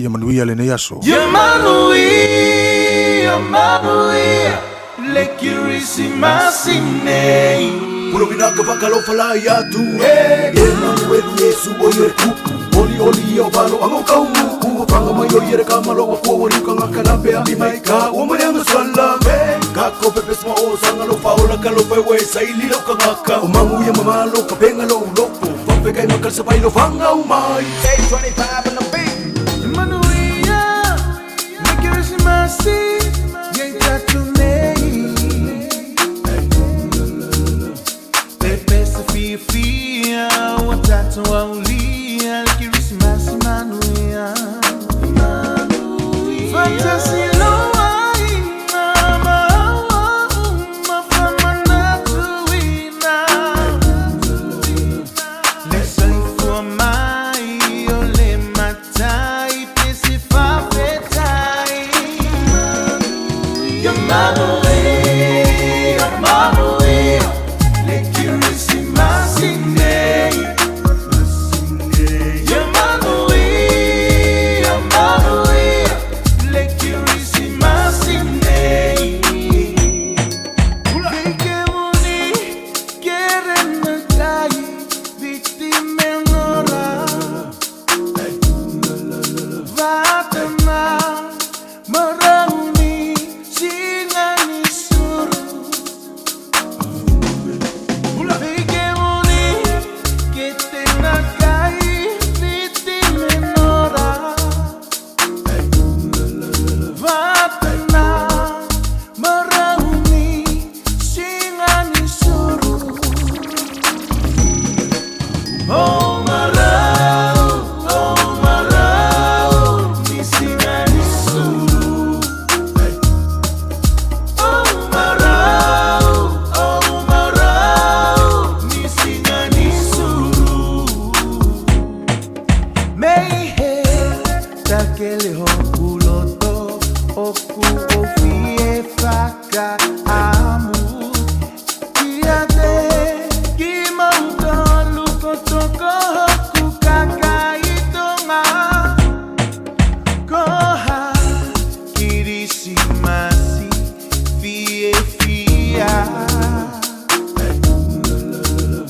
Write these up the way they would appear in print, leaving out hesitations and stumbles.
Ia manuia lenei aso. Ia manuia, manuia le Kirisimasi nei. Pulovina ka whakalofa la i atu e Emanuelu Yesu o i ere kupu Oli oli i o valo anga o kaumu Ua whanga mai o i ere kamalo Wa kua waru ka ngaka lapea I mai ka ua marianga sala Ka ko pepe sma o sanga lo faola ka lo pewe Sa ili lo ka ngaka O mangu ia mamalo ka penga lo uloko Pape kai makal sa pai lo whanga umai. K25 on the beat. Manuia le Kirisimasi ia i tatou nei. Pepe se fiafia ua tatou aulia le Kirisimasi manuia. Faatasi loa ina ma aua uma faamanatuina. Le soifua mai o le Matai pe se faafetai. Ia manuia, manuia le Kirisimasi nei. Ia manuia, manuia le Kirisimasi nei. Vikemuni kerenakai vitimenora vatana marauni singanisuru. Vikemuni ketenakai vitimenora vatana marauni singanisuru. Oh marau, oh marau, ni singanisuru. Oh marau, oh marau, ni singanisuru. Meihe takele hokuloto oku ofie faka amu. Kiate kimauto lukotoko hoku kakaitonga. Koha Kirisimasi fie fia.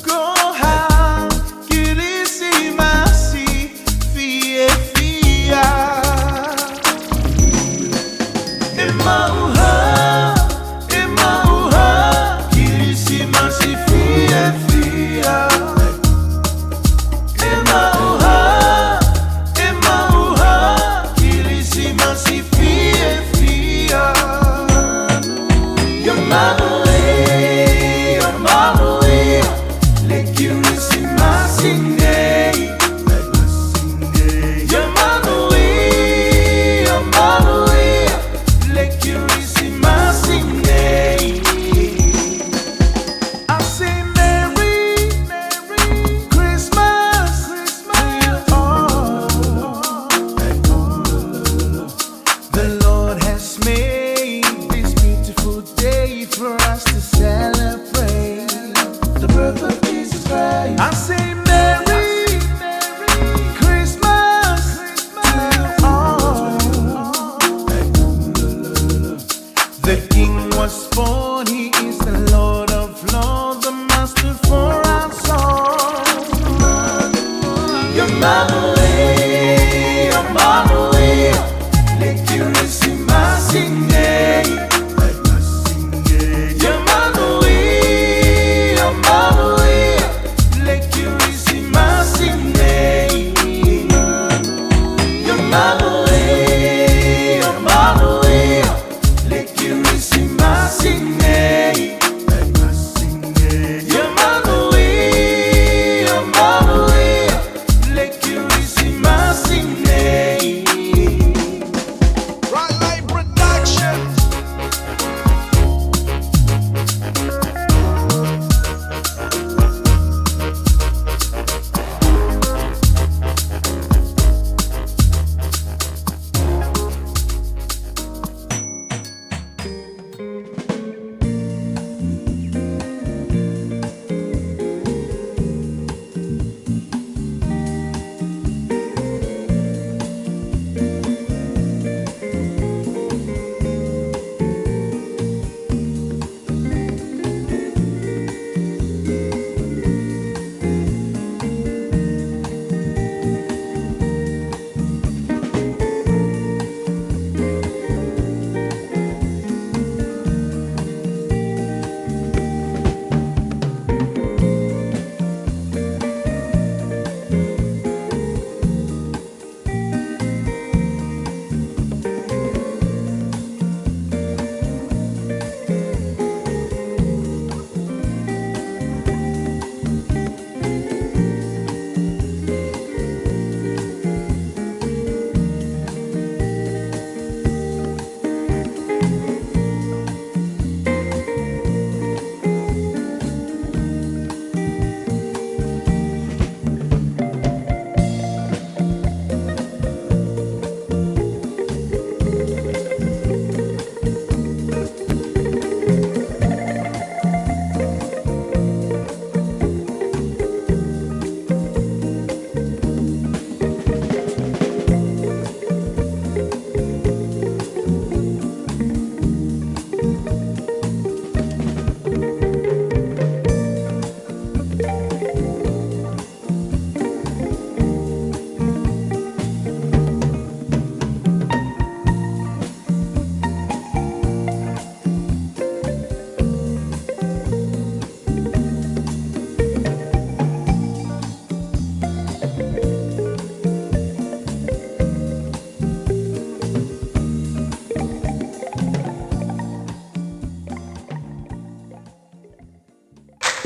Koha Kirisimasi fie fia. E mauha, e mauha, Kirisimasi fie fia. E mauha, e mauha, Kirisimasi fie fia. Ia manuia, manuia, le Kirisimasi nei. Ia manuia, manuia, le Kirisimasi nei. I say Merry, Merry Christmas to you all. The Lord has made this beautiful day for us to celebrate the birth of Jesus Christ. I say Merry, Merry Christmas to you all. The King was born, He is the Lord of Lords, the Master for our soul. Ia manuia, manuia, le Kirisimasi nei. Ia manuia, manuia, le Kirisimasi nei. Ia manuia, manuia, le Kirisimasi nei. Ia manuia, manuia, le Kirisimasi nei. Right Line Productions.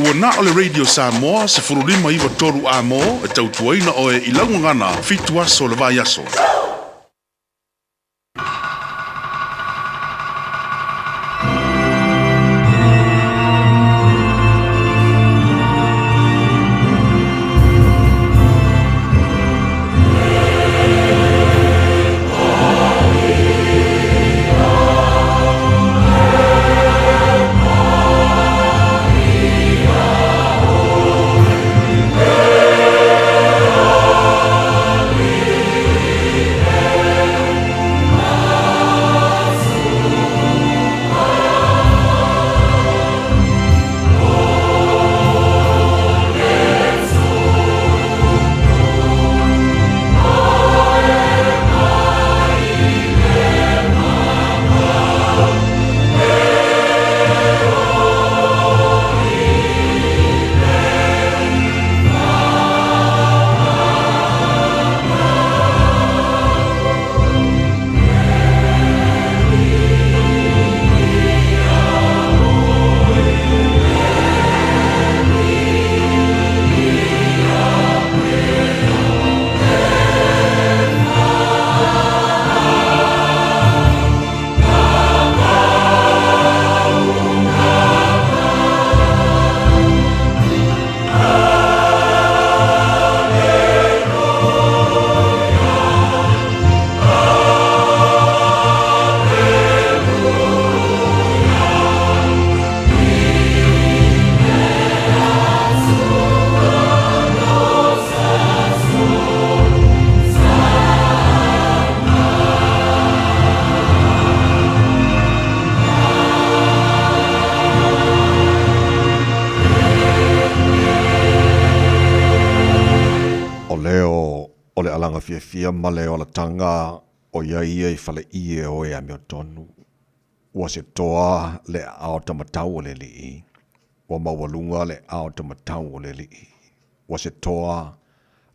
Ua na o le Radio Samoa 15 93 A-mo e tautuaina oe i lau gagana fitu aso o le vaiaso. O leo o le alaga fiafia ma le olataga o ia ia i faleie o e amiotonu. Ua se toa le aao tamatau o le Alii, ua maualuga le aao tamatau o le Alii. Ua se toa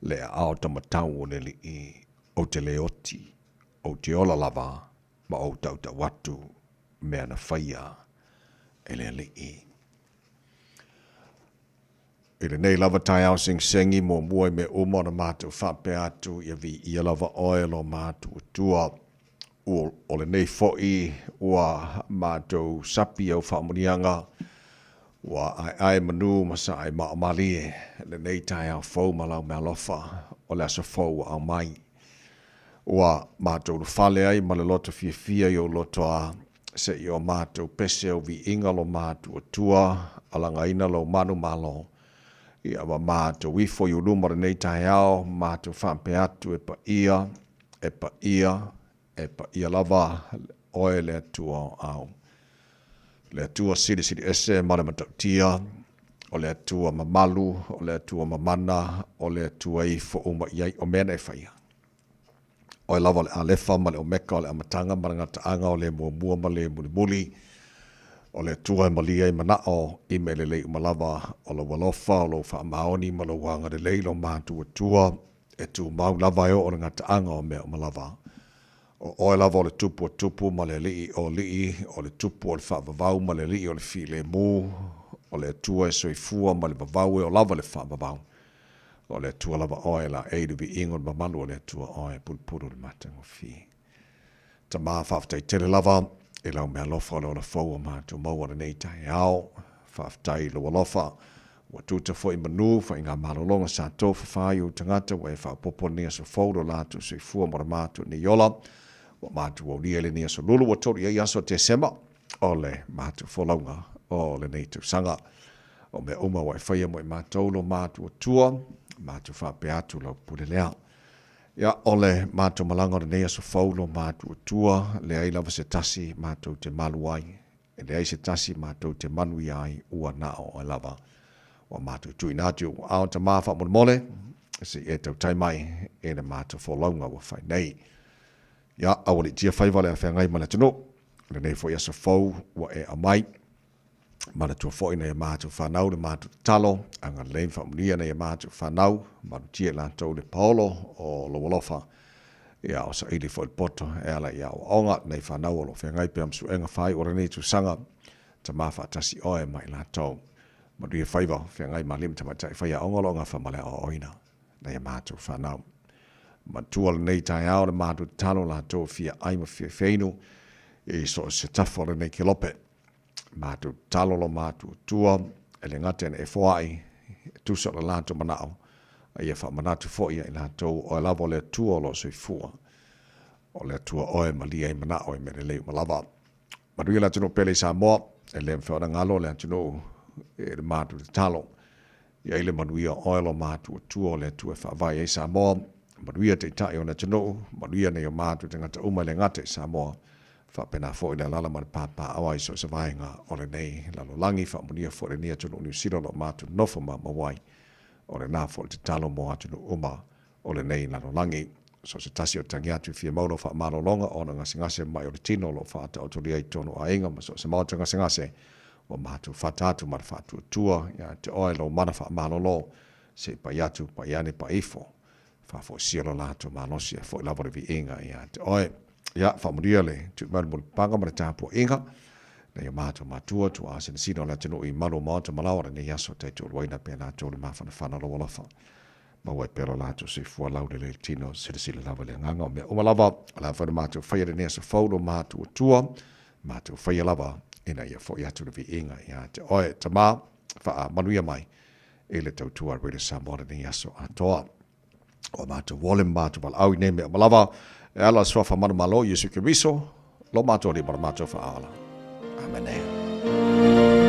le aao tamatau o le Alii, ou te le oti, ou te ola lava ma ou tautau atu mea na faia e le Alii. I lenei lava taeao segisegi muamua i mea uma ona matou faapea atu ia viia lava oe lo matou Atua. Ua, o lenei foi ua matou sapi au faamanuiaga, ua aeae manu ma sae maomalie lenei taeao fou ma lau meaalofa o le aso fou ua aumai. Ua matou ulufale ai ma le loto fiafia i ou loto a, se i o matou pese au viiga lo matou Atua, alagaina lou manumalo. Ia ma matou ifo i ou luma lenei taeao, matou faapea atu e paia, e paia, e paia lava oe le Atua o au. Le Atua silisili ese ma le matautia, o le Atua mamalu, o le Atua mamana, o le Atua e ifo uma i ai o mea na e faia. Oe lava o le Alefa ma le Omeka, o le Amataga ma le Gataaga, o le Muamua ma le Mulimuli, o le Atua e malie ai manao i mea lelei uma lava, o lou alofa, o lou faamaoni ma lou agalelei, lo matou Atua, e tumau lava e oo le gataaga o mea uma lava. O oe lava o le Tupu o tupu ma le Alii o alii, o le Tupu o le faavavau ma le Alii o le filemu, o le Atua e soifua ma le vavau e oo lava le faavavau. O le Atua lava oe laei le viiga o le mamalu o le Atua oe e pulupulu le matagofie. Tama, faafetai tele lava i lau meaalofa o le ola fou o matou maua lenei taeao. Faafetai i lou alofa ua tuta foi manu faiga malologa sa tofafa ai ou tagata ua e faaopoopo lenei aso fou lo latou soifua mo le matou nei ola. Ua matou aulia i lenei aso lulu ua tolu i ai aso o Tesema o le matou folauga o lenei tausaga. O mea uma ua e faia mo i matou lo matou Atua, matou faapea atu lau pule lea. Ia, o le matou malaga o lenei aso fou lo matou Atua, leai lava se tasi matou te malu ai, e leai se tasi matou te manuia ai, ua na o oe lava. Ua matou tuuina atu i ou aao Tama faamolemole, se i e tautai mai i le matou folauga ua fai nei. Ia, aualiitia faiva le afeagai ma le atunuu, lenei foi aso fou ua e aumai. Manatua foi nai a matou fanau le matou tatalo, agalelei ma faamanuia nai a matou fanau, malutia i latou le paolo o lou alofa, ia o saili foi le poto e ala i aoaoga nai fanau o lo o feagai pea ma suega faaiu o lenei tausaga, Tama faatasi oe ma i latou. Manuia faiva, feagai ma alii ma tamaitai faiaoga o lo o gafa ma le aoaoina nai a matou fanau. Matua lenei taeao le matou tatalo latou fia ai ma fia feinu i so o se tafa o lenei kelope. Matou tatalo lo matou Atua e le gata ina e foai e tusa o le latou manao, a ia faamanatu foi ia i latou oe lava o le Atua o lo o soifua. O le Atua oe e malie ai manao i mea lelei uma lava. Manuia le atunuu pele i Samoa, e le mafai ona galo le atunuu i le matou tatalo. Ia i le manuia o oe lo matou Atua o le Atua e faavae ai Samoa, manuia Taitai o le atunuu, manuia nei o matou tagata uma e le gata i Samoa, faapena foi le alala ma le papaaao ai so o se vaega o lenei lalolagi, faamanuia foi lenei atunuu Niu Sila o lo o matou nofo maumau ai. O lena foi le tatalo mo atunuu uma o lenei lalolagi. So o se tasi o tagi atu i fia mau lau faamalologa ona gasegase mai o le tino o lo o faataotolia i totonu o aiga ma so o se maota gasegase ua matou fata atu ma le faatuatua ia te oe lou mana faamalolo se i pai atu pai ane pai ifo faafoisia lo latou malosi e foi lava le viiga ia te oe. Ia faamanuia le tui mai o le mulipapaga ma le tapuaiga nei o matou matua tuaa sinasina o le atunuu i malu o maota ma laoa lenei aso taitoaluaina pea latou le mafanafana o lou alofa. Maua ai pea lo latou soifua laulelei i le tino, silasila lava i le agaga o mea uma lava, o le a foi le matou faia i lenei aso fou lo matou Atua, matou faia lava ina ia foi atu le viiga ia te oe. Tama, faamanuia mai i le tautua a Radio Samoa lenei aso atoa. Ua matou ole ma matou valaau i nei mea uma lava, e ala i le suafa manumalo Iesu Keriso, lo matou Alii ma lo matou Faaola. Amene.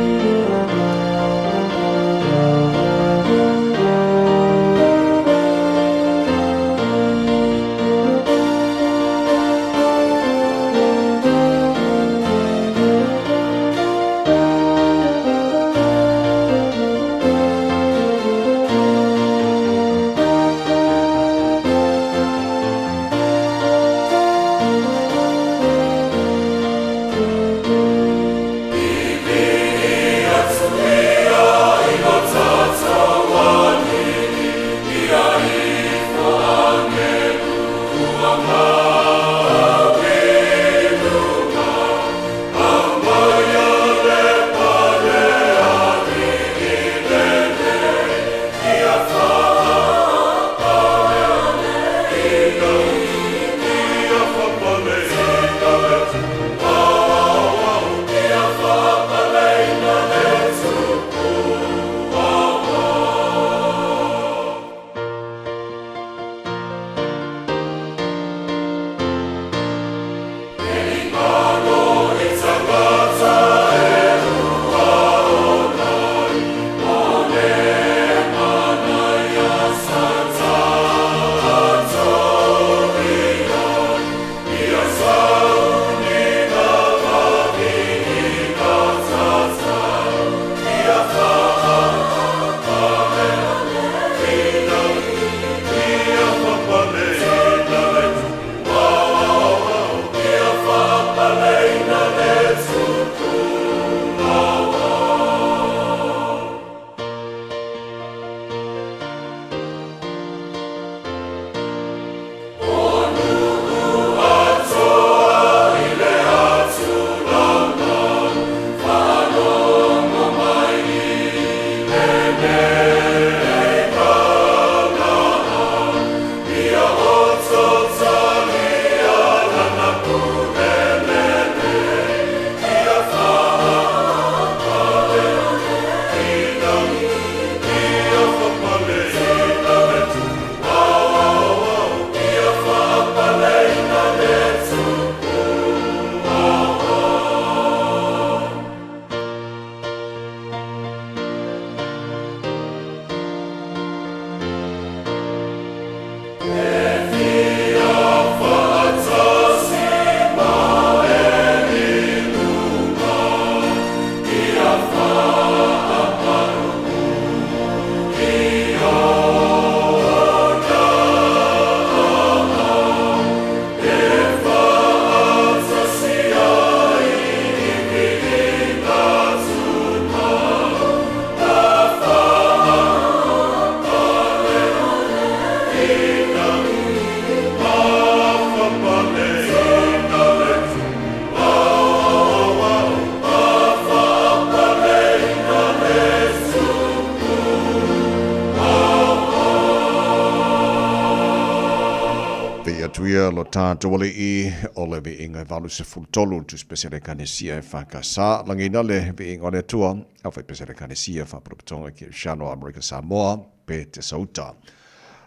Viia lo tatou Alii, o le viiga e 83 le Tusipese a le Ekalesia EFKS. Lagiina le viiga o le Atua, Aufaipese a le Ekalesia, Faaputaputoga Kerisiano Amerika Samoa, Petesauta.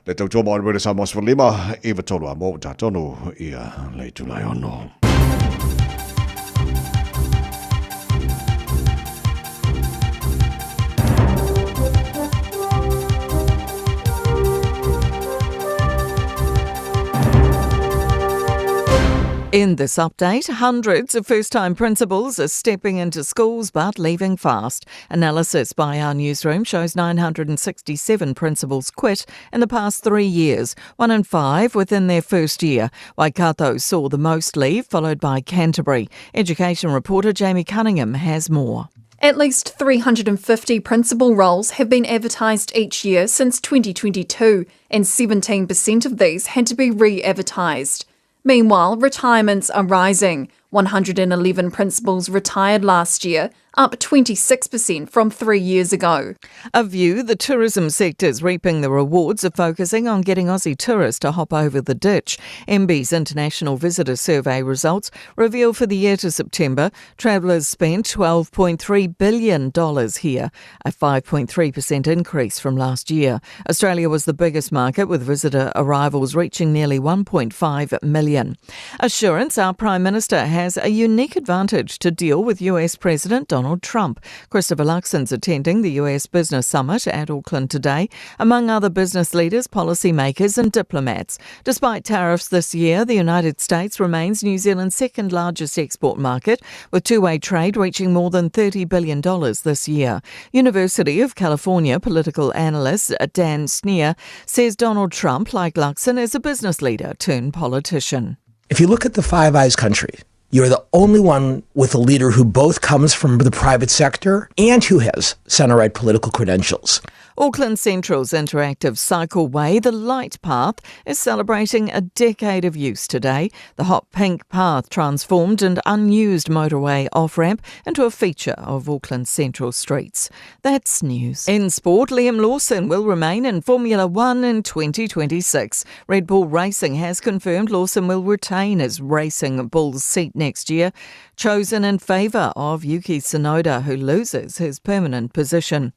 Le tautua mo le Samoa 15, 93 a mo ua tatonu ia le itula e ono. In this update, hundreds of first time principals are stepping into schools but leaving fast. Analysis by our newsroom shows 967 principals quit in the past three years, one in five within their first year. Waikato saw the most leave, followed by Canterbury. Education reporter Jamie Cunningham has more. At least 350 principal roles have been advertised each year since 2022, and 17% of these had to be re advertised. Meanwhile, retirements are rising. 111 principals retired last year, up 26% from three years ago. A view the tourism sector's reaping the rewards of focusing on getting Aussie tourists to hop over the ditch. MB's International Visitor Survey results reveal for the year to September, travellers spent $12.3 billion here, a 5.3% increase from last year. Australia was the biggest market, with visitor arrivals reaching nearly 1.5 million. Assurance our Prime Minister has a unique advantage to deal with US President Donald Trump. Christopher Luxon's attending the US Business Summit at Auckland today, among other business leaders, policymakers, and diplomats. Despite tariffs this year, the United States remains New Zealand's second largest export market, with two way trade reaching more than $30 billion this year. University of California political analyst Dan Snir says Donald Trump, like Luxon, is a business leader turned politician. If you look at the Five Eyes countries, you're the only one with a leader who both comes from the private sector and who has center right political credentials. Auckland Central's interactive cycleway, the Light Path, is celebrating a decade of use today. The hot pink path transformed an unused motorway off ramp into a feature of Auckland Central streets. That's news. In sport, Liam Lawson will remain in Formula One in 2026. Red Bull Racing has confirmed Lawson will retain his Racing Bulls seat next year, chosen in favour of Yuki Tsunoda, who loses his permanent position.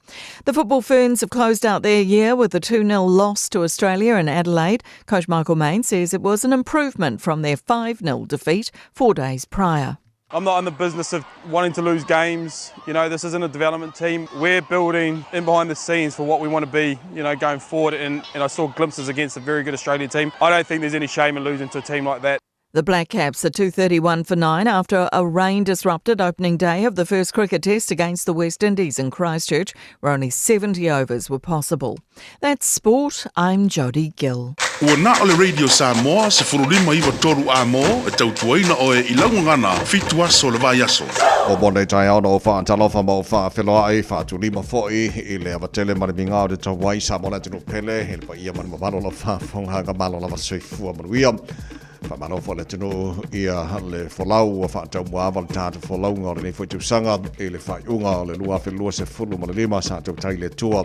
The football Ferns have closed out their year with a 2 0 loss to Australia in Adelaide. Coach Michael Main says it was an improvement from their 5 0 defeat four days prior. I'm not in the business of wanting to lose games. You know, this isn't a development team. We're building in behind the scenes for what we want to be, you know, going forward. And, and I saw glimpses against a very good Australian team. I don't think there's any shame in losing to a team like that. The Black Caps are 231 for 9 after a rain disrupted opening day of the first cricket test against the West Indies in Christchurch, where only 70 overs were possible. That's sport. I'm Jodie Gill. Ua na o le Radio Samoa, 15 93 a mo, e tautuaina oe i laugagana, fitu aso le vaiaso. O mo nei taeao na o whaatalofa ma o whaawheloai, whaatulima foi i le awatele ma le mingao te tauai sa mo le atunuu pele, i le paia ma le mamalu o lau faafofoga malo lava soifua manuia. Faamalo foi le atunuu ia le folau ua faataumuaava le tatou folauga o lenei foi tausaga i le faaiuga o le 2025 sa tautai le Atua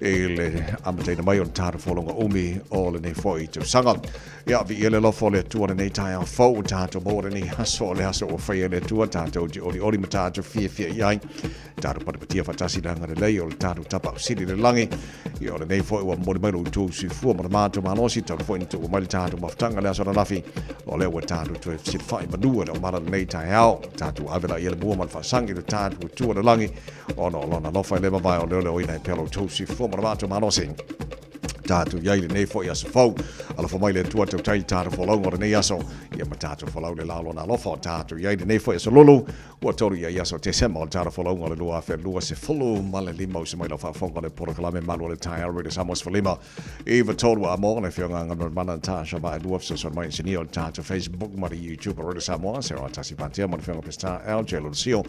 i le amataina mai o le tatou folauga umi o lenei foi tausaga. Ia, viia le alofa o le Atua lenei taeao fou ua tatou maua lenei aso o le aso ua faia e le Atua tatou te olioli ma tatou fiafia i ai. Tatou patipatia faatasi le agalelei o le tatou Tapaau Sili i le lagi. Ia o lenei foi ua momoli mai lo outou soifua ma le matou malosi, talu foi na tuua mai le tatou mafutaga le aso ananafi. O lea ua tatou toe fesilafai manu e le omala lenei taeao. Tatou ave laia le mua ma le faasagi i le tatou Atua i le lagi, ona o lona alofa e le mavae o leoleoina ai pea lo outou soifua ma le matou malosi. Tatou i ai lenei foi aso fou. Alofa mai le Atua tautai i tatou folauga o lenei aso. Ia ma tatou folau le la o lona alofa o tatou i ai lenei foi aso lulu. Ua tolu ia i aso Tesema o le tala folauga o le 2025 uso mai lau faafofoga o le polokalame malu o le taeao Radio Samoa 15 i 93 a mo le afioga Galumalemana Natasha Vaelua fesoasoani mai inisinia o le tatou Facebook ma le YouTube o Radio Samoa Sarah Tasi Patea ma le afioga Pestar LJ Lolosio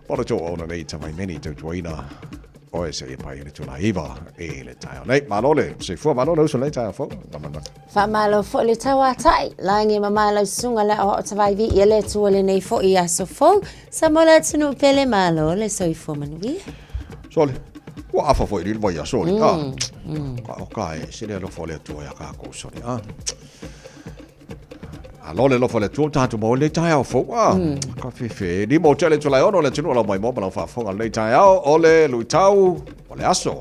o le tou ona nei tavaimeni tautuaina oe seia paia le tula iva i le taeao nei. Malo le soifua, malo le uso nei taeao fou. Galumalemana. Faamalo foi le tauatai, lagi e mama lau susuga le aoao tavai viia le Atua lenei foi aso fou, Samoa le atunuu pele malo le soifua manuia. Sole, ua afa foi i le vaiaso le, ah. Ka o ka e, se le alofa o le Atua ia kākou sole, ah. Alo le alofa o le Atua ua tatou maua i lenei taeao fou. Ah, ka fefe. Lima o tea le itula e ono le atunuu o lau maimoa ma lau faafofoga i lenei taeao o le luitau o le aso.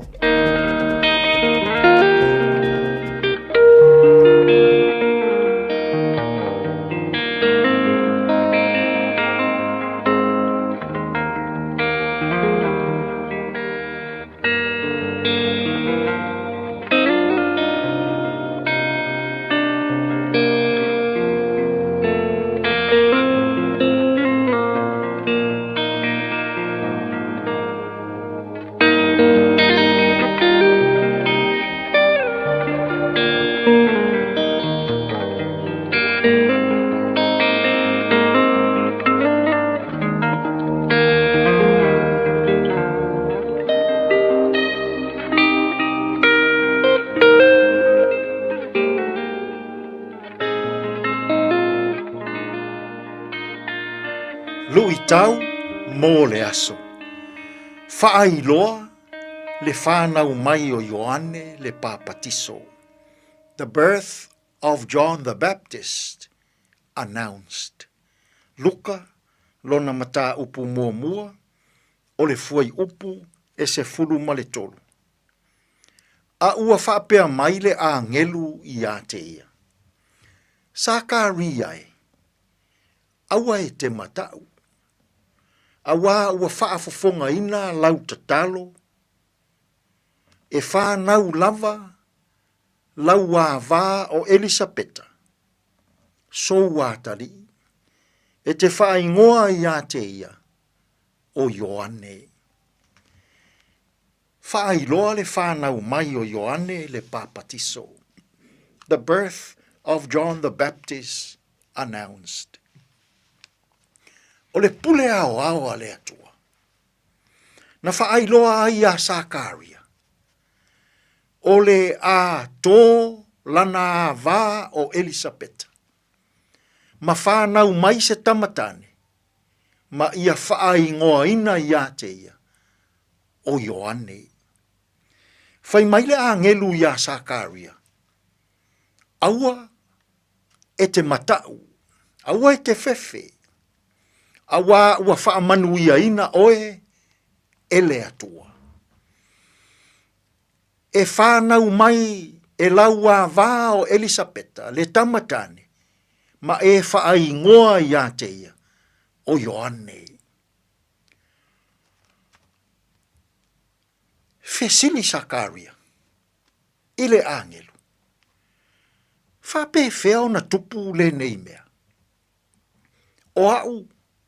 Luitau mo le aso. Faailoa le whānau mai o Ioane le Pāpatiso. The birth of John the Baptist announced. Luka, lona mataupu muamua, o le fuaiupu e 13. A ua faapea mai le āngelu iā te ia, Sakaria e, aua e te mataʻu, auā ua faafofogaina lau tatalo, e whānau lava lau āvā o Elisapeta, sou ātaliʻi, e te whaaingoa iā te ia, o Ioane. Faailoa le whānau mai o Ioane le Pāpatiso. The birth of John the Baptist announced. O le pule aoao a le Atua. Na faailoa ai iā Sakaria, o le a tō lana āvā o Elisapeta, ma whānau mai se tama tāne, ma ia whaaingoaina iā te ia, o Ioane. Whai mai le āngelu iā Sakaria, Aua e te mataʻu, aua e te fefe, auā ua faamanuiaina oe e le Atua. E whānau mai e lau āvā o Elisapeta le tama tāne, ma e whaaingoa iā te ia, o Ioane. Fesili Sakaria i le āngelu, Faapefea ona tupu lenei mea? O aʻu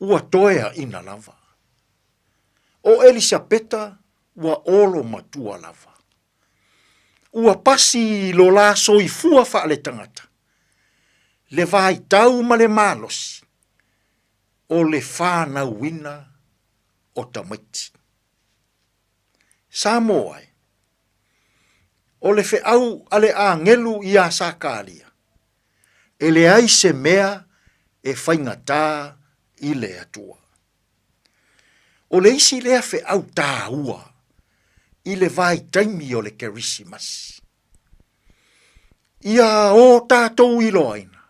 ua toeaʻina lava. O Elisapeta ua olo matua lava. Ua pasi i lo la soifua faaletagata, le vaitau ma le malosi o le whānauina o tamaiti. Samoa e, o le feʻau a le āngelu iā Sakaria, e leai se mea e faigata i le Atua. O le isi lea feʻau tāua i le vaitaimi o le Kerisimasi. Ia o tātou iloaina,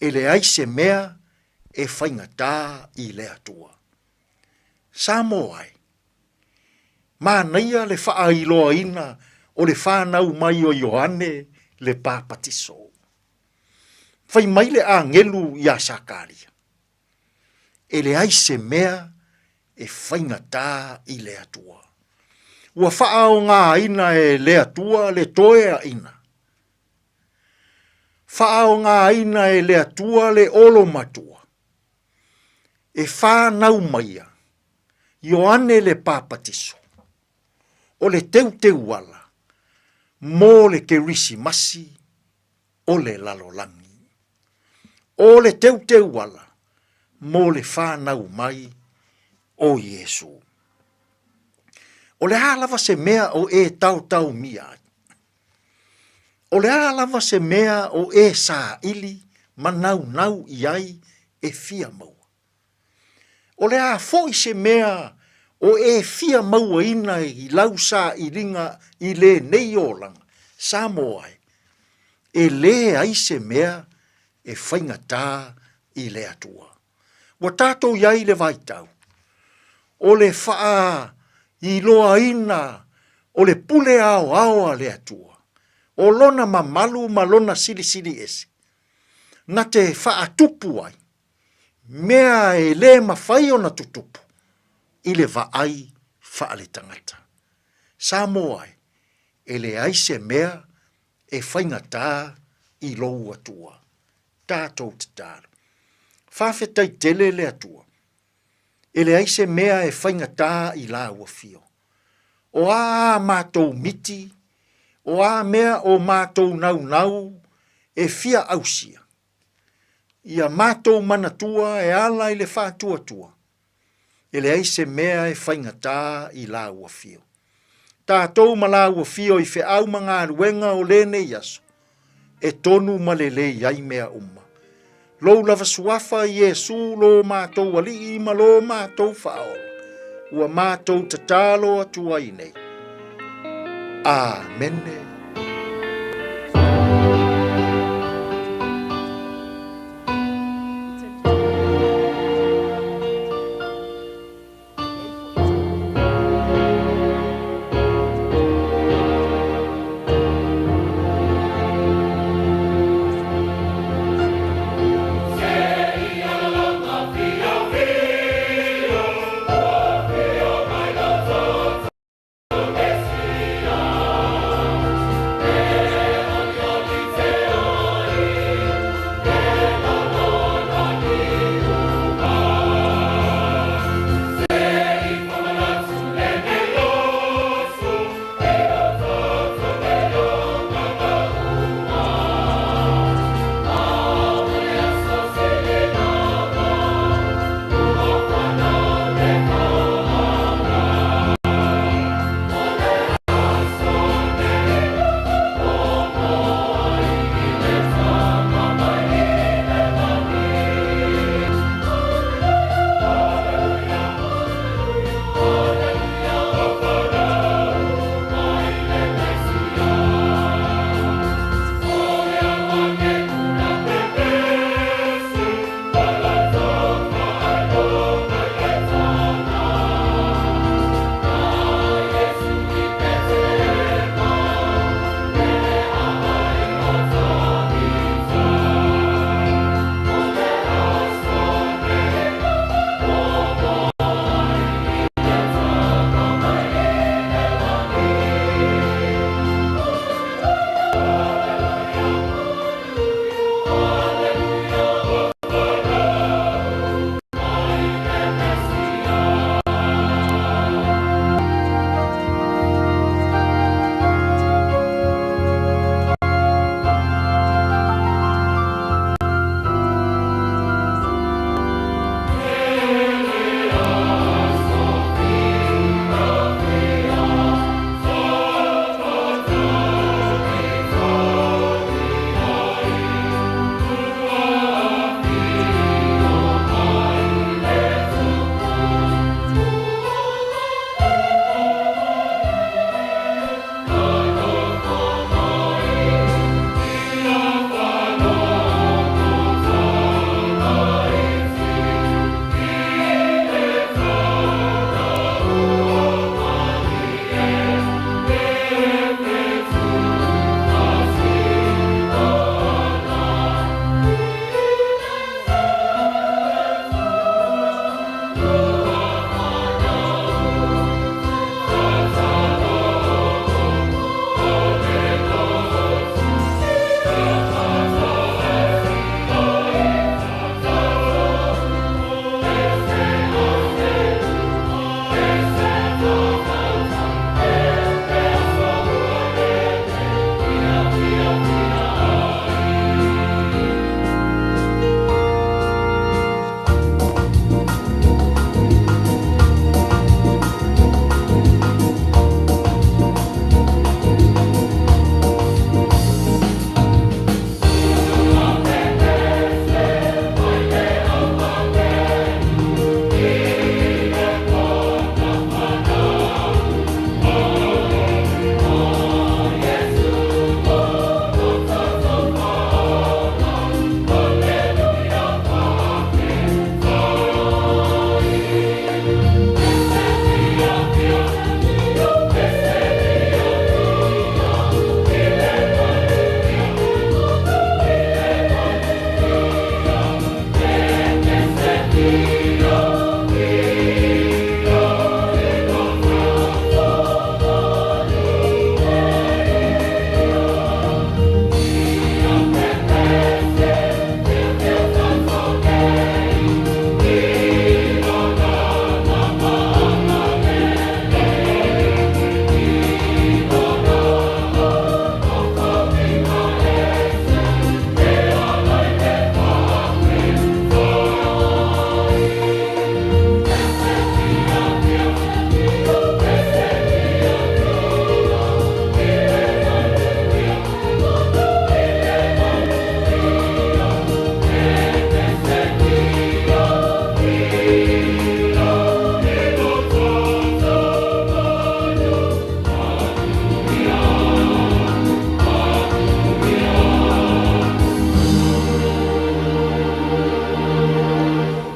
e leai se mea e faigata i le Atua. Samoa e, Manaia le faailoaina o le whānau mai o Ioane le Pāpatiso. Whai mai le āngelu iā Sakaria, E leai se mea e faigata i le Atua. Ua whaaogaina e le Atua le toeaina. Whaaogaina e le Atua le olo matua. E whānau maia Ioane le Pāpatiso, o le teuteuala mō le Kerisimasi o le lalolagi. O le teuteuala mō le whānau mai o Iesū. O le a lava se mea o e taotaomia ai? O le a lava se mea o e saili ma naunau i ai e fia maua? O le a foi se mea o e fia mauaina i lau sailiga i lenei olaga, Samoa e, e leai se mea e faigata i le Atua. Ua tatou i ai i le vaitau o le faailoaina o le pule aoao a le Atua, o Lona mamalu ma Lona silisili ese, na te faatupu ai mea e le mafai ona tutupu i le vaai faaletagata. Samoa e, e leai se mea e faigata i lou Atua. Tatou tatalo. Faafetai tele le Atua. E leai se mea e faigata i lau afio. O a a matou miti, o a mea o matou naunau e fia ausia, ia matou manatua e ala i le faatuatua, e leai se mea e faigata i lau afio. Tatou ma lau afio i feau ma galuega o lenei aso, e tonu ma lelei ai mea uma. Lou lava suafa Iesu lo matou Alii ma lo matou Faaola, ua matou tatalo atu ai nei. Amene.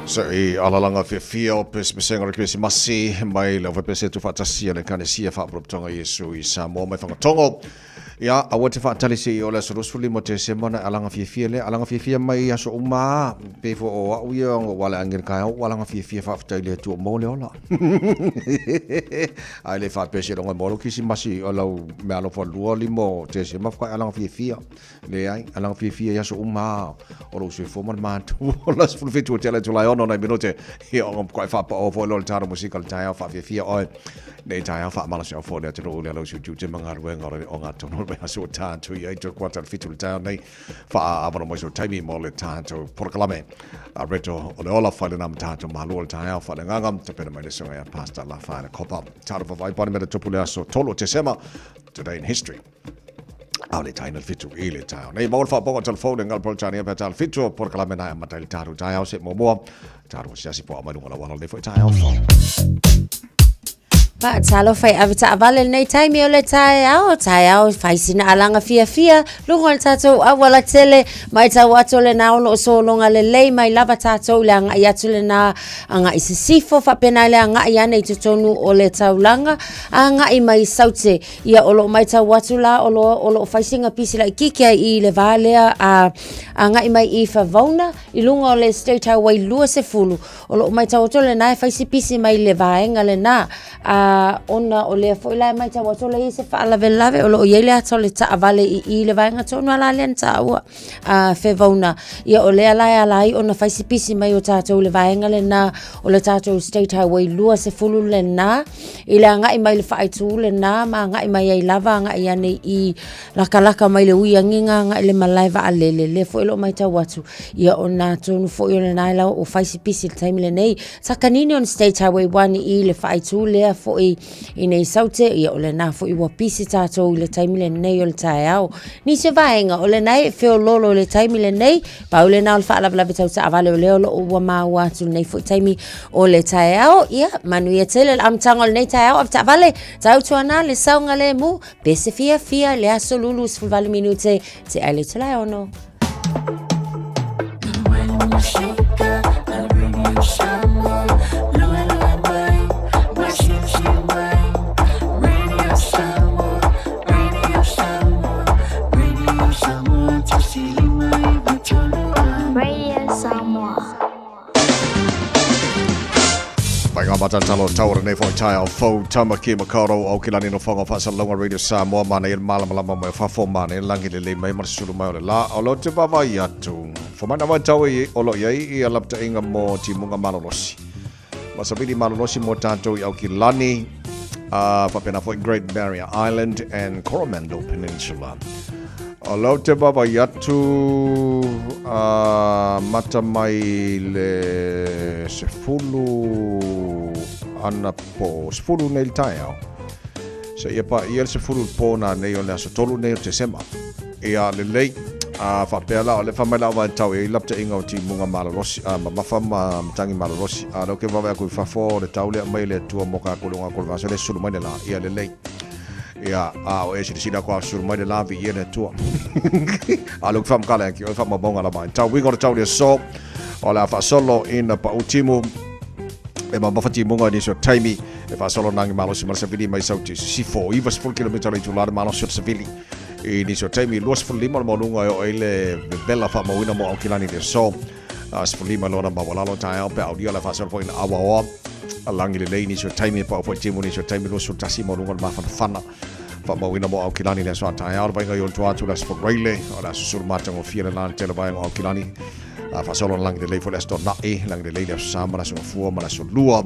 Se i alalaga fiafia o Pesepesega o le Kerisimasi mai le Aufaiperesetu Faatasi a le Ekalesia Faapulapotoga Iesu i Samoa mai Fagatogo. Ia, aua te faatali se i o le aso 25 o Tesema na e alaga fiafia lea. Alaga fiafia mai i aso uma lava. Pei foi o au ia ona ou ala agi i le taeao ua alaga fiafia faafetai i le Atua mo le ola. Ae le faapea seiloga e maua lau Kerisimasi o lau meaalofa 25 o Tesema faatoa e alaga fiafia. Leai, alaga fiafia i aso uma lava o lou soifua ma le matou ola. 17 ua tea le itula e 6 nai minute. Ia, ona matuai faapaoa foi lea o le talo musika i le taeao faafiafia oe. Nei taeao faamalosiau foi le atunuu lea lau siutiute ma galuega o le ogatotonu o le vaiaso ua tatou i ai toe kuata le 7 le taeao nei. Faaavanoa mai so taimi mo le tatou polokalame. A reto o le ola whai lena ma tatou malu o le taeao faaleagaga tapena mai le susuga ia Pastor Lafaele Kopa. Talofa vai pane me le tupu le aso 3 o Tesema. Today in history. A o le taina le 7 i le taeao nei. Maua le faapaoga o telefone ngalo Peretania pe tala 7 o polokalame na e amata i le tatou taeao se muamua. Tatou asiasi po o mai luga o le auala o lenei foi taeao fou. Faatalofa i ave taavale lenei taimi o le taeao, taeao fai sina alaga fiafia, luga o le tatou auala tele, matau atu o lena o lo o sologa lelei mai lava tatou i le agai atu lena agai sisifo, faapena i le agai ane i totonu o le taulaga, agai mai i Saute. Ia o lo o matau atu la o lo o lo o fai sina pisi laitiiti ai i le va lea a agai mai i Favauna i luga o le State Highway 20, O lo o matau atu lena e fai si pisi mai le vaega lena, a ona o lea foi la e matau atu o lea e i ai se faalavelave, o lo o i ai le ata o le taavale i i le vaega tonu lava la lea na taua a Fevauna. Ia o lea la e ala ai ona fai si pisi mai o tatou i le vaega lena o le tatou State Highway 20 lena i le agai mai le faaitu lena ma agai mai ai lava agai ane i lakalaka mai le ui agiga agai le malae vaalele, lea foi o lo o matau atu, ia ona atonu foi o lena e lau o fai si pisi i le taimi lenei. Sakanini on State Highway 1 i le faaitu lea foi i nei Saute, ia o lena foi ua pisi tatou i le taimi lenei o le taeao. Nisi o vaega o lena e feololo i le taimi lenei, pau lena o le faalavelave tau taavale o lea o lo o ua maua atu i lenei foi taimi o le taeao. Ia, manuia tele le amataga o lenei taeao, ave taavale, tautuana le saogalemu, Pese fiafia le aso lulu 18 minute te ai le itula e 6. Radio Samoa. Mai ngā matatalo tau o lenei foi taeao fou Tamaki Makaurau Aokelani no Whanga Whaasalauga Radio Samoa Māna i le malamalama mai o fafo Māna i le langi lelei mai ma le sulu mai o le la O lo te vavai atu Whamana mai tau i o lo iai i a laptainga mo timunga malolosi Ma savili malolosi mo tātou i Aokelani Whapena foi Great Barrier Island and Coromandel Peninsula. O lau te vaavaai atu a mata mai le 10 anapo, 10 nei le taeao. Seia paia le 10 le po nanei o le aso 3 nei o Tesema. Ia lelei, a faapea la, o le fai mai lau vaitau e i ai lapataiga o timuga malolosi, a mamafa ma matagi malolosi. A lea ou te vaavaai atu i fafo, o le tau lea aumai e le Atua mo tatou i luga atu o le vasa, lea e sulu mai le la. Ia lelei. Ia, a o e silasila atu a sulu mai le la, viia le Atua. A lea ou te faamatala ia te oe faamaumauga lava. Tau uiga o le tau i le aso, o le a faasolo ina pau timu, e mamafa timuga i nisi o taimi, e faasolo nagi malosi ma le savili mai Sauti i sisifo, 90 kilomita o le itula le malosi o le savili. I nisi o taimi, 25 o le maualuga e oo ai le vevela faamauina mo Aukilani i le aso. 15 lona maualalo taeao pe aulia le faasolo foi ina awaoa. Lagi lelei nisi o taimi e pau foi timu nisi o taimi 21 maualuga o le mafanafana. Faamauina mo Aukilani i le aso a taeao le vaaiga i ona tua atu le aso Faraile o le aso Sulu matagofie le la tele vaega o Aukilani. Faasolo na lagi lelei foi le aso Toonai, lagi lelei le aso Sa ma le aso Gafua ma le aso Lua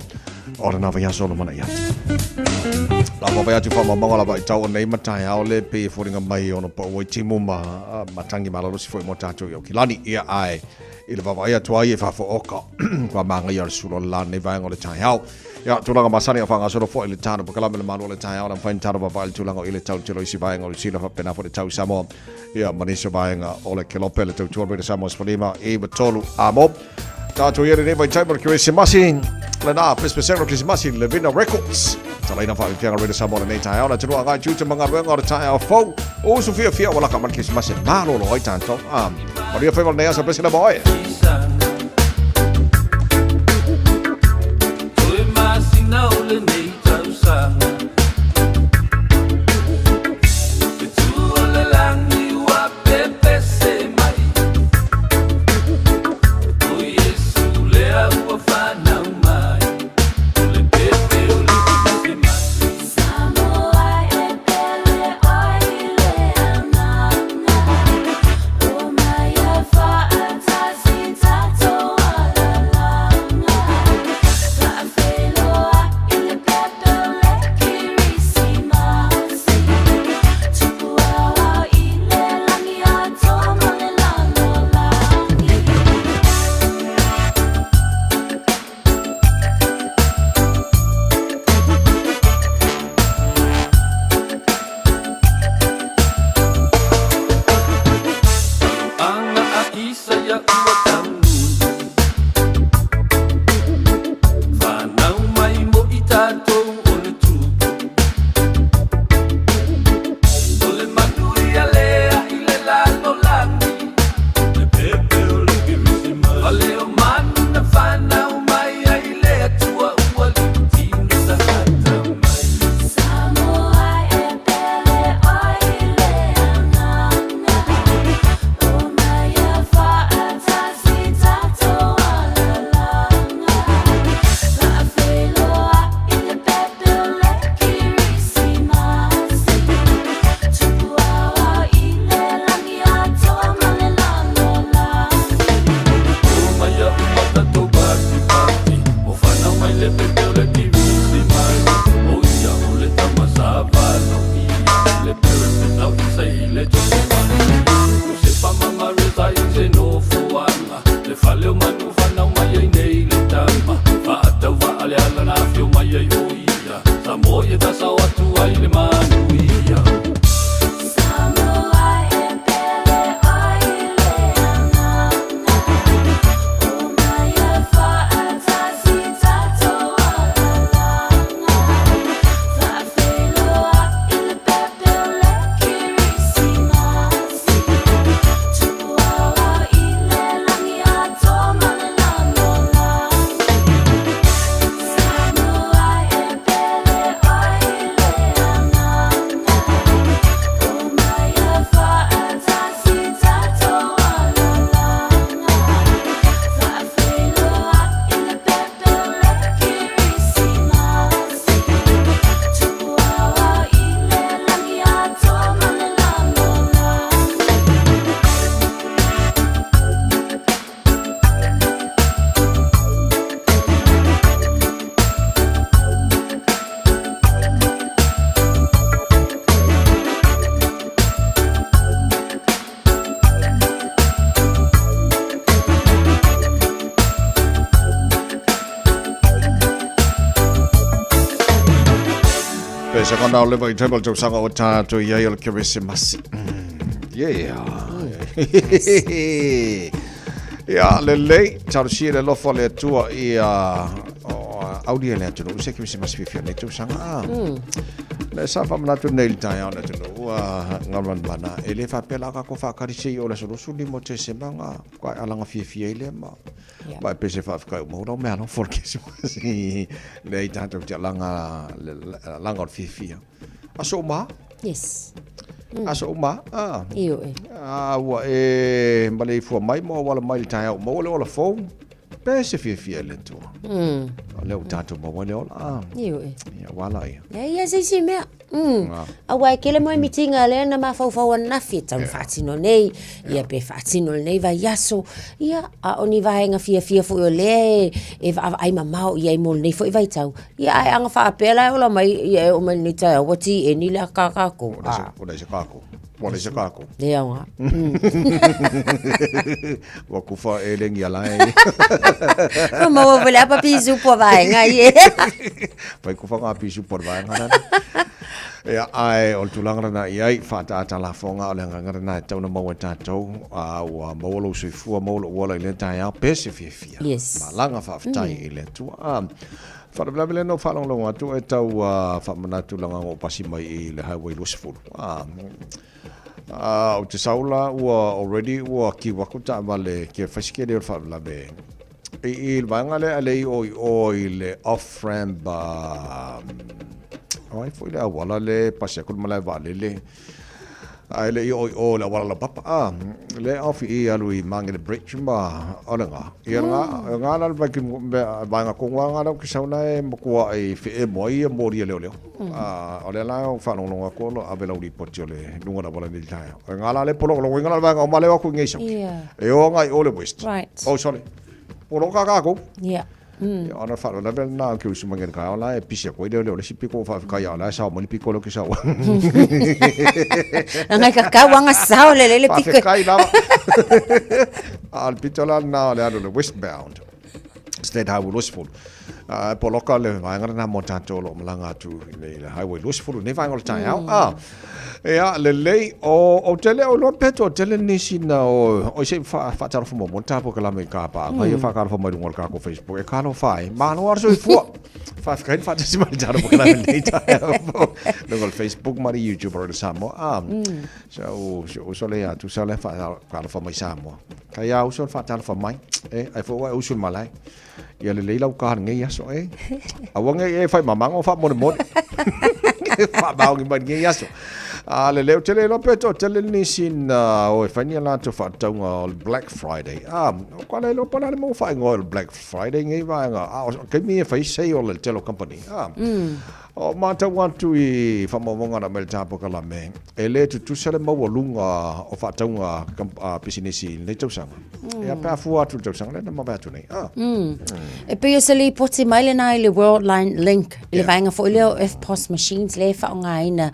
o lena vaiaso o lumanai atu. La vaavaai atu faamaumauga lava i tau o nei ma taeao le pei e foliga mai ona pau ai timu ma matangi malolosi foi mo tatou i Aukilani. Ia ae i le vaavaai atu ai e faafooka kua māngaia o le sulu o le la nei vaega o le taeao. Ia, tulaga masani a faagasolo foi le tano pakalame le malu o le taeao na mafai ona tano vaavaai le tulaga o i le tau tele o isi vaega o Niu Sila faapena foi le tau i Samoa. Ia, ma nisi o vaega o le Kelope, le tautua Radio Samoa 15 i 3 amo. Tātou ia lenei vaitaimi o le Kerisimasi, lena pesepesega o Kerisimasi, Levina Records. Talaina whaafiafiaga Radio Samoa lenei taeao, na te nua ngai tiute ma galuega o le taeao fou. O usu fiafia ua laka mai le Kerisimasi, malolo ai tātou. Manuia whaiva lenei aso, blessing lava oe. Se kona o le vai table tausaga o tātou i ai o le Kerisimasi. Yeah. Ia, lelei, talosia le alofa o le Atua ia o aulia le atunuu se Kerisimasi fiafia nei tausaga. Ah. Le sa faamanatu nei le taeao le atunuu ua galuanumana. E le faapea la kako whaakarisi i o le aso 25 o Tesema ngā kai alanga fiafia i lea ma. Yeah. Ma e pese whaafetai o maura o mea alofa o le Kerisimasi. Le i tātou te alanga, le alanga o le fiafia. Aso o mā? Yes. Aso o mā? Ah. Io e. Ah, ua e maleifua mai mo wala mai le taeao maua le ola fou. Pe se fiafia i le Atua. O lea ua tātou maua le ola. Ah. Io e. Ia, wala ia. Ia, ia se isi mea. Aua e kele moe mitinga lea na mafaufau ananafi e tau yeah. faatino nei, yeah. ia pe faatino lenei vaiaso. Ia, a o ni vaega fiafia foi o lea e, e vaavaai mamao i ai mo lenei foi vaitau. Ia, ae aga faapea la e ola mai, ia e oo mai lenei taeao, ua tieni le aka a kākou. O le se kākou. Ua le se kākou. Le aoga. Ua kufa e lengi ala e. Ua maua foi le apa pisupu a vaega i e. Pai kufa ngā pisupu a vaega nana. Ia, ae, o le tulaga lena i ai, whaataata lafoga o le agaga lena e tau na maua e tātou, a ua maua lou soifua, maua lou ola i lea taeao, pe se fiafia. Yes. Malaga faafetai i le Atua. A, faalavelave lea na ou faalogologo atu e tau faamanatu laga o pasi mai i le Highway 20. A, a, ou te sau la ua already ua kiu aku taavale ke fai se kele o le faalavelave i, i le vaega lea a le i o i o i le off ramp o ai foi le auala le pasi aku le malae vaalele ae le i o i o le auala laupapa a le off i alu i Mangere Bridge ma o le ngā ia ngā ngā la le vaega kongoa ngā lau ki sau la e matua i whee moa ia mōria leo leo. O lea la o faalogologo atu o lo ave lau lipoti o le luga lava o lenei taeao. O ngā la le polokologo inga la le vaega o maleo aku i ngei sauki. Yeah. E o ngai o le west. Right. Oh, sorry. Poloka kākou. Yeah. Ia, ona faalavelave lena o ke usu mai ngai o la e pisi aku ai leo leo le si piko o faafekai a la e sao mai le piko leo ke sao. Ngai ka kau anga sao le le piko. Faafekai lava. A o le pito la lena o le alu le westbound. State Highway 20. Uh, poloka le vaega lena mo tātou o lo o malaga atu i le, le Highway 20, nei vaega o le taeao. Ah, ea, lelei, o, o tele o loa peto, o tele nisi na o, o se wha, whaatalofa mo mo tāpua ka lama i kā pā, mm. Ia whaakalofa mai runga o le kākou Facebook, e kālofa ai, mālo ara soifua. Whaafekai ni whaatasi mai tāna po ka lama nei taeao. Lunga o le Facebook ma le YouTube o le Samoa. Ah, so, so, uso le atu, sa le whaakalofa mai Samoa. Kai a uso le whaatalofa mai, e, ai fo ua uso le malae. Ia lelei lau kaha lenei aso e. Aua nei e fai mamaga o faamolemole. Faamaoni mai lenei aso. A le leo tele iloa pe toatele nisi na o e fai ni a latou faatauga o le Black Friday. A, o kua le iloa po o le a le mau faaigoa o le Black Friday nei vaega. A o taimi e fai sale le tele o company. A, o matau atu i faamaumauga na mai le tapue kalame, e le tutusa le maualuga o faatauga a pisinisi i lenei tausaga. Ia pe a fua atu i le tausaga lea na mavae atu nei. Ah. E pei o se lipoti mai lena i le Worldline Link, i le vaega foi lea o EFTPOS machines lea e faaaogaina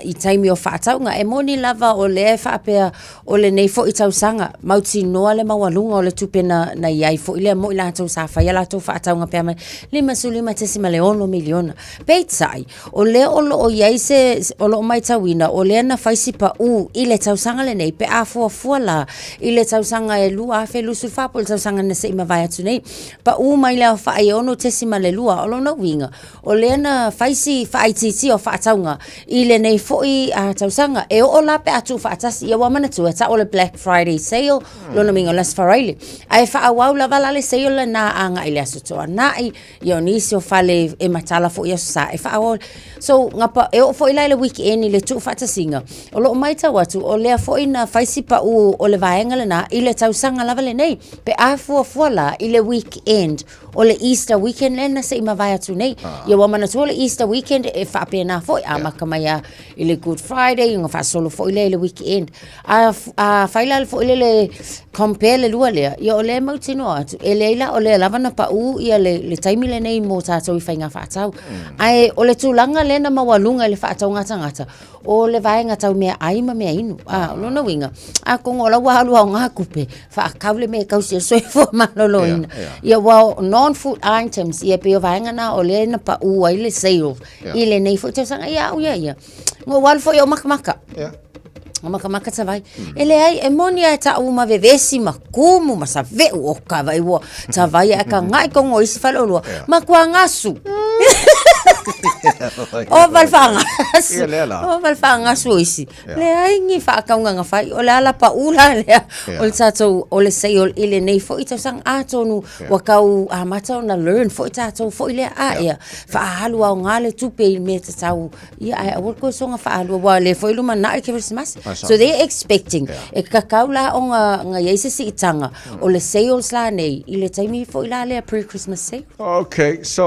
i taimi o faatauga. E moni lava o lea e faapea o lenei foi tausaga, mautinoa le maualuga o le tupe na, na i ai foi lea mo i latou sa fai a latou faatauga pe a mai $55.6 miliona. Peitai, O lea o lo o i ai se, o lo o matauina, o lea na fai si paʻū i le tausaga lenei, pe a fuafua la i le tausaga e 2024 po o le tausaga na se i mavae atu nei, paʻū mai le aofai e 6.2. O lona uiga, o lea na fai si faaitiitia o faatauga i lenei foi tausaga. E oo la pe a tuufaatasi, ia ua manatua e tau o le Black Friday sale, lona uiga o le Aso Faraile. Ae faaauau lava la le sale lena agai i le Aso Toonai, Ia o nisi o fale e matala foi i Aso Sa e faaauau. So, ngapa, e oo foi la i le weekend i le tuufaatasiga, o lo o matau atu, o lea foi na fai si paʻū o le vaega lena i le tausaga lava lenei. Pe a fuafua la i le weekend o le Easter weekend lea na se i mavae atu nei. Ia ua manatua o le Easter weekend e faapena foi, amata mai lava i le Good Friday ona faasolo foi lea i le weekend. A, a fai la foi le le compare le lua lea, ia o lea e mautinoa atu, e leai la o lea lava na paʻū ia le, le taimi lenei mo tātou i faiga faatau. Ae o le tulaga lea na maualuga i le faatauga tagata, o le vaega tau meaai ma meainu. A, o lona uiga, atonu o la ua alu aoga tupe, faatau le mea e tausi ai le soifua maloloina. Ia ua not non-food items, ia pei o vaega na o lea na paʻu ai le sale i lenei foi tausaga. Ia au ia ia. Na ou alu foi o makamaka. O makamaka tavai. E leai, e moni a e taʻu ma vevesi ma kumu ma saveʻu o ka vai ua tavai ae ka gaʻi kogo o isi faleolua. Matua gasu. O va le faagasu. Ia lea la. O va le faagasu o isi. Leai ni faakauga na fai. O le ala paʻu la lea o le tatou o le sale i lenei foi tausaga. Atonu ua tau amata ona learn foi tatou foi lea. A ia, faaalu aoga le tupe i mea tatau. Ia, ae aua le toe soona faalua, aua o lea foi e lumanai le Kerisimasi. So they are expecting, e kakau la ona na i ai se siitaga o le sales la nei i le taimi foi la lea pre-Christmas sale. Okay, so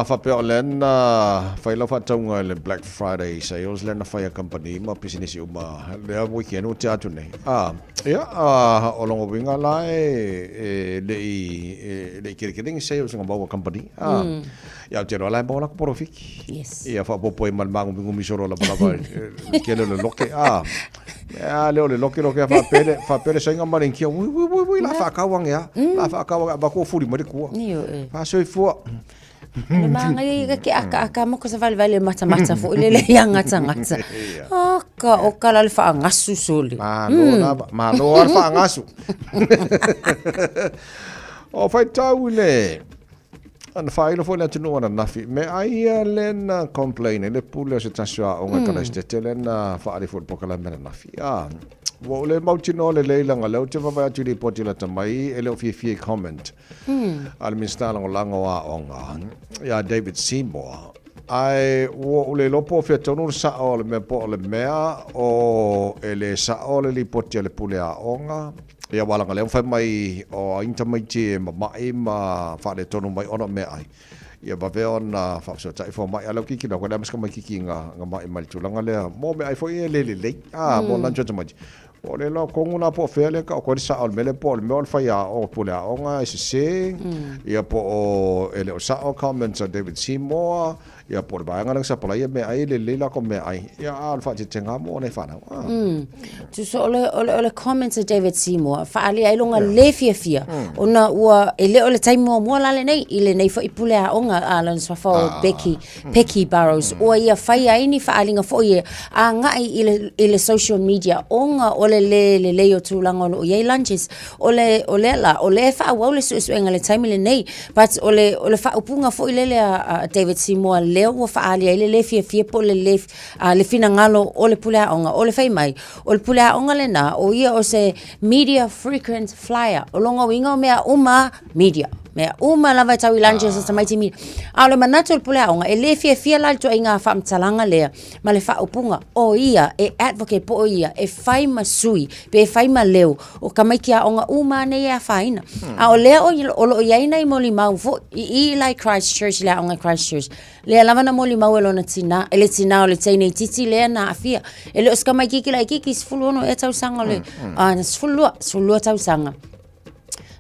faapea o lea na fai lau faatauga i le Black Friday sales lea na fai a kamupani ma pisinisi uma lea weekend ua tea atu nei. Ah, ia, o lona uiga la e le i kelikeli ni sales na maua a kamupani. Ah, Ia, ou te iloa la e maua latou polofiki. Yes. Ia, faaopoopo ai ma le māgumigumi solo lavalava i le tele o le loke. A, a lea o le loke loke a faapea le, faapea le saina ma le initia, ui, ui, ui, ui, la faakau ane a. La faakau ane, avatu o fuli mai le tua. Ioe. Faasoifua. Le māngaia ia ke akaaka mo ka savalivali e matamata foi le le ia gatagata. Oka, oka la le faagasu sole. Malo lava, malo lava le faagasu. O faitau i le Na faailo foi le atunuu ananafi. Meaai ia lea na complain ai le pule o se tasi o aoga i Kalaistete lea na faaali foi i le polokalame ananafi. A, ua ou le mautinoa lelei leaga o lea ou te vaavaai atu i lipoti lata mai e le o fiafia i comment a le Minisita Lagolago o Aoga ia David Seymour. Ae ua ou le iloa po o fea tonu le sao o le mea po o le mea o e le sao le lipoti a le pule aoga. Ia aua leaga o lea ua fai mai o ai ni tamaiti e mama'i ma faaletonu mai ona o meaai, ia vave ona faafesootai fomai. A o lea ua kikina atu ai le a ma si tamaititi na ma'i mai i le tulaga lea mo meaai foi ia e le lelei, a, mo lunch a tamaiti. Ua ou le iloa tonu la po o fea lea e taoto ai le sao o le mea lea po o le mea o le faiaoga, pule aoga e sese, ia po o e le o sao comments a David Seymour, Ia, po o le vaega lea na sapalaia meaai, e lelei lākou meaai. Ia, a o le faaeteetega lava mo nai fanau. Ah. Tusa o le, o le, o le comments a David Seymour, faaalia ai lona le fiafia, ona ua, e le o le taimi muamua la lenei, i lenei foi pule aoga a lona suafa o Becky, Becky Burrows, ua ia fai ai ni faaaliga foi e agai i le, i le social media, ona o le le lelei o tulaga o lo o i ai lunches. O le, o lea la, o lea e faaauau le suesuega i le taimi lenei, but o le, o le faaupuga foi lele a, a David Seymour lea ua faaali ai le lē fiafia po o le lē, a, le finagalo o le pule aoga, o le fai mai, o le pule aoga lenā, o ia o se media frequent flyer. O lona uiga o mea uma media. Mea uma lava e tau i lunches a tamaiti media. A o le manatu o le pule aoga, e lē fiafia la i le ituaiga faamatalaga lea, ma le faaupuga, o ia e advocate po o ia e fai ma sui, pe fai ma leo o tamaiti aoga uma nei e afaina. A o lea o, o lo o i ai nai molimau foi i i la i Christchurch, le aoga i Christchurch, lea lava na molimau e lona tinā, e le tinā o le teine itiiti lea na aafia. E le o se tamaitiiti laitiiti, 16 ea tausaga o le, a, 12, 12 tausaga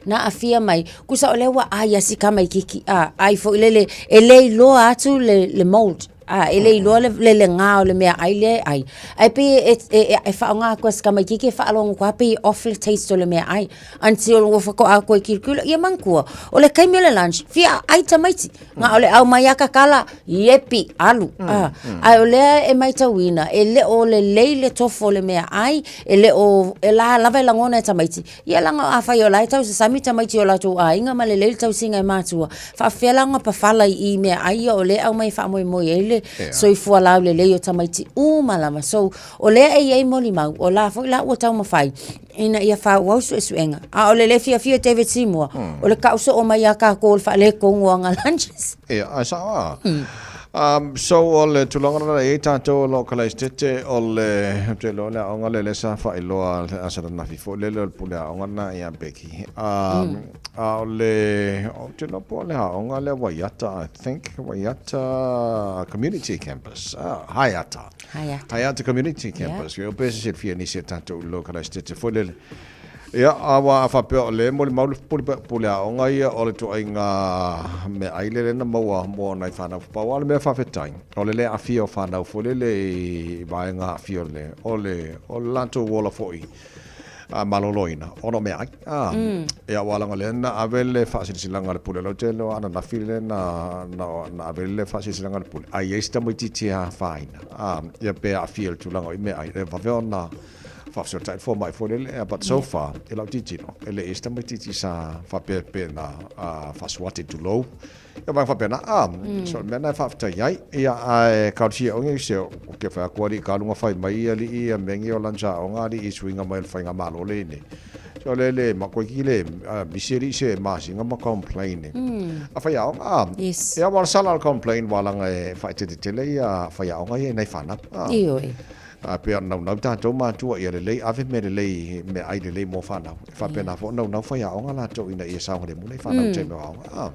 na aafia mai. Kusa o lea ua ai a si tamaitiiti, a, ai foi lele, e le iloa atu le, le mould. A, e le iloa le, le legā o le meaai lea e ai. Ae pei e, e, e, e faaaoga atu e si tamaitiiti e faalogo atu lava pei e off le taste o le meaai. Until ua faatoa toe tilotilo, ia manatua, o le taimi o le lunch, fia ai tamaiti. Na o le au mai lava tatala, iepi, alu. A, ae o lea e matauina, e le o lelei le tofo o le meaai, e le o, e la lava e lagona e tamaiti, Ia leaga afai o la e tausasami tamaiti o latou aiga ma lelei le tausiga e matua, faafefea la ona pafala i i meaai ia o lea e aumai e faamoemoe ai le soifua laulelei o tamaiti uma lava. So, o lea e i ai molimau, o la foi la ua taumafai ina ia faaauau suesuega. A o le le fiafia o David Seymour, o le kau soo mai ia kākou o le faaletonu o ana lunches. Ia, ae sao lava. So o le tulaga lena e i ai tatou o lo o Kalaistete o le, ou te iloa o le aoga lea lea sa faailoa le aso ananafi foi lele o le pule aoga lena ia Becky. A o le, ou te iloa po o le aoga lea Waiata, I think, Waiata Community Campus, Haeata. Haeata. Haeata Community Campus. Yeah. Pe se silafia nisi o tatou i lo Kalaistete foi lele. Ia, aua a faapea o lea e molimau le pule, pule aoga ia o le ituaiga meaai lele na maua mo nai fanau. Pau lava le mea faafetai, o le le aafia o fanau foi lele i vaega aafia o le, o le, o le latou ola foi. Maloloina ona o meaai. Ia aua leaga o lea na ave le faasilasilaga a le Pule, o lea ou te iloa ananafi lea na na ave le faasilasilaga a le Pule, a i ai se tamaitiiti e afaina, ia pe aafia i le tulaga o i meaai, e vave ona faafesootai le fomai foi lele. But so far, i lau tilotilo, e le i ai se tamaitiiti sa faapea pe na faasuati, tulou, Ia vaega faapena, a, so o le mea lena e faafetai ai. Ia, ae talosia oe i se, ou te fai atu alii ka luga fai mai alii ia mea nei o lana aoga alii i suiga mai o le faigamalo lea i nei. So le le ma koe le misi alii se masina ma complain. A faiaoga, a, Yes. ia wa sala le complain wa langa e faaeteete tele ia faiaoga ia i nai fanau. A. Ioe. A pei ona naunau tatou matua ia lelei, ave mea lelei, meaai lelei mo fanau. E faapena foi ona naunau faiaoga latou ina ia saogalemu nai fanau i taimi o aoga.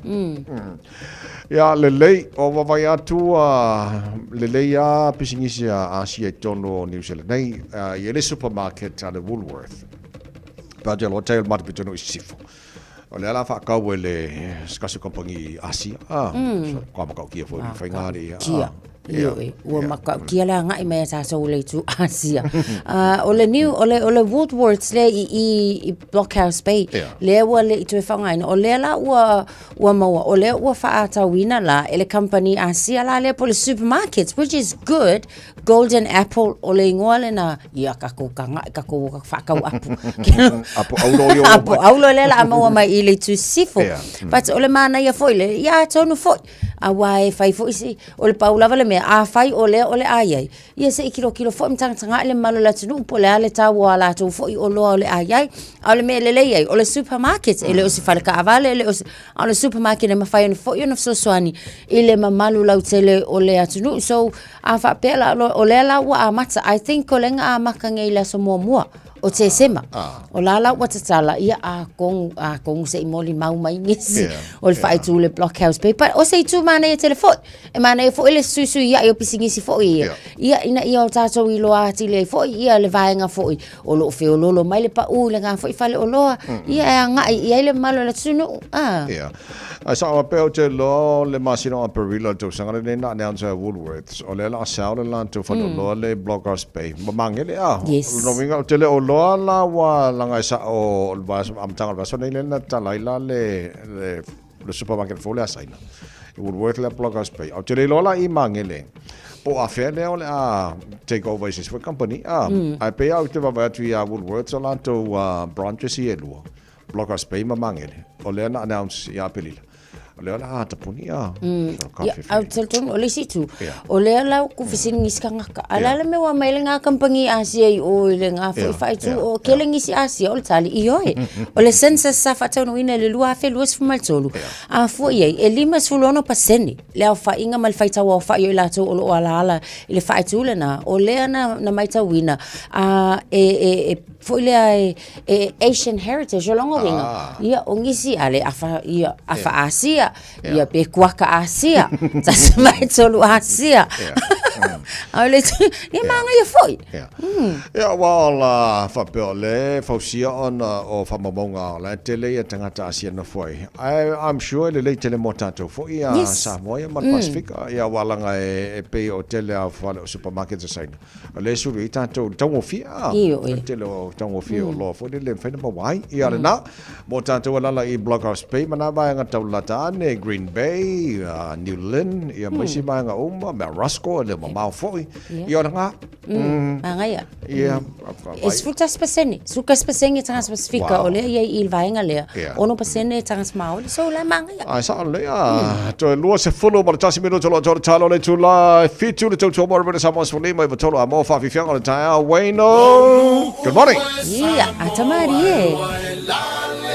Ia lelei, o vaavaai atu ua lelei lava pisinisi a Asia i totonu o Niu Sila nei, i ai le supermarket a le Woolworth. Pe a te iloa tai o le matou pitonuu i sisifo. O lea o le a faatau e le se tasi o kamupani Asia. Ka matautia foi i faiga alii ia. Kia. Ioe, ua matautia le agai mai a tatou i le itu Asia. O le new, o le, o le Woolworths lea i i i Blockhouse Bay, lea ua le i toe faaaogaina, o lea la ua, ua maua, o lea ua faaatauina la e le kamupani Asia la lea po o le supermarkets, which is good, Golden Apple, o le igoa lena, ia tatou taga'i, tatou o faatau apu. Apu aulo i o Apu aulo lea la a maua mai i le itu sisifo. But o le manaia foi le, ia atonu foi, aua e fai foi si, o le pau lava le mea, afai o lea o le a i ai, ia se i tilotilo foi ma tagatagai le mamalu o le atunuu po o le a le tau o a latou foi oloa o le a i ai. A o le mea e lelei ai, o le supermarket, e le o se fale taavale, e le o se, a o le supermarket e mafai ona foi ona fesoasoani i le mamalu lautele o le atunuu. So, a faapea la, o lea la ua amata, I think o lea na amata nei i le aso muamua o Tesema. O la la ua tatala, ia atonu, atonu se i molimau mai nisi o le faaitu le Blockhouse Bay. But o se itu manaia tele foi. E manaia foi le fesuisuiai o pisinisi foi ia. Ia, ina ia o tatou iloa atili ai foi ia le vaega foi o lo o feoloolo mai le pau i lena foi faleoloa, ia e agai i ai le mamalu o le atunuu. Ah. Ia. Ae sao lava pea ou te iloa o le masina o Aperila o le tausaga lenei na announce ai e Woolworths, o lea o le a sao le latou faleoloa lea i Blockhouse Bay. Ma magele a. Yes. O lona uiga ou te le o iloa la ua leaga e sao o le vaiaso, amataga o le vaiaso nei lea na tatala ai la le, le, le supermarket fou lea a Saina. I Woolworth lea Blockhouse Bay. Ae ou te le iloa la i Magele po o afea lea o le a take over e se isi foi company. A, ae pei lava ou te vaavaai atu ia Woolworths o latou branches ia e lua. Blockhouse Bay ma Magele. O lea na announce ia Aperila. O lea o le a tapuni a. So, ka Ia, whiwhi. au talitonu, o le isi itu, Ia. o lea la ku fesili nisi tagata, a le a le mea ua aumai ai lena kamupani Asia i o i lena foi Ia, faaitu, ia, o kele nisi Asia, o le tali, ioe. O le census sa faataunuuina i le 2023, a fua i ai, e 56% le aofaiga ma le faitau aofai o i latou o lo o alaala i le faaitu lena, o lea na, na matauina, a, e, e, e, foi lea e, e Asian heritage o lona uiga ia o nisi a le afa ia afa Asia ia pe kuaka Asia tasi mai tolu Asia a o le ia māngaia foi Ia. Ia, aua o la faapea o le fausia ona o faamaumauga o la e tele ia tagata Asia e nofo ai. Ae I'm sure e lelei tele mo tatou foi ia Samoa ia ma le Pasifika. Ia aua leaga e pei o tele lava o fale o supermarkets a Saina. O lea e sulu ai tatou i le taugofie, a. Ioe. O le tele o taugofie o oloa foi lele e mafai ona maua ai. Ia lena, mo tatou e alaala i Blockhouse Bay ma nā vaega taulalata ane, Green Bay, New Lynn, ia ma isi vaega uma, Mount Roskill, e le o mamao foi. Ia o lena. Manaia. Ia. E 11%, 11% e tagata Pasifika o lea e i ai i le vaega lea, 6% tagata Māori, so o la e manaia. Ae sao lelei a. Toe 21 minute o lo o toe tatalo le itula e 7 le tautua mo Roberta Samoa 15 i 3 a mo whawhiwhianga o le taeao Wayno. Good morning. Ia, a tamarie e.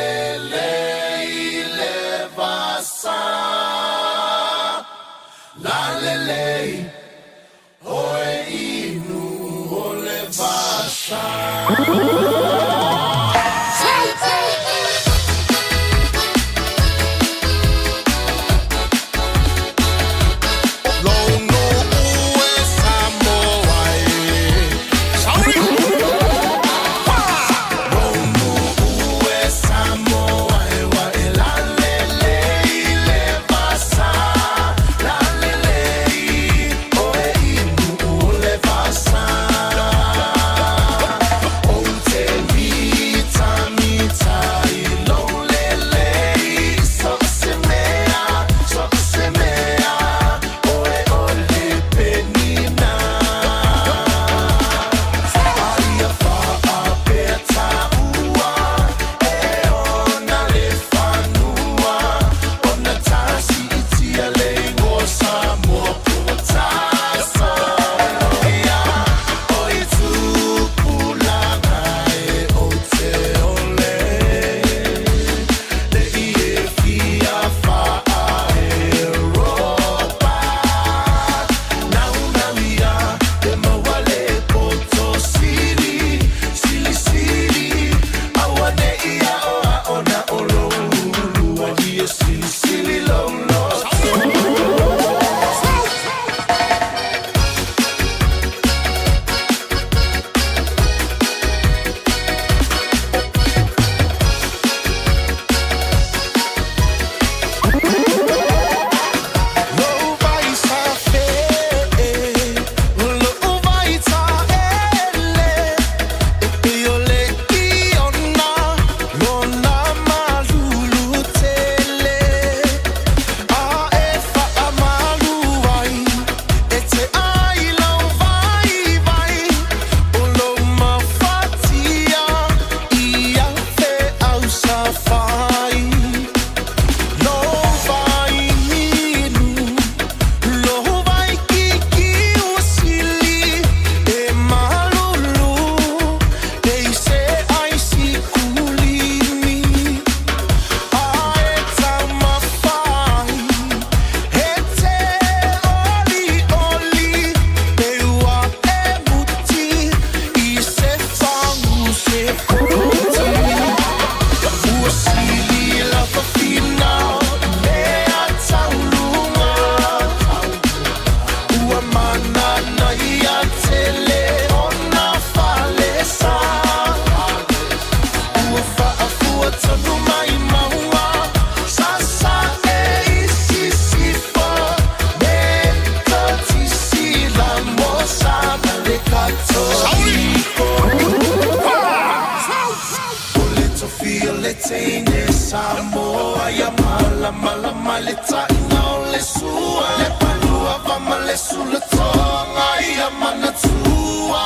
Malamalama le taina o le sua Le palua va ma le sulatoga ia manatua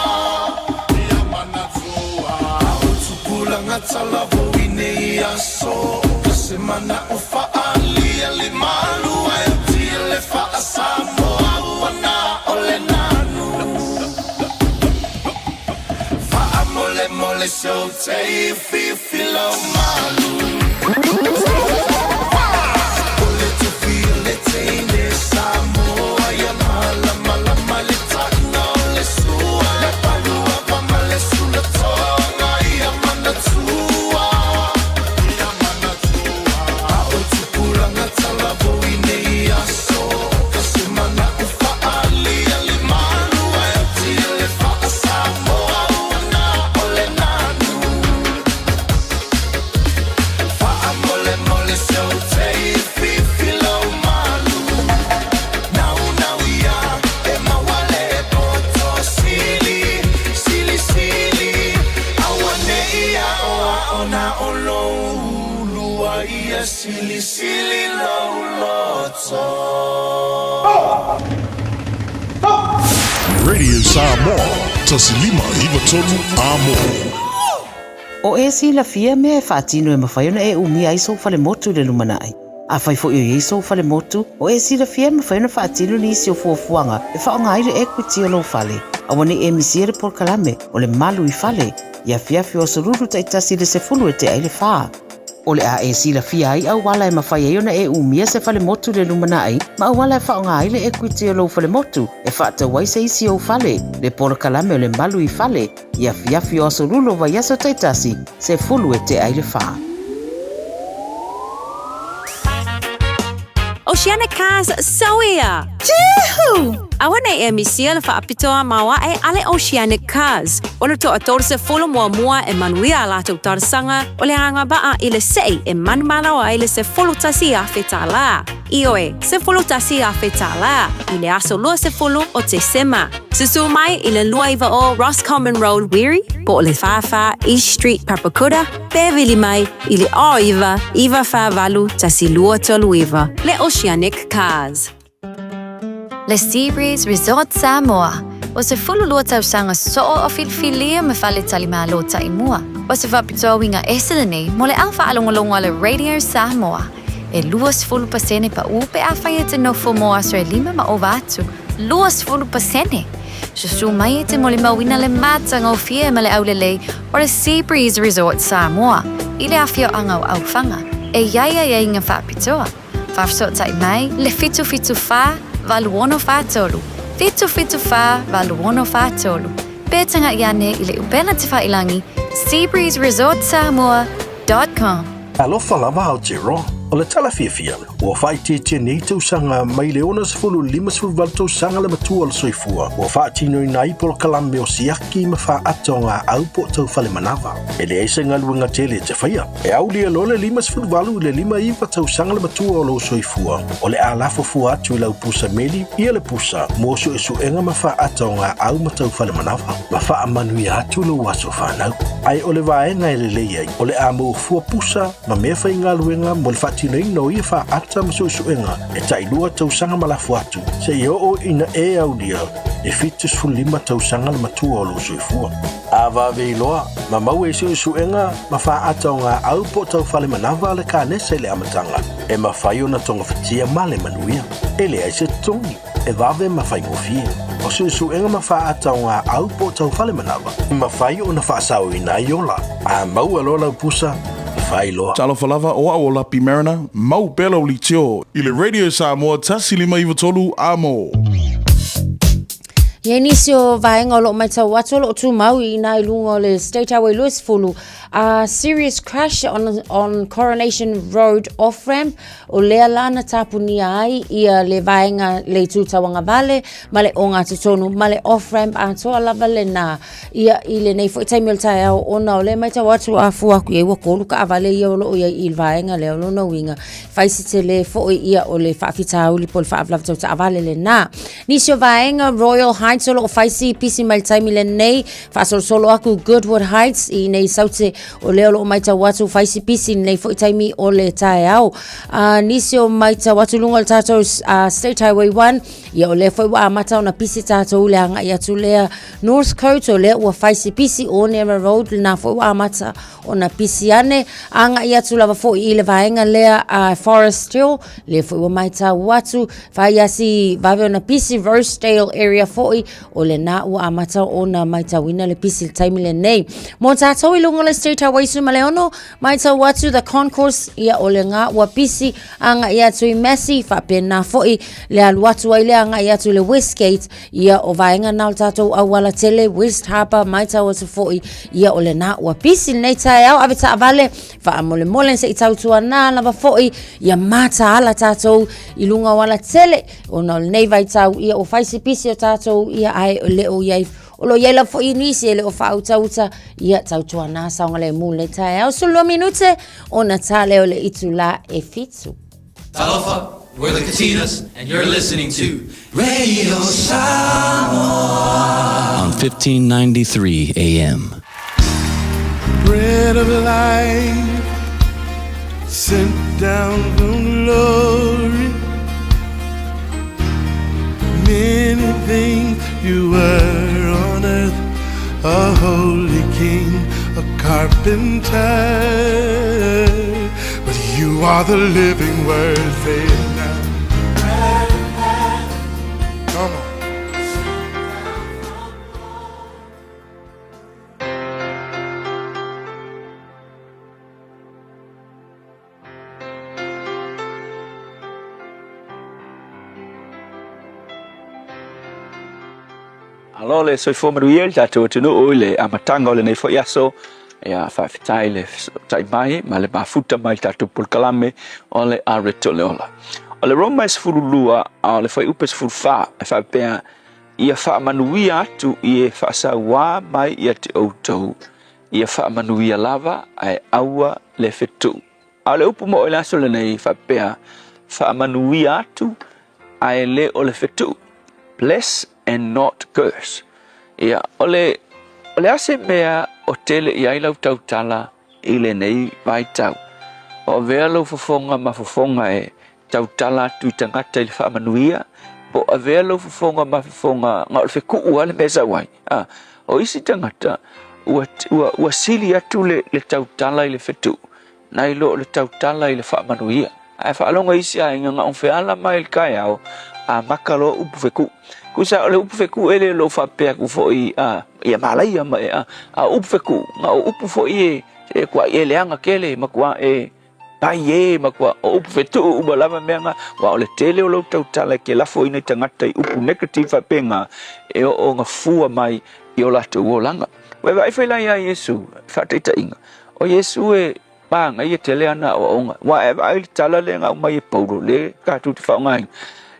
Ia manatua A o tupulaga talavou i nei aso Ka se mana'o fa'aalia le malu ae atia le fa'asamoa ua na o le nanu Fa'amolemole se ou te fifi lau malu O le tofi o le teine Samoa ia malamalama le taina o le sua Le paluava ma le sulatoga ia manatua Ia manatua A o tupulaga talavou i nei aso Ka se mana'o fa'aalia le malu ae atia le fa'asamoa ua na o le nanu Fa'amolemole se ou te fifi lau malu Naunau ia e maua le poto sili Silisili Auane'i a'oa'o na o lou ulua ia Silisili lou loto. Radio Samoa, 1593 Amo. O e silafia mea e faatino e mafai ona e umia ai sou falemotu i le lumanai. Afai foi o i ai sou falemotu, o e silafia e mafai ona faatino nisi o fuafuaga e faaaoga ai le equity o lou fale. Aua ne i e misia le polokalame o le Malu i Fale i afiafi o Aso Lulu taitasi i le 10 e tea i le fa. O le a e silafia ai auala e mafai ai ona e umia se falemotu i le lumanai ma auala e faaaoga ai le equity o lou falemotu e faatau ai se isi ou fale, le polokalame o le Malu i Fale i afiafi o Aso Lulu o vaiaso taitasi, 10 e tea i le fa. Oceanic Cars Soia! Juhu! Aua nei e misia le faapitoa maoae a le Oceanic Cars. O le toa 30 muamua e manuia a latou talosaga o le agavaa i le se'i e manumalo ai le 11,000 tālā. Ioe, 11,000 tālā i le aso 20 o Tesema. Susu mai i le 29 Roscommon Road, Wiri, po o le 44 East Street, Papakura, pe vili mai i le 09 948 1239, le Oceanic Cars. Le Seabreeze Resort Samoa, o se 12 tausaga soo o filifilia ma faletalimalo taimua. O se faapitoa uiga ese lenei mo le au faalogologo a le Radio Samoa. E 20% paʻu pe afai e te nofo mo aso e lima ma ova atu. 20%! Susu mai e te molimauina le matagofie ma le aulelei o le Sea Breeze Resort Samoa i le afioaga o Aufaga e i ai aiaiga faapitoa. Faafesootai mai le 774 8643, 774 8643, pe tagaʻi ane i le upega tafailagi seabreezeresortsamoa.com. Alofa lava Aotearoa. O le tala fiafia, ua faaitiitia nei tausaga mai le 60 i le 58 tausaga le matua o le soifua ua faatinoina ai polokalame o siaki ma faata o gaau po o tau fale manava. E leai se galuega tele e te faia. E aulia loa le 58 i le 59 tausaga le matua o lou soifua, o le a lafo fua atu i lau pusa meli ia le pusa mo suesuega ma faata o gaau ma tau fale manava, ma faamanuia atu lou aso fanau. Ae o le vaega e lelei ai, o le a maua fua pusa ma mea faigaluega mo le faatinoina o ia faata ma suesuega e tailua tausaga ma lafo atu, seia oo ina e aulia le 75 tausaga le matua o lou soifua. A vave iloa, ma maua i suesuega ma faata o gaau po o tau fale manava le kanesa i le amataga, e mafai ona togafitia ma le manuia. E leai se totogi, e vave ma faigofie. O suesuega ma faata o gaau po o tau fale manava, e mafai ona faasaoina ai ola. A maua loa lau pusa, fai loa. Talofa lava, o au o Lapi Mariner, mau pea lau leitio i le Radio Samoa 1593 Amo. I ai nisi o vaega o lo o matau atu o lo o tumau i ina i luga o le State Highway 20, a serious crash on Coronation Road off-ramp, o lea la na tapunia ai ia le vaega le itu tauagavale ma le ogatotonu ma le off-ramp atoa lava lena. Ia, i lenei foi taimi o le taeao ona o lea e matau atu a fua atu i ai ua tolu taavale ia o lo o i ai i le vaega lea, o lona uiga, fai se tele foi ia o le faafitauli po o le faalavelave tau taavale lena. Nisi o vaega Royal High. Heights o lo o fai si pisi mai le taimi lenei, faasolosolo aku Goodwood Heights i nei saute o lea o lo o maitau atu fai si pisi lenei foi taimi o le taeao. Nisi o maitau atu luga o le tatou State Highway 1, ia o lea foi ua amata ona pisi tatou le agai atu lea Northcote, o lea ua fai si pisi Onera Road, lena foi ua amata ona pisi ane, agai atu lava foi i le vaega lea a Forest Hill, lea foi ua maitau atu, fai a si vave ona pisi Rosedale area foi, o lena ua amata ona maitauina le pisi le taimi lenei. Mo tātou i luga o le State Highway 16, maitau atu The Concourse, ia o le ngā ua pisi agai atu i Massey, faapena foi le alu atu ai le agai atu i le Westgate, ia o vaega na o le tātou auala tele West Harbour, maitau atu foi, ia o lena ua pisi lenei taeao, ave taavale, faamolemole se i tautuana lava foi, ia mataala tātou i luga o ala tele, ona o lenei vaitau, ia ua fai si pisi o tātou, ia ae le o iai, o lo iai lava foi nisi e le o faautauta, ia tautuana saogalemu lenei taeao, 12 minute, ona tā lea o le itulā e 7. Talofa, we're the Katinas, and you're listening to Radio Samoa on 1593 AM. Bread of life, sent down from glory. Many things you were on earth, a holy king, a carpenter. But you are the living word, say it now. Come on. Alo le soifua manuia i le tatou atunuu i le amataga o lenei foi aso. Ia, faafetai le fesootai mai ma le mafuta mai i le tatou polokalame o le Areto o le Ola. O le Roma e 12 a o le fuaiupu e 14 e faapea, Ia faamanuia atu i e faasauā mai ia te outou, ia faamanuia lava ae aua le fetuu. A o le upu moʻo i le aso lenei e faapea, faamanuia atu ae le o le fetuu, bless and not curse. Ia, o le, o le a se mea o tele i ai lau tautala i lenei vaitau? O avea lou fofoga ma fofoga e tautala atu i tagata i le faamanuia, po o avea lou fofoga ma fofoga na o le fekuu lava le mea e sau ai. A, o isi tagata, ua, ua, ua sili atu le, le tautala i le fetuu, nai lo o le tautala i le faamanuia. Ae faalogo isi aiga na o feala mai i le taeao, amata loa upu fekuu. Tusa o le upu fekuu e le o lou faapea atu foi a, ia malaia ma e a, a o upu fekuu, na o upu foi e, e kuai e leaga tele, matua e, Pai e, matua o upu fetuu uma lava mea nga, wa o le tele o lou tautala e ke lafoina i tagata i upu negative faapena e oo nga fua mai i o latou olaga. Ua e vaai foi la ia Iesu, faataitaiga, o Iesu e mānaia tele ana aoaoga. Ua e vaai i le tala lea na aumai e Paulo, le tatou te faaaogaina.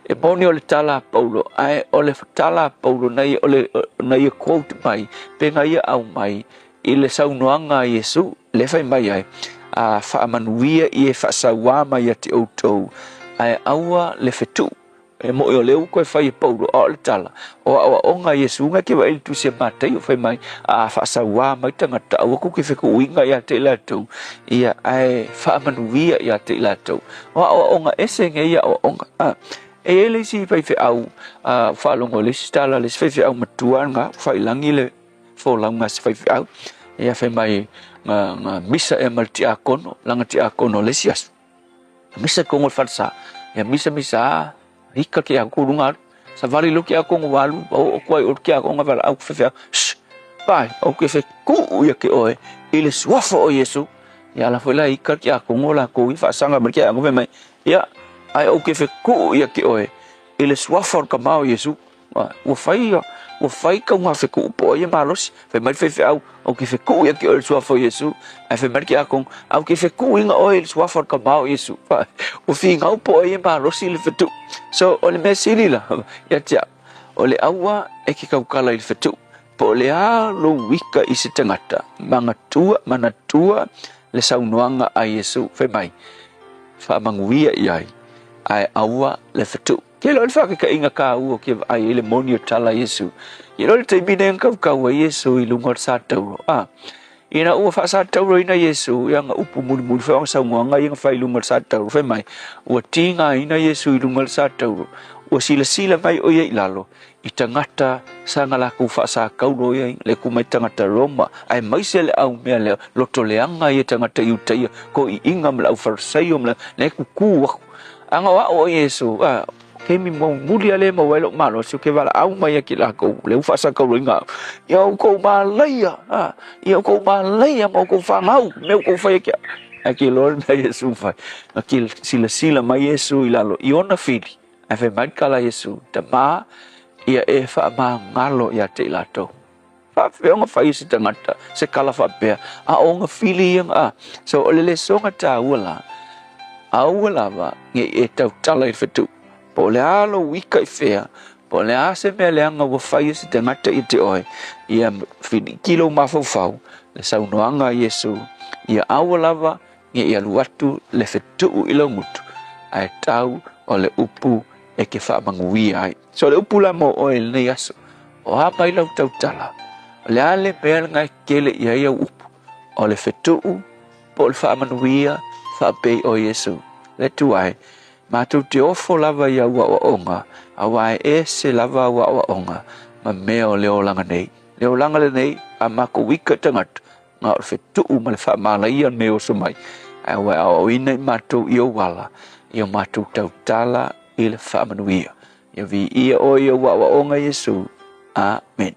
E moni o le tala a Paulo, ae o le tala a Paulo na ia, o le, na ia quote mai, pe na ia aumai i le saunoaga a Iesu, lea fai mai ai, A faamanuia i e faasauā mai ia te outou, ae aua le fetuu. E moʻi o lea ua toe fai e Paulo, a o le tala, o aoaoga a Iesu nga ke vaai i le tusi a Mataio fai mai, a faasauā mai tagata, aua kou ke fekuuiga ia te i latou, ia, ae faamanuia ia te i latou. O aoaoga ese ngeia aoaoga. A, e i ai le isi faifeau, a, faalogo i le isi tala a le isi faifeau matua nga, failangi le folauga a se faifeau, ia fai mai nga, nga misa ea ma le tiakono, langa tiakono le isi aso. Misa kongo le falesa, ia misa misa a, hika ke aku lunga alu. Savali lo ke aku ngo alu, o o kuai o ke aku nga vala au fefea. Shh, pai, o ke fe ku ia ke oe, i le suafa o Iesu. Ia ala foi la hika ke aku ngo la ko i faasanga ma ke aku fe mai. Ia, ai o ke fe ku ia ke oe, i le suafa o le kama o Iesu. Ua fai, ua fai kauga fekuu po o ai e malosi. Fai mai le faifeau, Ou ke fekuu ia te oe i le suafa o Iesu. Ae fai mai le tiakono, Au ke fekuuina oe i le suafa o le kama o Iesu. Ua finau po o ai e malosi le fetuu. So, o le mea sili la, ia te au, o le aua e ke kaukala i le fetuu. Po o le a lou ika i se tagata, manatua, manatua le saunoaga a Iesu, fai mai, Faamanuia i ai, ae aua le fetuu. Ke loa le faakaitaʻiga tāua ke vaai ai le moni o tala a Iesu. Ke loa le taimi lea na tautau ai Iesu i luga o le satauro. A, ina ua faasatauroina Iesu i ana upu mulimuli foi o ana saunoaga ia na fai i luga o le satauro, fai mai, ua tigaina Iesu i luga o le satauro, ua silasila mai o ia i lalo i tagata sa na latou faasatauro ai le ku mai tagata Roma, aemaise le au mea lea loto leaga ia tagata Iutaia, toeaiina ma le aufarisaio ma le, lea e tutu atu. Ana o a'o o Iesu, a, taimi muamuli lava lea e maua ai lo'u malosi, ou te valaau mai ai ki lakou, lea ua faasakauloina au, ia outou malaia, a, ia outou malaia ma outou fanau, mea ua outou faia ki a'u. Ae ke iloa le mea a Iesu na fai, na silasila mai Iesu i lalo i ona fili, ae fai mai le tala a Iesu, Tama, ia e faamagalo ia te i latou. Faapefea ona fai e se tagata se kala faapea, a o ona fili ia a. So, o le lesoga taua la, aua lava ne i e tautala i le fetuʻu, po o le a lou ika i fea, po o le a se mea leaga ua fai e se tagata ia te oe, ia filiki lou mafaufau, le saunoaga a Iesu, ia aua lava ne i alu atu le fetuʻu i lou gutu, ae tau o le upu e te faamanuia ai. So, o le upu la mo oe i lenei aso, O a mai lau tautala, o le a le mea lena e kele i ai au upu, o le fetuʻu po o le faamanuia faapei o Iesu. Le Atua e, matou te ofo lava i au aoaoga, aua e ese lava au aoaoga ma mea o le olaga nei. Le olaga lenei a makou ika tagata, na o le fetuʻu ma le faamalaia le mea e oso mai, ae ua e aoaoina i matou i ou ala, i o matou tautala i le faamanuia. Ia viia oe i ou aoaoga Iesu. Amen.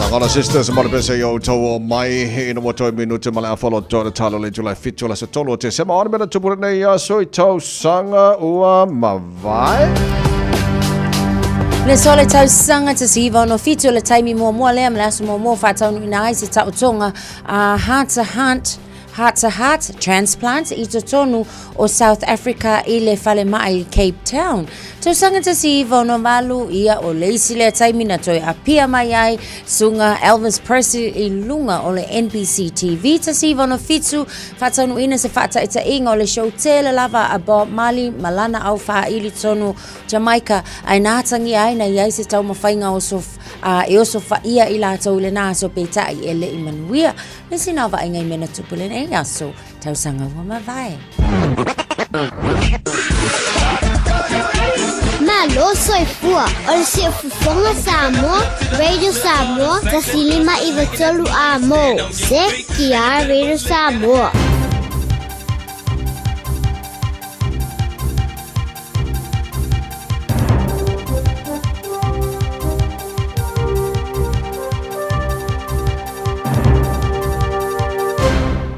Angola Sisters mo le pese i outou o mai ina ua toe minute ma le afa loto le talo le July 7 o le aso 3 o Tesema o le mea na tupu lenei aso i tausaga ua mavae. Le so le tausaga 1967 o le taimi muamua lea ma le aso muamua faataunuuina ai se taotoga a Heart to Heart Heart to Heart Transplant i totonu o South Africa i le falemai i Cape Town. Tausaga 1968 ia o le isi lea taimi na toe apia mai ai suga Elvis Presley i luga o le NBC TV 1967 faataunuuina se faataitaiga o le show tele lava a Bob Marley ma lana au faaili tonu Jamaica ae na atagia ai na i ai se taumafaiga oso, a, e osofaia i latou i lena aso peitai e le i manuia. Le sina o vaaiga i mea na tupu lenei aso, tausaga ua mavae. Malo soifua o le siufofoga Samoa, Radio Samoa, 105 93 amo. CTR Radio Samoa.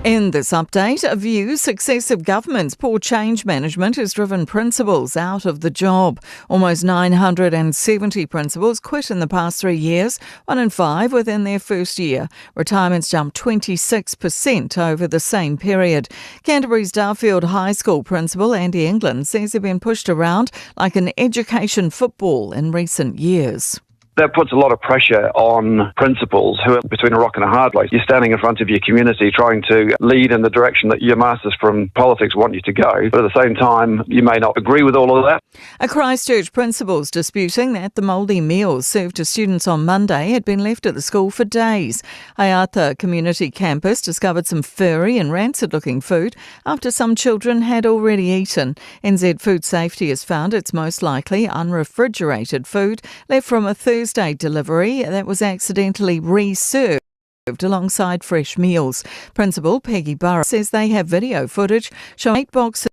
In this update, a view successive governments' poor change management has driven principals out of the job. Almost 970 principals quit in the past three years, one in five within their first year. Retirements jumped 26% over the same period. Canterbury's Darfield High School principal Andy England says they've been pushed around like an education football in recent years. That puts a lot of pressure on principals who are between a rock and a hard place. You're standing in front of your community trying to lead in the direction that your masters from politics want you to go. But at the same time, you may not agree with all of that. A Christchurch principal's disputing that the mouldy meals served to students on Monday had been left at the school for days. Hayata Community Campus discovered some furry and rancid looking food after some children had already eaten. NZ Food Safety has found it's most likely unrefrigerated food left from a Thursday delivery that was accidentally re-served alongside fresh meals. Principal Peggy Burrow says they have video footage showing eight boxes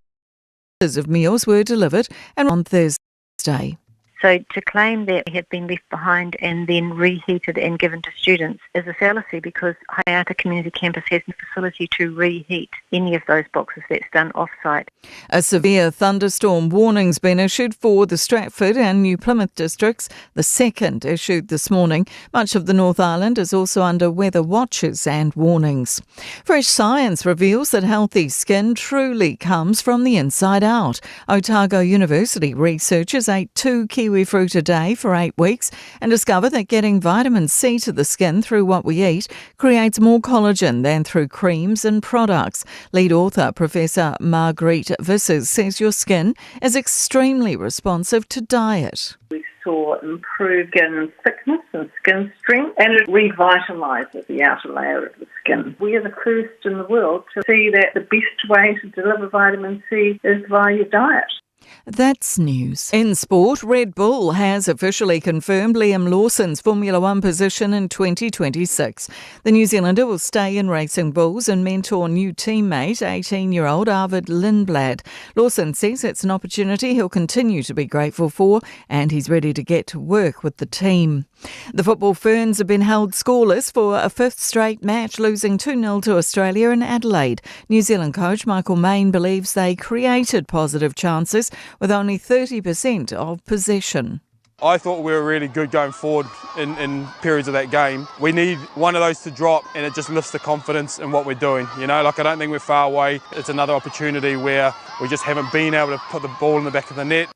of meals were delivered and on Thursday. So to claim that they had been left behind and then reheated and given to students is a fallacy because Hayata Community Campus has no facility to reheat any of those boxes. That's done off-site. A severe thunderstorm warning's been issued for the Stratford and New Plymouth districts, the second issued this morning. Much of the North Island is also under weather watches and warnings. Fresh science reveals that healthy skin truly comes from the inside out. Otago University researchers ate two kiwi fruit a day for eight weeks and discovered that getting vitamin C to the skin through what we eat creates more collagen than through creams and products. Lead author Professor Marguerite Vissers says your skin is extremely responsive to diet. We saw improved skin thickness and skin strength, and it revitalises the outer layer of the skin. We are the first in the world to see that the best way to deliver vitamin C is via your diet. That's news. In sport, Red Bull has officially confirmed Liam Lawson's Formula One position in 2026. The New Zealander will stay in Racing Bulls and mentor new teammate, 18 year old Arvid Lindblad. Lawson says it's an opportunity he'll continue to be grateful for and he's ready to get to work with the team. The football Ferns have been held scoreless for a fifth straight match, losing 2 0 to Australia in Adelaide. New Zealand coach Michael Main believes they created positive chances with only 30% of possession. I thought we were really good going forward in, in periods of that game. We need one of those to drop and it just lifts the confidence in what we're doing. You know, like I don't think we're far away. It's another opportunity where we just haven't been able to put the ball in the back of the net.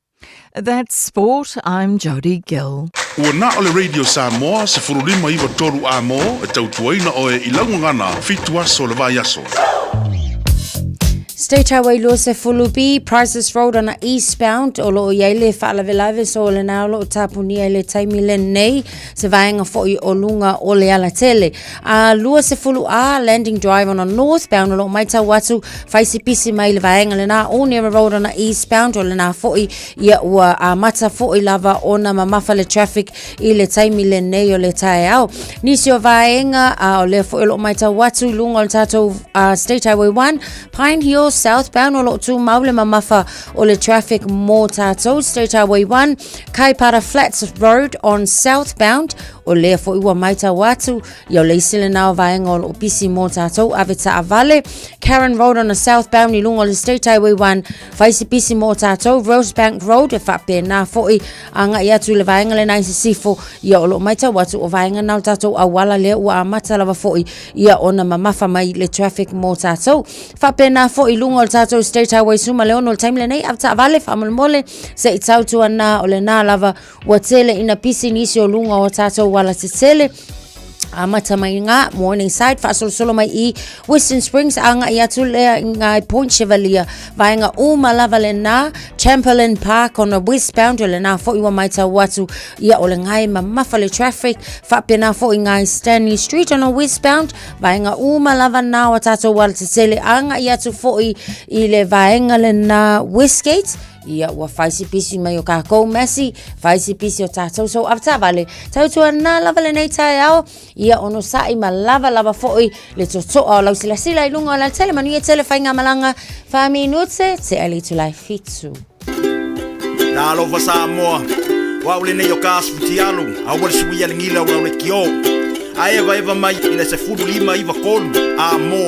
That's sport. I'm Jody Gill. Ua na o le Radio Samoa 1593 amo e tautuaina oe i lau gagana fitu aso o le vaiaso. State Highway 20 B, Prices Road ana eastbound o loo i ai le faalavelave so o lena o loo tapunia i le taimi lenei se vaega foi o luga o le alatele. A 20 A, Landing Drive ona northbound o loo maitau atu faisipisi mai le vaega lena o Nera Road ona eastbound o lena foi ia ua amata foi lava ona mamafa le traffic i le taimi lenei o le taeao. Nisi o vaega a o lea foi o loo maitau atu i luga o le tatou State Highway 1, Pine Hills southbound o lo o tumau le mamafa o le traffic mo tātou. State Highway 1, Kaipara Flats Road on southbound, o lea foi ua maitau atu, ia o le isi lena o vaega o lo o pisi mo tātou, ave taavale. Karen Road on the southbound i luga o le State Highway 1, fai si pisi mo tātou. Rosebank Road e faapena foi agai atu i le vaega lena i sisifo, ia o lo o maitau atu o vaega na o le tātou auala lea ua amata lava foi ia ona mamafa mai le traffic mo tātou. Faapena foi i luga o le tātou State Highway 16 le taimi lenei, ave taavale faamolemole se i tautuana o lena lava ua tele ina pisi nisi o luga o tātou ala tetele amata mai ngā Morningside faasolosolo mai i Western Springs agai atu lea i ngā Point Chevalier vaega uma lava lena Chamberlain Park on the westbound o lena foi ua maitau atu ia o le ngai mamafa le traffic faapena foi ngai Stanley Street on the westbound vaega uma lava na o tātou ala tetele agai atu foi i le vaega lena Westgate Ia, ua fai si pisi mai o kākou Messi, fai si pisi o tātou so avetaavale. Tautua nā lava lenei taeao, ia onosa'i ma lava lava fo'i le toto'a o lau silasila i luga o le alatele manuia tele faigamalaga faminute te ali itula e fitu. Talofa Samoa, o au lenei o ka asu futialu, aua le suia le gila o lau lekiō. A evaeva mai i le 1593 a mō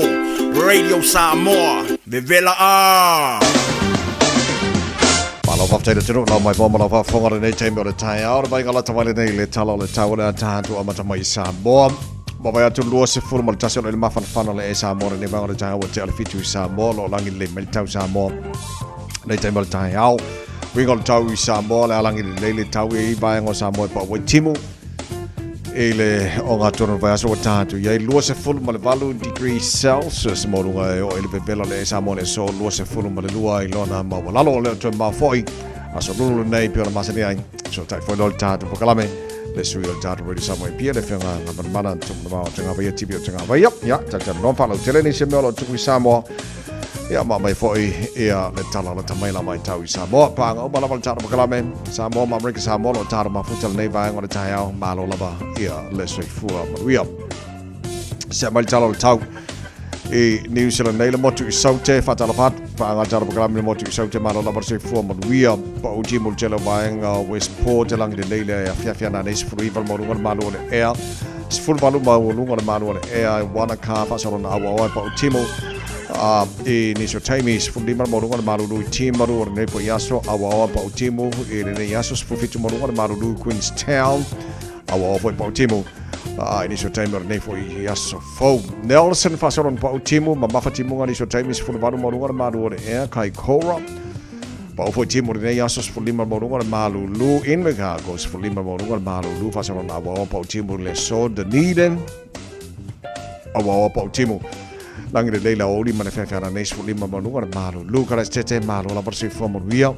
Radio Samoa, vevela ā! Malo faafetai le atunuu lau mai po ma lau faafofoga lenei taimi o le taeao le vaiga lata mai lenei le tala o le tau o le ataatu amata mai i Samoa. Vaavaai atu 21 o le mafanafana o le e Samoa lenei vaega o le taeao ua tea le fitu i Samoa o lo o lagi lelei mai le tau Samoa nei taimi o le taeao. Uiga o le tau i Samoa le alagi lelei le tau i vaega o Samoa e pau ai timu i le o ngā tonu vaiaso ua taha atu i ai 28 degrees Celsius mo runga e o i le vevela le e Samoa le so 22 i lona maualalo o leo toe mafo'i aso lulu lenei pe ona masani ai so tai foi lo le taha atu pokalame le sui o le taha atu Radio Samoa i pia le whianga ngā manamana tō mana o te ngā vaia tipi o te ngā vaia ia tata no whalau tele ni se mea o lo tuku i Samoa Ia ma mai foi ia le tala o le tamai la mai tau i Samoa. Paanga uma lava le tala makalame. Samoa ma Amerika Samoa lo tala mafuta lenei vaega o le taeao. Malo lava ia le soifua manuia. Se mai le tala o le tau i New Zealand nei le motu i Saute, whātala whātu, paanga tala makalame le motu i Saute, malo lava le soifua manuia. Pa uti mo le tele o vaega Westport, te langi le leile e awhiawhia nā nei sefulu iwa le maurunga le malu o le ea. Sefulu valu maualuga le malu o le ea e Wanaka, whaasalona aua oe pa utimu. I nisi o taimi, 15 le maualuga le malulu i Timaru o lenei foi aso, auaoa pa utimu i lenei aso, 17 maualuga le malulu i Queenstown, auaoa foi pa utimu i nisi o taimi o lenei foi aso fou. Nelson faasolona pa utimu, mamafa timuga nisi o taimi, 18 maualuga le malu o le ea, Kaikoura, Pau foi timu lenei aso 15 maualuga le malulu Invercargill, 15 maualuga le malulu faasolona auaoa pa utimu le aso Dunedin, Aua oa pau timu. Langi le leila o uli ma le whewhera nei sfu lima ma lunga le malu. Lu kara te te malu la varsi fua manuia.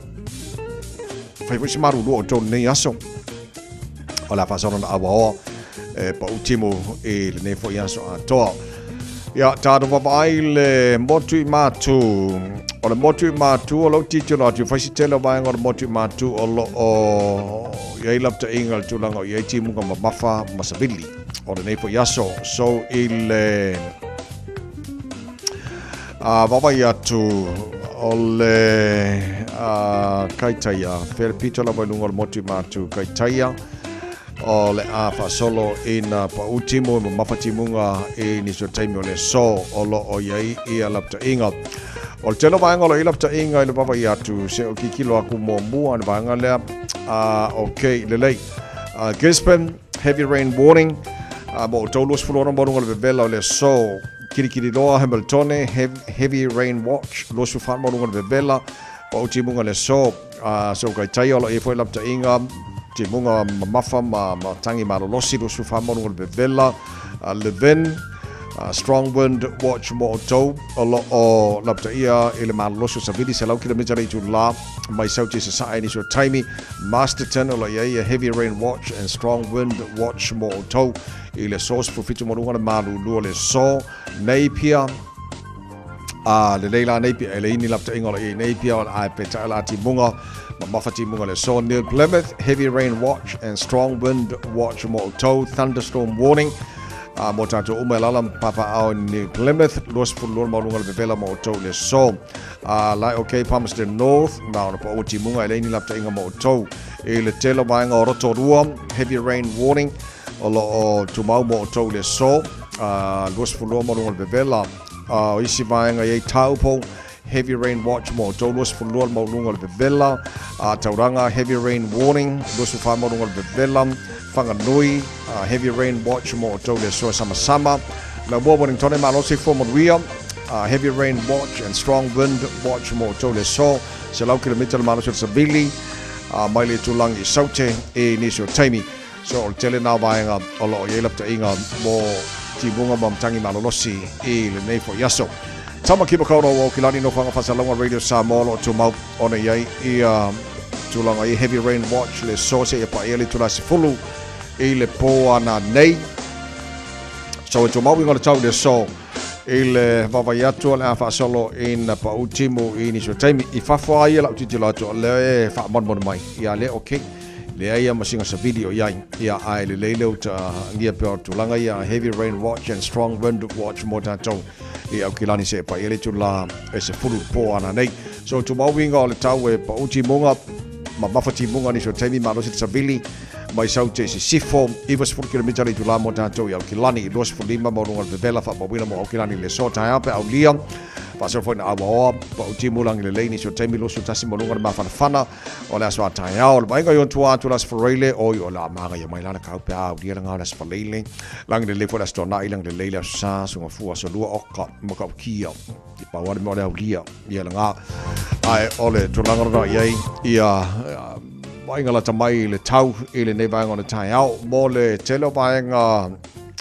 Whai wisi maru lua o tōnu nei aso. O la whasona na aua oa e pau timu i le nei fo i aso a toa. Ia, tātou wawai le motu i mātu. O le motu i mātu o lau titilo atu. Whaisi tele o vaenga o le motu i mātu o lo o iai lapta inga le tūlanga o iai timuga ma mafa ma savili. O lenei foi aso. So i le a vaavaai atu o le a Kaitaia fea le pito lava i luga o le motu i Matu Kaitaia o le a faasolo i na pau timu ma mamafa timuga i nisi o taimi o le aso o lo o i ai ia lapataiga. O le tele o vaega o lo o i ai lapataiga i le vaavaai atu se o kikilo aku muamua i le vaega lea. A okay lelei. Gisborne Heavy rain warning mo outou 26 ma luga o le vevela o le aso. Kirikiriroa, Hamiltone, heavy rain watch 24 ma luga o le vevela pa o timuga le aso. So kai taia o lo i ai foi lapataiga timuga mamafa ma matangi malolosi 24 ma luga o le vevela. Levin, strong wind watch mo outou o lo o lapataia i le malolosi o Savili 100 kilomita le itula mai Sauti Sasae nisi o taimi. Masterton o lo i ai a heavy rain watch and strong wind watch mo outou i le aso 17 ma luga le malulu o le aso Napier a lelei la Napier e leini lapataiga o lo i ai Napier o le a pe tae la timuga mamafa timuga le aso New Plymouth heavy rain watch and strong wind watch mo outou thunderstorm warning. A mo tātou uma e lala papaao i New Plymouth, 22 le maualuga o le vevela mo outou i le aso. A lae okay Palmerston North, na ona paua timuga e leai ni lapataiga mo outou. I le tele o vaega o Rotorua, heavy rain warning, o lo o tumau mo outou i le aso. A 22 maualuga o le vevela. A o isi vaega i ai Taupo, Heavy Rain Watch mo outou, 22 le maualuga o le vevela, a Tauranga, Heavy Rain Warning, 24 maualuga o le vevela, Whanganui, Heavy Rain Watch mo outou le aso e samasama, Laua, Wellington e malosi fua manuia, Heavy Rain Watch and Strong Wind Watch mo outou le aso, 100 kilomita le malosi o le savili, mai le itulagi i Saute i nisi o taimi. So o le tele nā vaega o lo o i ai lapataiga mo timuga ma matagi malolosi i lenei foi aso. Tamaki Makaurau o Aukilani Nofoaga Faasalauga Radio Samoa o lo o tumau ona i ai ia tulaga i Heavy Rain Watch le aso seia paia le itula 10 i le pō ana nei. So e tumau iga o le tau i le aso i le vaavaai atu o le a faasolo ina pau timu i nisi o taimi. I fafo a ia lau tilotilo atu o lea e faamanumanu mai ia lea okay. Leai ia ma sina savili o iai, ia ae lelei le uta ngia pea o tulaga ia heavy rain watch and strong wind watch mo tatou i Aukilani se e pai ele tula e se fulu po ana nei. So tu mauinga o le tau e pa uti munga, ma mafa timuga nisi o taimi malosi te savili mai sau te sisifo, 90 kilomita le itula mo tatou i Aukilani, 25 maualuga o le vevela faamauina mo Aukilani le aso taeao pe aulia, faasolo foi na auaoa, pa uti mulangi lelei nisi o taimi 21 maualuga le mafanafana. O le aso a taeao, le vaaiga i ona tua atu le Aso Faraile, oi o le a magaia mai la le kau pe a aulia le ngao le Aso Faraile, lagi lelei foi le Aso Toonai, lagi lelei le Aso Sa, suga fua Aso Lua, oka, matautia, i pau lava le mea o le aulia, ia le nga. Ae o le tulaga lena i ai, ia, vaaiga lata mai i le tau i lenei vaega o le taeao, mo le tele o vaega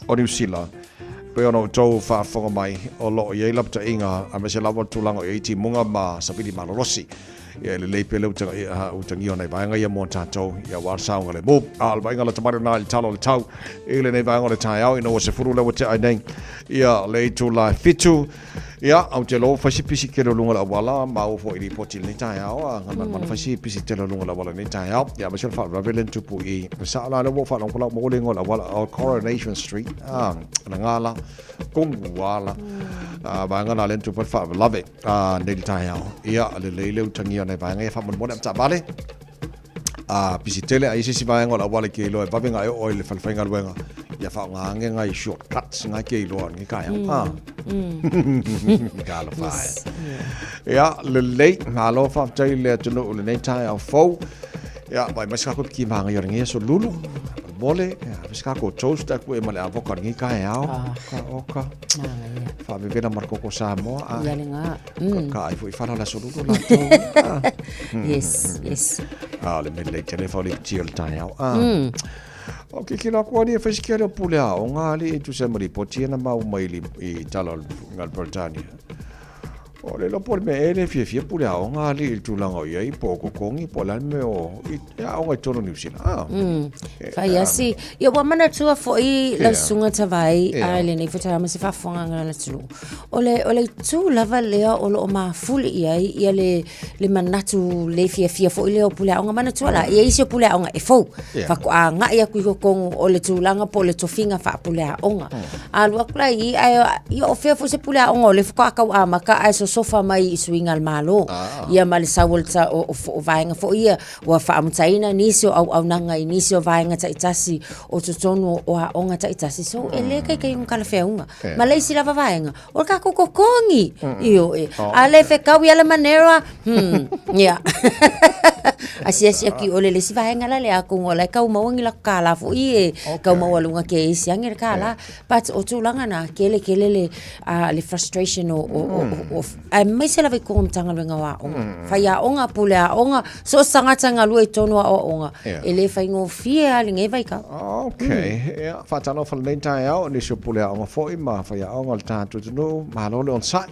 o Niu Sila, pei ona outou faafofoga mai, o lo o i ai lapataiga, aemaise lava le tulaga o i ai timuga ma savili malolosi. Ia e lelei pea le utagia o nai vaega ia mo tatou, ia aua le saogalemu. A o le vaaiga lata mai lena i le tala o le tau i lenei vaega o le taeao ina ua 10 lea ua tea ai nei ia le itula e 7. Ia, ou te iloa ua fai si pisi tele o luga o le auala, maua foi i lipoti i lenei taeao, a gana fai si pisi tele o luga o le auala i lenei taeao. Ia, aemaise o le faalavelave lea na tupu i sao la lea ua ou faalogo lau maua le igoa o le auala, o Coronation Street, a, lena la, Konguala, a, vaega la lea na tupu ai le faalavelave. A nei le taeao. Ia, lelei le utagia o nai vaega ia faamolemole a taavale. A pisi tele ai se isi vaega o le auala ke iloa e vave nga e oo i le fale faigaluega. Ia faaaoga ange ngai shortcuts ngai ke iloa nge taeao. Talofa e. Ia, lelei, malo faafetai i le atunuu i lenei taeao fou. Ia, vaai mai se kako piki mahangai o lenei aso lulu. Mole, ia, se kako toast aku e ma le avoka o lenei taeao. Ka oka. Faavevela ma le koko Samoa. Ah. Ia le ngā. Ka ai foi fala le aso lulu latou. Ah. Yes, yes. Ah, le mele tele fa le piti o le taeao. Ah. O ke kilo aku ali e whai sikia leo pule a o ngā ali e tusa ma ripoti e na mau mai i tala o ngā Britannia. O le iloa po o le mea ea le fiafia pule aoga alii i le tulaga o i ai, po o kokogi, po o le a le mea o i aoga i totonu o Niu Sila. Ah. Fai asi. Ia ua manatua foi lau susuga Tavai a lenei foi taeao ma se faafofogaaga a le atunuu. O le, o le itu lava lea o lo o mafuli i ai ia le, le manatu le fiafia foi lea o pule aoga. Manatua la, e i ai isi o pule aoga e fou. Faatoa agai atu i totonu o le tulaga po o le tofiga faapule aoga. Alu atu la i i, ae ia o fea foi se pule aoga o lea faatoa tau amata ae sosofa mai i suiga a le Malo. Ia ma le sau o le o, o, o vaega foi ia ua faamutaina nisi o auaunaga i nisi o vaega taitasi o totonu o aoga taitasi. So e le taitai ona talafeauga. Ma le isi lava vaega, o le tatou totogi. Ioe. A le fetau ia le manera, ia. Asiasi atu i o le le isi vaega la lea atonu o la e tau maua ni latou kālā foi e tau maualuga ke isi ane le kālā. But o tulaga na, tele tele le, le frustration o, o, o, o, aemaise lava i totonu o Matagaluega o Aoga. Faiaoga, pule aoga, so o se tagata e galue i totonu o aoaoga, e le faigofie lava lenei vaitau. Okay, ia, faatalofa lenei taeao i nisi o pule aoga foi ma faiaoga o le tatou atunuu, malo le onosai.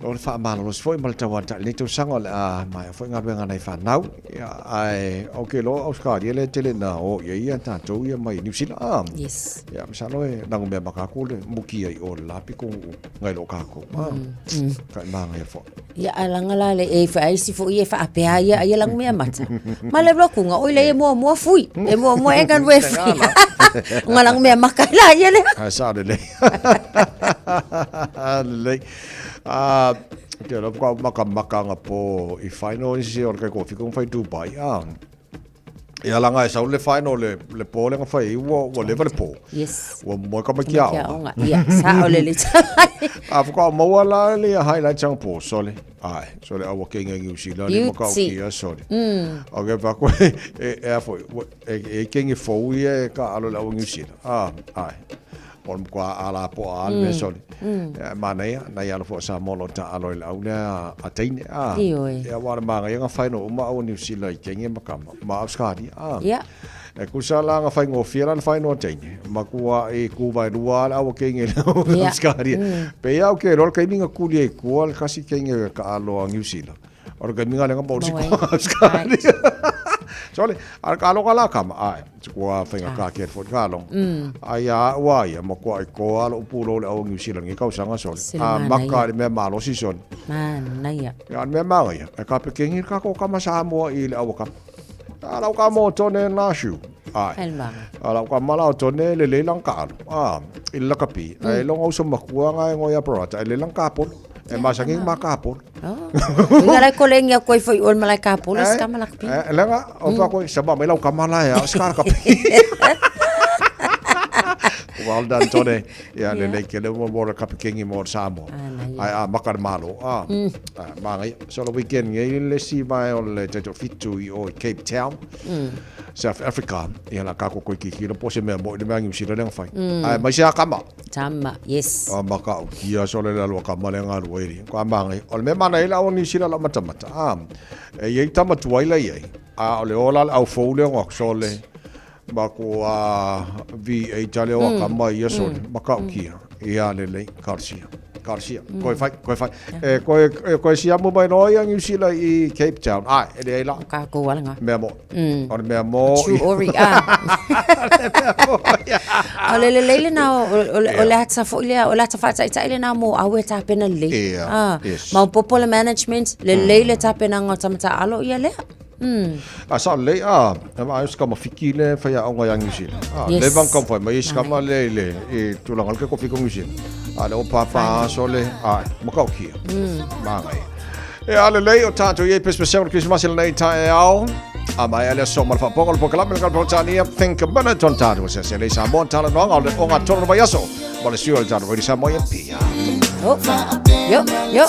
O le faamalolosi foi ma le tauatai i lenei tausaga o le a maea foi galuega a nai fanau. Ia, ae ou te iloa o Ausetalia lea e tele ina o i ai ia tatou ia mai Niu Sila. Ah. Yes. Ia, masalo e lagomea ma kākou le muki ai o le la pito ngai lo kākou. Ah. Ka i māngaia foi. Ia, a langa la le e fa isi foi e faapea ia ia langomea mata. Ma le lokunga oi le e mua mua fui. E mua mua e kan we fui. Nga langomea maka la ia le. Ai sa le le. Lelei. Ah, te ora ka maka maka nga po i final isi o le kai kofi kong fai Dubai. Ah. Ia langa e sau le final le le po le nga fai ua ua leva le po. Yes. Ua moe ka mai kia aonga. Ia, sa o le le. A fuka maua la le highlight sang po sole. Ai, sole aua kenga New Zealand le maka o kia sole. Okay, pa ko e e a foi e e kengi fou ia e ka alo le aua New Zealand. Ah, ai. O le matua ala po a le mea sole. E manaia, nai alo fo sa molo ta alo i le au lea a teine. A, Ioe. e awa le manga ia whai no uma au New Zealand i kenge makama. Ma Australia. A. Ia. E kusa la nga whai ngōwhia la le whai no teine. Makua e ku vai rua le awa kenge le au Australia. Pe ia au ke rol kai minga kuli e kua le kasi kenge ka alo a New Zealand. O le kaminga le nga mauri si kua Australia. Sole, a ka alo ka la kama, ai, si kua whainga ka kia fo ka alo. Ai a ua ia, ma kua i ko alo upu lo le au New Zealand ngi kausanga sole. A maka le mea malo si sole. Manaia. Ia, le mea manga ia, e ka pekengi ka ko kama Samoa i le aua kama. A lau ka mo tone la siu. Ai. A lau ka mala o tone le le lang ka alo. A, i le lakapi. Ai longa uso makua nga e ngoi a parata, e le lang ka polo. E masangi ma ka polo. Inga lai ko lengi a koi foi ol malai ka polo ska malak pi. Eh, lenga, o fa koi saba mai lau kamala ya, ska ka pi. Well done, Tone. Ia, le le ke le mo mo ka pikengi mo Samoa. Ai a maka malo. A, manga. So le weekend ngai le si mai o le taito fitu i o Cape Town. South Africa. Ia la ka ko koi ki ki po se mea mo le mea ngi sila le fai. Ai mai se akama. Tama, yes. A maka o kia so le lalo ka male ngā rua eri. Ko a māngai. O le mea mana ila o ni sila la matamata. A, e iei tama tuai la iei. A o le ola le au fou le ngok so le. Ma ko a V8 ale o ka mai ia so le. Maka o kia. Ia le lei, Garcia. Garcia. Koe whai, koe whai. E koe, e koe siamu mai no ia New Zealand i Cape Town. Ai, e le la. Ka ko wala nga. Mea mo. O le mea mo. True ori a. O le lelei lena o le ata foi lea, o le ata faataitai lena mo au e tapena lelei. Ia, Ah, yes. Maopopo le management, lelei le tapenaga o tamata'alo ia lea. A sa lelei a, e vaai o se kama fiki le faiaoga ia New Zealand. A, Yes. le vang kama fai mai se kama le i le, i tulaga le ke kofi ko New Zealand. A le o pāpā aso le, a, makau kia. Māngai. E a lelei o tātou i e pesepesea o le Krisimasi lenei taeao. A mai a le aso ma le faapoga o le polokalame le Kalapotania Think a Minute on tātou se se lei Samoa talanoaga o le o ngā toro vai aso. Ma le sui o le tātou i Samoa i Pia. Oh. Yo, yo.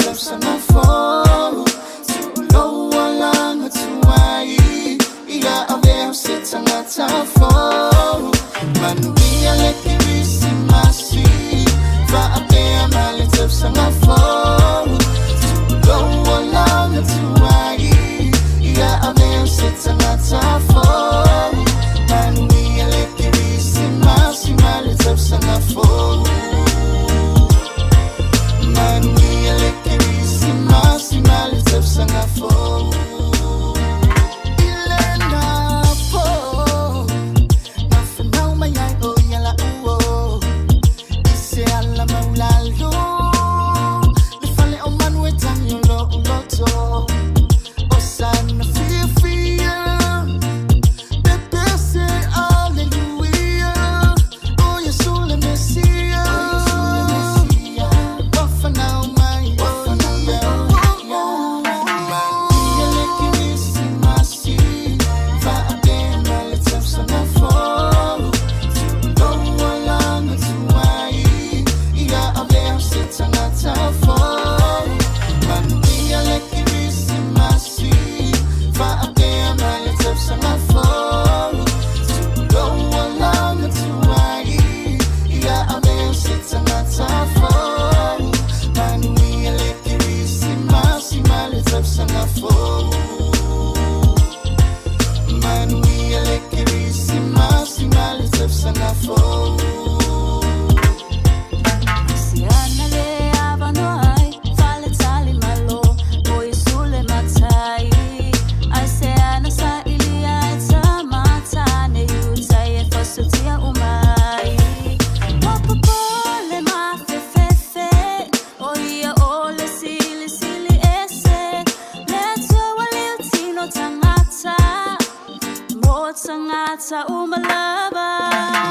tagata uma lava.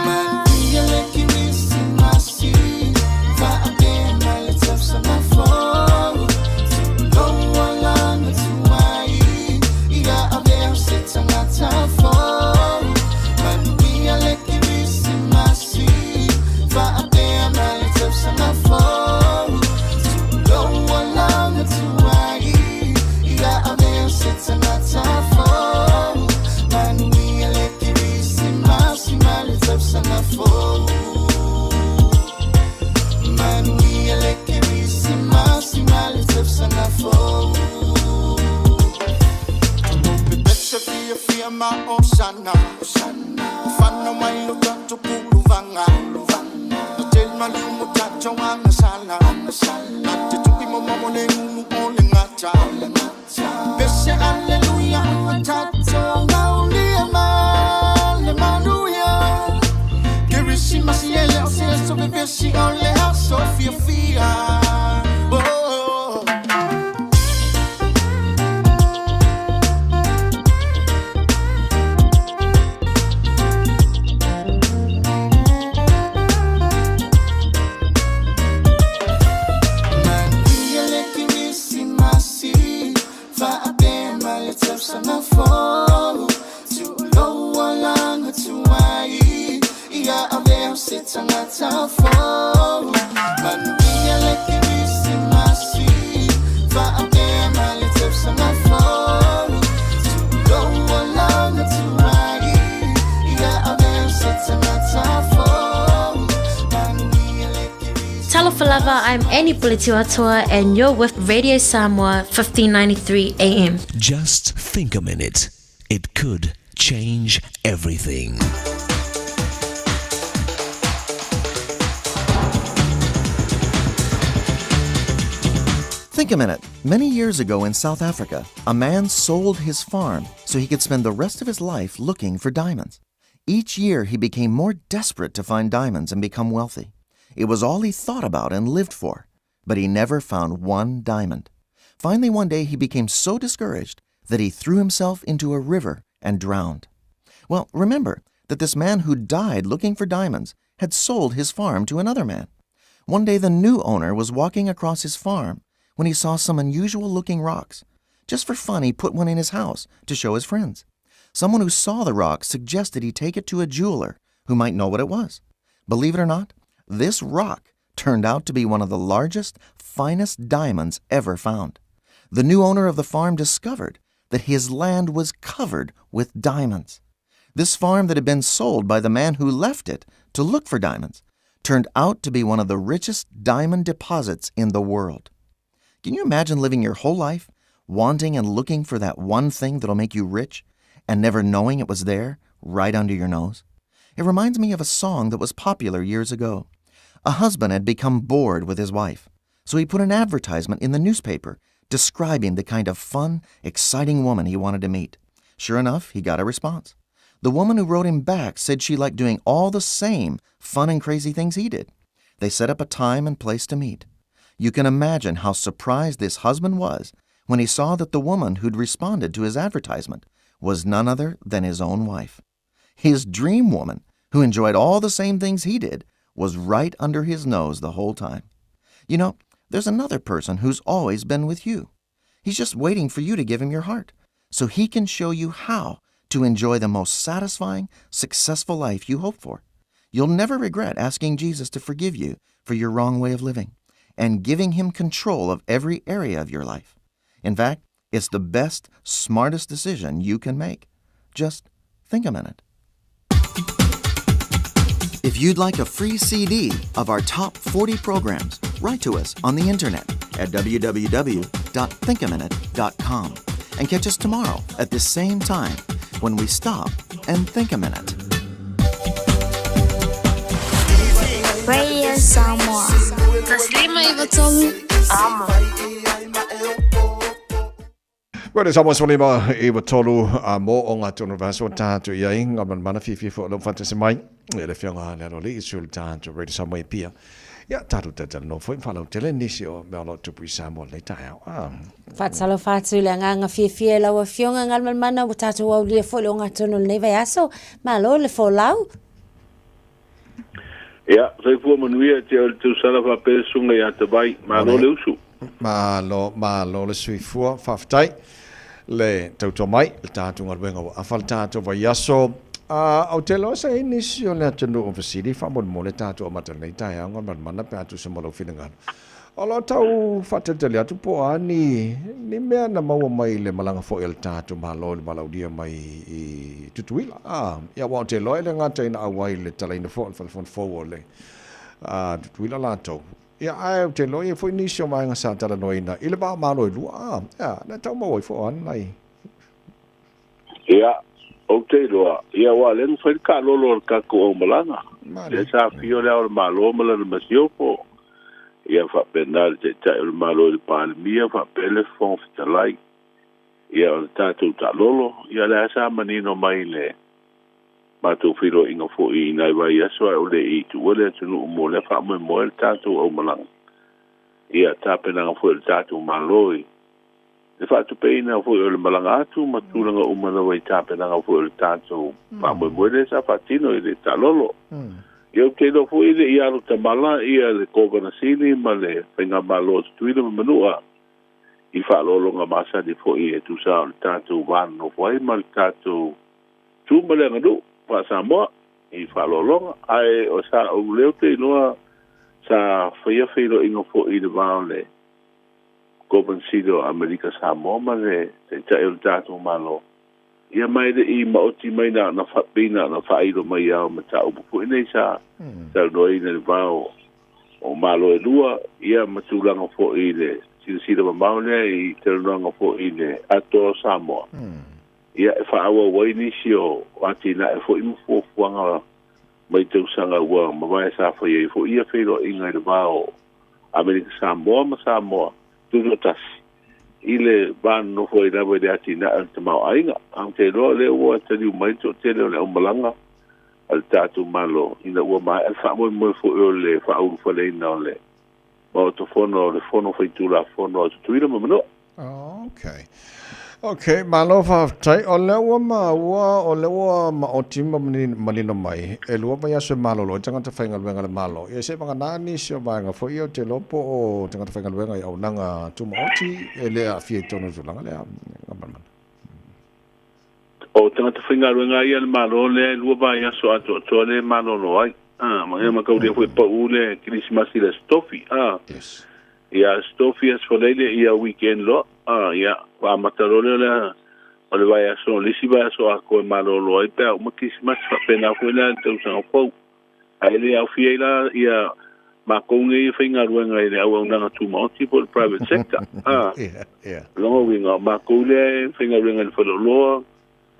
Manuia le Kerisimasi, faatea ma le tausaga fou. Tuulou alaga tuai, ia avea o se tagata fou. Manuia le Kerisimasi, faatea ma le tausaga fou. Tuulou alaga tuai, ia avea o se tagata fou. Manuia le Kerisimasi ma le tausaga fou. Manuia le Kerisimasi ma le tausaga fou. Pepese fiafia ma osana, Ufana mai lo tatou puluvaga, Na tele maliu mo tatou agasala, Na te tuki momomo le ulu o le gata. Pese aleluia ua tatou maulia ma le manuia. Kerisimasi e le o se aso vevesi o le aso fiafia. Oh. Manuia le Kerisimasi, faatea ma le tausaga fou. Tuulou alaga tuai, ia avea o se tagata fou. Manuia le Kerisimasi, faatea ma le tausaga fou. Tuulou alaga tuai, ia avea o se tagata fou. Manuia le Talofa lava, I'm Annie Puletiwatoa and you're with Radio Samoa 1593 AM. Just think a minute. It could change everything. Think a minute. Many years ago in South Africa, a man sold his farm so he could spend the rest of his life looking for diamonds. Each year he became more desperate to find diamonds and become wealthy. It was all he thought about and lived for, but he never found one diamond. Finally, one day he became so discouraged that he threw himself into a river and drowned. Well, remember that this man who died looking for diamonds had sold his farm to another man. One day the new owner was walking across his farm when he saw some unusual looking rocks. Just for fun, he put one in his house to show his friends. Someone who saw the rock suggested he take it to a jeweler who might know what it was. Believe it or not, this rock turned out to be one of the largest, finest diamonds ever found. The new owner of the farm discovered that his land was covered with diamonds. This farm that had been sold by the man who left it to look for diamonds turned out to be one of the richest diamond deposits in the world. Can you imagine living your whole life wanting and looking for that one thing that'll make you rich and never knowing it was there right under your nose? It reminds me of a song that was popular years ago. A husband had become bored with his wife, so he put an advertisement in the newspaper describing the kind of fun, exciting woman he wanted to meet. Sure enough, he got a response. The woman who wrote him back said she liked doing all the same fun and crazy things he did. They set up a time and place to meet. You can imagine how surprised this husband was when he saw that the woman who'd responded to his advertisement was none other than his own wife. His dream woman, who enjoyed all the same things he did, was right under his nose the whole time. You know, there's another person who's always been with you. He's just waiting for you to give him your heart so he can show you how to enjoy the most satisfying, successful life you hope for. You'll never regret asking Jesus to forgive you for your wrong way of living and giving him control of every area of your life. In fact, it's the best, smartest decision you can make. Just think a minute. If you'd like a free CD of our top 40 programs, write to us on the internet at www.thinkaminute.com and catch us tomorrow at this same time when we stop and think a minute. Radio Samoa. Taslima Ivatolu. Amo. Radio Samoa sefululima iva tolu a mo o ngā tonu vaso tātou i ai ngā mana mana whiwhi fo lo whantasi mai e le whianga le alo li isu le tātou Radio Samoa e pia. Ia, tatou talatalanoa foi ma faalautele nisi o mea o lo o tupu i Samoa i lenei taeao. Ah. Faatalofa atu i le agaga fiafia i lau Afioga Galumalemana ua tatou aulia foi le ogatotonu o lenei vaiaso. Malo le folau. Ia, soifua manuia te o le tausala faapea le susuga ia Tavai. Malo le usu. Malo, malo le soifua. Faafetai le tautua mai i le tatou galuega ua afa le tatou vaiaso. Ou te iloa sa i ai nisi o le atunuu o fesili faamolemole tatou amata i lenei taeao Galumalemana pe a tusa ma lou finagalo. O lo o tau faatalitali atu po o a ni, ni mea na maua mai i le malaga foi a le tatou Malo i le valaaulia mai i Tutuila. A, ia aua ou te iloa e le gata ina auai i le talaina foi o le fale fono fou o le a, Tutuila latou. Ia, ae ou te iloa e i ai foi nisi o vaega sa talanoaina i le va o Malo e lua. A, ia, na tau maua ai foi o a ni nai. Ia, ou te iloa, ia aua o lea na fai le taalolo a le tatou aumalaga. Lea sa afio Le Ao o le Malo ma lana Masiofo, ia faapena le Taitai o le Malo i le Palemia faapea le Fofoga Fetalai. Ia o le tatou taalolo, ia o lea sa manino mai le matou feiloaiga foi i nai vaiaso ae o le i tuua le atunuu mo lea faamoemoe le tatou aumalaga. Ia tapenaga foi a le tatou Malo i le faatupeina foi o le malaga atu ma tulaga uma lava i tapenaga foi o le tatou faamoemoe lea sa faatino i le taalolo. Ia ou te iloa foi e le i alu tamala ia le Kovana Sili ma le Faigamalo a Tutuila ma Manua i faaaloaloga masani foi e tusa o le tatou va nonofo ai ma le tatou tu ma le aganuu faa-Samoa i faaaloaloga. Ae o sa ou lea ou te iloa sa faia feiloaiga foi i le va o le Kovana Sili o Amerika Samoa ma le Taitai o le tatou Malo, ia ma e le i maoti mai na ona pei na ona faailo mai lava o mataupu foi nei sa talanoaina i le va o Malo e lua, ia ma tulaga foi i le silasila mamao lea i talanoaga foi i le Atoa o Samoa, ia e faaauau ai nisi o atinae foi ma fuafuaga mai tausaga ua mavae sa fai ai foi ia feiloaiga i le va o Amerika Samoa ma Samoa Tutoatasi i le va nonofo ai lava i le atinae o le tamaoaiga. Ae ou te iloa o lea ua taliu mai le toatele o le aumalaga a le tatou Malo ina ua maea le faamoemoe foi o le faaulufaleina o le Maota Fono o le Fono Faitulafono a Tutuila ma Manua. Ok. Ok, malo faafetai. O lea ua maua, o lea ua maoti ma manino mai, e lua vaiaso e malolo ai tagata faigaluega a le Malo. Ia se i vagana nisi o vaega foi ia ou te iloa po o tagata faigaluega i auaunaga tumaoti e le aafia i totonu o le tulaga lea. Gamalmana. O tagata faigaluega ia a le Malo lea e lua vaiaso atoatoa lea e malolo ai. Ah, ma ma taulia foi pau le Kerisimasi i le Aso Tofi. Ah. Yes. Ia Aso Tofi, Aso Faraile, ia weekend loa. Ah, ia, faamata loa lea o le o le vaiaso, le isi vaiaso atoa e malolo ai pe a uma Kerisimasi, faapena foi la i le tausaga fou. Ae le aofia ai la ia makou nei e faigaluega i le auaunaga tumaoti po o le private sector. Ah. Yeah, yeah. Lona uiga, o makou lea e faigaluega i le faleoloa,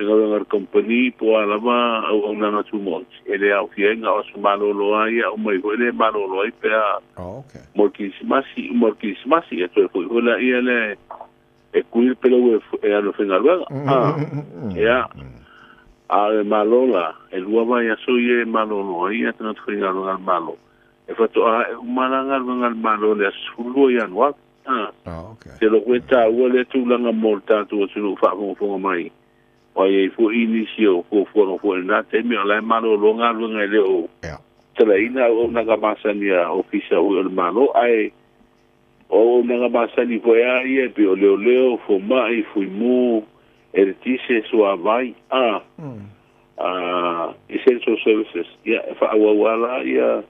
Galuega a le Kamupani po o a lava auaunaga tumaoti e le aofia ai na o aso malolo lava ia aumai foi lea e malolo ai pe a mo le Kirisimasi, uma o le Kirisimasi ia toe foi foi laia lea e kui le pelau e alu e faigaluega. Ia, a o le Malo la, e lua vaiaso ia e malolo ai ia tagata faigaluega a le Malo, e faatoa ae uma la galuega a le Malo i le aso 12 Ianuari. Ah, okay. Te loko e tāua lea tulaga mo le tātou atunuu faafogafoga mai. Ua i ai foi nisi o fuafuaga foi i lena taimi, o la e malolo galuega e le o talaina auaunaga masani a ofisa foi o le Malo, ae o auaunaga masani foi lava ia e pei o leoleo, fomai, fuimu, eletise, suavai, a, essential services, ia, e faaauau lava la ia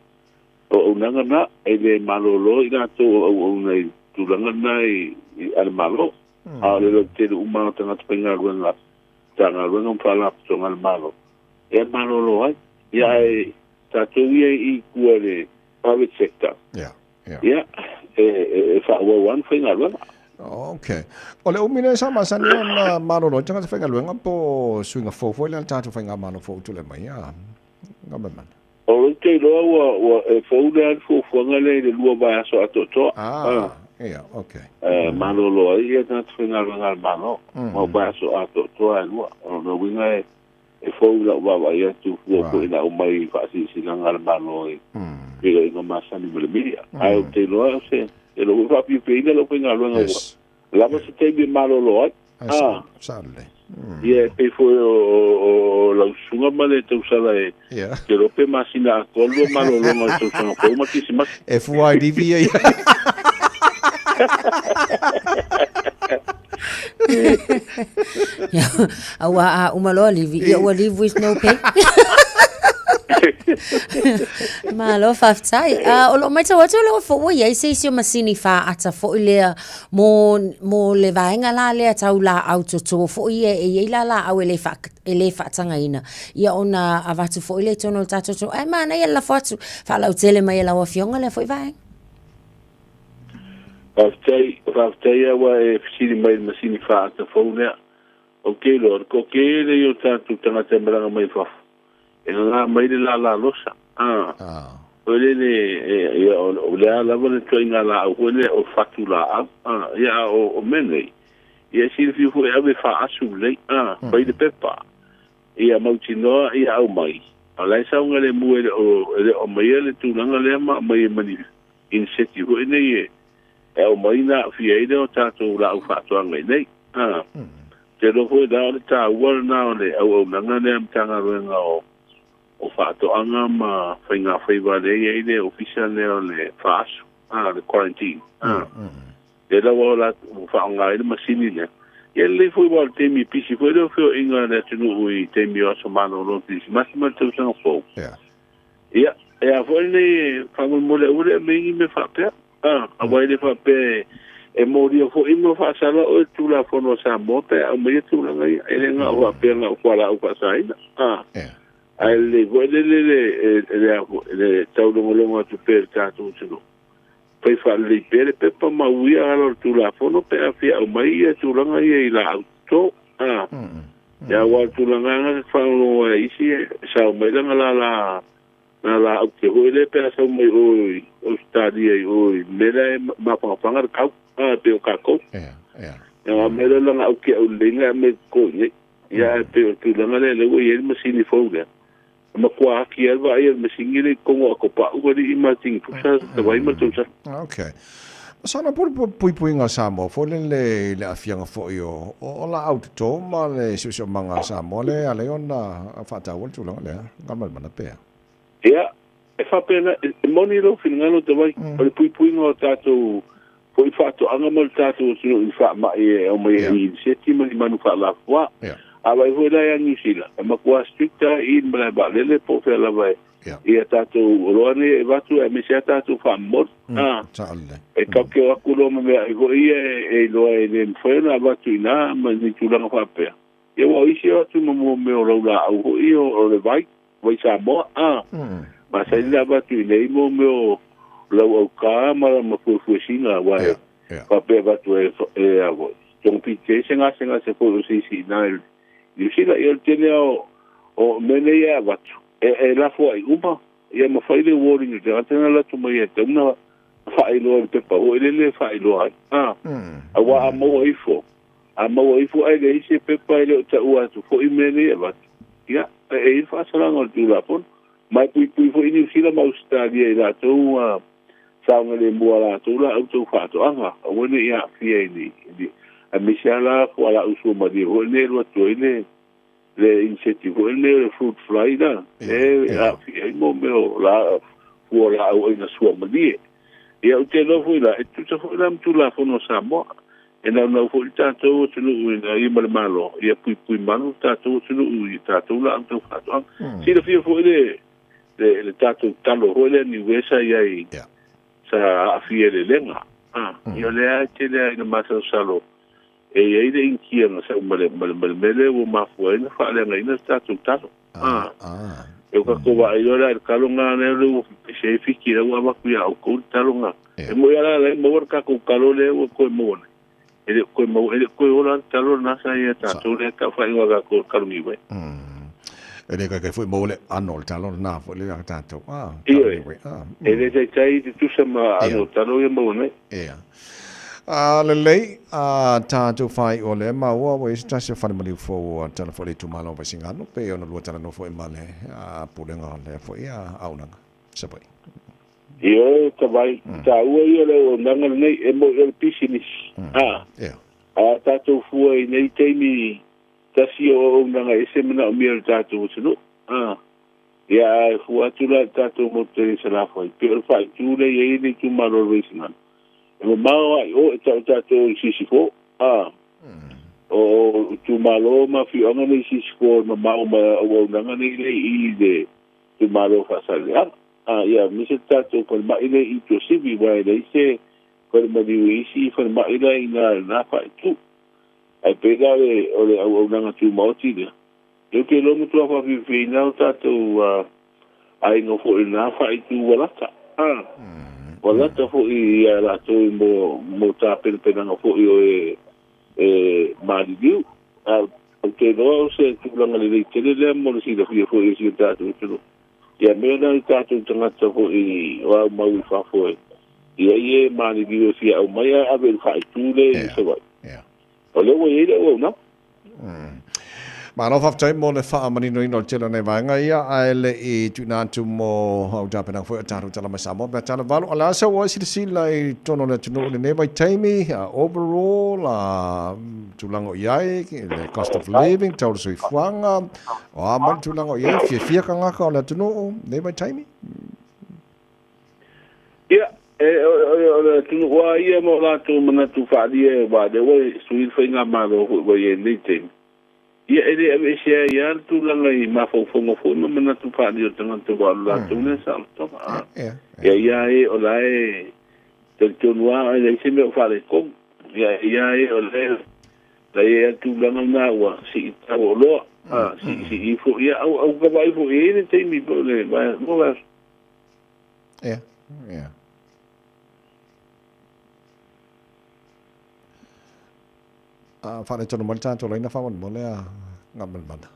auaunaga na, e le malolo i latou o auauna i tulaga na i a le Malo. A o le lautele uma o tagata faigaluega, Matagaluega ma Faalapotopotoga a le Malo, e malolo ai. Ia ae tatou ia i tua i le private sector, ia, e faaauau lava ona faigaluega. Ok. O le umi lea sa masani ona malolo ai tagata faigaluega po o suiga fou foi lea a le tatou faigamalo fou tulai mai a Gamalmana? O lou te iloa ua, ua e fou lea le fuafuaga lea i le lua vaiaso atoatoa. Ah, ia, ok. E malolo ai ia tagata faigaluega a le Malo, mau vaiaso atoatoa e lua. O lona uiga e, E fou i lau vaavaai atu, fua foi ina aumai i faasilasilaga a le Malo i feiloaiga masani ma le media. Ae ou te iloa o se, e le o faafiafiaina lau faigaluega ua lava se taimi e malolo ai. Ah. Sao lelei. Ia, e pei foi o lau susuga ma le tausala e te iloa pe masina atoa lua malologa o le tausaga fou ma Kirisimasi. E fua ai livi ia. Aua a uma loa livi, ia ua leave with no pay. Malo faafetai. O lo o matau atu o lea foi ua i ai se isi o masini faata foi lea mo, mo le vaega la lea tau laau toto foi ia e i ai la laau e le, faa, e le faatagaina ia ona avatu foi lea i totonu o le tatou atunuu. Ae manaia le lafo atu faalautele mai e lau Afioga lea foi vaega. Faafetai, faafetai a ua e fesili mai i le masini faata fou lea. Ou te iloa, o le toatele ia o tatou tagata e malaga mai fafo, e gagā mai le lālā losa. A, foi lele, ia, o le a lava le ituaiga laau foi lea, o fatu laau. A, ia, a o mea nei, ia e silafia foi e ave faaasu lelei, a, fai le pepa, ia mautinoa ia aumai. A o la e saogalemu e le o, e le o aumaia le tulaga lea ma aumai e mani iniseti foi nei e aumai na aafia ai lea o tatou laau faatoaga i nei. A, te iloa foi la o le taua lena o le auaunaga lea a Matagaluega o o Faatoaga ma Faigafaiva lea e i ai le ofisa lea o le faaasu, a, le quarantine. A, lea lava o latou faaaoga ai le masini lea. Ia lelei foi aua o le taimi pisi foi lea o feoaiga a le atunuu i taimi o aso malolo o le Kerisimasi ma le tausaga fou. Ia, e a foi lenei faamolemole aua le aumai ni mea faapea. A, aua e le faapea e molia foi ma faasala oe i le Tulafono a Samoa pe a aumaia tulaga ia. E le na o faapea na o fualaau faasaina. A, ae lelei foi lele le, le, a foi, le taulogologo atu pea i le tatou atunuu. Fai faalelei pea le pepa ma uia ala o le Tulafono pe a fia aumai ia tulaga ia i laau toto. A, ia aua o le tulaga lava na faalogologo ai i isi e sao mai lana lala na laau te foi lea pe a sau mai o i Ausetalia i o i mea la e mafangafaga le kau, a pei o kakou. Ia mea la lana au ke au lelei na me ko i nei. Ia ae pei o le tulaga lea lea ua i ai le masini fou lea. E matua aki ai le vaai a le masini lea i totonu o Atopaʻu alii ma Tingipusa Tavai ma le tausaga. Okay. Masalo po o le puipuiga o Samoa foi lele i le aafiaga foi o, o laau toto ma le siosiomaga a Samoa lea e ala ai ona faataua le tulaga lea. Gamalemana pea. Ia, e faapena, e moni lou finagalo Tavai, o le puipuiga o tatou foi faatoaga ma le tatou atunuu i faamai e aumai ai i iniseti ma ni manu faalafua. A vaai foi la ia Niu Sila, e matua strict lava i le malae vaalele po o fea lava e ia tatou oloa nei e avatu aemaise lava tatou faamomoli. A, e tatou te o atu loa ma meaai foi ia e iloa e le mafai ona avatu i ina ma ni tulaga faapea. Ia aua o isi e o atu ma mea o laulaau foi ia o le vai, vai Samoa, a. Masani ona avatu i inei mo mea o lauaugā ma fuefuesina aua e faapea avatu e a foi, togafiti ai se gasegase foi o se isi i ina i Niu Sila. Ia o le tele lava o mea nei e avatu, e lafoai uma, ia ma fai le warning i le tagata na alu atu mai e tatau ona faailoa i le pepa foi lele e faailoa ai, a. Aua a maua ifo, A maua ifo ae leai se pepa e le o taua atu foi mea nei e avatu, ia, e i ai le faasalaga o le Tulafono. Ma e puipui foi Niu Sila ma Ausetalia i latou saogalemu a latou laau tau faatoaga, aua ne i aafia i ni, aemaise lava la fualaau suamalie foi nei e alu atu ai le, le iniseti foi lenei o le fruit fly la, e aafia ai mo mea o la, fualaau aina suamalie. Ia, ou te iloa foi la, e tusa foi la ma Tulafono a Samoa. E naunau foi le tatou atunuu ina ia ma le Malo, ia puipui malu le tatou atunuu i tatou laau tau faatoaga. Silafia foi le, le, le tatou talo foi lea niue sa i ai, sa aafia i le lega. Ah, ia o lea e tele lava ina masalosalo e i ai le initia na sau ma le, ma le, ma le mea lea ua mafua ai ona faaleagaina le tatou talo. Ah, e o tatou vaai loa la i le talo na lea ua pepese ai Fiti lea ua avatu ia outou le talo na. E moni lava la e maua le tatou talo lea ua toe maua nei. E le o toe maua, e le o toe ola le talo lena sa ia tatou lea taufaaiga o tatou o le talo niue. E le kaikai foi maua le ano o le talo lena foi lea a tatou. Ah, talo niue. Ah. E le taitai tutusa ma ano o talo ia maua nei. Ia. A lelei, a tatou faaiʻu o lea maua ua i ai se tasi o fale maliu fou ua tala foi le itumalo o Vaisigano pei ona lua talanoa foi ma le Pulega o lea foi auaunaga i Savaii. Ioe, Tavai, taua ia o le auaunaga lenei, e moi o le pisinisi. A, a tatou fua i nei taimi, tasi o auaunaga ese manaomia e le tatou atunuu. A, ia ae fua atu la i le tatou motu tele i Salafai, pei o le faaitu lea e i ai le itumalo o le Vaisigano, e mamao lava i o e tau tatou i Sisifo. A, o itumalo ma afioaga nei i Sisifo e mamao ma auaunaga nei lea i i le itumalo o Faasaleleaga. A, ia, aemaise le tatou falemai lea i Tuasivi, aua e leai se falemaliu i isi falemai la i ina i lena faaitu. Ae pei la o le auaunaga tumaoti lea, ia ou te iloa matua faafiafiaina o tatou aiga foi i lena faaitu ua lata. A, ua lata foi ia latou mo, mo tapenapenaga foi o e, e maliliu. A, ou te iloa o se tulaga lelei tele lea mo le silafia foi e si o tatou atunuu. Ia mea la i tatou tagata foi o au mau i fafo e i ai e maliliu e fia aumai ae ave i le faaitu lea i Savaii. O lea ua i ai le auaunaga. Malo faafetai mo le faamaninoina o le tele o nai vaega ia, ae le i tuuina atu mo au tapenaga foi o tatou tala mai Samoa pe a tala valu. O le a sau oe silasila i totonu o le atunuu i lenei vaitaimi, overall, tulaga o i ai, le cost of living, tau o le soifuaga, O a mai le tulaga o i ai, fiafia tagata o le atunuu, lenei vaitaimi? Ia, e, o, o, o le atunuu lava ia ma o latou manatu faaalia aua o lea ua sui le faigamalo foi ua i ai i lenei taimi. Ia, e le aveesea ai lava le tulaga i mafaufauga foi ma manatu faaalia o tagata aua o le latou lea saolotoga. A, ia ia e o la e talitonu lava e leai se mea o faaletonu. Ia ia e o lea La i ai le tulaga lena ua sii tau o oloa, a sii sii ifo, ia au au ka vaai foi e i ai le taimi po o le mo le Ia, ia. A faaletonu mai le tatou laina faamolemole a Gamalmana.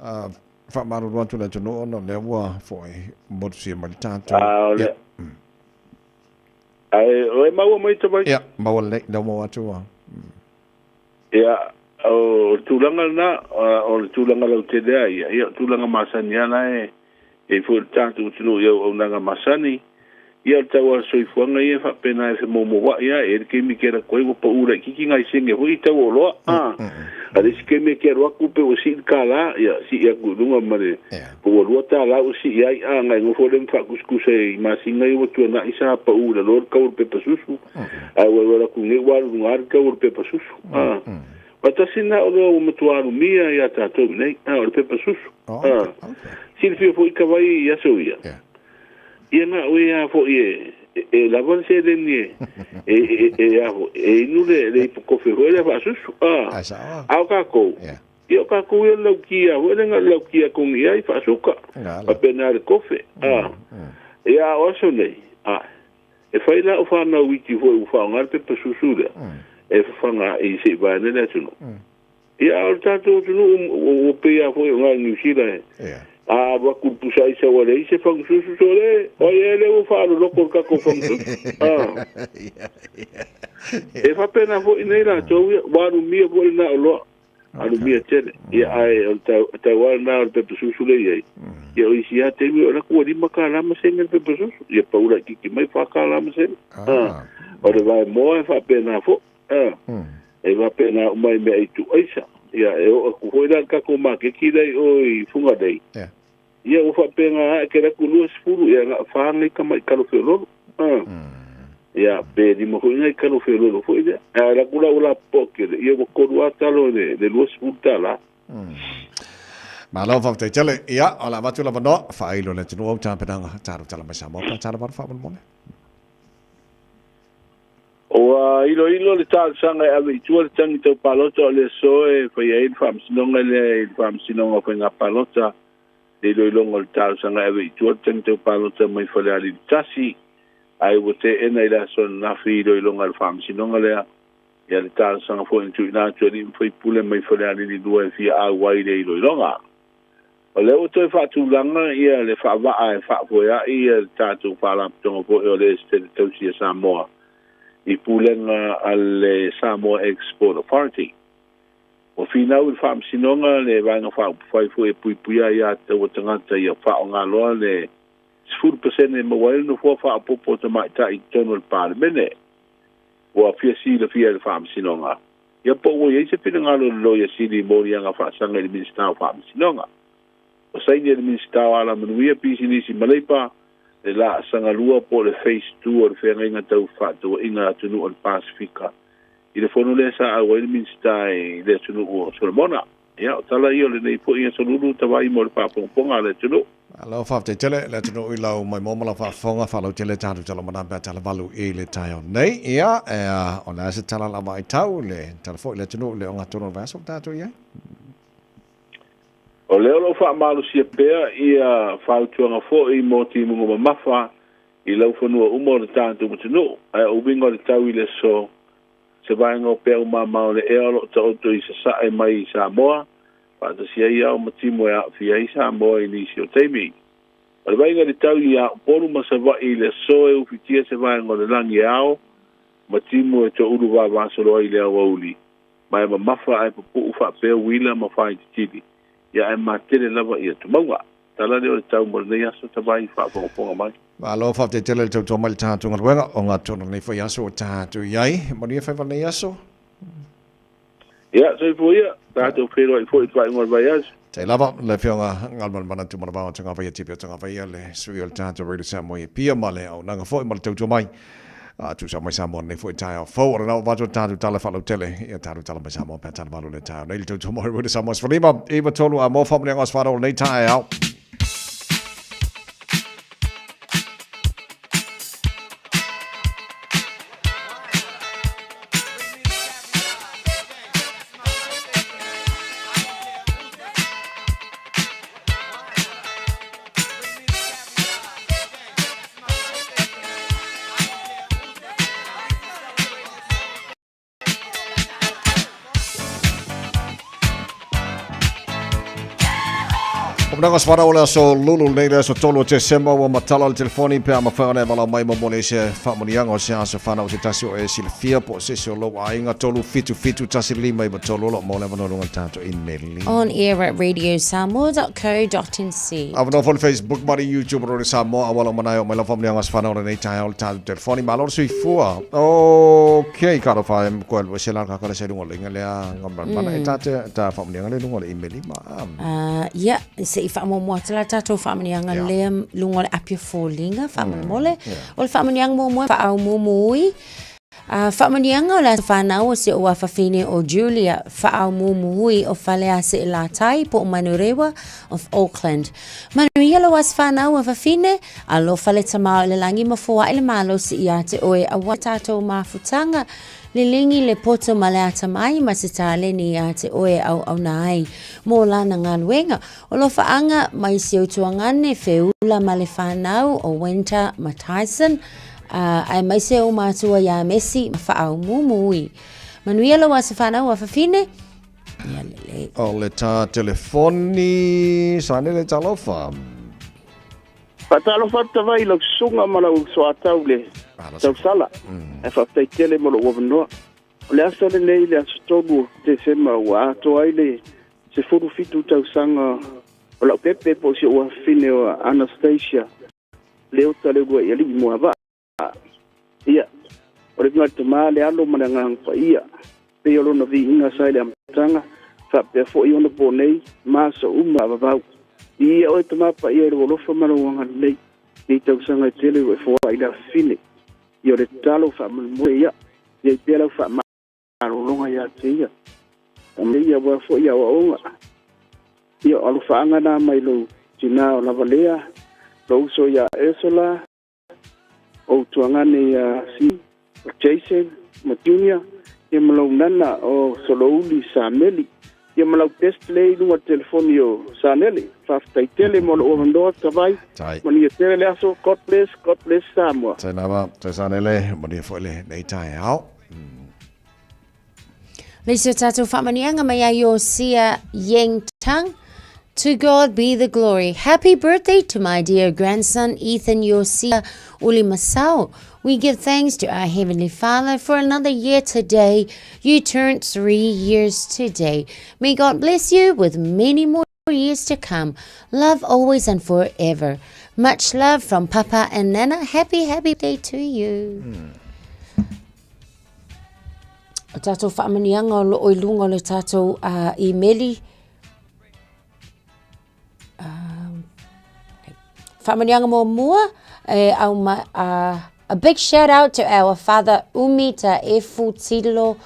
A faamalulu atu le atunuu ona o lea ua foi motusia mai le tatou. A o le Ae o e maua mai tamaiti? Ia, maua lelei, lea ua maua atu. Ia, o le tulaga lena, o le tulaga lautele lava ia, ia o tulaga masani lava la e i ai foi le tatou atunuu i auaunaga masani. Ia o le tau lava o le soifuaga ia e faapena e femoumouai lava, e i ai le taimi e te alu atu ai ua pau laitiiti nai sene foi i tau o oloa. A o le isi taimi e te alu atu pei ua sii le $1, ia sii atu i luga ma le Po ua $2 ua sii ai, a na e nofo lea ma faatusatusa i masina ia ua tuanai sa pau i lalo le tau o le pepa susu, ae ua alu atu nei ua alu i luga le tau o le pepa susu. A, o tasi lena oloa ua matua alumia ia tatou i nei, a, o le pepa susu. A, silafia foi ka vai i aso ia, ia na o e a foi e, e lava le seleni e, e, e, e, a foi, e inu le, le ipu kofe foi lea faasusu. A, a o kakou, Ia o kākou ia le laukia foi lea na o le laukia kogi ai faasuka faapena le kofe a ia a o aso nei a e fai la o whanau iti foi ua whaonga le pepa susu lea e whawhanga i se i vaene le atunuu. Ia a o le tātou atunuu ua pei a foi o ngā New Zealand e a alu atu le pusa aisa ua leai se fagu susu sole o ai e lea ua faaloloko le tatou fagu susu a e faapena foi nei latou ia ua alumia foi lena oloa alumia tele. Ia ae o le tau, tau lava lena o le pepa susu lea i ai. Ia o isi lava taimi o latou ua $5 ma sene le pepa susu. Ia pau laitiiti mai $4 ma sene. Ah. O le vaemoa e faapena foi. Ah. E faapena uma i meaai tuuaisa. Ia e oo atu foi la i le tatou maketi lea i o i Fugalei. Ia ua faapena lava e tele atu 20, ia na o fa nai tamai talo feoloolo. Ah. Ia pe lima foi nai talo feoloolo foi lea. Ae alu atu la ua lapopoa tele, ia ua tolu lava talo i le $20. Malo faafetai tele. Ia, o le a avatu le avanoa, faailo le atunuu au tapenaga, talo tala mai Samoa pe a tala valu faamolemole. Ua iloilo le talosaga e ave i tua le tagi tau palota o le aso e faia ai le faamasinoga lea i le Faamasinoga o Faiga Palota, le iloiloga o le talosaga e ave i tua le tagi tau palota mai Falealili 1, ae ua teena i le aso ananafi iloiloga a le Faamasinoga lea. Ia le talosaga foi na tuuina atu e alii ma faipule mai Falealili 2 e fia auai i le iloiloga. O lea ua toe faatulaga ia le faavaa e faafoeai le tatou Faalapotopotoga foi o le Esetete Tausi a Samoa. i pulega a le Samoa Export Authority. Ua finau i le Faamasinoga le Vaega Faaupufai foi e puipuia aiā tatau a tagata ia faaaoga loa le 10% e maua ai le nofoa faaopoopo o tamaitai i totonu o le Palemene. Ua fia silafia e le Faamasinoga ia po ua i ai se finagalo o le Loia Sili i moliaga faasaga i le Minisita o Faamasinoga. Ua saini e le Minisita o Alamanuia, Pisinisi ma Leipa le laasaga lua po o le Phase 2 o le feagaiga tau fefaatauaiga a atunuu o le Pasefika i le fono lea sa auai le Minisita i le atunuu o Solomona. Ia, o tala ia o lenei foi aso lulu tavai mo le faafogafoga a le atunuu. Malo faafetai tele le atunuu i lau maimoa ma lau faafofoga faalautele tatou tala mana pe a tala valu i le taeao nei. Ia, o le a se tala lava ai tau le tala foi le atunuu i le ogatotonu o le vaiaso ua tatou i ai? O lea o lo o faamalosia pea ia fautuaga foi mo timuga mamafa i laufanua uma o le tatou atunuu, ae o uiga o le tau i le aso, se vaega o peau mama o le ea o lo o taoto i sasae mai i Samoa, faatasi ai ao ma timu e aafia ai Samoa i nisi o taimi. O le vaaiga i le tau i Upolu ma Savaii i le aso e ufitia se vaega o le lagi e ao ma timu e toulu vavasolo ai i le aoauli, ma e mamafa ae pupuu faapea uila ma faititili, ia ae matele lava ia tumauga. Tala lea o le tau mo lenei aso tavai faafogafoga mai. Malo faafetai tele le tautua mai le tatou galuega o gatonu lenei foi aso ua tatou i ai. Manuia faiva lenei aso. Ia, soifua ia, tatou feiloai foi i le faaiuga o le vaiaso. Tai lava le Afioga Galumalemana Tumanavao Tagavaia Tipi o Tagavaia le sui o le tatou Radio Samoa i Apia ma le auaunaga foi ma le tautua mai a tusa mai Samoa nei foi taeao fou. O lena ua avatu le tatou tala faalautele ia tatou tala mai Samoa pe a tala valu le taeao nei le tautua mai Radio Samoa 15 93 a mo faamanuiaga o aso fanau o lenei taeao. O managa se whanau o le aso lulu nei le aso 3 o Tesema ua matala le telefoni pe a mafai ona e valaau mai momoli ai se faamanuiaga o se aso whanau o se tasi o e silafia po o se isi o lou aiga 3 7 7 1 5 9 3 o lo o maua le avanoa luga o le tatou imeli. On air at radiosamoa.co.nz. Avanoa foi le Facebook ma le YouTube o Radio Samoa auala uma na e oo mai lau faamanuiaga o aso fanau o lenei taeao le tatou telefoni. Malo le soifua. Ok, ka alofa e koe lua se la ka se lunga le inga lea nga mana e ta te ta faamanuiaga le lunga le email ma. Ia, se i faamuamua atu la tatou faamanuiaga lea luga o le api o foliga faamolemole. O le faamanuiaga muamua faaumuumui Faamanuiaga o le aso fanau o si ou afafine o Julia Faaumuumuhui o Faleaseelatai po o Manurewa of Auckland. Manuia lou aso fanau afafine, alofa le Tama o i le lagi ma foai le malosi ia te oe aua tatou mafutaga, liligi le poto ma le atamai ma se taleni ia te oe e auauna ai mo lana galuega. O lofaaga mai si ou tuagane Feula ma le fanau o Winter ma Tyson, uh, aemaise ou matua iā Messi ma Faaumuumui. Manuia lou aso fanau afafine. Ia lelei. O le tā telefoni, Sanele talofa. Faatalofa atu tavai i lau susuga ma lau soatau i le tausala. Ae faafetai tele mo lou avanoa. O le aso lenei, le aso 3 o Tesema, ua atoa ai le 17 tausaga o lau pepe po o si ou afafine o Anastasia Leota Leuluaialii Moavaa. Ia, o le uiga tama le alo ma le Agaga Paia, pei o lona viiga sa i le amataga, faapea foi ona po nei ma aso uma a vavau. Viia oe Tama Paia i lou alofa ma lou agalelei, nei tausaga e tele ua e foai i le afafine. Ia o le tatalo faamolemole ia, i ai pea lau faamalologa ia te ia. Aumai ia aua foi aoaoga. Ia o alofaaga na mai lou tinā o Lavalea, lou uso ia Ursula, ou tuagane ia Si, o Jason ma Junior, ia ma lou nana o Solouli Sameli, ia ma lau best lea i luga o le telefoni o Sanele. Faafetai tele mo lou avanoa, Tavai. Tai. Manuia tele le aso. God bless, God bless Samoa. Tai lava, tai Sanele, manuia foi lenei taeao. Le isi o tatou faamanuiaga mai ia Iosia Yeng Tang. To God be the glory. Happy birthday to my dear grandson Ethan Iosia Uli Masao. We give thanks to our Heavenly Father for another year today. You turned 3 years today. May God bless you with many more years to come. Love always and forever. Much love from Papa and Nana. Happy, happy day to you. O tātou whaamanianga o loo i lunga o le tātou imeli. Whaamanianga mō mua, e au ma, a big shout out to our father Umi Taefu Tilo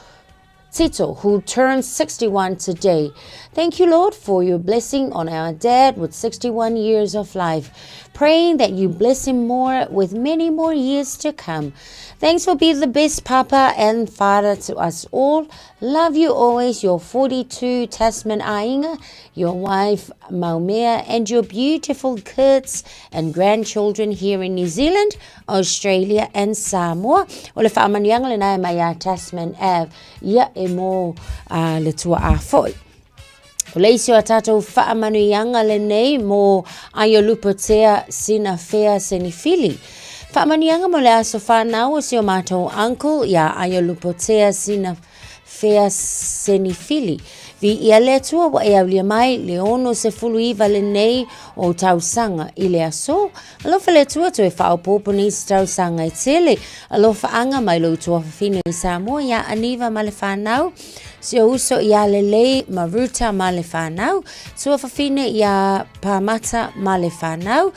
Tito, who turns 61 today. Thank you, Lord, for your blessing on our dad with 61 years of life. Praying that you bless him more with many more years to come. Thanks for being the best papa and father to us all. Love you always, your 42 Tasman Ainga, your wife Maumea, and your beautiful kids and grandchildren here in New Zealand, Australia and Samoa. O le whaamanianga le nai mai a Tasman Ave, ia e mō le tua a foi. O le isi o a tātou whaamanuianga le nei mō Aiolupotea Sina Fea Senifili. Whaamanuianga mo le aso whanau o si o mātou uncle ia Aiolupotea Sina Fea Senifili. Vi ia le Atua ua e aulia mai le 69 lenei o tausaga i le aso. Alofa le Atua toe whaopopo nei se tausaga e tele. Alofa anga mai lou tuafafine i Samoa ia Aniva ma le whanau. Si o uso ia Lelei ma Ruta ma le whanau. Tuafafine ia Pamata ma le whanau.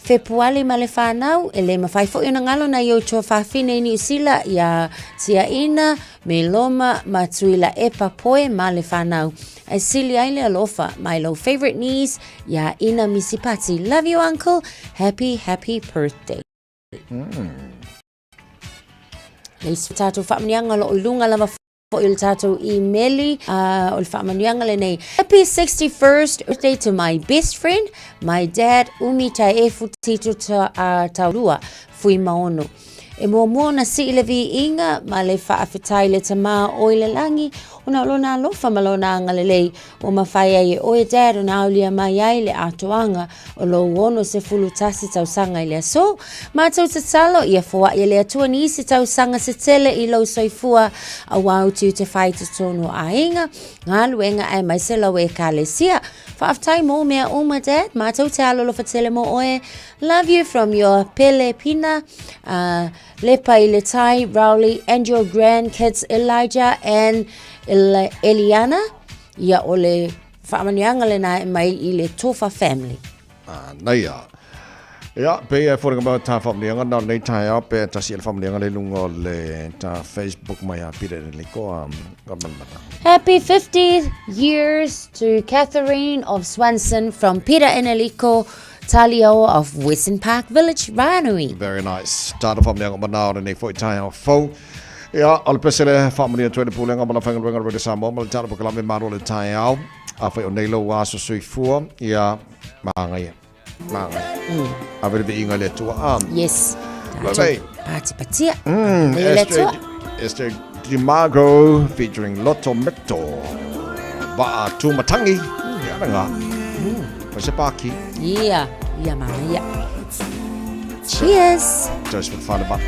Fepuali ma le whanau, e le mawhai foi ona ngalo na i o tuafafine i Niu Sila ia Tiaina, me Loma, ma Tuila Epa Poe ma le whanau. Ai sili ai le alofa, my low favorite niece, ia Ina Misipati. Love you, uncle. Happy, happy birthday. Le isi tātou whaamanianga lo i lunga lava foi o le tātou imeli, o le whaamanuianga lenei. Happy 61st birthday to my best friend, my dad, Umi Taefu Tito Taurua, Fui Maono. E muamua ona sii le viiga ma le faafetai le tamā o i le lagi, ona o lona alofa ma lona agalelei ua mafai ai e oe Dad ona aulia mai ai le atoaga o lou 61 tausaga i le aso. Matou tatalo ia foai e le Atua nisi tausaga se tele i lou soifua auā utiuti whai totonu o aiga, galuega aemaise lau ekalesia. Faafetai mō mea uma Dad, matou te alolofa tele mō oe. Love you from your Pele Pina, Lepa i le Tai, Rowley and your grandkids Elijah and Eliana. Ia o le whaamanuianga lena e mai i le Tofa family. Ah, nei a. Ia, pe ia e fōringa mai o tā whaamanuianga, nā nei tae ao, pe tasi e le whaamanuianga le lunga o le tā Facebook mai a Pira e Liko, a ngā manamana. Happy 50 years to Catherine of Swanson from Peter Eneliko, Talioa of Western Park Village, Ranui. Very nice. Tāna whaamanuianga mana o nei foi tae ao fou. Ia, o le pese le whaamanuia atu e le pulega ma la whaingaluenga Radio Samoa ma le tāna pokalame maro le tae ao. A whai o nei lou aso soifua, ia, māngai e. Māngai. A vere vi inga le atua. Yes. Lelei. Pāti patia. Le atua. Esther Dimago featuring Lotto Meto. Va'a Tūmatangi. Ia ana ngā. Whai se pāki. Ia, ia māngai ia. Cheers. Joseph Whanaba.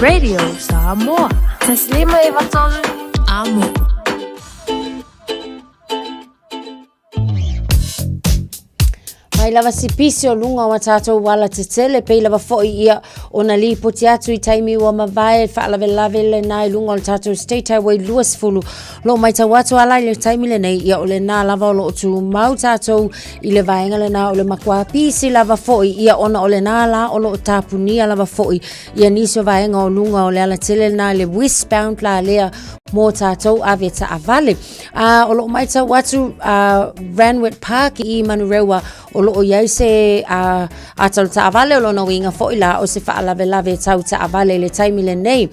Radio Samoa. 153 Amo. Mai lava si pisi o luga o a tātou ala tetele, pei lava fo'i ia o na lipoti atu i taimi ua mavae faalavelave lenā i luga o le tātou State Highway 20. Lo maitau atu ala i le taimi lenei, ia o lenā lava o loo tumau tātou i le vaega lenā o le makuā pisi lava fo'i ia ona o lenā la o loo tapunia lava fo'i ia nisi o vaega o luga o le ala tele lenā i le westbound la lea mō tātou ave taavale. A o loo maitau atu a Randwick Park i Manurewa o loo iai se a ata o le taavale o lona uiga foi la o se faalavelave tau taavale i le taimi lenei.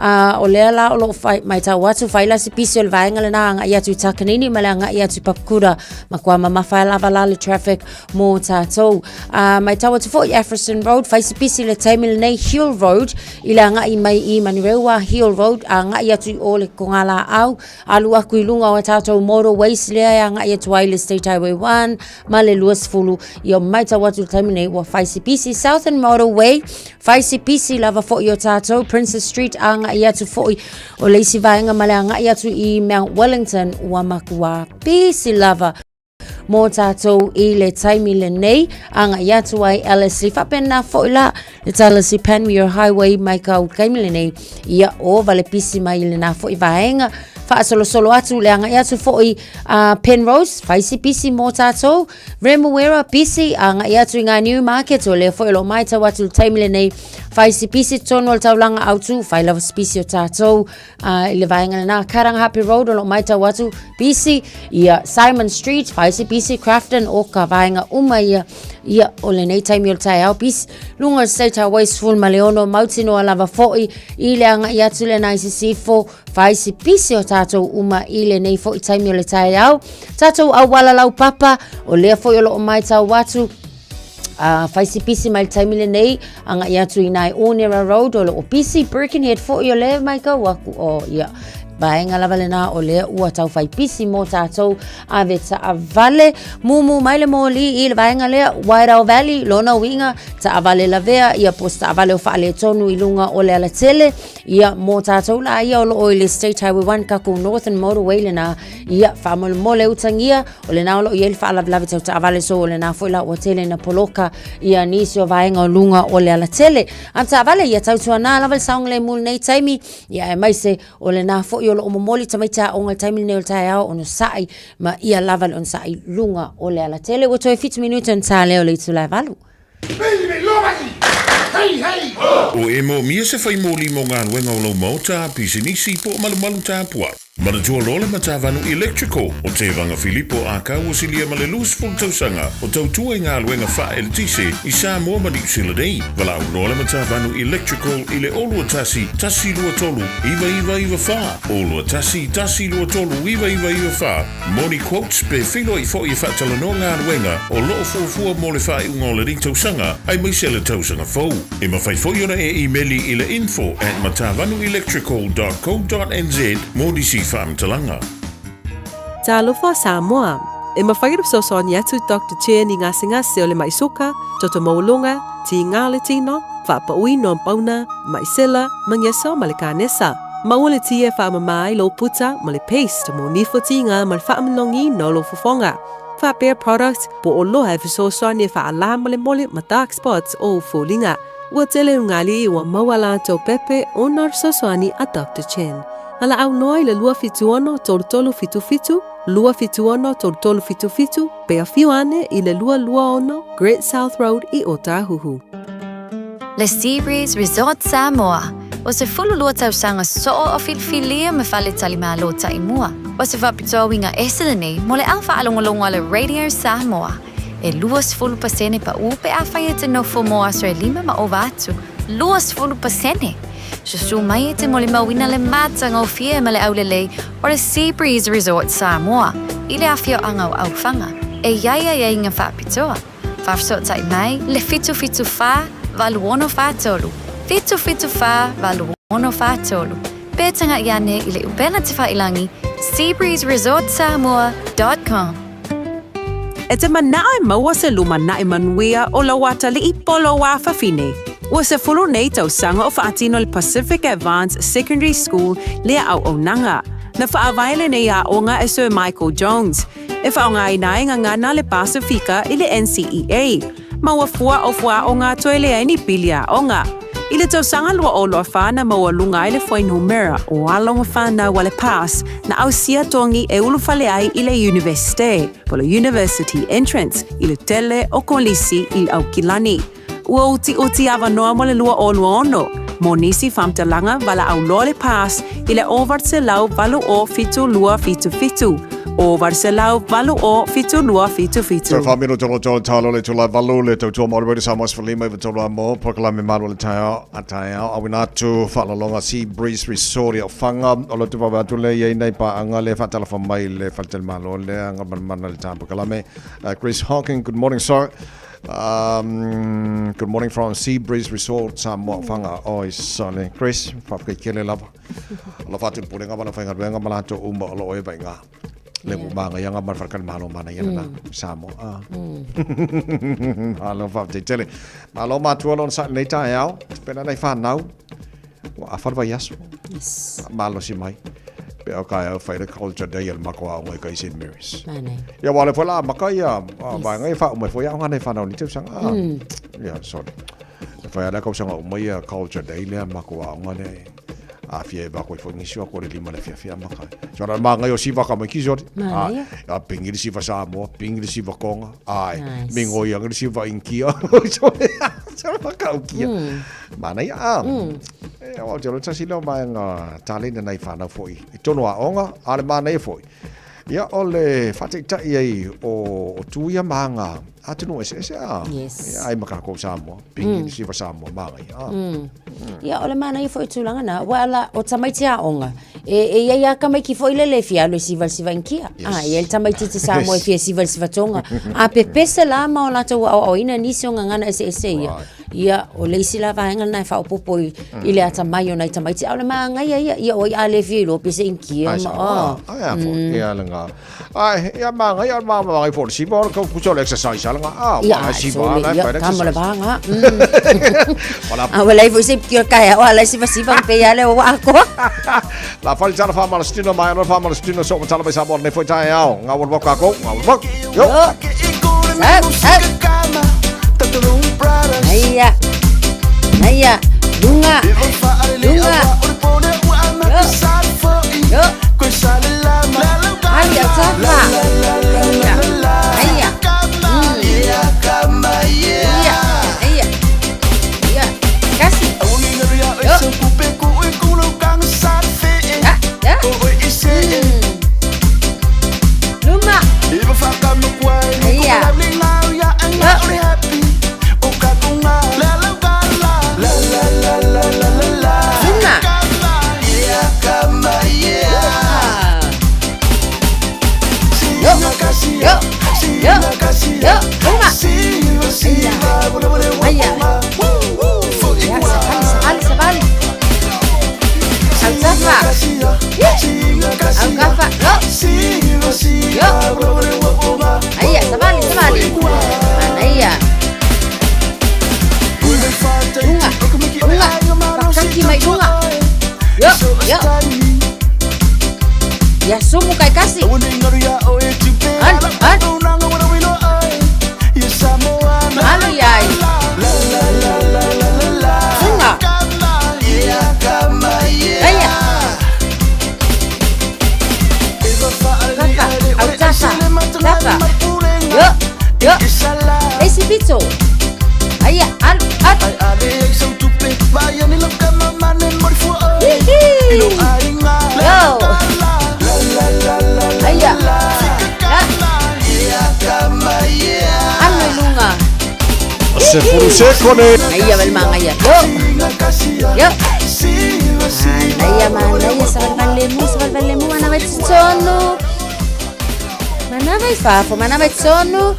A o lea la o loo fai, maitau atu fai la se pisi o le vaega lena agai atu i Takanini ma le agai atu i Papakura matua mamafa lava la le traffic mō tātou. A maitau atu foi Afrison Road fai se pisi i le taimi lenei Hill Road i le agai mai i Manurewa Hill Road agai atu i o le Kongalaau Alu aku i luga o a tātou motorways lea e agai atu ai le State Highway 1 ma le 20 ia maitau atu le taimi nei ua fai se pisi Southern Motorway fai se pisi lava fo'i o tātou Princess Street agai atu fo'i o le isi vaega ma le agai atu i Mount Wellington ua makuā pisi lava mō tātou i le taimi lenei, agai atu ai Ellerslie. Faapena foi la, le Talasi Panmure Highway mai ka u taimi lenei, ia o vale pisi mai i lenā foi vaega. Faasolosolo atu le agai atu foi a Penrose, fai si pisi mō tātou. Remuera pisi, agai atu i ngā Newmarket, o lea foi o lo maitau atu le taimi lenei, fai si pisi tonu o le taulaga autu, fai lava si pisi o tātou. I le vaega lenā Karangahape Road o lo o maitau atu pisi ia Simon Street fai se pisi Crafton o ka vaega uma ia ia o lenei taimi o le taeao pisi luga o le State Highway 16 mautinoa lava fo'i i le agai atu lenā i Sisifo fai se pisi o tātou uma i lenei fo'i taimi o le taeao tātou auala laupapa o lea foi o lo o maitau atu A fai si pisi mai le taimi lenei, agai atu i nai Onera Road o lo o pisi, Birkenhead foi o lea mai kau aku o ia. Vaega lava lenā o lea ua tau fai pisi mō tātou ave taavale. Mumu mai le mōlī i le vaega lea, Wairau Valley, lona uiga, taavale lavea, ia po o se taavale o faaletonu i luga o le alatele. Ia, mō tātou la ia o lo o i le State Highway 1, kakou Northern Motorway lenā. Ia, faamolemole utagia, O lenā o lo o i ai le faalavelave tau taavale so o lenā foi la ua tele ina poloka ia nisi o vaega o luga o le alatele. A taavale ia tautuanā lava le saogalemu i lenei taimi, ia aemaise o lenā foi o lo o momoli tamaiti aoga i le taimi lenei o le taeao onosai ma ia lava le onosai i luga o le alatele. Ua toe fitu minute ona ta lea o le itula e valu. O e moomia se fai moli mo galuega o lou maota, pisinisi po o malumalu tapuai. Manatua loa le Matavanu Electrical o Tevaga Filipo Ākau o silia ma le 20 tausaga o tautua i galuega faa-eletise i Samoa ma Niu Sila nei. Valaau loa le Matavanu Electrical i le 0 21 123 9994, 0 21 123 9994 mo ni quotes pe feiloai foi e faatalanoa galuega o lo o fuafua mo le faaiuga o lenei tausaga aemaise le tausaga fou. E mafai foi ona e imeli i le info at matavanuelectrical dot co dot nz mo nisi faamatalaga. Talofa Samoa! E mafai ona fesoasoani atu Doctor Chen i gasegase o le maʻi suka, toto maualuga, tiga o le tino, faapauina o pauna, maʻi sela, magesa ma le kanesa. Maua le tia e faamama ai lou puta ma le paste mo nifo tiga ma le faamanogiina o lou fofoga. Faapea product po o loa e fesoasoani e faalā molemole ma dark spots o ou foliga. Ua tele ugali ua maua latou pepe ona o le fesoasoani a Doctor Chen. Valaau loa i le 276 3377, 276 3377, pe afio ane i le 226 Great South Road i Otahuhu. Le Sea Breeze Resort Samoa, o se 12 tausaga soo o filifilia ma faletalimalo taimua. O se faapitoa uiga ese lenei mo le au faalogologo a le Radio Samoa. E 20% paʻu pe afai e te nofo mo aso e lima ma ova atu. 20%! Susu mai e te molimauina le matagofie ma le aulelei o le Sea Breeze Resort Samoa i le afioaga o Aufaga. E i ai aiaiga faapitoa. Faafesootai mai le 774 8643, 774 8643, pe tagaʻi ane i le upega tefailangi seabreezeresortsamoa.com. E te manao e maua se lumanai manuia o lou atalii po o lou afafine. Ua 10 nei tausaga o faatino e le Pacific Advanced Secondary School lea auaunaga. Na faavae lenei aoga e Sir Michael Jones, e faaaogaina ai gagana a le Pasifika i le NCEA, ma ua fua o fuaaoga toe leai ni pili aoga. I le tausaga 2024 na maualuga ai le fuainumera o alo ma fanau a le PASS na ausia togi e ulufale ai i le Iunivesite, po o le University Entrance, i le tele o kolisi i le Aukilani. Ua utiuti avanoa mo le 2026 mo nisi faamatalaga valaau loa le PASS i le 808 7277, 808 7277. Toe whamino tolo tolo talo le tula valu le tautua maori wera Samoa sefulima iwa tolu a mo polokalame malu o le taeao a taeao auina atu faalologa Sea Breeze Resort i Ofaga o lo te wawe atu le iai nei paaga le faatalofa mai le faletalimalo lea gamanamana le tā polokalame Chris Hocking good morning sir Um, good morning from Sea Breeze Resort, Samoa, Ofaga. Oi, sale. Chris, whawhkai kele lava. Alofa atu le pulega ma le faigaluega ma latou uma o lo o e vaiga. Le mm. manga ianga ma le malo mana ia na mm. Samoa. Ah. Mm. Malo whawhtai tele. Malo matua lona sa nei taeao. Pena nei whanau. Ua afa le vaiaso. Yes. Malosi mai. Pe o kai au whai le culture day al mako a ongai kai St. Mary's. Mane. Ia wale fo la maka ia vaenga i wha umai fo ia onga nei whanau ni tau sanga. Ah. Ia, sorry. E whai ala kau sanga umai ia culture day lea mako a onga nei. A fia e vako i fo ngisi wa kore lima le fia fia maka. So ra manga yo siva ka mai ki sori. Manaia. A pingi le siva Samoa, pingi le siva Konga. Ai, Nice. mingo ia le siva Inkia. Sorry. Sorry makaukia. Manaia a. E o te tasi lea o vaega taleni nai whanau foi. I tono aoga, a le manaia foi. Ia o le whaataitai ai o, o tuia maanga atunuu eseese a. Yes. Ia ai ma kākou Samoa, pingi mm. siva Samoa maanga ia. A. Ia, o le manaia foi tulaga na, ua ala o tamaiti aoga, e, e ia ia tamaiti foi le le fia alu e siva le siva inkia. Yes. A, ia le tamaiti ti Samoa e fia siva le siva tonga. A pepese la ma o latou aoaoina nisi o gagana eseese ia. Right. Ia, o le isi la vaega lena e faaopoopo i, i le atamai o nai tamaiti, a o le magaia ia, ia oi a le fia iloa pe se inikia Ai ma, sa, ah. ai a fo, ia le ngā. Ai, ia magaia, ma magaia fo le siva, o le kau kusa o le exercise a le ngā. Ah, Ia, ai ai, siva, sole, ai ia, pai le kama le exercise. vaga. Wala, A ua leai foi se inikia kai ao, a lai siva siva pe ia le o akoa. La fali tala wha malastino, mai ano wha malastino, so matala mai Samoa nei foi tae ao. Ngā wala waka kākou, ngā wala waka. Yo! Yo. Up, up. Aia. Aia. Lunga. Lunga. Yo. Yo. Aia, tafa. Aia. Aia. Ia. Aia. Ia. Kasi. Yo. Ya, ya. Luma. Aia. Luma. Yo. Yo. Yo. Yo. Luma. Aia. Aia. Ya, savali, savali, savali. Autafa. Aukafa. Yo. Yo. Aia, savali, savali. Manaia. Lunga. Lunga. Pakaki mai lunga. Yo. Yo. Ya sumu kai kasi. An, an. Alu iai. Sunga. Aia. Kafa. Autafa. Tafa. Yo. Yo. Esi pito. Aia, alu, alu. Hihi. Yo. Aia. Ya. Alu i luga. Se furu sekone. Aia wale mangaia. Yo. Yo. Manaia, manaia, savalvalemu, savalvalemu, manava i totonu. Manava i fafo, manava i totonu.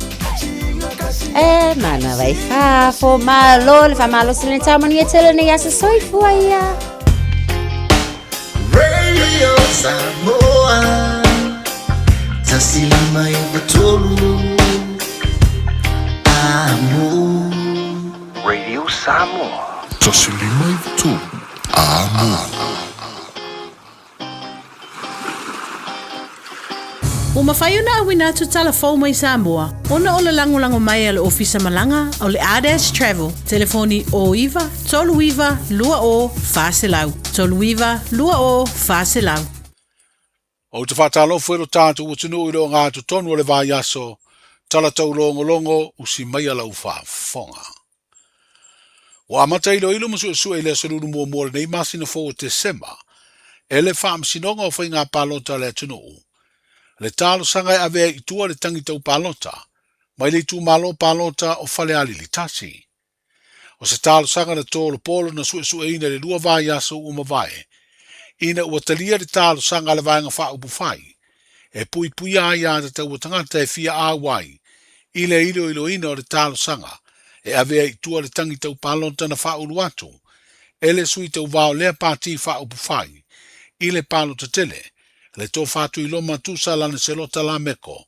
E, manava i fafo, malo, le whamalo se le tau manuia tele nei asa soifua ia. Radio Samoa 153 Amo Radio Samoa. 1 5 93 Amo. Ua mafai ona auina atu tala fou mai Samoa ona o le lagolago mai a le Ofisa Malaga o le Ardash Travel, telefoni 09 39 20 400, 39 20 400. Ou te faatalofa i lo tatou atunuu i le ogatotonu o le vaiaso, tala taulogologo, usi maia lau faafofoga. Ua amata iloilo ma suesue i le aso Lulu muamua o lenei masina fou o Tesema e le Faamasinoga o Faiga Palota a le atunuu le talosaga e ave ai i tua le tagi tau palota mai le itumalo palota o Falealili 1. O se talosaga na tolopolo na suesueina i le lua vaiaso ua mavae, ina ua talia le talosaga a le Vaega Faaupufai e puipuia ai aiatatau a tagata e fia auai i le iloiloina o le talosaga e ave ai i tua le tagi tau palota na faaulu atu e le sui tauva o lea Pati Faaupufai i le palota tele, le Tofa Tuiloma Tusa Laniselota Lameko.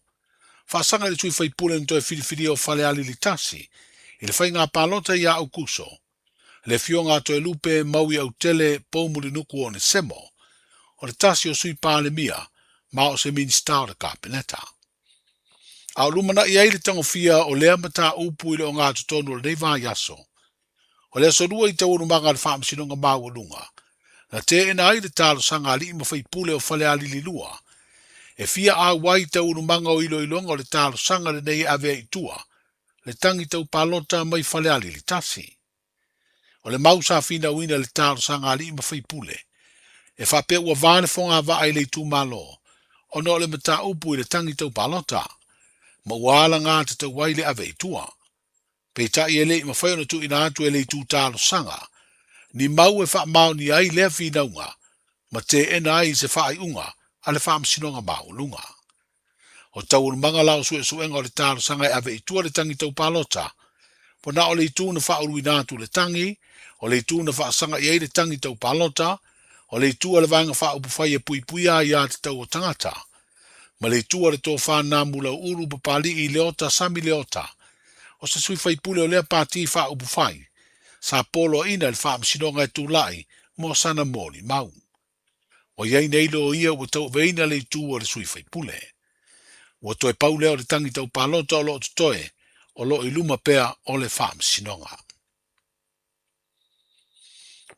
Faasaga i le sui faipule na toe filifilia o Falealili 1 i le faiga palota ia Aukuso, le Afioga a Toelupe Maui Autele Poumulinuku Onesemo, o le tasi o Sui Palemia ma o se Minisita o le Kapeneta. A o lumanai ai le tagofia o lea mataupu i le ogatotonu o lenei vaiaso, o le aso Lua i taualumaga a le Faamasinoga Maualuga, na teena ai le talosaga a alii ma faipule o Falealili 2, e fia auai i taualumaga o iloiloga o le talosaga lenei e ave ai i tua le tagi tau palota mai Falealili 1. O le mau sa finauina i le talosaga a alii ma faipule, e faapea ua va le fogavaa i le itumalo ona o le mataupu i le tagi tau palota, ma ua alagatatau ai le ave i tua. Peitai e le i mafai ona tuuina atu e le itu talosaga ni mau e faamaonia ai lea finauga ma teena ai se faaiuga a le Faamasinoga Maualuga. O taualumaga la o suesuega o le talosaga e ave i tua le tagi tau palota, ua na o le itu na faauluina atu le tagi, o le itu na faasaga i ai le tagi tau palota, o le itu a le Vaega Faaupufai e puipuia ai aiatatau a tagata, ma le itu a le Tofa Namulau'ulu Papali'i Leota Sami Leota, o se sui faipule o lea Pati Faaupufai, sa poloaiina e le Faamasinoga e tulai mo sana molimau. Ua i ai nei loia ua tauaveina le itu a le sui faipule. Ua toe pau lea o le tagi tau palota o lo o totoe o lo o i luma pea o le Faamasinoga.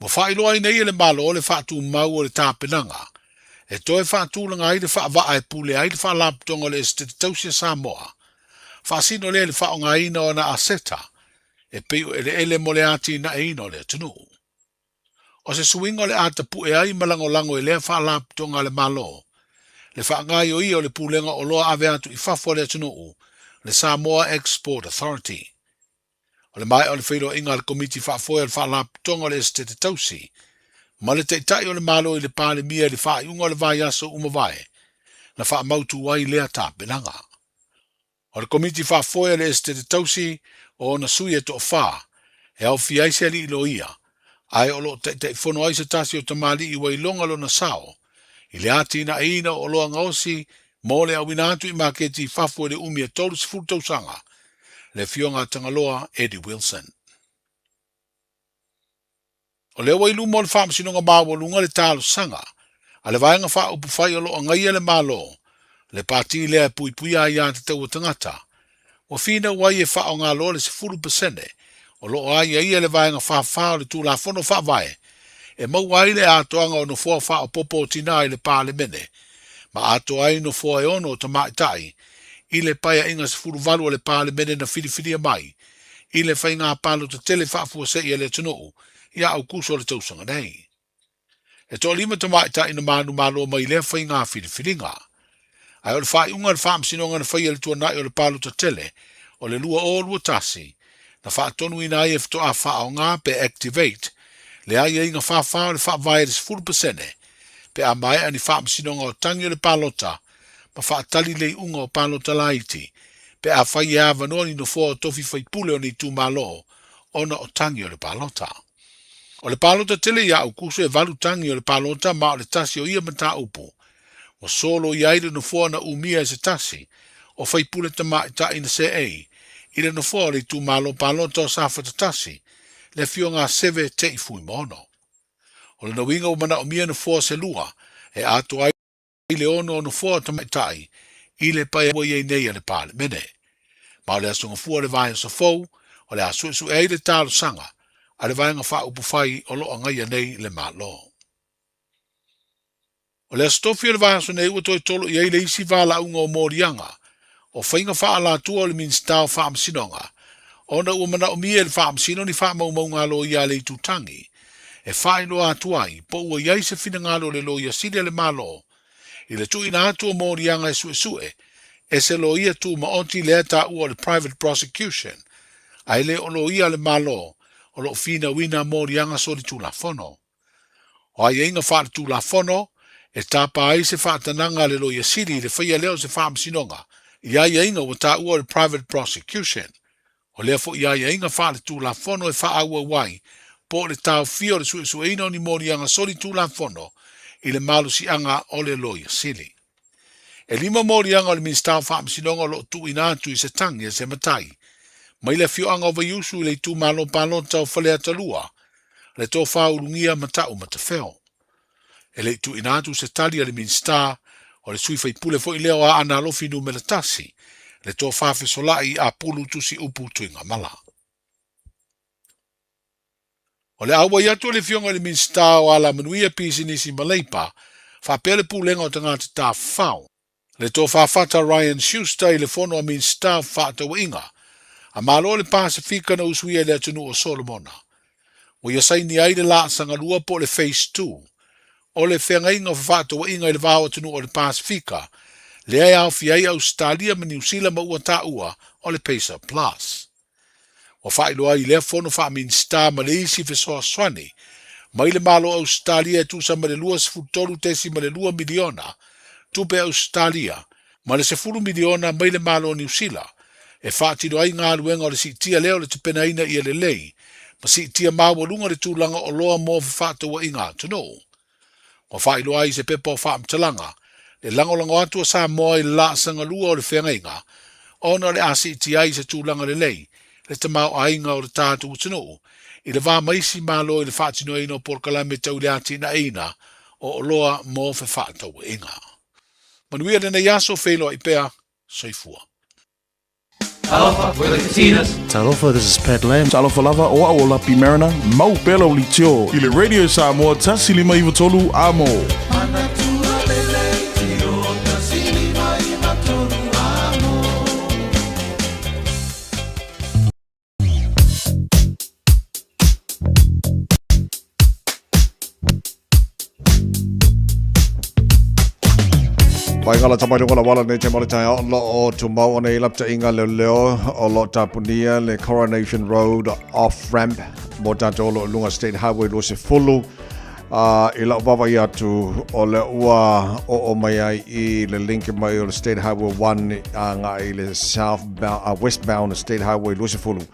Ua faailoa ai nei e le Malo le faatumau o le tapenaga e toe faatulaga ai le faavaa e pule ai le Faalapotopotoga o le Esetete Tausi a Samoa, faasino lea i le faaaogaina o ana aseta e pei o eleele mo le atinaeina o le atunuu. O se suiga o le a tapue ai ma lagolago e lea Faalapotopotoga a le Malo le faagaoioia o le Pulega Oloa Ave Atu i Fafo a le Atunuu, le Samoa Export Authority. O le maea o le feiloaiga a le Komiti Faafoe o le Faalapotopotoga o le Esetete Tausi ma le Taitai o le Malo i le Palemia i le faaiuga o le vaiaso ua mavae, na faamautu ai lea tapenaga. O le Komiti Faafoe a le Esetete Tausi o ona sui e toafa, e aofia ai se alii loia, ae o lo o taitaifono ai se tasi o tamalii ua iloga lona sao i le atinaeina o oloa gaosi mo le auina atu i maketi i fafo i le umi e 30 tausaga, le Afioga a Tagaloa Eddie Wilson. O lea ua i luma o le Faamasinoga Maualuga le talosaga a le Vaega Faaupufai o lo o agaia le Malo, le pati lea e puipuia aiatatau a tagata, ua finau ai e faaaoga loa le 10% o lo o aiaia e le Vaega 44 o le Tulafono Faavae e maua ai le atoaga o nofoa faaopoopo o tinā i le Palemene ma atoa ai nofoa e ono o tamaitai i le Paeaiga 18 a le Palemene na filifilia mai i le faiga palota tele faafuasei a le atunuu ia Aukuso o le tausaga nei. E toalima tamaitai na manumalo mai lea faiga filifiliga. Ae o le faaiuga a le Faamasinoga na faia i le tuanai o le palota tele o le 2021, na faatonuina ai e faatoa faaaoga pe activate le aiaiga 44 o le Faavae i le 10% pe a maea ni faamasinoga o tagi o le palota ma faatali le iuga o palota laiti pe afai e avanoa ni nofoa o tofi faipule o ni itumalo ona o tagi o le palota. O le palota tele ia Aukuso e valu tagi o le palota ma o le tasi o ia mataupu ua soloia ai le nofoa na umia e se tasi o faipule tamaitai na seei i le nofoa o le itumalo palota o Safata 1, le Afioga a Seve Te'i Fuimaono. O lona uiga ua manaomia nofoa se lua e atoa ai le ono o nofoa o tamaitai i le pae ua i ai nei a le Palemene. Ma o le Aso Gafua o le vaiaso fou o le a suesue ai le talosaga a le Vaega Faaupufai o lo o agaia nei le Malo. O le Aso Tofi o le vaiaso nei ua toe tolo i ai le isi valaauga o moliaga o faiga faaalatua o le Minisita o Faamasinoga ona ua manaomia e le Faamasino ni faamaumauga a loia a le itutagi e faailoa atu ai po ua i ai se finagalo o le Loia Sili a le Malo i le tuuina atu o moliaga e suesue e se loia tumaoti lea taua o le private prosecution ae le o loia a le Malo o lo o finauina moliaga solitulafono. O aiaiga faaletulafono e tapa ai se faatanaga a le Loia Sili i le faia lea o se faamasinoga i aiaiga ua taua o le private prosecution. O lea foi aiaiga faaletulafono e faaauau ai po o le taofia o le suesueina o ni moliaga solitulafono i le malosiaga o le Loia Sili. E lima moliaga o le Minisita o Faamasinoga o lo o tuuina atu i se tagi a se matai mai le afioaga o Vaiusu i le itumalo palota o Faleata 2, le Tofa Ulugia Mata'u Matafeo. E le i tuuina atu se tali a le Minisita, o le sui faipule foi lea o Aana Alofi Numera 1, le Tofa Fesola'i Apulu Tusiupu Tuigamala. O le auai atu o le Afioga i le Minisita o Alamanuia, Pisinisi ma Leipa, faapea le Pulega o Tagata Tafafao, le Tofa Fata Ryan Schuster i le Fono a Minisita o Fefaatauaiga a Malo o le Pasefika na usuia i le atunuu o Solomona, ua ia saini ai le laasaga lua po o le Phase 2 o le feagaiga o fefaatauaiga i le va o atunuu o le Pasefika, lea e aofia ai Ausetalia ma Niu Sila ma ua taua o le PACER Plus. Ua faailoa ai i lea fono faa-Minisita ma le isi fesoasoani mai le Malo o Ausetalia e tusa ma le $23.2 miliona tupe Ausetalia ma le $10 miliona mai le Malo o Niu Sila e faatino ai galuega o le siitia lea o le tapenaina ia lelei ma siitia maualuga le tulaga oloa mo fefaatauaiga atunuu. Ua faailoa ai i se pepa o faamatalaga le lagolago atu a Samoa i le laasaga lua o le feagaiga ona o le a siitia ai i se tulaga lelei le tamaoaiga o le tatou atunuu i le va ma isi Malo i le faatinoina o polokalame tau i le atinaeina o oloa mo fefaatauaiga. Manuia lenei aso, feiloai pea, soifua. Talofa, we're the Katinas. Talofa, this is Pat Lam. Talofa lava, o au o Lapi Mariner, mau pea lau litio i le Radio Samoa 1593 Amo. Pai ngala tamai lunga la wala nei te male tai o lo o tumau o nei lapta inga leo leo o lo tapunia le Coronation Road off ramp mo tātou o lo lunga State Highway lo se fulu i lau vaavaai atu o lea ua oo mai ai i le link mai o le State Highway 1 agai i le southbound, westbound State Highway 20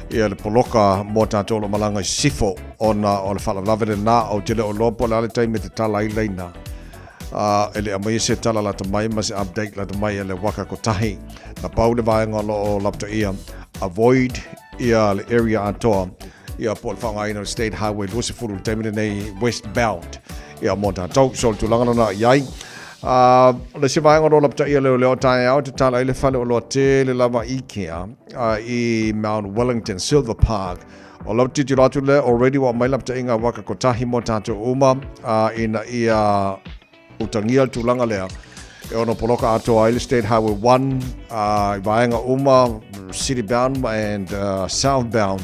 ia le poloka mo tātou o lo malaga i Sisifo ona o le faalavelave lena ou te le o iloa po o le a le taimi e tatala ai laina e le aumaia se tala lata mai ma se update lata mai a le waka kotahi na pau le vaega o lo o lapataia avoid ia le area atoa ia po o le faaaogaina o le State Highway 20 i le taimi lenei westbound ia mo tātou. So le tulaga lena i ai. O le isi vaega o lo o lapataia leoleo taeao e tatala ai le fale oloa tele lava Ikea i Mount Wellington, Silver Park. O lau tilotilo atu lea already ua aumai lapataiga waka kotahi mo tātou uma ina ia utagia le tulaga lea e ono poloka atoa ai le State Highway 1 i vaega uma city bound and southbound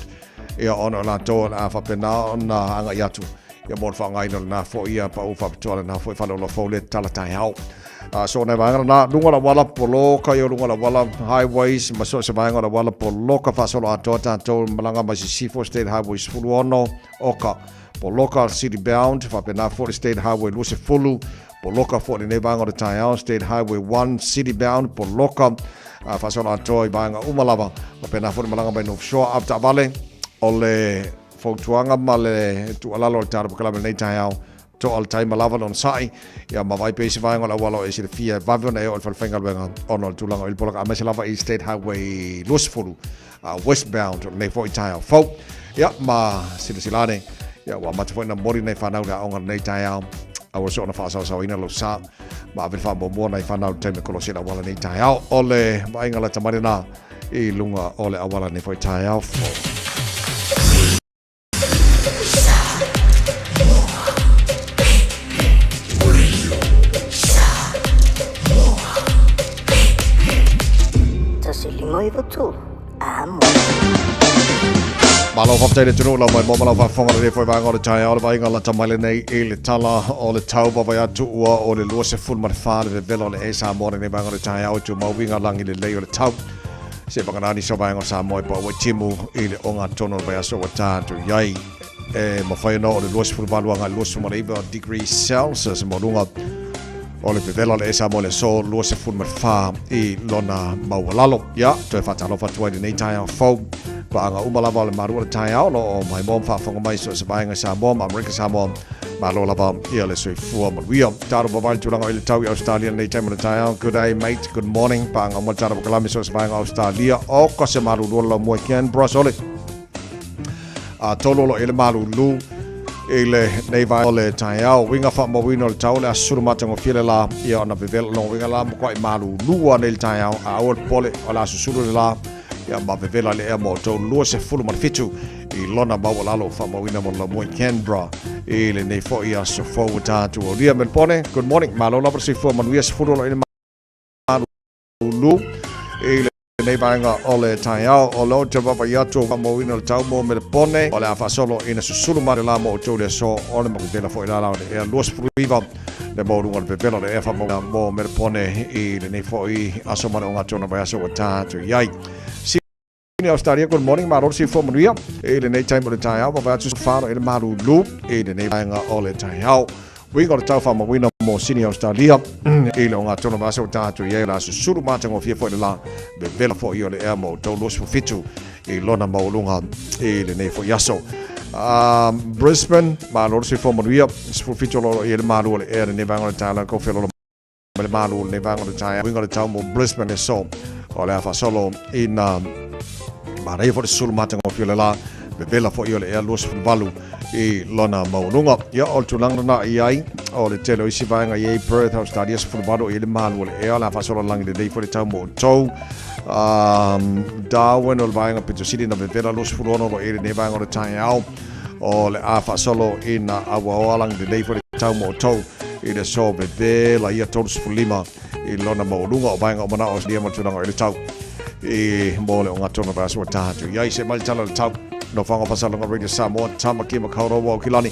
ia ona o latou o le a faapena ona agai atu ia mo le faaaogaina o lena foi ia pau faapitoa lena foi faleoloa fou le tatala taeao. So nai vaega lena, luga o le auala poloka ia luga o le auala highways ma so o se vaega o le auala poloka faasolo atoa tatou malaga mai Sisifo State Highway 16 oka Poloka City Bound, faapena foi le State Highway 20, poloka foi lenei vaega o le taeao, State Highway 1 City Bound, poloka faasolo atoa i vaega uma lava, faapena foi le malaga mai North Shore, avetaavale, o le fautuaga ma le tuualalo o le tatou polokalame lenei taeao, Toa le taima lava le onosai, ia ma vaai pea i se vaega o le auala o e silafia e vave ona e oo i le falefaigaluega ona o le tulaga o i le polaka aemaise lava i State Highway 20 westbound o lenei foi taeao fou. Ia ma silasila ane, ia ua amata foi ona momoli nai fanau i le aoga lenei taeao, aua soona faasaosaoina lou sa ma ave le faamuamua nai fanau i le taimi e kolosi ai le auala lenei taeao. O le vaaiga lata mai lena i luga o le auala lenei foi taeao fou. Malo faafetai le atunuu lau mai mo ma lau faafofoga lenei foi vaega o le taeao le vaaiga lata mai lenei i le tala o le tau vaavaai atu ua o le 24 le vevela o le ea Samoa lenei vaega o le taeao e tumau uiga lagi lelei o le tau Se whakanā nisi o vaega o Samoa e paua i timu i le ogatotonu o le vaiaso ua tatou i ai. E mafai ona oo i le 28 agai 29 degrees Celsius maualuga o le vevela o le ea Samoa i le aso 24 i lona maualalo. Ia, toe faatalofa atu ai i lenei taeao fou. Paaga uma lava o le malu o le taeao o lo o maimoa ma faafofoga mai i so o se vaega i Samoa ma Amerika Samoa. Malo lava ia le soifua manuia. Taro vavai le tulaga o i le tau i Australia lenei taimi o le taeao. Good day mate, good morning. Paanga uma le tara pakalame so o se vaega o Australia. O ka se malulu o le laumua i Canberra sole. A tolu o lo i le malulu i le nei vaega o le taeao. Uiga faamauina o le tau o le aso sulu matagofie le la ia ona vevela lona uiga la makuai malulu a nei le taeao. A aua le popole o le aso sulu le la ia ma vevela le ea mo outou 27 i lona maualalo faamauina mo le laumua i Canberra i lenei foi aso fou ua tatou aulia. Melbourne, good morning. Malo lava le soifua manuia sefulu o lo o i le malulu i lenei vaega o le taeao. O lo te vaavaai atu faamauina le tau mo Melbourne o le a faasolo ina susulu mai le la mo outou i le aso o le vevela foi la la o le ea 29 le maualuga o le vevela o le ea faamauina mo Melbourne i lenei foi aso ma le ogatotonu vaiaso ua tatou i ai. Sydney, Australia, good morning, malo le soifua manuia i lenei taimi o le taeao, vaavaai atu falo i le malulu i lenei vaega o le taeao. Uiga o le tau faamauina mo Sydney, Australia i le ogatotonu vaiaso ua tatou i ai, o le a susulu matagofie foi le la, vevela foi o le ea mo outou 27 i lona maualuga i lenei foi aso. Brisbane, malo le soifua manuia, 17 o lo o i ai le malu o le ea i lenei vaega o le taeao, kou feololo ma le malu o lenei vaega o le taeao. Uiga o le tau mo Brisbane e so o le a faasolo ina manaia foi le susulu matagofie o le la, vevela foi o le ea 28 i lona maualuga. Ia, o le tulaga lena i ai, o le tele o isi vaega i ai Perth, Australia, 18 i ai le malu o le ea, o le a faasolo lagi lelei foi le tau mo outou. Darwin o le vaega pito sili na vevela 26 o lo i lenei vaega o le taeao. O le a faasolo ina auaoa lagi lelei foi le tau mo outou i le aso vevela ia 35 i lona maualuga o vaega o manao o ma le tulaga o i le tau i mo le ogatotonu o vaiaso ua taha atu i ai. Se mai le tala o le tau no Whanga Whasalonga Radio Samoa, Tamaki Makaurau o Aukilani.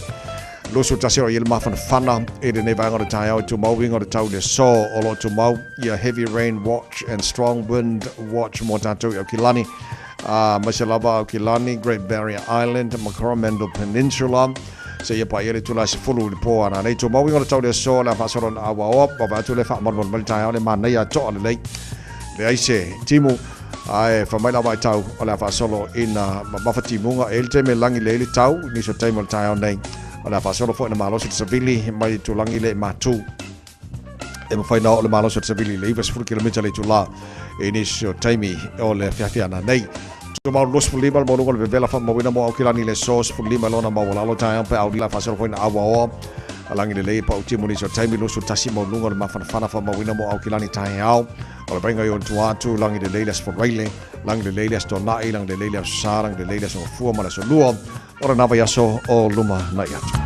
21 o i le mafanafana i lenei vaega o le taeao i tumau uiga o le tau i le aso o lo o tumau ia heavy rain watch and strong wind watch mo tātou i Aukilani. Aemaise lava Aukilani, Great Barrier Island ma Coromandel Peninsula. Seia paia le itula e 10 i le pō ana nei. Tumau uiga o le tau i le aso o le a faasolo ina auaoa. Vaavaai atu le faamalumalu mai le taeao le manaia toa lelei. Leai se timu ae fai mai la vaitau o le a faasolo ina mamafa timuga. E i ai le taimi e lagi lelei le tau i nisi o taimi o le taeao nei. O le a faasolo foi ina malosi le savili mai le itulagi le i matu. E mafai ona oo le malosi o le savili i le 90 kilomita le itula i nisi o taimi o le afiafi ana nei. Tumau 25 le maualuga o le vevela faamauina mo Aukilani i le aso 15 lona maualalo taeao pe aulila faasolo foi na auaoa lagi lelei e pau timu nisi o taimi 21 maualuga o le mafanafana faamauina mo Aukilani taeao o le vainga i ona tua atu lagi lelei le aso Faraile lagi lelei le aso Toanai lagi lelei le aso Sa lagi lelei le aso Gafua ma le aso Lua o lena vaiaso o lumanai atu.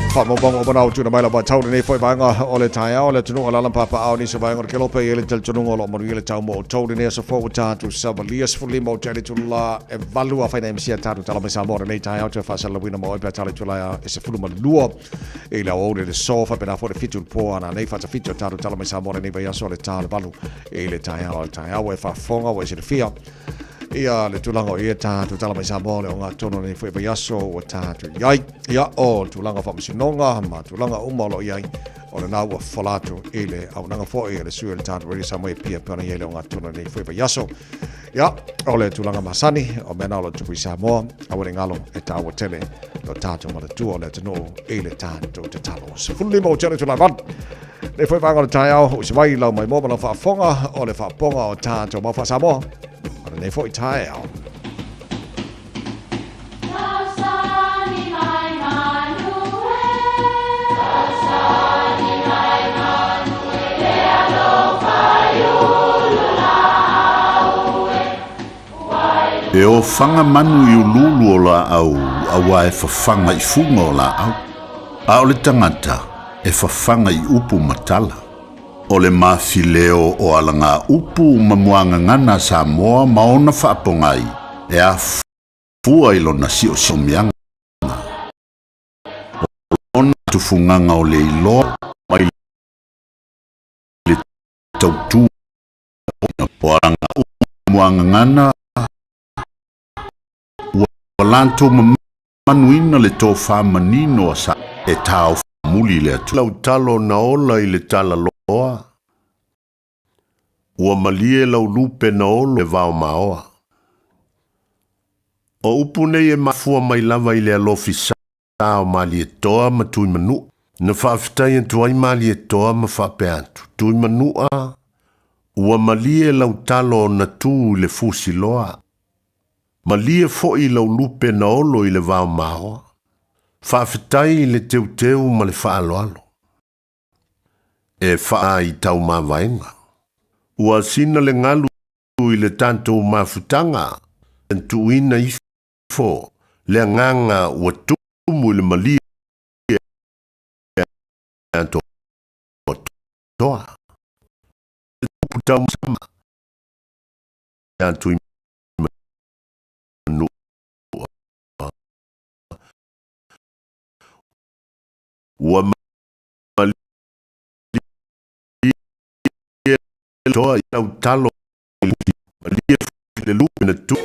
Faamaumauga uma na o tuuina mai lau vaitau lenei foi vaega o le taeao o le atunuu o alaala ma papaaao nisi o vaega o le Kelope i ai le talitonuga o lo o manuia le tau mo outou lenei aso fou ua tatou savalia 15 o te itula e valu afaina i misia tatou tala mai Samoa lenei taeao toe faasalalauina ma oe pe a tala itula e 12 i le aoauli le aso faapena foi le 7 i le po ana nei faatafiti o tatou tala mai Samoa lenei vaiaso o le ta o le valu i le taeao o le taeao ua e faafofoga ua e silafia ia le tulaga o ia tatou tala mai Samoa o le ogatotonu lenei foi vaiaso ua tatou i ai. Ia o le tulaga o faamasinoga ma tulaga uma o lo o i ai o lena ua fola atu i le auaunaga foi a le sui o le tatou Radio Samoa e pia pei ona i ai le ogatotonu lenei foi vaiaso. Ia, o le tulaga masani, o mea na o lo tupu i Samoa, aua ne i galo e taua tele lo tatou manatua o le atunuu i le tatou tatalo. 15 o tele itula e 8. Nei foi vaega o le taeao, usi mai lau maimoa ma lau faafofoga o le faapoga o tatou mau faa-Samoa o lenei foi taeao. E ofaga manu i uluulu o laau auā e fafaga i fuga o laau, a o le tagata e fafaga i upu ma tala. O le mafileo o alagaupu ma muagagana a Samoa ma ona faapogai e afua i lona siosiomiaga, o lona tufugaga o le iloa mai le tautua o alagaupu ma muagagana ua latou mamanuina le tofa manino a Sa e taofamuli i le Atua. Lau talo na ola i le talaloa, ua malie lau lupe na olo e vaomaoa. O upu nei e mafua mai lava i le alofi sa o Malietoa ma Tuimanua. Na faafetai atu ai Malietoa ma faapea atu, Tuimanua, ua malie lau talo na tu i le fusiloa. Malie foi lau lupe na olo i le vaomaoa. Faafetai i le teuteu ma le faaaloalo. E faa i tau mavaega. Ua sina le galu i le tatou mafutaga, tuuina ifo le agaga ua tumu i le malie atoatoa. Tupu tausama atu i manua. Ua malie toa i lau talo malie le lupe na tu.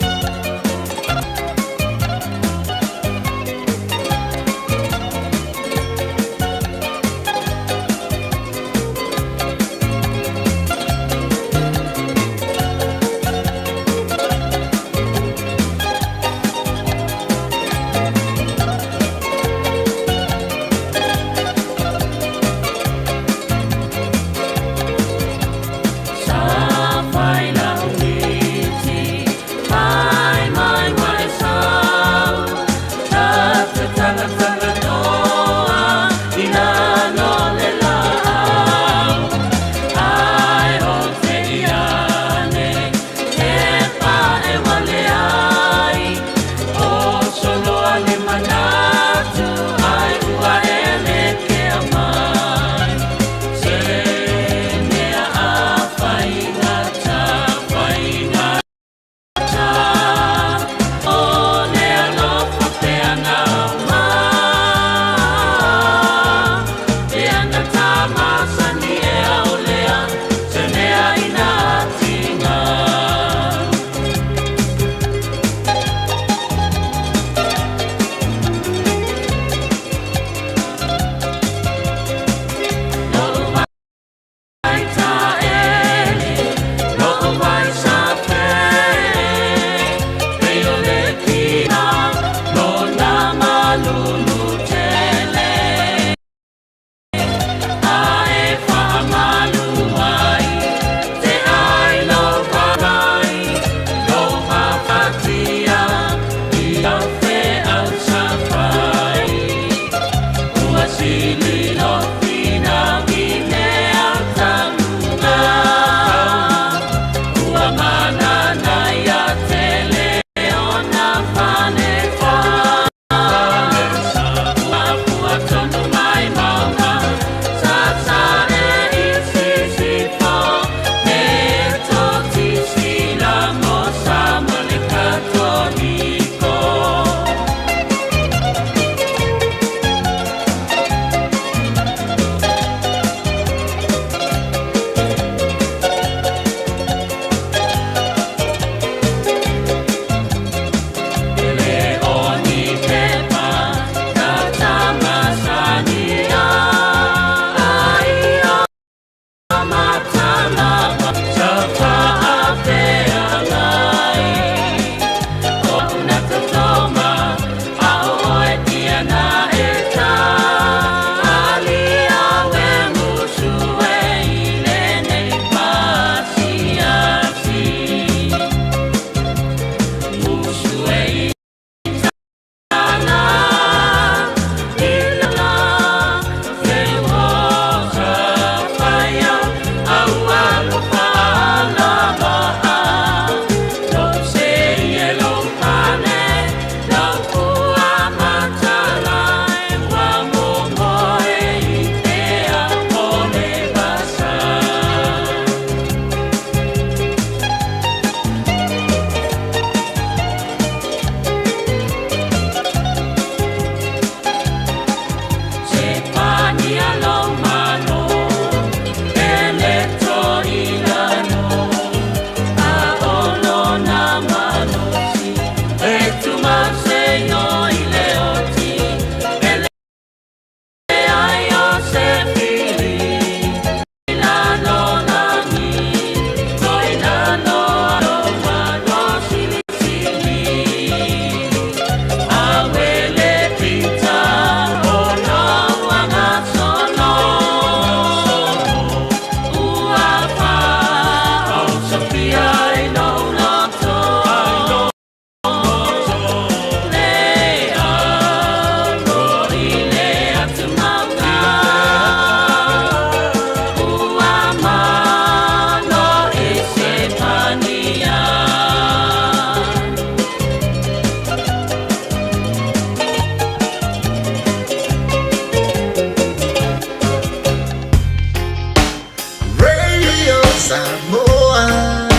Samoa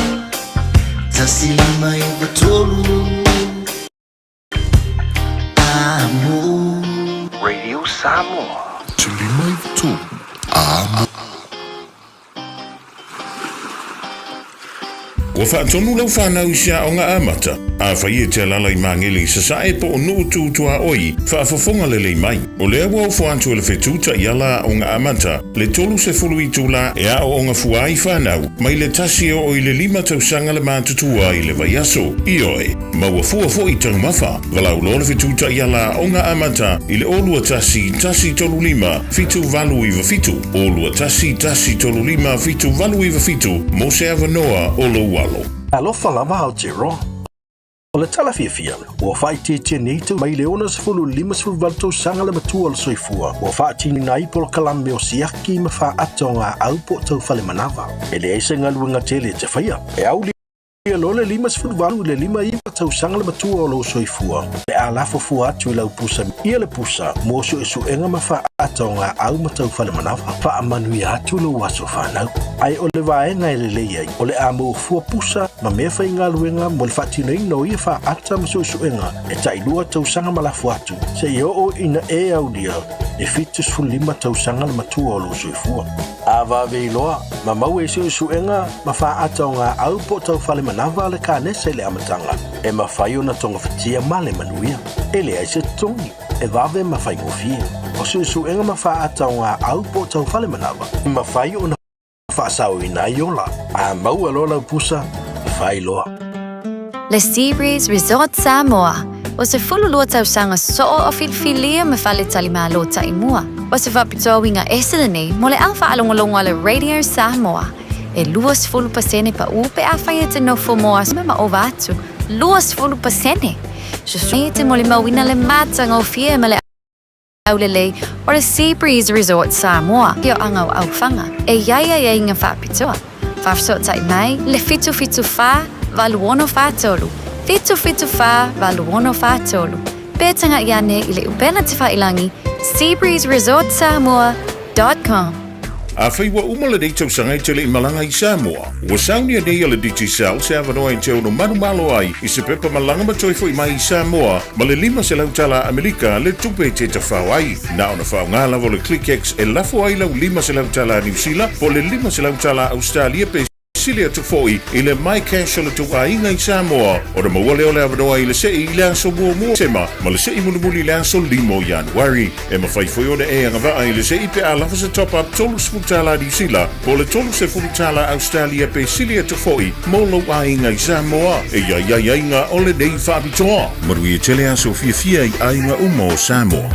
153. Amo. Radio Samoa. 153. Amo. Ua faatonu lau fanau i se aoga amata. Afai e te alaala i Magele i Sasae po o Nuu Tu Tuaoi, faafofoga lelei mai. O lea ua ofo atu e le Fetu Taiala Aoga Amata le 30 itula e aooga fua ai fanau mai le tasi e oo i le lima tausaga le matutua i le vaiaso. Ioe, maua fua foi taumafa. Valaau loa le Fetu Taiala Aoga Amata i le 0 21 135 7897, 0 21 135 7897 mo se avanoa o lou alo. Alofa lava Aotearoa. O le tala fiafia, ua faaitiitia nei tau mai le 60 i le 58 tausaga le matua o le soifua ua faatinoina ai polokalame o siaki ma faaata o gaau po o tau fale manava. E leai se galuega tele e te faia. E aulia loa le 58 i le 59 tausaga le matua o lou soifua, pe a lafo fua atu i lau pusa ia le pusa mo suesuega ma faaata o gaau ma tau fale manava. Faamanuia atu lou aso fanau. Ae o le vaega e lelei ai, o le a maua fua pusa ma mea faigaluega mo le faatinoina o ia faaata ma suesuega e tailua tausaga ma lafo atu, seia oo ina e aulia e 75 tausaga le matua o lou soifua. A vave iloa, ma maua i suesuega ma faaata o gaau po o tau fale manava le kanesa i le amataga, e mafai ona togafitia ma le manuia. E leai se totogi, e vave ma faigofie. O suesuega ma faaata o gaau po o tau fale manava, e mafai ona faasaoina ai ola. A maua loa lau pusa, fai loa. Le Seabreeze Resort Samoa, o se 12 tausaga soo o filifilia ma faletalimalo taimua. O se faapitoa uiga ese lenei mo le au faalogologo a le Radio Samoa. E 20% paʻu pe afai e te nofo mo aso ma ova atu. 20%! Sosogi e te molimauina le matagofie ma le aulelei o le Seabreeze Resort Samoa i o Agauaufaga e i ai aiaiga faapitoa. Faafesootai mai le 774 8643, 774 8643, pe taga'i ane i le upega tefa'ilagi seabreezeresortsamoa.com. Afai ua uma lenei tausaga e te le i malaga i Samoa, ua saunia nei e le Digicel se avanoa e te ono manumalo ai i se pepa malaga ma toe foi mai i Samoa ma le 500 tala Amerika le tupe e te tafao ai. Na ona faaaoga lava o le ClickX e lafo ai lau 500 tala Niu Sila po o le 500 tala Ausetalia pe sili atu foi i le MyCash o le tou aiga i Samoa, ona maua lea o le avanoa i le sei i le aso muamua o Tesema ma le sei mulimuli i le aso 5 o Ianuari. E mafai foi ona e agavaa i le sei pe a lava se top-up $30 Niu Sila po o le $30 Ausetalia pe sili atu foi mo lou aiga i Samoa. E i ai aiaiga o lenei faapitoa. Manuia tele aso fiafia i aiga uma o Samoa.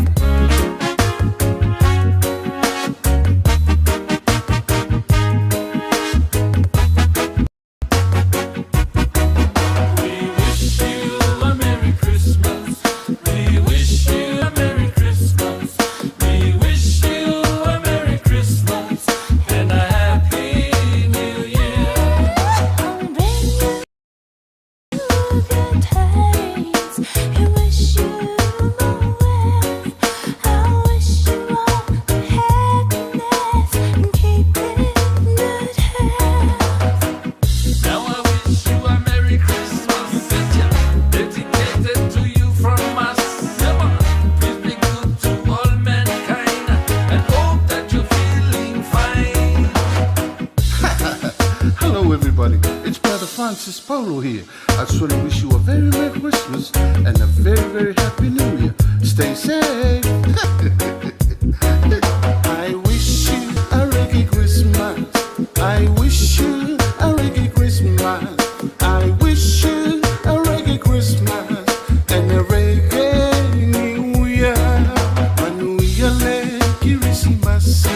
Hello, everybody. It's Brother Francis Polo here. I just want to wish you a very Merry Christmas and a very, very Happy New Year. Stay safe. I wish you a reggae Christmas. I wish you a reggae Christmas. I wish you a reggae Christmas and a reggae New Year. Manuia le Kirisimasi.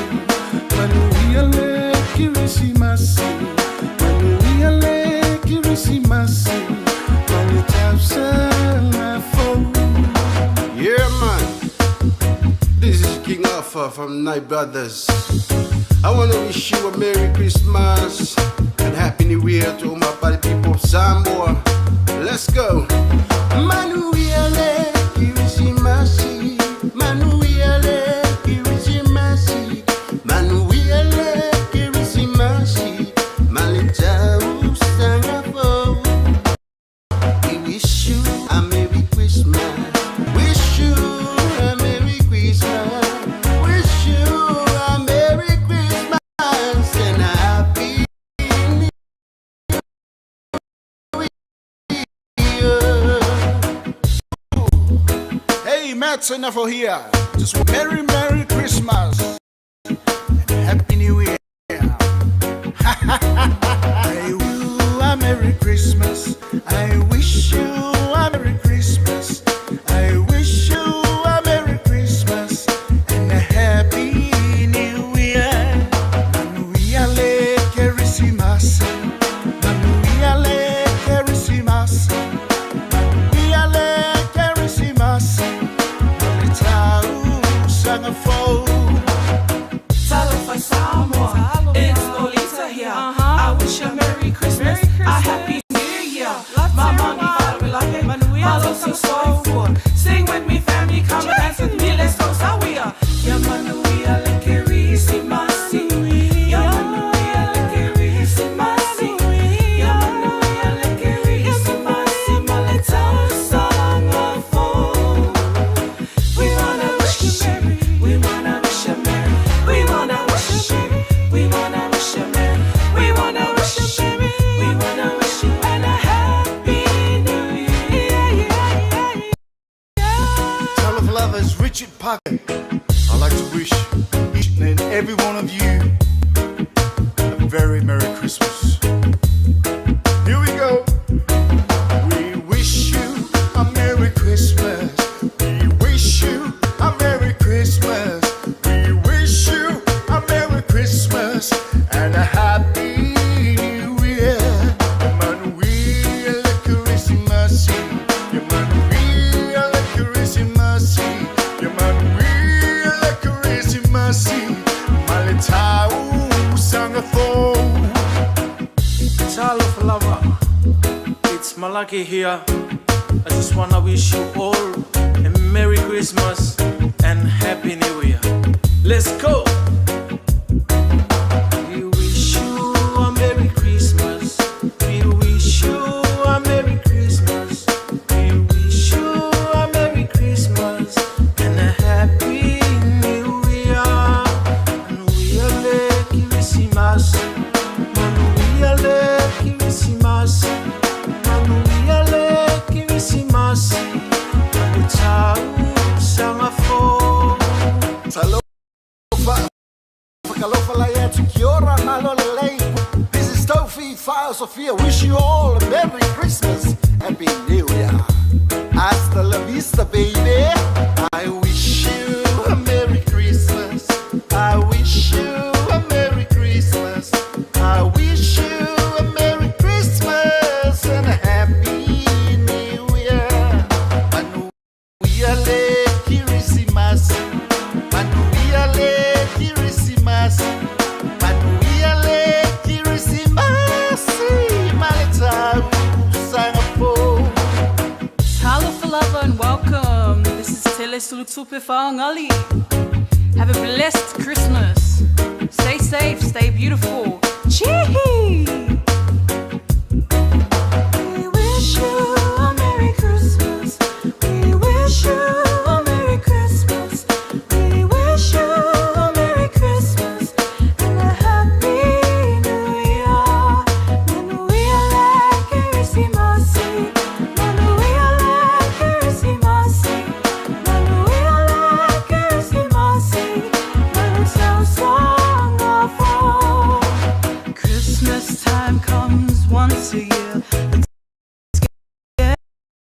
Manuia le Kirisimasi. Manuia le Kirisimasi. Yeah, man. This is King Alpha from Night Brothers. I want to wish you a Merry Christmas and Happy New Year to all my party people of Samoa. Let's go. Manuia le Kirisimasi. Manuia le Kirisimasi. Manuia le Kirisimasi. Matt Senafo here. Just Merry, Merry Christmas and Happy New Year. I wish you a Merry Christmas. I wish you a Merry Christmas. I wish you a Merry Christmas and a Happy New Year. Manuia le Kerisimasi. Manuia le Kerisimasi. Manuia le Kerisimasi. Ma le tausaga fou. Talofa Samoa, it's Lolita here. I wish you a Merry Christmas, a Happy New Year. My mommy whalawelape, malosi soifua. Sing with me family, come and dance with me, let's go sawia. Ya manuia le Kerisimasi. Ya manuia le Kerisimasi. Ya manuia le Kerisimasi. Ma le tausaga fou. We wanna wish you merry. We wanna wish you merry. We wanna wish you merry. We wanna wish you merry. We wanna wish you merry. We wanna wish you and a happy new year. Yeah, yeah, Talofa lava, it's Richard Parker. I'd like to wish each and every one of you a very Merry Christmas. Here we go. We wish you a Merry Christmas. We wish you a Merry Christmas. We wish you a Merry Christmas and a Happy New Year. Manuia le Kerisimasi. Manuia le Kerisimasi. Manuia le Kerisimasi. Ma le tausaga fou. Talofa lava, it's Malaki here. I just wanna wish you all a Merry Christmas and Happy New Year. Let's go! We wish you a Merry Christmas. We wish you a Merry Christmas. We wish you a Merry Christmas and a Happy New Year. Manuia le Kerisimasi. Manuia le Kerisimasi. Manuia le Kerisimasi. Ma le tausaga fou. Talofa, fakalofa atu kia ora, malo lelei. This is Tofi Fire Sophia. Wish you all a Merry Christmas, Happy New Year. Hasta la vista, baby. I wish you a Merry Christmas. I wish you a Merry Christmas. I wish you a Merry Christmas and a Happy New Year. Manuia le Kerisimasi. Manuia le Kerisimasi. Manuia le Kerisimasi. Ma le tausaga fou. Talofa lava and welcome. This is Tele Sulutupe Whaangali. Have a blessed Christmas. Stay safe, stay beautiful. Chee! We wish you a Merry Christmas. We wish you a Merry Christmas. We wish you a Merry Christmas and a Happy New Year. Manuia le Kerisimasi. Manuia le Kerisimasi. Manuia le Kerisimasi. Ma le tausaga fou. Christmas time comes once a year. Let's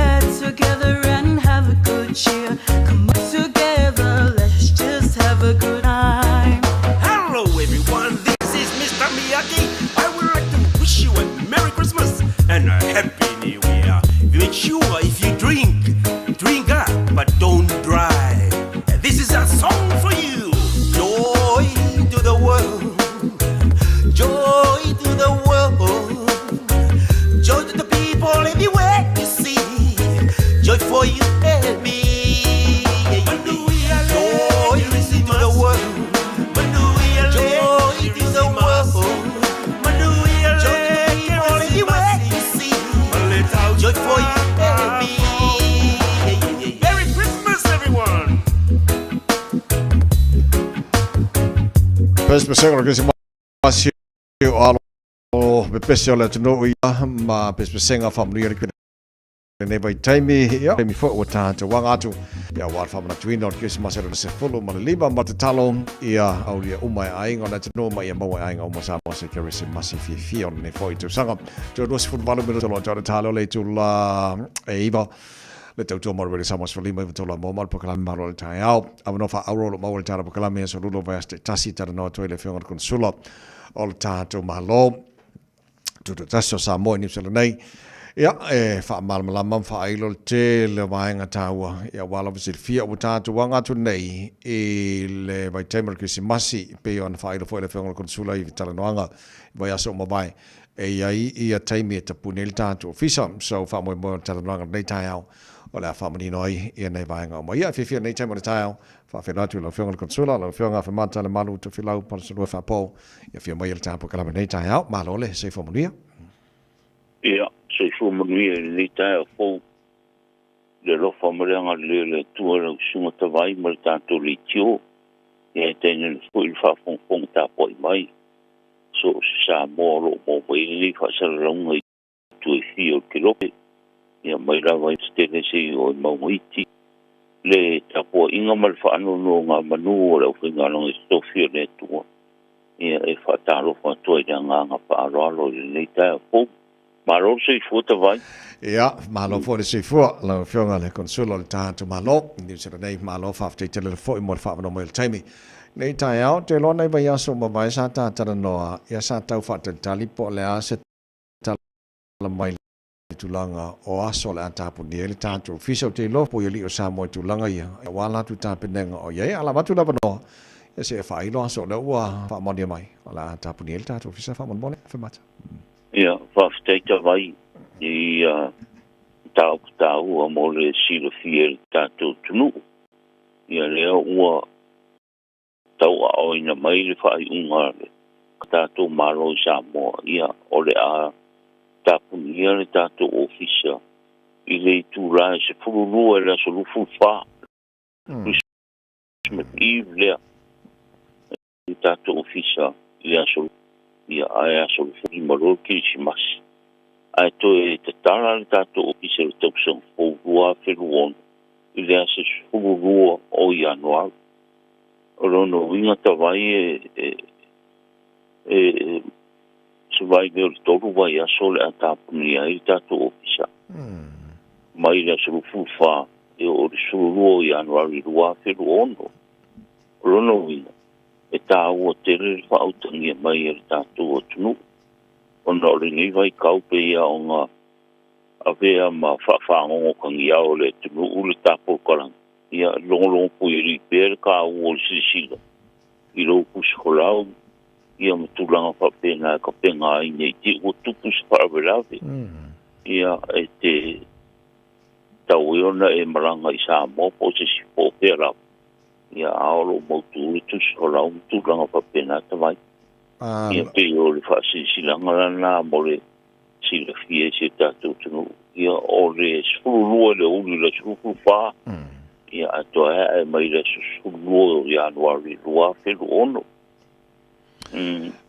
get together and have a good cheer. Come on together, let's just have a good time. Hello, everyone. This is Mr. Miyagi. I would like to wish you a Merry Christmas and a Happy New Year. Make sure if you drink, drink up, but don't drive. This is a song for you. Joy to the world. Joy to the world. Joy to the people everywhere you see. Joy for you and me. Joy to the world. Joy to the world. Joy to the people everywhere you see. Joy for you and me. Merry Christmas, everyone. Pesepesega o le Kerisimasi o alo pepese o le atunuu ia ma pesepesega faamanuia le lenei vaitaimi, ia, taimi foi ua tatou aga atu, ia, aua le faamanatuina o le Kerisimasi o le 15 ma tatalo, ia, aulia uma e aiga o le atunuu ma ia maua e aiga uma Samoa se Kerisimasi fiafia o lenei foi tausaga. Toe 28 minute loa tau le talo le itula e 9 le tautua mo le Radio Samoa 15 i tolu mo ma le polokalame malo le taeao. Avanoa faaauuro o lo o maua i le tala polokalame aso lua o vaiaso taitasi talanoa atu ai le Afioga i le Konesula o le tatou Malo Tutoatasi o Samoa i Niu Sila nei. Ia, e faamalamalama ma faailo le tele o vaega taua, ia aua lava silafia ua tatou aga atu nei i le vaitaimi o le Kerisimasi, pei ona faailo foi e le Afioga i le Konesula i talanoaga i vaiaso ua mavae, e i ai ia taimi e tapuni ai le tatou ofisa. So, faamoemoe o le talanoaga i lenei taeao o le a faamanino ai ia nei vaega uma. Ia, e fiafia i lenei taimi o le taeao, faafeiloai atu i lau Afioga i le Konesula, lau Afioga Afemata Lemalu Tofilau Palesalua Faapou, Ia afio mai e le tapu kalama i lenei taeao. Malo le soifua manuia. Ia, soifua manuia i lenei taeao fou. Le alofa ma le agalelei o le Atua i lau Susuga Tavai ma le tatou leitio. Ia e tainane foi le faafogafoga tapuai mai. So o se Samoa o lo o maua mai ai lenei faasalalauga i itu e fia o le kelope, ia mai lava i tetele seia oo i mauga iti. Le tapuaiga ma le faanonogamanu a le aufaigaluega i tofi o le Atua, ia e faatalofa atu ai i le agaga faaaloalo i lenei taeao fou. Malo le soifua Tavai. Ia, malo foi le soifua lau Afioga i le Konesula o le tatou Malo i Niu Sila nei. Malo faafetai tele foi mo le faaavanoa mai o le taimi. Nei taeao, ou te iloa nai vaiaso ua mavae sa ta talanoa, ia sa tau faatalitali po o le a se tala mai le tulaga o aso o le a tapunia ai le tatou ofisa. Ou te iloa po i alii o Samoa i tulaga ia, aua latou tapenega o i ai. A lava atu le avanoa, ia se i faailo aso o lea ua faamaonia mai o le a tapunia ai le tatou ofisa faamolemole. Afemata. Ia, faafetai Tavai i mataupu taua mo le silafia e le tatou atunuu. Ia lea ua tauaaoina mai le faaiuga a le tatou Malo i Samoa, ia, o le a tapunia le tatou ofisa i le itula e 12 i le aso 24, Christmas Eve lea, le tatou ofisa i le aso, ia, ae aso 15 loa le Kerisimasi. Ae toe tatala le tatou ofisa i le tausaga fou 2026 i le aso 12 o Ianuari. O lona uiga tavai e, e, e, se vaimea o le tolu vaiaso o le a tapunia ai le tatou ofisa. Mai le aso 24 e oo i le 12 o Ianuari 2026. O lona uiga, e tāua tele le faautagia mai e le tatou atunuu, ona o lenei vaitau pei lava ona avea ma faafagogo tagiao e le atunuu le tapolokalaga. Ia logologo puialii pea le taua o le silasila i lou pusifolau, ia ma tulaga faapena e tapena ai ne i te i ua tupu se faalavelave. Ia, e te tatau ai ona e malaga i Samoa po o se isi po o fea lava, ia, a o lo o mautu le tusifolau ma tulaga faapena tavai. Ia, pei o le faasilasilaga lena mo le silafia e si o tatou atunuu. Ia, o le 12 i le aoauli i le aso 24, ia, ae toe ae mai le aso 12 o Ianuari 2026.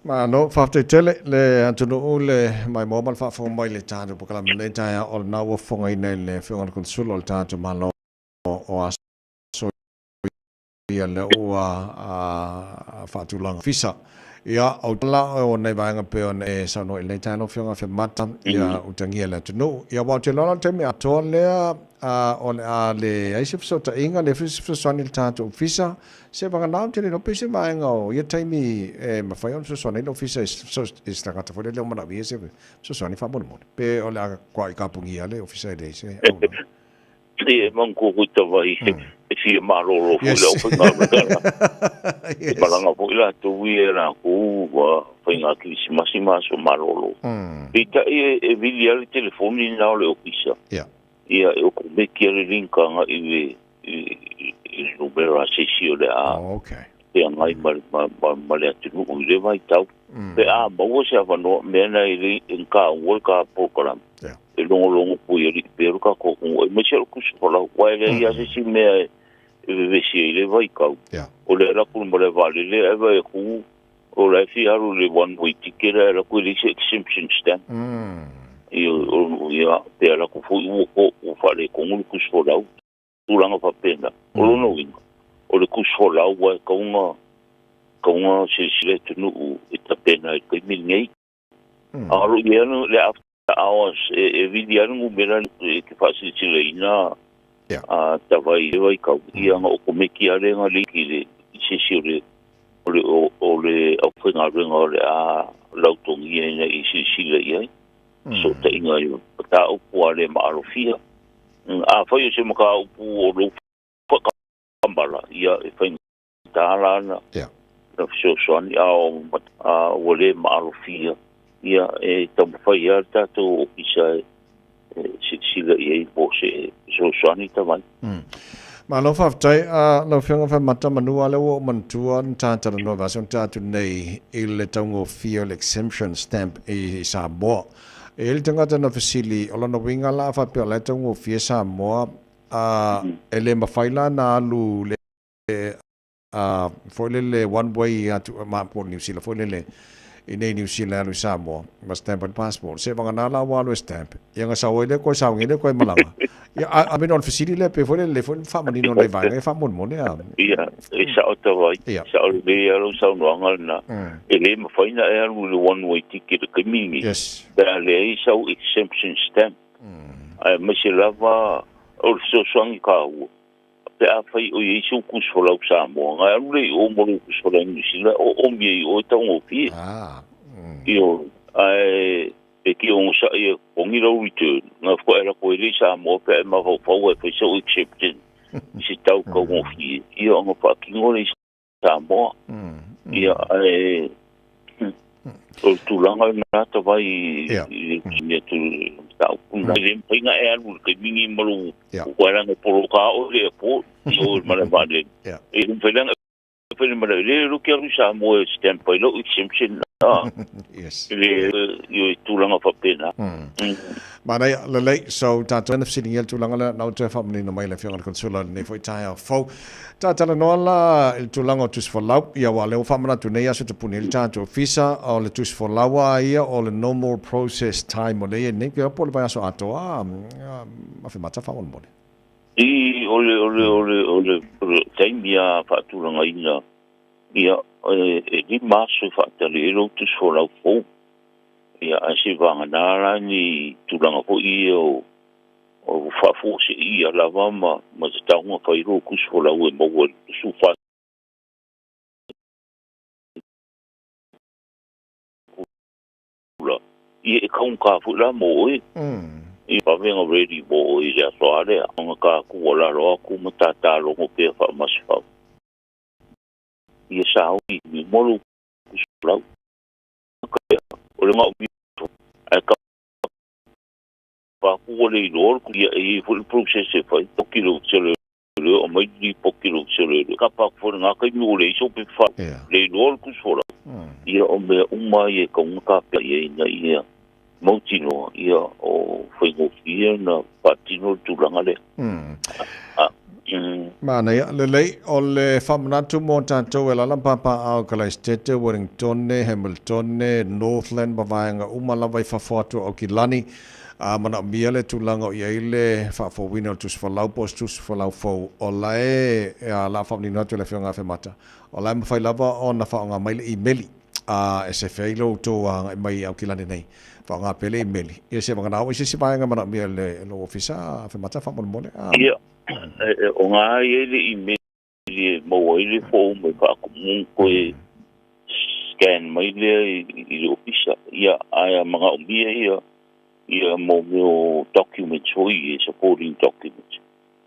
Malo, faafetai tele le atunuu le maimoa ma le faafofoga mai i le tatou polokalame i lenei taeao o lena ua fofogaina i le Afioga i le Konesula o le tatou Malo o aso ia lea ua faatulaga ofisa. Ia, o la o nei vaega pei ona e saunoa i lenei taeao lau Afioga Afemata, ia utagia e le atunuu. Ia, aua ou te iloa la o le taimi atoa lea o le a leai se fesootaiga, leai foi se fesoasoani i le tatou ofisa. Se vagana ou te le iloa pe se vaega o ia taimi e mafai ona fesoasoani ai le ofisa i se tagata foi lele o manaomia se fesoasoani faamolemole. Pe o le a kuai kapugia le ofisa e leai se auaunaga. E manatua foi tavai e fia malolo foi le aufaigaluega la. E malaga foi latou ia e latou ua faiga kerisimasi ma aso malolo. Peitai e vili lava le telefoni lena o le ofisa. Ia e okomeki lava le link agai i le i le numera a se isi o le a feagai ma le atunuu i lea vaitau. Pe a maua se avanoa, mea na e le i taua le ta polokalame, e logologo puialii pea lo tatou atunuu, aemaise o le tusi folau, aua e leai lava se isi mea e vevesi ai i lea vaitau. O le alu atu i le malae vaalele ae vaai atu o la e fia alu i le one way ticket ae alu atu e leai se exemption stamp. Ia, pe alu atu foi ua ua faaletonu le tusi folau, tulaga faapena. O lona uiga, o le tusi folau ua e tatau ona silasila le atunuu e tapena ai i le taimi lenei. A o lo o i ai le after hours e vili lava le numera e te faasilasilaina tavai i vaitau, ia ona okomeki lava lea na liki i se isi o le o le aufaigaluega o le a lautogia ina ia silasila i ai. Fesootaiga i mataupu a le maalofia. Afai o se mataupu o lou faatamala, ia e faigata la ona fesoasoani, a ua le maalofia, ia e taumafai lava le tatou ofisa e silasila i ai mo se fesoasoani tavai. Malo faafetai lau Afioga Faimata manu a lea ua ou manatua na ta talanoa vasa na ta atu nei i le taugofie o le exemption stamp i Samoa. E i ai le tagata na fesili o lona uiga la a faapea o la e taugofie Samoa e le mafai la na alu le foi lele one way atu ma po Niu Sila foi lele i nei Niu Sila alu i Samoa ma stamp ai le passport se vagana la ua alu e stamp ia na sau ai lea koe saogi lea koe malaga ia I mean o le fesili lea pe foi lele foi faamanino nai vaega e faamolemole a Ia, e sao tavai, sao lelei lava lau saunoaga lena. E le mafai ona e alu i le one way ticket i le taimi lenei, pe a leai sau exemption stamp. Aemaise lava o le fesoasoani taua, Pe afai o i ai sou tusi folau Samoa, na e alu lea i o ma lou tusi folau Niu Sila, o omi ai i o e taugofie. Ioe. Ae e te onosai e totogi lau return, na faatoa e alu atu ai lea i Samoa pe a e mafaufau e fai sou exception i se tau taugofie, ia ona faatino lea i Samoa. Ia, ae o le tulaga lena tavai i le atu mataupu lena. E le mafai ona e alu i le taimi lenei ma lou aua leaga e poloka oe i le airport i o i le malae vaalele. E le mafai la ona e fai mai, e le iloa ke alu i Samoa e stamp ai lou exemption. I tulaga faapena. Manaia, lelei, so tatou na fesiligia le tulaga lea, na ou toe faamanino mai le Afioga i le Consular i lenei foi taeao fou. Ta talanoa la i le tulaga o tusi folau, ia aua o lea ua faamanatu nei aso tapuni ai le tatou ofisa, o le tusi folau lava ia o le normal process time o lea e i ai nei, pe po o le vaiaso atoa, Afemata faamolemole. I, o le, o le, o le, o le, o le taimi lava faatulagaina, ia, e 5 aso e faatali ai lou tusi folau fou. Ia, ae se vagana la ni tulaga foi ia o o faafuaseia lava ma ma tatau ona fai lou tusi folau e maua i le 14 itula, ia e taugata foi la mo oe. Ia vave ona ready mo oe i le aso a lea, ona ta tuualalo atu ma ta talogo pea faamasefau. Ia sauni mo lou tusi folau. O le ae ka atu ua le iloa le ia e i ai foi le process e fai poki lou sele le o mai li poki lou sele le ka pa foi ngā kai mi le iso pe fa le iloa le kusola ia o mea uma ia ka unga ka pe ia ina ia mautinoa ia o faigofie na faatino le tulaga lea. Manaia, lelei, o le faamanatu mo tatou e alaala ma papaaao i Kalaesetete, Wellingtone, Hamiltone, Northland ma vaega uma lava i fafo atu o Aukilani, a manaomia le tulaga o i ai le faafouina o le tusi folau po o se tusi folau fou, o la e o le a faamanino atu e le Afioga Afemata, o la e mafai lava ona faaaoga mai le imeli a e sefe ai lo outou agai mai i Aukilani nei, faaaoga pea le imeli, ia se vagana oo i se isi vaega e manaomia e lou ofisa Afemata faamolemole. Ia, o gā i ai le email e maua ai le form e faatumu toe scan mai lea i le ofisa. Ia, ae a manaomia ia ia mo mea o documents foi ia, supporting documents.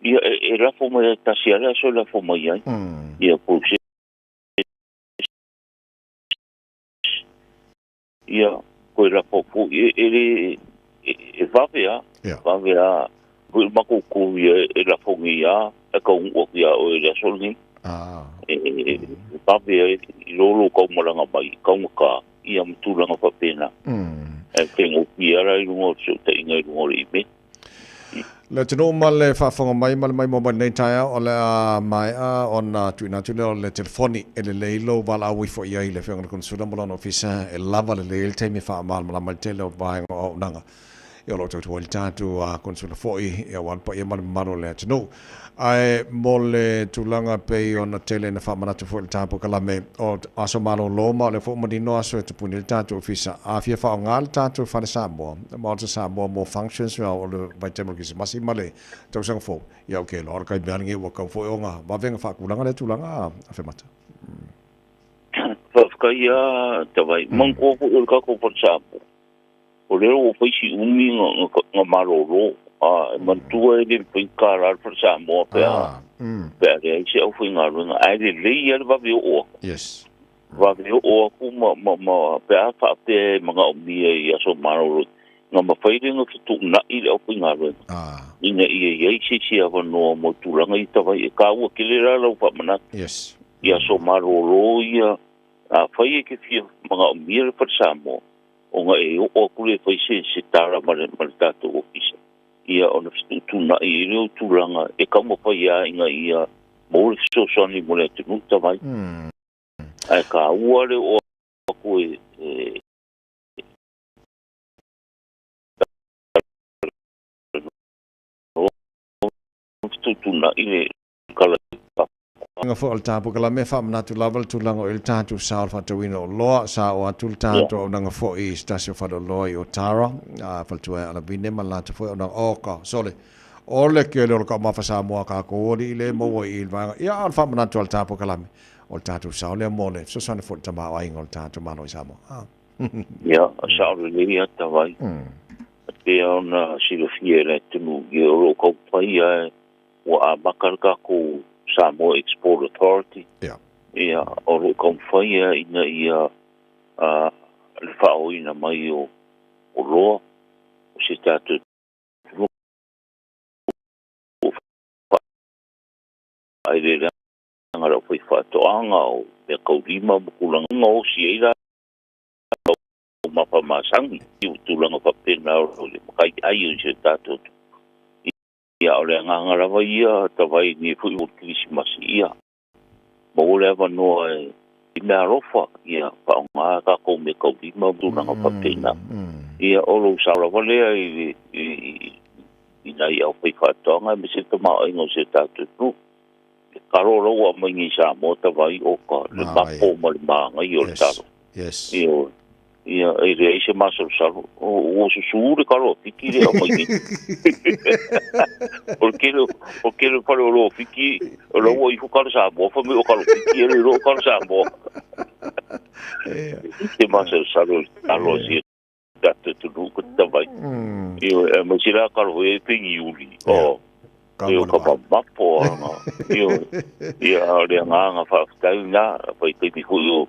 Ia, e lafo mai ai tasi lava le aso e lafo mai ai. Ia process. Ia, koe lafo foi, e, e le, e, e vave a, vave a, foi matou courier e lafo nei a, e taunuu atu ia oe i le aso lenei. E, e, e vave ai, i lo lou taumalaga mai, taugata, ia ma tulaga faapena. E faigofie lava la i luga o le fesootaiga i luga o le email. Le atunuu ma le faafofoga mai ma le maimoa mai lenei taeao, o le a maea ona tuuina atu lea o le telefoni e lelei lou valaau ifo i ai i le Afioga i le Konesula ma lona Ofisa e lava lelei ai le taimi e faamalamalama ai le tele o vaega o auaunaga. Ia o lo o tautua ai le tatou Konesula foi ia aua le paia ma le mamalu o le atunuu. Ae mo le tulaga pei ona tele ina faamanatu foi i le tapue kalame o aso malolo ma o lea foi ua manino aso e tapuni ai le tatou ofisa. A fia faaaoga le tatou Fale Samoa, Maota Samoa mo functions o le vaitaimi o le Kerisimasi ma le tausaga fou, ia ou te iloa o le taimi lava lenei ua tatau foi ona vave ona faatulaga lea tulaga Afemata. Faafetai lava Tavai. Manatua foi o le tatou Fale Samoa, O lea ua fai si umi na malolo, a e manatua e le mafai ona tala le Fale Samoa pe a pe a leai se aufaigaluega, ae lelei lava le vave oo atu. Yes. Vave oo atu ma, ma, ma pe a faapea e manaomia i aso malolo, na mafai lea ona fetuunai le aufaigaluega ina ia i ai se isi avanoa mo tulaga ia tavai. E taua tele la lau faamanatu. Yes. I aso malolo ia, afai e te fia manaomia le Fale Samoa, ona e oo atu lea e fai se, se tala ma le, ma le tatou ofisa, ia ona fetuutuunai ai lea o tulaga e taumafai lava ina ia maua le fesoasoani mo le atunuu tavai. Ae taua le oo atu e, e fetuutuunai le kala Nga foi o le tapu ka lame faamanatu lava le tulaga o i le tatou sa o le faatauina o oloa, sa oo atu le tatou auaunaga foi i se tasi o faleoloa i Otara, a faletua e Alavine ma le latou foi auaunaga. Oka, sole, o le kele o le taumafa Samoa a kākou alii le maua i i le vaega. Ia, a o le faamanatu a le tapu ka lame, o le tatou sao lea mo le fesoasoani foi i le tamaoaiga o le tatou Malo i Samoa. Ah. Ia, sao lelei lava Tavai. E pei ona silafia e le atunuu, ia o lo o taumafai lava e ua amata le tatou Samoa Export Authority, ia, o lo o taumafai lava ina ia le faaoina mai o oloa o se tatou atunuu o faaeleeleaga a le aufaifaatoaga, o meataulima ma tulaga gaosi ai latou taumafa masani i tulaga faapena o le mataiai o si o tatou atunuu. Ia, o le agaga lava ia, tavai nei foi o le Kerisimasi, ia, maua le avanoa e i mea alofa, ia, faaaoga tatou mea taulima ma tulaga faapena. Ia, o lou sao lava lea i le, i, i nai aufaifaatoaga aemaise le tamaoaiga o si o tatou atunuu. Le talo la ua aumai nei i Samoa tavai, oka, le mapo ma le manaia o le talo. Yes. Ioe. Ia, e leai se masalosalo. Ua susu le talo a Fiti lea aumai nei. O le tele, o le tele o faleoloa o Fiti, o la ua ifo talo Samoa, fai mai o talo Fiti, e le iloa o talo Samoa. Se masalosalo i le talo a si o tatou atunuu ko te tavai. Ioe, aemaise la talo foi e peniuli. Oh. Io ka mamapo anga. Ioe. Ia, o le agaga faafetai lena, fai taimi foi o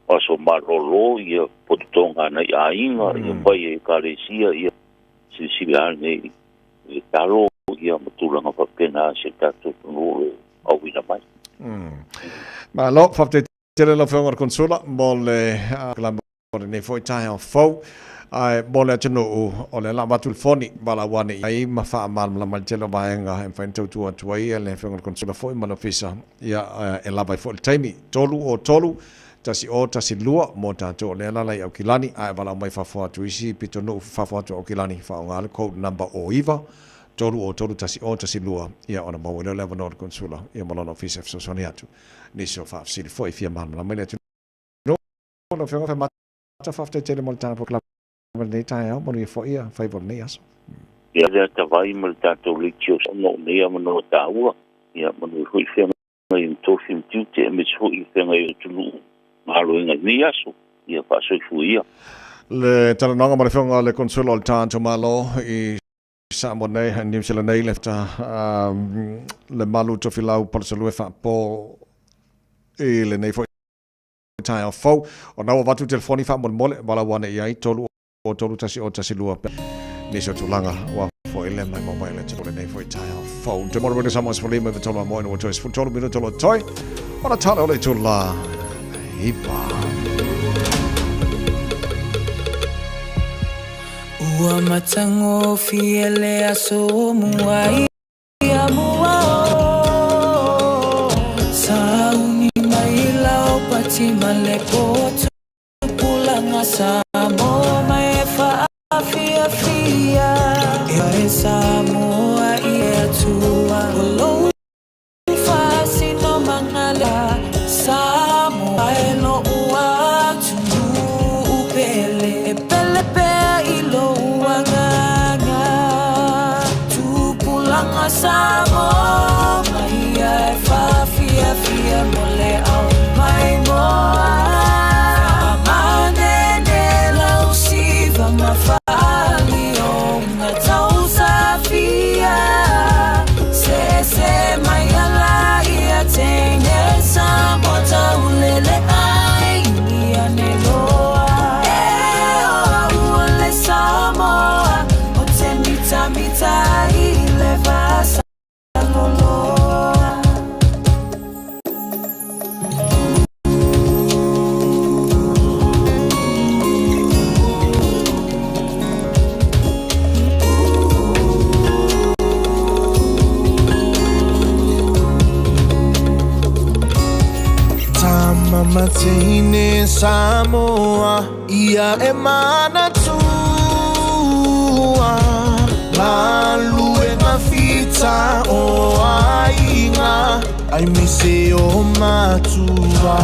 aso malolo, ia pototoga nai aiga, ia fai e ekalesia, ia silasila ane i le talo, ia ma tulaga faapena se tatou atunuu o lo o auina mai. Malo, faafetai tele lau Afioga i le Konsula mo le o lenei foi taeao fou. Ae mo le atunuu, o lea la avatu le foni valaau ane i ai ma faamalamalama i le tele o vaega e mafai ona tautua atu ai le Afioga i le Konsula foi ma le Ofisa, ia, e lava ai foi le taimi. 3 o 3 1 0 1 2 mo tatou o lea lala i Aukilani, ae valaau mai fafo atu isi pitonuu fafo atu o Aukilani, faaaoga le code number o 9 3 o 3 1 0 1 2, ia, ona maua ai lea o le avanoa o le Konsula, ia, ma lona Ofisa e fesoasoani atu nisi o faafesili foi e fia malamalama i le atunuu. Lau Afioga Faimata, faafetai tele mo le tatou lava lenei taeao, manuia foi ia faiva o lenei aso. Ia le atavai ma le tatou leitio ona o nei avanoa taua, ia manuia foi le feagai ma tofi ma tiute aemaise foi le feagai o le atunuu galuega i lenei aso, ia faasoifua ia. Le talanoaga ma le Afioga le Konsula o le tatou Malo i Samoa nei, Niu Sila nei, le le Malu Tofilau Palusalue faapo i lenei foi taeao fou. O na ua avatu le telefoni faamolemole, valaau ane i ai, 3 o 3 1 o 1 2 pe nisi o tulaga ua foi le mai mai le tele nei foi taeao fou. Te mora wena Samoa sefulu lima i tolu a moe no toi 13 minuto lo toi. Ona tala o le itula 9. Ua matagofie le aso o mua ia mua o Sauni mai lau pati ma le potu pulaga Samoa mai e faafiafia. fiafia E Samoa i e Atua O lou faasinomaga Samoa e loʻu atunuu pele E pele pea i lou agaga Tupulaga Samoa mai ia e faafiafia mo le au maimoa Faamanene lau siva ma faalioga tausafia Sese mai ala ia teine Samoa taulele ai ia ne loa E o au o le Samoa O te mitamita i le vasa loloa. Tama mateine Samoa ia e manatua Galuega fita o aiga ai mise o matua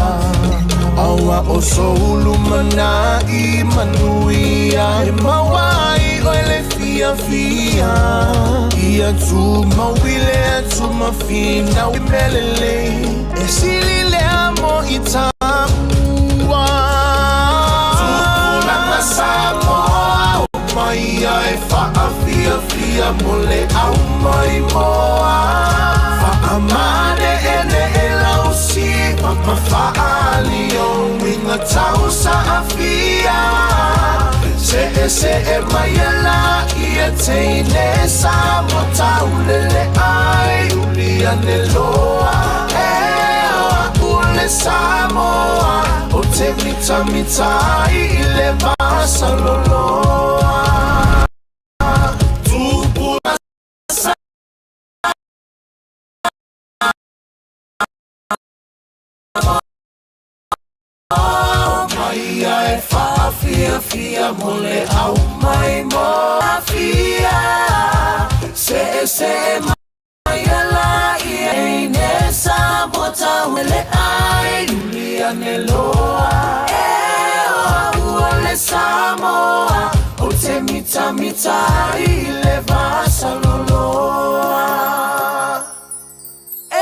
Aua o soulu mana'i manuia E maua ai oe le fiafia Ia tumau i le atu ma finau i mea lelei E sili lea mo i taua Tupulaga Samoa o mai ia e faafiafia mo le au maimoa Faamane'ene'e lau siva ma faalio uiga tausaafia Se'ese'e mai ala ia teine Samoa taulele ai uli ane loa E o a'u le Samoa O te mitamita ai i le vasaloloa Tupulaga Samoa Mai ia e faafiafia mo le au maimoa Fia se'ese'e mai ala ia teine Samoa tauele ai uli ane loa E o au o le Samoa O te mitamita ai i le vasaloloa E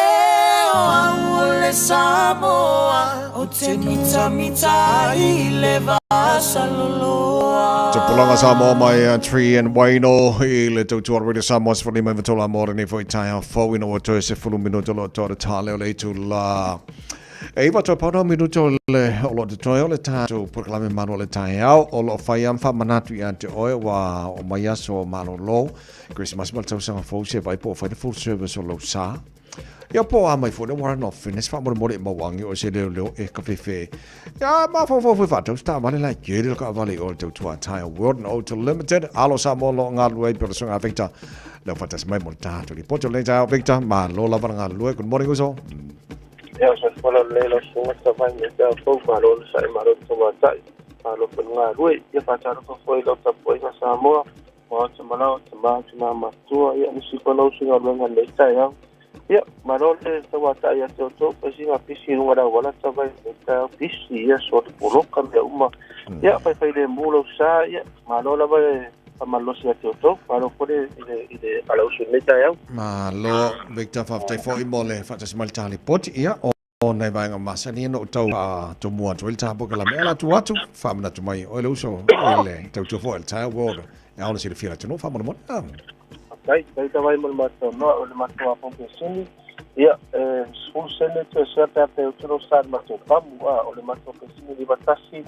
o au o le Samoa O te mitamita ai i le vasaloloa. Tupulaga Samoa mai a Tree and Waino i le tautua Radio Samoa se whalima i vatola mō renei fo i taeao fou ina ua toe se fulu minuta lo toa te tāle o le itu la. E iwa toe pauna minuta o le o lo te toe o le tātou porokalame manu o le taeao o lo whai am whamanatu i a te oe wa o mai aso o malolo Christmas ma le tausaga fou se vai po o whai le full service o lau sa. Ia po a mai fo le warrant of fitness fa mo mo le mauangi o se leo leo e ka fefe. Ia ma fo fo fo fa tau sta vale lai ke le ka vale o tau tua Tire World and Auto Limited. Alo sa mo lo ngā lue pe so ngā Victor. Leo fa tas mai mo ta to li poto le ta Victor ma lo lava ngā lue. Good morning uso. Ia sa fola le lo sunga sa vai me ta fo ma lo sa e ma lo to wa tai. Ma lo fo ngā lue ia fa ta lo fo i lo ta po i Samoa. Ma o te mana o te maa te nā matua ia nisi kono usunga luenga le taeao. Ia, malo le tauatai ia te outou, paisiga pisi i luga le auala tavai le taeao pisi ia so le poloka mea uma. Ia, faifai lemu lau sa, ia, malo lava le faamalolosi ia te outou, malo foi le i le i le alausu i lenei taeao. Malo Victor, faafetai foi mo le faatasi mai le ta lipoti. Ia, o nai vaega masani ona ou tau faatomua atu ai le tapokalame. E ala atu atu, faamanatu mai oe le uso i le tautua foi a le Tire World e ao ona silafia le atunuu faamolemole. Faafetai, faafetai tavai mo le matou noa o le matou apo pesini. Ia, e 10 sene toe sea pe a pe utu lo sa i le matou pamu, a o le matou pesini 51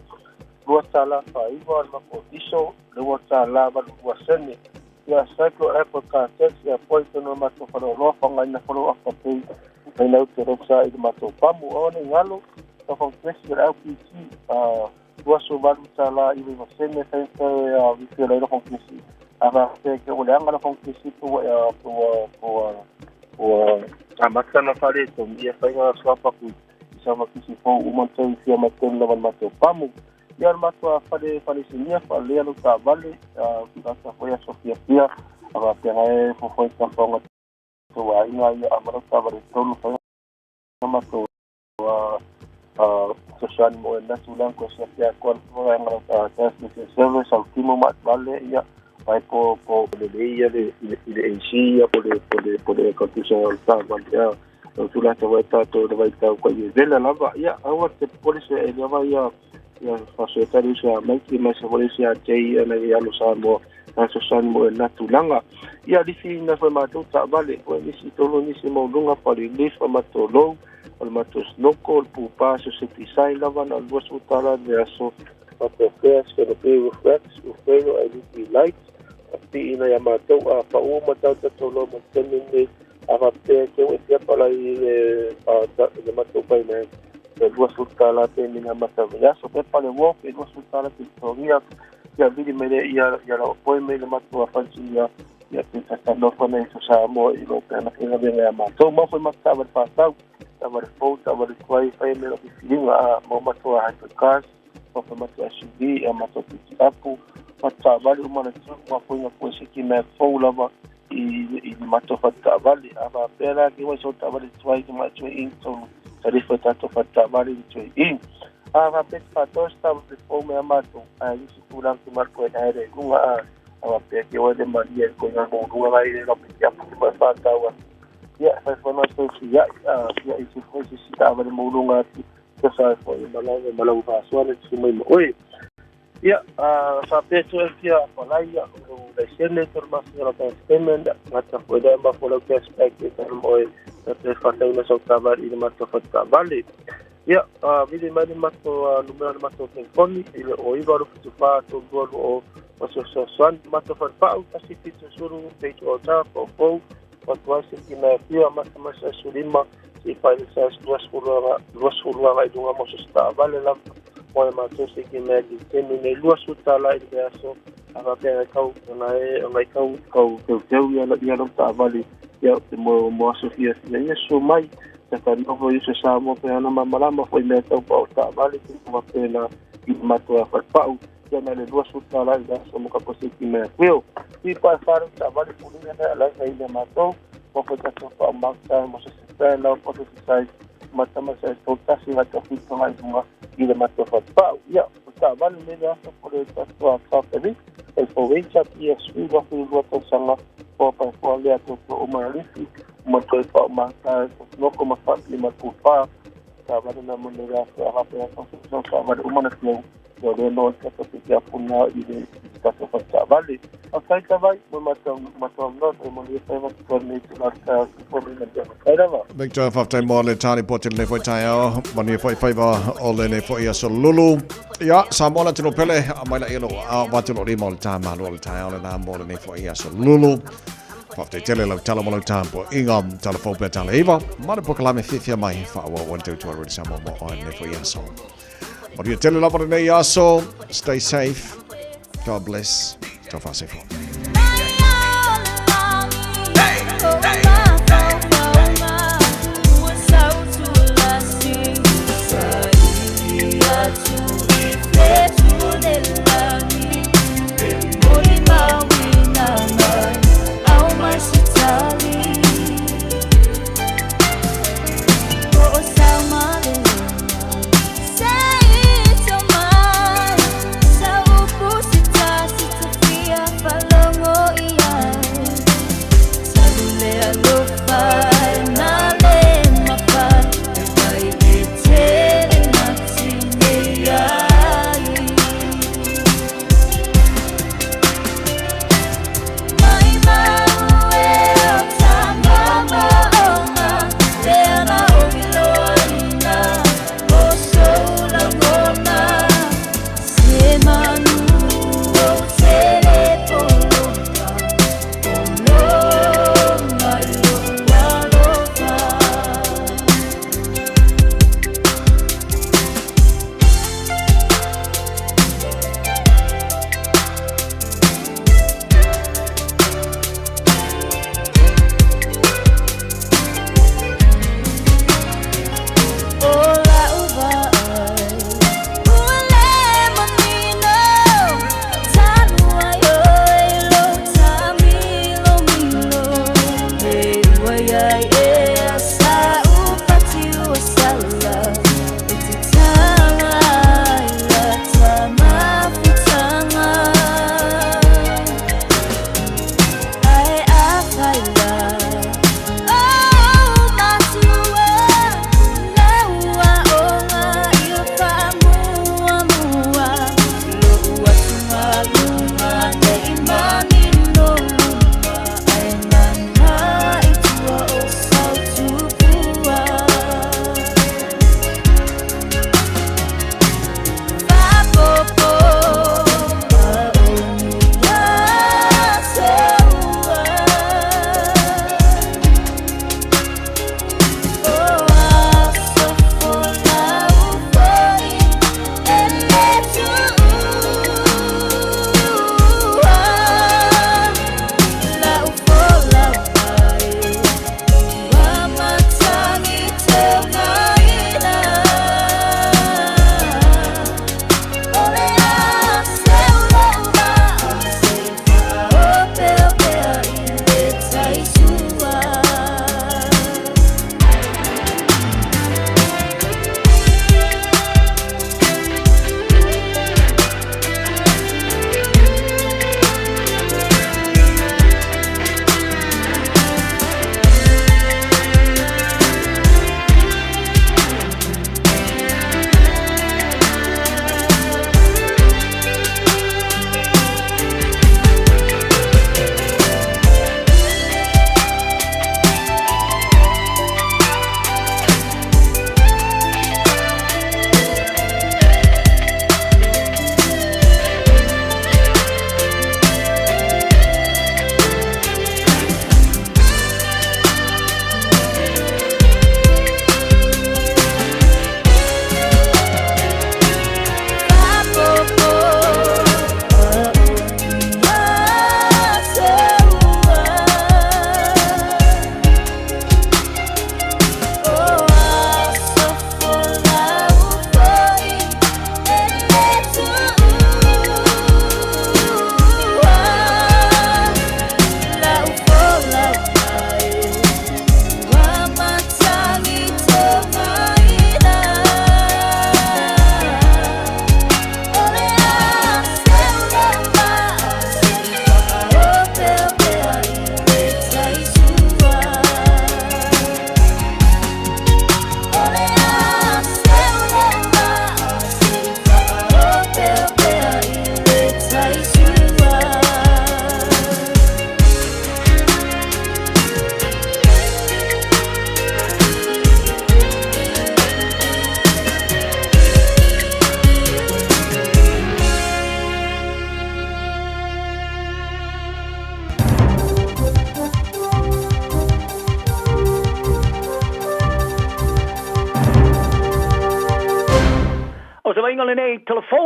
$2.49, o le matou diso $2.82 sene. Ia, cyclo Apple car tax, ia poi tonu o le matou faleoloa faaaogaina follow up pay mai lau te ro sa i le matou pamu. O le galo, o fangesi o le LPG, a $28.99 fai fai a refill ai lo fangesi. A faapea ke o le aga la fangesi po ua ua ua ua amata na faaletonu ia faiga suapaku i sa makisi fou uma tau fia mai tonu lava le matou pamu. Ia le matou fale falesinia faalelei lou taavale gata foi aso fiafia a faapea e fofoe tafaoga tou aiga ia ama lau taavale tolu faiga matou fesoasoani mo lena tulaga ko siafi atoa le vaega transmission service autimo ma atvale ia ai po lelei ia le i le AC ia po le air condition o le taavale ia o tulaga tau ai tatou le vaitau ka i vela lava ia aua te popole se e lava ia ia faasoetali uso ia Maiki ma se foi se a Jay ia na ia alo Samoa na fesoasoani mo lena tulaga. Ia lifi na foi matou taavale o nisi tolu nisi mauluga palilifa matou lou o le matou snoko o le pupa so se design lava na o le $20 le aso matou fare skelope roof racks roof rail LED lights faapipii ia matou a pau uma tau tatou loa ma le taimi lenei a faapea te ua e fia palai i le matou finance e $20 pe mina mata le aso pe pale walk e $20 te totogia ia vili mai le ia ia lau appointment le matou afansi ia ia te tatalofa nei so Samoa i lo pe na faiga venga ia matou mau foi matou taavale fatau taavale fou taavale tuai fai me lo filiga a mau matou a hypercars mau foi matou SUV a matou piki apu matou taavale uma na tu ma foi na foi se ki mea fou lava i le matou fale taavale a faapea la ke wai so taavale tuai ke ma tue in tolu tarifa tatou fale taavale i tue in a faapea te faatoa se taavale fou me a matou a isi tulaga ke matou e aere i luga a faapea ke oe le malia i koina mouluga ngai le lau piki apu ke mai whātau atu. Ia, whai whai matou si iai, a ia i se foi se si taavale mouluga atu, kia sa foi malaga malau whāsoa le tsu mai ma oe. Ia, a faapea tu e fia apalai ia, o lou laisene tolu masina lau bank statement, gata foi lea ma foi lau cash back e tolu mo oe, na te whātauna sau taavale i le matou fale taavale. Ia, a vili mai le matou numera le matou telefoni i le o 9 2 74 3 2 2 o fesoasoani matou falepau 1 70 peitu o ta poupou atu ai se kina e fia mata mai sa sulima si fai le sa 20 agai luga mo se taavale lava mo e matou se kina e temi nei $20 i le aso a faapea ngai kau ona e ngai kau kau teuteu ia ia lau taavale ia mo aso fiafia ia susu mai ta noho i se Samoa pe ana malamalama foi mea tau pao taavale ke faapena i matou a falepau ia na le $20 i le aso mo ka koseki mea kueo. I pa wharu taavale pulinga na ala i le matou mo foi tatou whaumauta mo se se lau po se size matama sa tau tasi nga tau whito ngai lunga i le matou falepau. Ia, o taavale le le aso po le tatou a whapari e fo wecha PSV wa fu lua tausaga po pa fo le atu o uma lifi ma toe whaumauta noko ma whapi ma pupa taavale na mo le aso a hape a tau taavale uma na teu o le no te tatou piki apu na i le tatou fale taavale. A kai ka vai, mo matou matou no e mo le whai watu ko nei te laka ko me na te kai lava. Victor, whaftai mo le tani po te le foi taeao, mani foi whaiva o le nei foi aso lulu. Ia, Samoa la tino pele, a mai la ilo, a watu lo rima o le tā malu o le taeao le nā mo le nei foi aso lulu. Whaftai tele lau tala mo lau tāmpo inga, tala fau pea tala iwa, mana po kalame fiafia mai, wha 1 2 2 3 Samoa mo o le nei foi aso. Maria tele lava le nei aso, stay safe, God bless, tau whaasefo.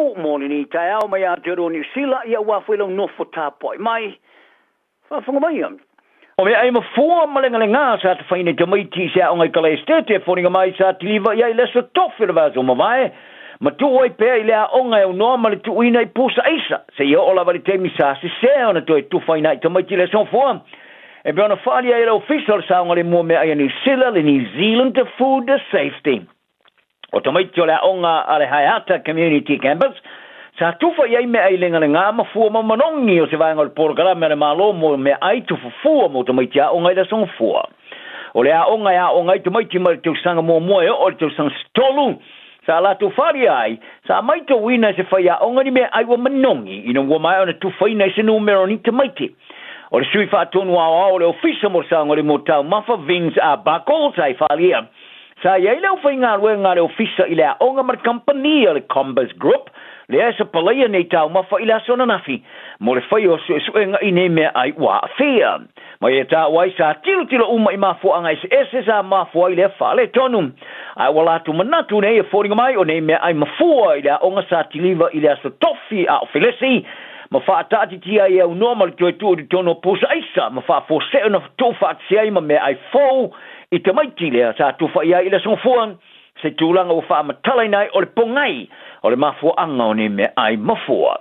atu mo lenei taeao mai Aotearoa Niu Sila, ia aua foi lau nofo tapuai mai. Faafofoga maia. O meaai mafua ma legalega sa tafaina i tamaiti i se aoga i Kalaestete e foliga mai sa kiliva i ai le aso tofi o le vaiaso mavae, ma tuu ai pea i le aoga e aunoa ma le tuuina i pusa aisa, seia oo lava i le taimi sa sese ona toe tufaina ai tamaiti i le aso gafua. E pei ona faaalia ai e le Ofisa o le Saogalemu o Meaai a Niu Sila, le New Zealand Food Safety. O tamaiti o le aoga a le Haeata Community Campus, sa tufa i ai meaai legalega ma fua ma manogi o se vaega o le polokalame a le Malo mo meaai tufufua mo tamaiti aoga i le aso gafua. O le aoga e aoga ai tamaiti mai le tausaga muamua e oo i le tausaga setolu, sa latou faaalia ai, sa maitauina e se faiaoga ni meaai ua manogi ina ua maea ona tufaina i se numera o ni tamaiti. O le sui faatonu aoao o le Ofisa mo le Saogalemu o Taumafa, Vince Arbuckle, sa i faaalia, Sa i ai le aufaigaluega a le Ofisa i le aoga ma le kamupani a le Combis Group, lea e sapalaia nei taumafa i le aso ananafi, mo le faia o suesuega i nei meaai ua aafia. Ma ia taua ai, sa tilotilo uma i mafuaaga eseese sa mafua ai lea faaletonu. Ae ua latou manatu nei e foliga mai o nei meaai mafua i le aoga sa kiliva i le aso tofi a o Felesi, ma faataatitia ai e aunoa ma le toe tuu i totonu o pusa aisa ma faafuasei ona tuufaatasia ai ma meaai fou I tamaiti lea sa tufa i ai i le aso gafua, se tulaga ua faamatalaina ai o le pogai o le mafuaaga o nei meaai mafua.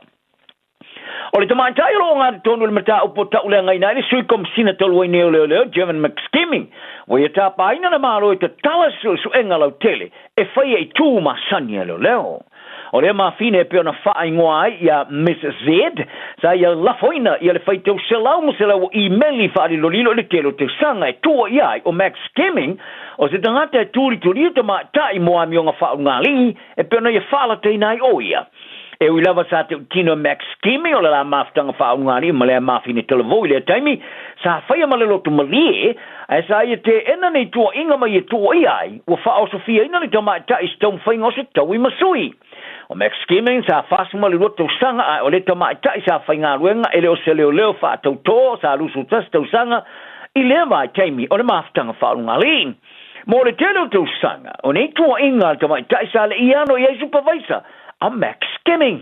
O le tamaitai o lo o gatotonu i le mataupu o tauleagaina ai le Sui Komesina talu ai nei o Leoleo, Jervin McSkimming, ua ia tapaina le Malo e tatala se suesuega lautele e faia i tu masani a leoleo. O lea mafine e pei ona faaigoa ai ia Miss Z, sa ia lafoina ia le faitau selau ma selau o imeli faalilolilo i le tele o tausaga e tua ia ai o Max Skimming, o se tagata e tulitulia tamaitai mo amioga faaulugalii e pei ona ia faalataina ai o ia. E ui lava sa tautino e Max Skimming o le la mafutaga faaulugalii ma lea mafine talavou i lea taimi, sa faia ma le loto malie, Ae sa ia teena nei tuuaiga ma ia tuuaia ai, ua faaosofiaina le tamaitai i se taumafaiga o se taui ma sui. O Max Skimming sa 42 tausaga ae o le tamaitai sa faigaluega e le o se leoleo faatautō sa 21 tausaga i lea vaitaimi o le mafutaga faaulugalii. Mo le tele o tausaga, o nei tuuaiga a le tamaitai sa le i ano i ai supavaisa a Max Skimming.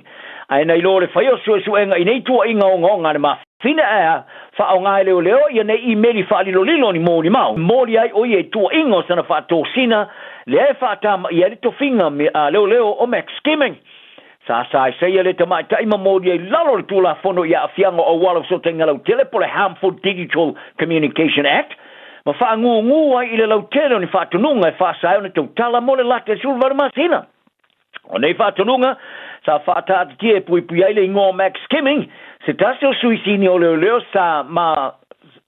Ae na iloa le faia o suesuega i nei tuuaiga ogaoga a le mafine ae faaaoga e leoleo ia nei imeli faalilolilo ni molimau. Moli ai o ia i tuuaiga o sana faatosina lea e faatamaia ai le tofiga a leoleo o Max Skimming. Sa saesaia le tamaitai ma moli ai lalo o le Tulafono i aafiaga o auala fesootaiga lautele po o le Harmful Digital Communication Act ma faagūgū ai i le lautele o ni faatonuga e faasa ai ona tautala mo le lata i le 18 masina. O nei faatonuga sa faataatitia e puipui ai le igoa o Max Skimming, se tasi o sui sini o leoleo sa ma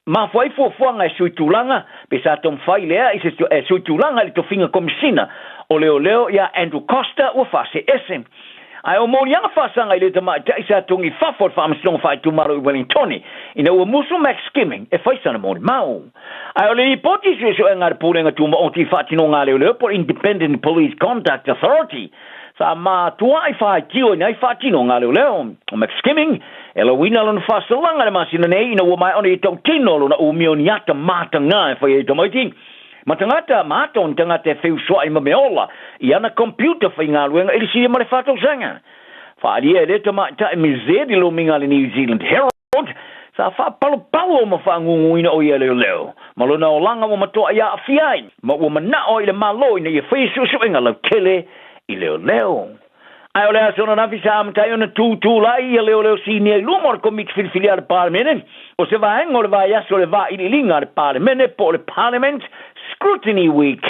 mafua ai fuafuaga e sui tulaga, pe sa taumafai lea i se e sui tulaga i le tofiga komisina o leoleo ia Andrew Coster ua faaseese. Ae o moliaga faasaga i le tamaitai sa togi i fafo o le Faamasinoga Faaitumalo i Wellingtone ina ua musu Max Skimming e fai sana molimau. Ae o le lipoti suesuega a le Pulega Tumaoti i Faatinoga a Leoleo po o le Independent Police Conduct Authority, sa matuai faitioina ai faatinoga a leoleo. O Max Skimming, e lauina lona faasalaga i le masina nei ina ua maea ona ia tautino lona umia o ni ata matagā e fai ai tamaiti ma tagata ma ata o ni tagata e feusoai ma meaola i ana computer faigaluega i le silia ma le fatausaga. Faaalia e lea tamaitai Miss Z i lomiga a le New Zealand Herald. Sa faapalopalo ma faagūgūina o ia leoleo, ma lona olaga ua matoa i aafia ai, ma ua manao i le Malo ina ia faia suesuega lautele i leoleo. Ae o le aso ananafi sa amata ai ona tūtūlaʻi ia leoleo sinia i luma o le Komiti Filifilia a le Palemene, o se vaega o le vaiaso o le vailiiliga a le Palemene po o le Parliament Scrutiny Week.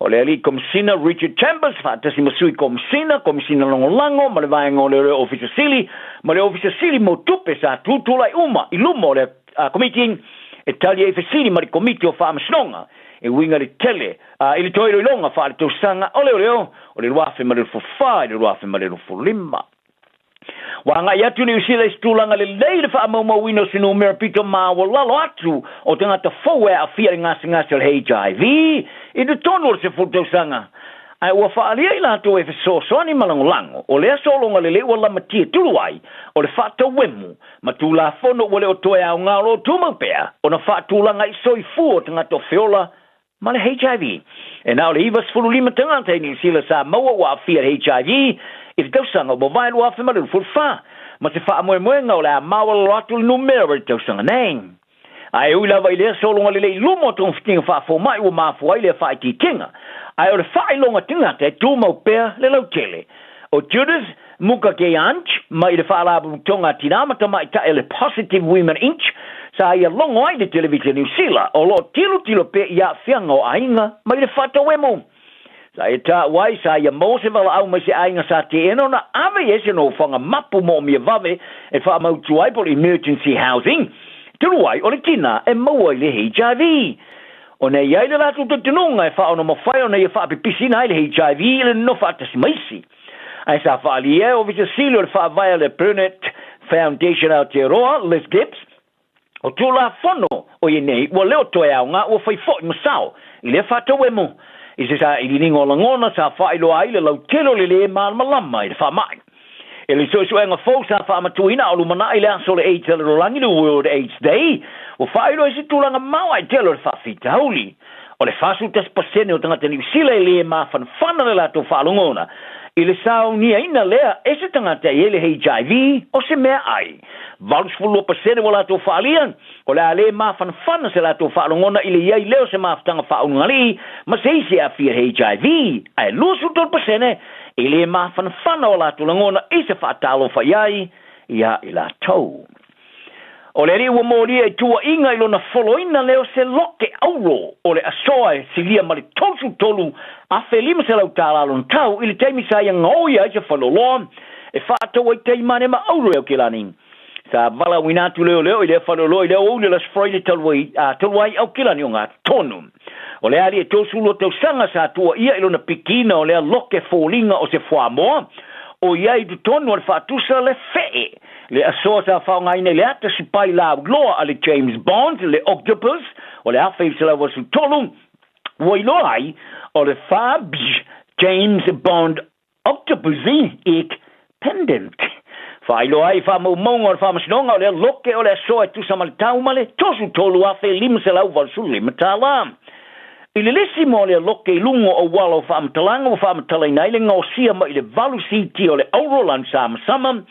O le Alii Komesina Richard Chambers faatasi ma Sui Komesina, Komesina Lagolago ma le Vaega o Leoleo Ofisa Sili ma le Ofisa Sili mo Tupe sa tutulai uma i luma o le Komiti e tali ai fesili ma le Komiti o Faamasinoga e uiga i le tele i le toe iloiloga faaletausaga o leoleo o le 2024 i le 2025. Ua agai atu Niu Sila i se tulaga lelei i le faamaumauina o se numera pito maualalo atu o tagata fou e aafia i le gasegase o le HIV i totonu o le 10 tausaga. Ae ua faaalia i latou e fesoasoani ma lagolago o lea sologa lelei ua lamatia tulu ai o le faatauemu ma Tulafono ua le o toe aoga o lo o tumau pea ona faatulaga i soifua o tagata o feola ma le HIV. E na o le 95 tagata i Niu Sila sa maua ua aafia i le HIV i le tausaga ua mavae 2024, ma se faamoemoega o le a maualalo atu le numera i le tausaga nei. Ae ui lava i lea sologa lelei i luma o togafitiga faafomai ua mafua ai lea faaitiitiga, ae o le faailoga tagata e tumau pea le lautele. O Judith Mukageanj mai le Faalapotopotoga a Tina ma Tamaitai a le Positive Women Inc. Sa ia logo ai le Televisa Niu Sila o lo o tilotilo pea i aafiaga o aiga mai le faatauemu. Sa ia taua ai, sa ia maua se valaau mai se aiga sa teena ona ave i ai se nofoaga mapu moomia vave e faamautu ai po o le emergency housing, talu ai o le tina e maua i le HIV. Ona e i ai le latou talitonuga e faaonomafai ona ia faapipisiina ai le HIV i le nonofo faatasi ma isi. Ae sa faaalia e Ofisa Sili o le Faavae a le Burnett Foundation Aotearoa, Liz Gibbs, o Tulafono o ia nei ua le o toe aoga ua fai foi ma sao i lea faatauemu i se sailiiliga o lagona sa faailoa ai le lautele o le lē malamalama i le faamai. E le suesuega fou sa faamatuina a o lumanai le aso o le AIDS a le lalolagi, le World AIDS Day, ua faailoa ai se tulaga maoae tele o le faafitauli. O le 41% o tagata Niu Sila e lē mafanafana le latou faalogona i le sauniaina lea e se tagata e i ai le HIV o se meaai. 82% ua latou faaalia, o le a lē mafanafana se latou faalogona i le i ai lea o se mafutaga faaulugalii ma se isi e aafia i le HIV, ae 23% e lē mafanafana o latou lagona i se faatalofa i ai iā i latou. O le alii ua molia i tuuaiga i lona foloina lea o se loke auro o le asoa e silia ma le $33,500 tala lona tau i le taimi sa ia gaoia ai se faleoloa e faatau ai taimane ma auro e Aukilani. Sa valaauina atu leoleo i lea faleoloa i le aoauli o le Aso Faraile talu ai, a talu ai Aukilani ogatotonu. O le alii e 32 tausaga sa tuuaia i lona pikiina o lea loke foliga o se fuamoa o i ai i totonu o le faatusa le fee. Le asoa sa faaaogaina i le ata sipai lauloa a le James Bond, le Octopus, o le 1983, ua iloa ai o le Fabj James Bond Octopussy Egg Pendant. Faailoa ai i faamaumauga o le Faamasinoga o lea loke o le asoa e tusa ma le tau ma le $33,585 tala. I le lisi mo lea loke i luga o auala o faamatalaga ua faamatalaina ai le gaosia mai le 8 siti o le auro lanu samasama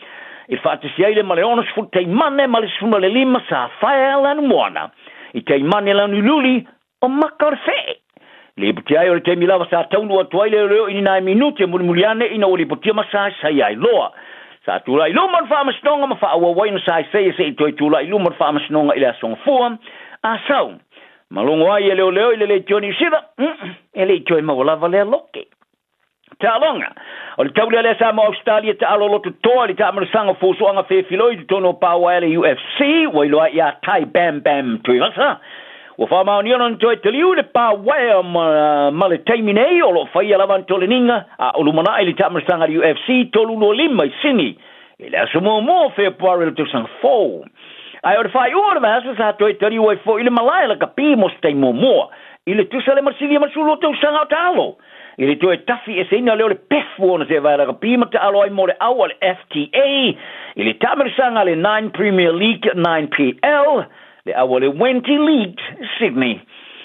i le faatasi ai lea ma le 60 taimane ma le 15 sapphire lanu moana i taimane lanu uliuli o maka o le fee. Lipotia ai o le taimi lava sa taunuu atu ai leoleo i ni nai minute mulimuli ane ina ua lipotia ma saisai ai loa. Sa tulai i luma o le Faamasinoga ma faaauau ai ona saisaia se i toe tulai i luma o le Faamasinoga i le Aso Gafua a sau. Malogo ai e leoleo i le leitio Niu Sila, e le i toe maua lava lea loke. Taaloga. O le tauli lea Samoa Ausetalia taalo loto toa i le taamalosaga o fuafuaga fefiloi i totonu o paoa le UFC ua iloa ai ia Tai Bam Bam Tuivasa. Ua faamaonia lona toe taliu i le paoa ma, ma le taimi nei o lo o faia lava ana toleniga a o lumanai le taamalosaga a le UFC 325 i Sini i le aso muamua o Fepuari o le tausaga fou. Ae o le faaiuga o le vaiaso sa toe taliu ai foi i le malae lakapi mo se taimi muamua i le tusa le ma le silia ma le 12 tausaga o taalo. I le toe tafi eseina lea o le pefu ona se vae lakapi ma taalo ai mo le au a le FTA i le taamilosaga a le Nine Premier League 9PL, le au a le Wenty League Sydney.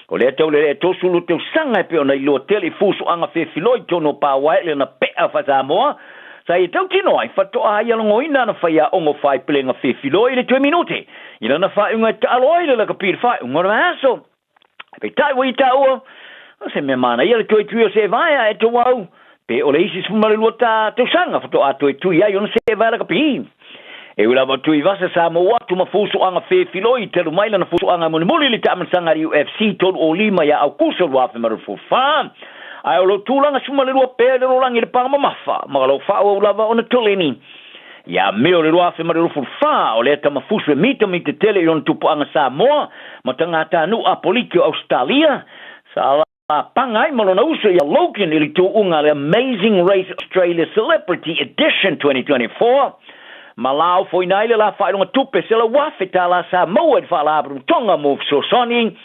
O lea taulelea e 32 tausaga e pei ona iloa tele i fuafuaga fefiloi i totonu o Paoae le ona pea faa-Samoa sa ia tautino ai faatoa ia logoina ana faiaoga o faaipelega fefiloi i le toe minute i lana faaiuga e taalo ai le lakapi i le faaiuga o le vaiaso. Peitai ua ia taua, o se mea manaia le toe tui o se vae a e tou pe o le isi 12 ta tausaga faatoa toe tui ai ona se vae lakapi. E ui lava o Tuivasa sa maua atu ma fuafuaga fefiloi talu mai lana fuafuaga mulimuli i le taamilosaga a le UFC 35 ia Aukuso 2024, ae o lo o tulaga 12 pea i le lalolagi i le paga mamafa ma o lo o faaauau lava ona toleni. Ia Me o le 2024, o lea tama fusu e mitamita tele i lona tupuaga Samoa ma tagatanuu Apoliki o Ausetalia, sa lapaga ai ma lona uso ia Logan i le tuuga a le Amazing Race Australia Celebrity Edition 2024, ma laofoina ai le la faailoga tupe $100,000 sa maua i le Faalapotopotoga mo Fesoasoani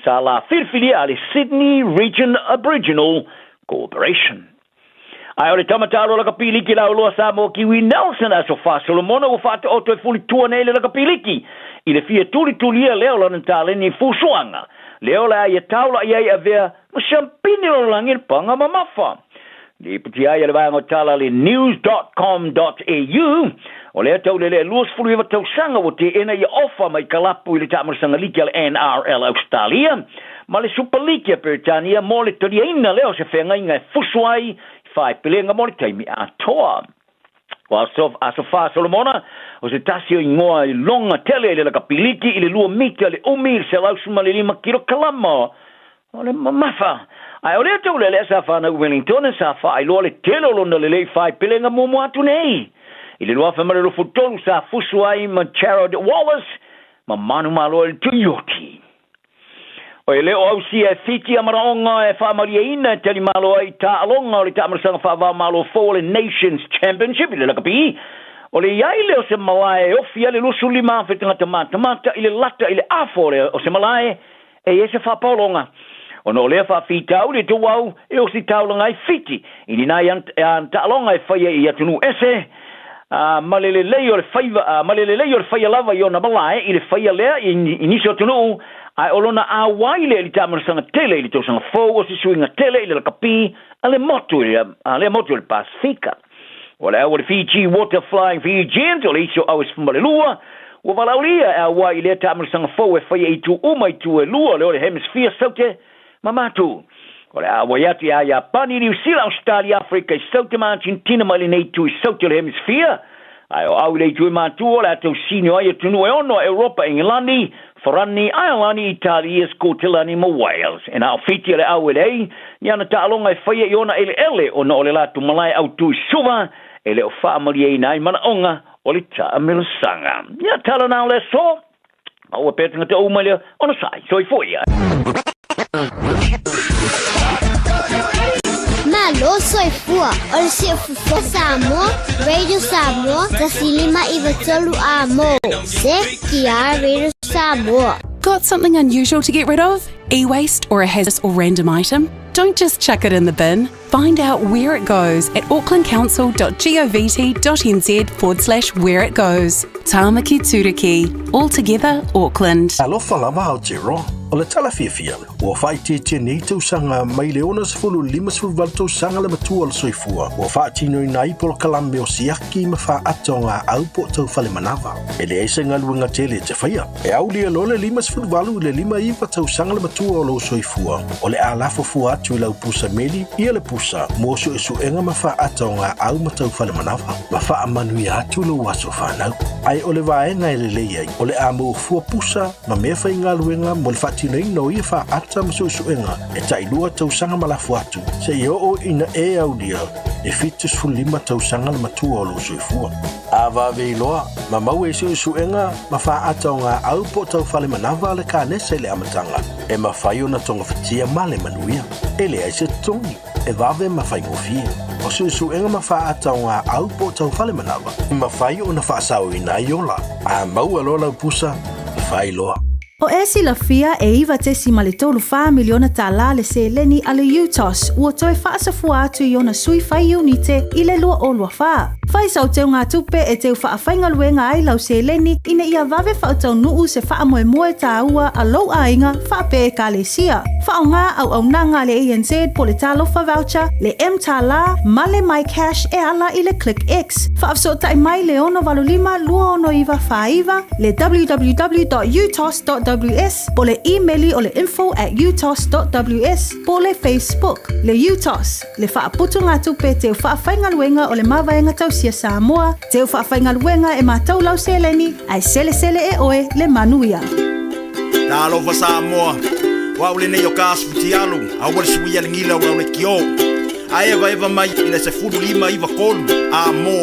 sa la filifilia a le Sydney Region Aboriginal Corporation. Ae o le tama taalo lakapi liki lauloa Samoa Kiwi Nelson Aso Fa Solomona ua faataoto e fulitua nei le lakapi liki i le fia tulitulia lea o lona taleni fusuaga lea o le a ia taula i ai avea ma siampini o lalolagi le paga mamafa. Lipoti ai a le vaega o tala a le news.com.au, o lea taulelea 29 tausaga ua teena ia ofa mai kalapu i le taamilosaga liki a le NRL Ausetalia ma le Supaliki a Peretania mo le taliaina lea o se feagaiga e fusu ai i faepelega mo le taimi atoa. O Aso, Asofa Solomona, o se tasi o igoa i loga tele i le lakapi liki i le lua mita le umi i le 115 kilokalama o le mamafa. Ae o lea taulelea sa fanau i Wellington sa faailoa le tele o lona lelei faepelega muamua atu nei. I le 2023 sa fusu ai ma Jarrod Wallace ma manumalo i le Tuioti. O e le o ausia e Fiti a manaoga e faamalieina e talimalo ai i taaloga o le taamilosaga faava-o-Malo fou o le Nations Championship i le lakapi. O le i ai lea o se malae e ofi ai le 25,000 tagata matamata i le lata i le afo o se malae e i ai se faapaologa. Ona o lea faafitauli e tou e ositaulaga ai Fiti i ni nai taaloga e faia i atunuu ese, ma le lelei o le faiva, ma le lelei o le faia lava i ona malae i le faia lea i nisi o atunuu, ae o lona auai lea i le taamilosaga tele i le tausaga fou o se suiga tele i le lakapi a le motu a lea motu o le Pasefika. O le au o le Fiji Water Flying Fijians o le isi o au e 12 ua valaaulia e auai i lea taamilosaga fou e faia i itu uma i itu e lua o le Hemisphere Saute ma matu. O le a auai atu ia Iapani, Niu Sila, Ausetalia, Aferika i Saute ma Argentina mai lenei itu i Saute o le Hemisphere. Ae o au i le itu e matu o le a tausini ai atunuu e ono a Europa, Engelani, Farani, Aelani, Italia, Skotelani ma Wales. E na o Fiti a le au e leai ni ana taaloga e faia i ona eleele ona o le latou malae autu i Suva e le o faamalieina ai manaoga o le taamilosaga. Ia tala na o le aso. A ua pea tagata uma lea ona sai. Soifua ia. Malo soifua o le siufofoga Samoa, Radio Samoa, 105 93 A mo. CKR Radio Samoa. Got something unusual to get rid of? E-waste or a hazardous or random item? Don't just chuck it in the bin. Find out where it goes at aucklandcouncil.govt.nz forward slash where it goes. Tāmaki Turuki. All together, Auckland. Alofa lava Aotearoa. O le tala fiafia, ua faaitiitia nei tausaga mai le 60 58 tausaga le matua o le soifua, ua faatinoina ai polokalame o siaki ma faaata o gaau po o taufale manava. E leai se galuega tele e te faia. E aulia loa le 58 i le 59 tausaga le matua o lou soifua, o le a lafo fua atu i lau pusa meli ia le pusa mo suesuega ma faaata o gaau ma taufale manava, ma faamanuia atu lou aso fanau. Ae o le vaega e lelei ai, o le a maua fua pusa ma mea faigaluega mo le faatinoina o ia faaata ma suesuega e tailua tausaga ma lafo atu, seia oo ina e aulia e 75 tausaga le matua o lou soifua. A vave iloa, ma maua i suesuega ma faaata o gaau po o taufale manava a le kanesa i le amataga, e mafai ona togafitia ma le manuia. E leai se totogi, e vave ma faigofie. O suesuega ma faaata o gaau po o taufale manava, e mafai ona faasaoina ai ola. A maua loa lau pusa, fai loa. O e silafia e 9.34 miliona tālā le seleni a le UTOS ua toe faasafua atu i ona sui fai iunite i le 2024. Fai sau teugatupe e teu faafaigaluega ai lau seleni ina ia vave faataunuu se faamoemoe tāua a lou aiga faapea ekalesia. Faaaoga auaunaga a le ANZ po o le Talofa Voucher, le mTālā ma le MyCash e ala i le ClickX. Faafesootai mai le 685 269 49, le www.utos.ws po o le imeli o le info at utos.ws po o le Facebook. Le UTOS, le faaputugatupe teu faafaigaluega o le Mavaega Tausia Samoa, teu faafaigaluega e matau lau seleni, ae selesele e oe le manuia. Talofa Samoa, o au lenei o ka asu fitialu, aua le suia le gila o le kio. A eva eva mai i le 15 93 a mo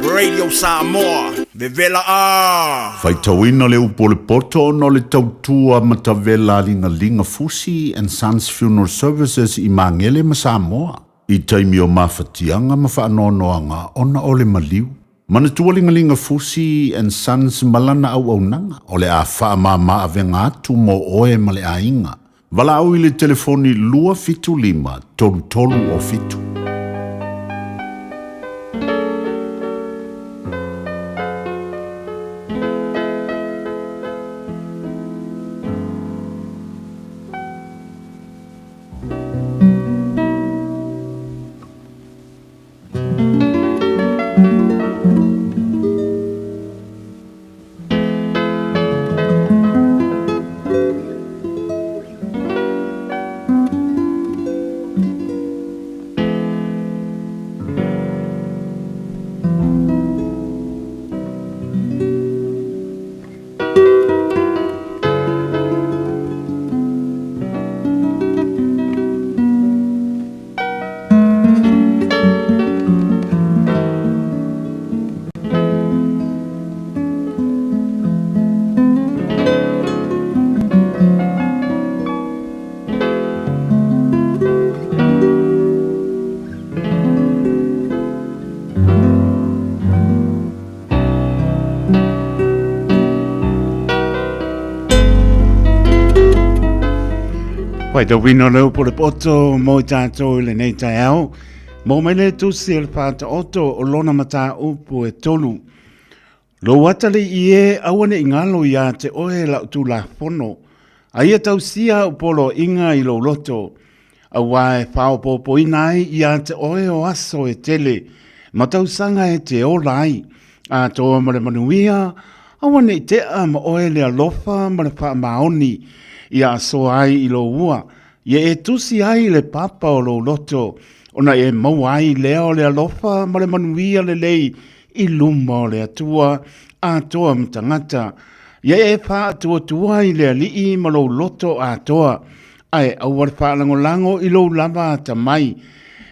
Radio Samoa. Vevela a! Faitauina le upu o le poto ona o le tautua matavela a Ligaliga Fusi and Sons Funeral Services i Magele ma Samoa, i taimi o mafatiaga ma faanoanoaga ona o le maliu. Manatua Ligaliga Fusi and Sons ma lana auaunaga, o le a faamama avega atu mo oe ma le aiga. Valaau i le telefoni 275 33 o 7. Faitauina le upu o le poto mo i tātou i lenei taeao. Mo mai le tusi o le whātaoto o lona mataupu e tolu. Lou atalii e aua ne i galo iā te oe lau Tulafono, a ia tausia au poloaiga i lou loto, auā e faaopoopoina ai iā te oe o aso e tele, ma tausaga e te ola ai, atoa ma le manuia, aua ne i tea ma oe le alofa ma le faamaoni i asoa ai i lou ua, ia e tusi ai i le papa o lou loto, ona e maua ai lea o le alofa ma le manuia lelei i luma o le Atua atoa ma tagata. Ia e faatuatua i le Alii ma lou loto atoa, ae aua le faalagolago i lou lava atamai.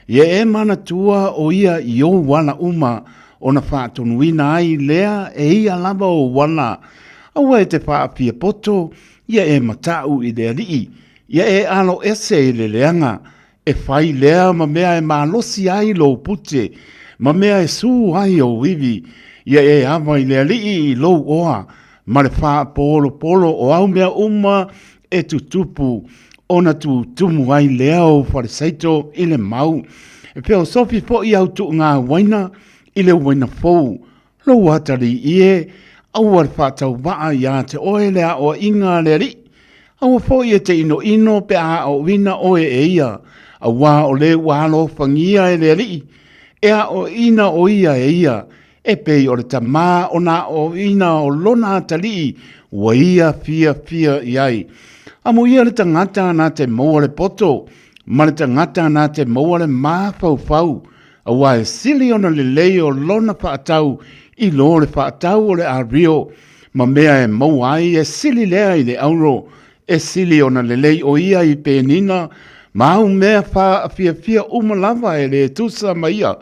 Ia e manatua o ia i ou ala uma, ona faatonuina ai lea e ia lava ou ala. Aua e te faafiapoto, ia e mataʻu i le Alii, ia e alo ese i le leaga, E fai lea ma mea e malosi ai lou pute, ma mea e sū ai ou iwi, ia e ava i le Alii i lou oa, ma le faapolopolo o au mea uma e tutupu, ona tutumu ai lea ou falesaito i le mau. E feosofi foi au tuuga uaina i le uaina fou, lou atalii e, aua le faatauvaa iā te oe le aoaiga a le Alii, aua foi e te inoino pe a aoina oe e ia, auā o le ua alofagia e le Alii, e aoaina o ia e ia, e pei o le tamā ona aoaina o lona atalii ua ia fiafia i ai. Amuia le tagata na te maua le poto, ma le tagata na te maua le mafaufau, Aua e sili ona lelei o lona faatau i lo le faatau o le ario, ma mea e maua ai e sili lea i le auro, e sili ona lelei o ia i penina, ma au mea faafiafia uma lava e le tusa ma ia.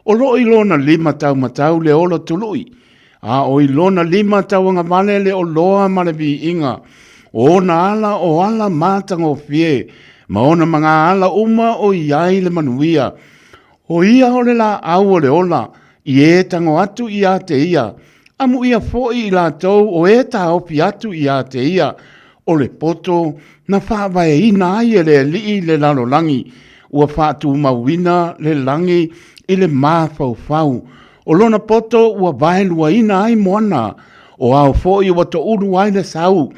O loo i lona lima taumatau le ola tului, a o i lona lima tauagavale le oloa ma le viiga. O ona ala o ala matagofie, ma ona maga ala uma o i ai le manuia. O ia o le laau o le ola, i e tago atu iā te ia, amuia foi i latou o e taofi atu iā te ia, o le poto na faavaeina ai e le Alii le lalolagi, ua faatumauina le lagi i le mafaufau. O lona poto ua vaeluaina ai moana, o ao foi ua toulu ai le sau.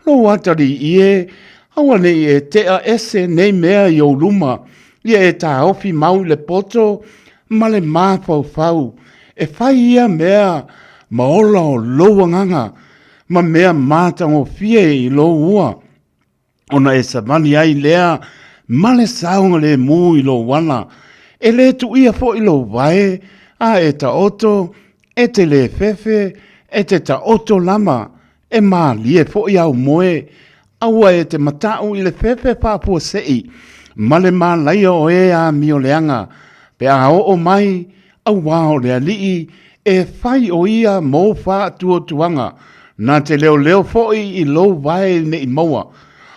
Lou atalii e, aua ne i e tea ese nei mea i ou luma, ia e taofi mau i le poto ma le mafaufau, e fai ia mea ma ola o lou agaga, ma mea matagofie i lou ua, ona e savali ai lea ma le saogalemu i lou ala, e le tuia foi lou vae, a e taoto, e te lē fefe, e te taoto lava, e mālie foi au moe, aua e te mataʻu i le fefe faafuasei ma le mālaia o e amioleaga, pe a oo mai, auā o le Alii e fai o ia mou faatuatuaga, na te leoleo foi i lou vae ne i maua.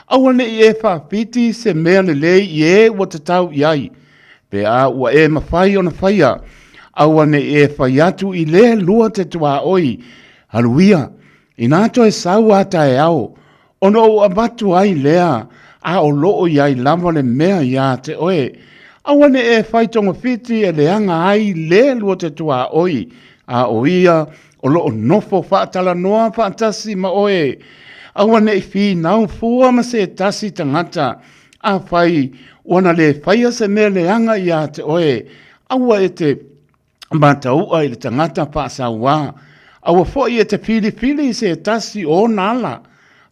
Aua ne i e faafiti se mea lelei i e ua tatau i ai, pe a ua e mafai ona faia, aua ne i e fai atu i le lua te tuaoi, Aluia, inā toe sau a taeao, Ona ou avatu ai lea, a o loo i ai lava le mea iā te oe. Aua ne e fai togafiti e leaga ai le lua te tuaoi, a o ia o loo nofo faatalanoa faatasi ma oe. Aua ne i finau fua ma se tasi tagata, afai ua na le faia se mea leaga iā te oe, aua e te Matau'a i le tagata faasauā, aua foi e te filifili i se tasi o ona ala,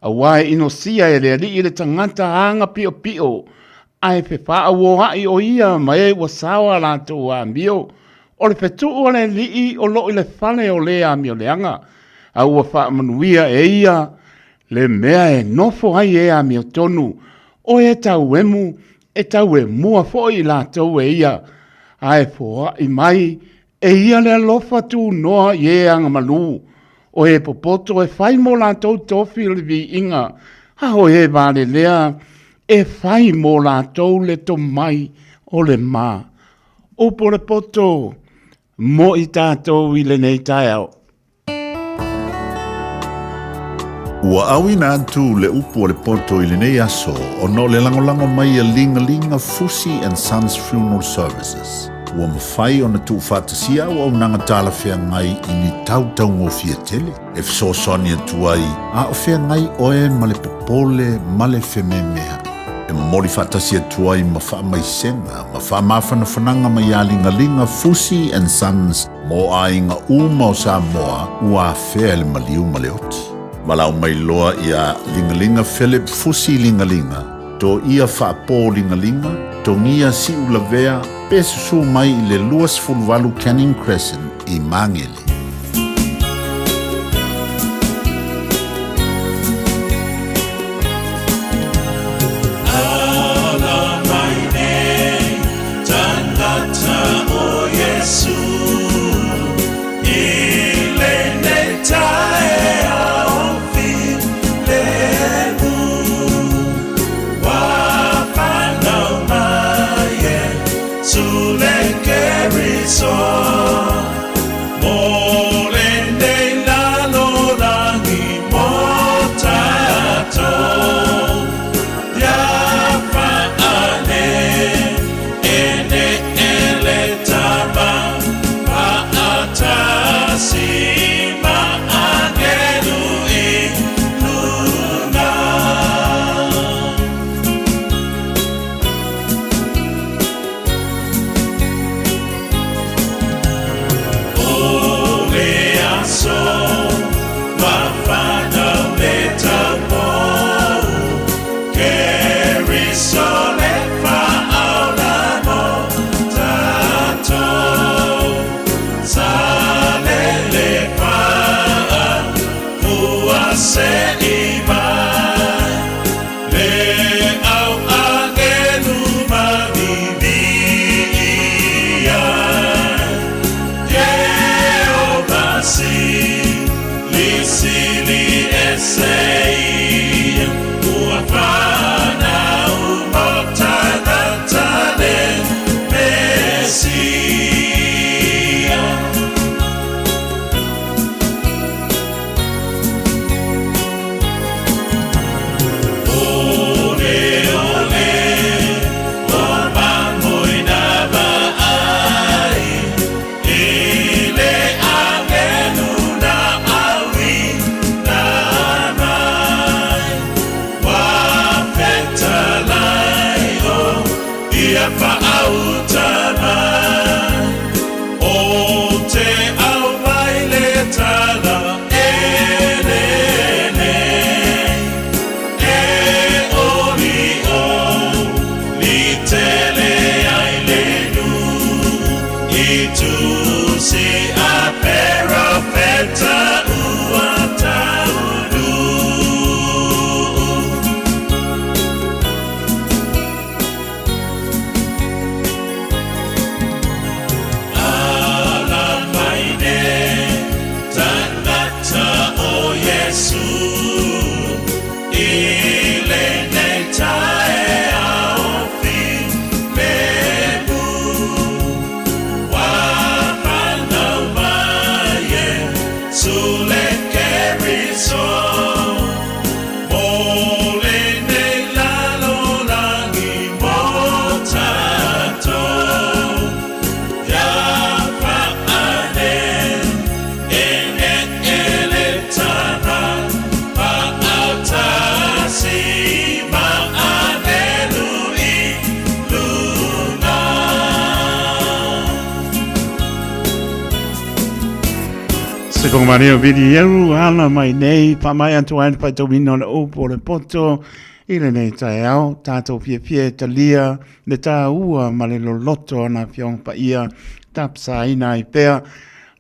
auā e inosia e le Alii le tagata aga piopio, ae fefaauoa'i o ia ma e ua sao a latou amio. O le fetu'u a le Alii o lo'o i le fale o le amioleaga, a ua faamanuia e ia le mea e nofo ai e amiotonu, o e tauemu E tauemua foi i latou e ia, ae foai mai e ia le alofa tunoa i e agamalu, o e popoto e fai mo latou tofi o le viiga, a o e valelea e fai mo latou le tomai o le ma. Upu o le poto mo i tatou i lenei taeao. Ua auina atu le upu a le poto i lenei aso ona o le lagolago mai a Ligalinga Fusi and Sons Funeral Services. Ua mafai ona tuufaatasia auaunaga talafeagai i ni tau taugofie tele e fesoasoani atu ai a o feagai oe ma le popole ma le fememeai. E momoli faatasi atu ai ma faamaisega ma faamafanafanaga mai ia Ligaliga Fusi and Sons mo aiga uma o Samoa ua afea e le maliu ma le oti. Valaau mai loa ia Ligaliga Philip Fusi Ligaliga, Toia Faapo Ligaliga, Togia Siulavea pe susu mai i le 28 Canning Crescent i Magele. Ala mai nei tangata o Iesu i lenei taeao filemu. Ua whanau mai e Sule Keriso. Mo lenei lalolagi mo tatou. Ia whaane ene ele tama paatasi ma angelu i luna. O le aso mafana le taupou, Keriso le faaola mo tatou. Sa lele faa fua se i mai, le au angelu mavivi ai. Jehovah si li sili ese ia, ua whanau mo tangata le Mesia. Ole, ole, o mamoina vaai, i le angelu na auina mai. Ua fetalai o ia faauta mai, o te au mai le tala elele. E oli o li tele ai le nu, i tusi a perofeta ua taunu. Ala mai nei tangata o Iesu, i lenei taeao filemu. Ua whanau mai e Sule Keriso, mo lenei lalolagi mo tatou. Ia whaane ene ele tama paatasi ma anelu i luna. Se konga mani o vili eru ala mai nei, pa mai atu ai le faitauina o le upu o le poto i lenei taeao, tatou fiafia e talia le tāua ma le loloto o nā fioga paia tapasaina ai pea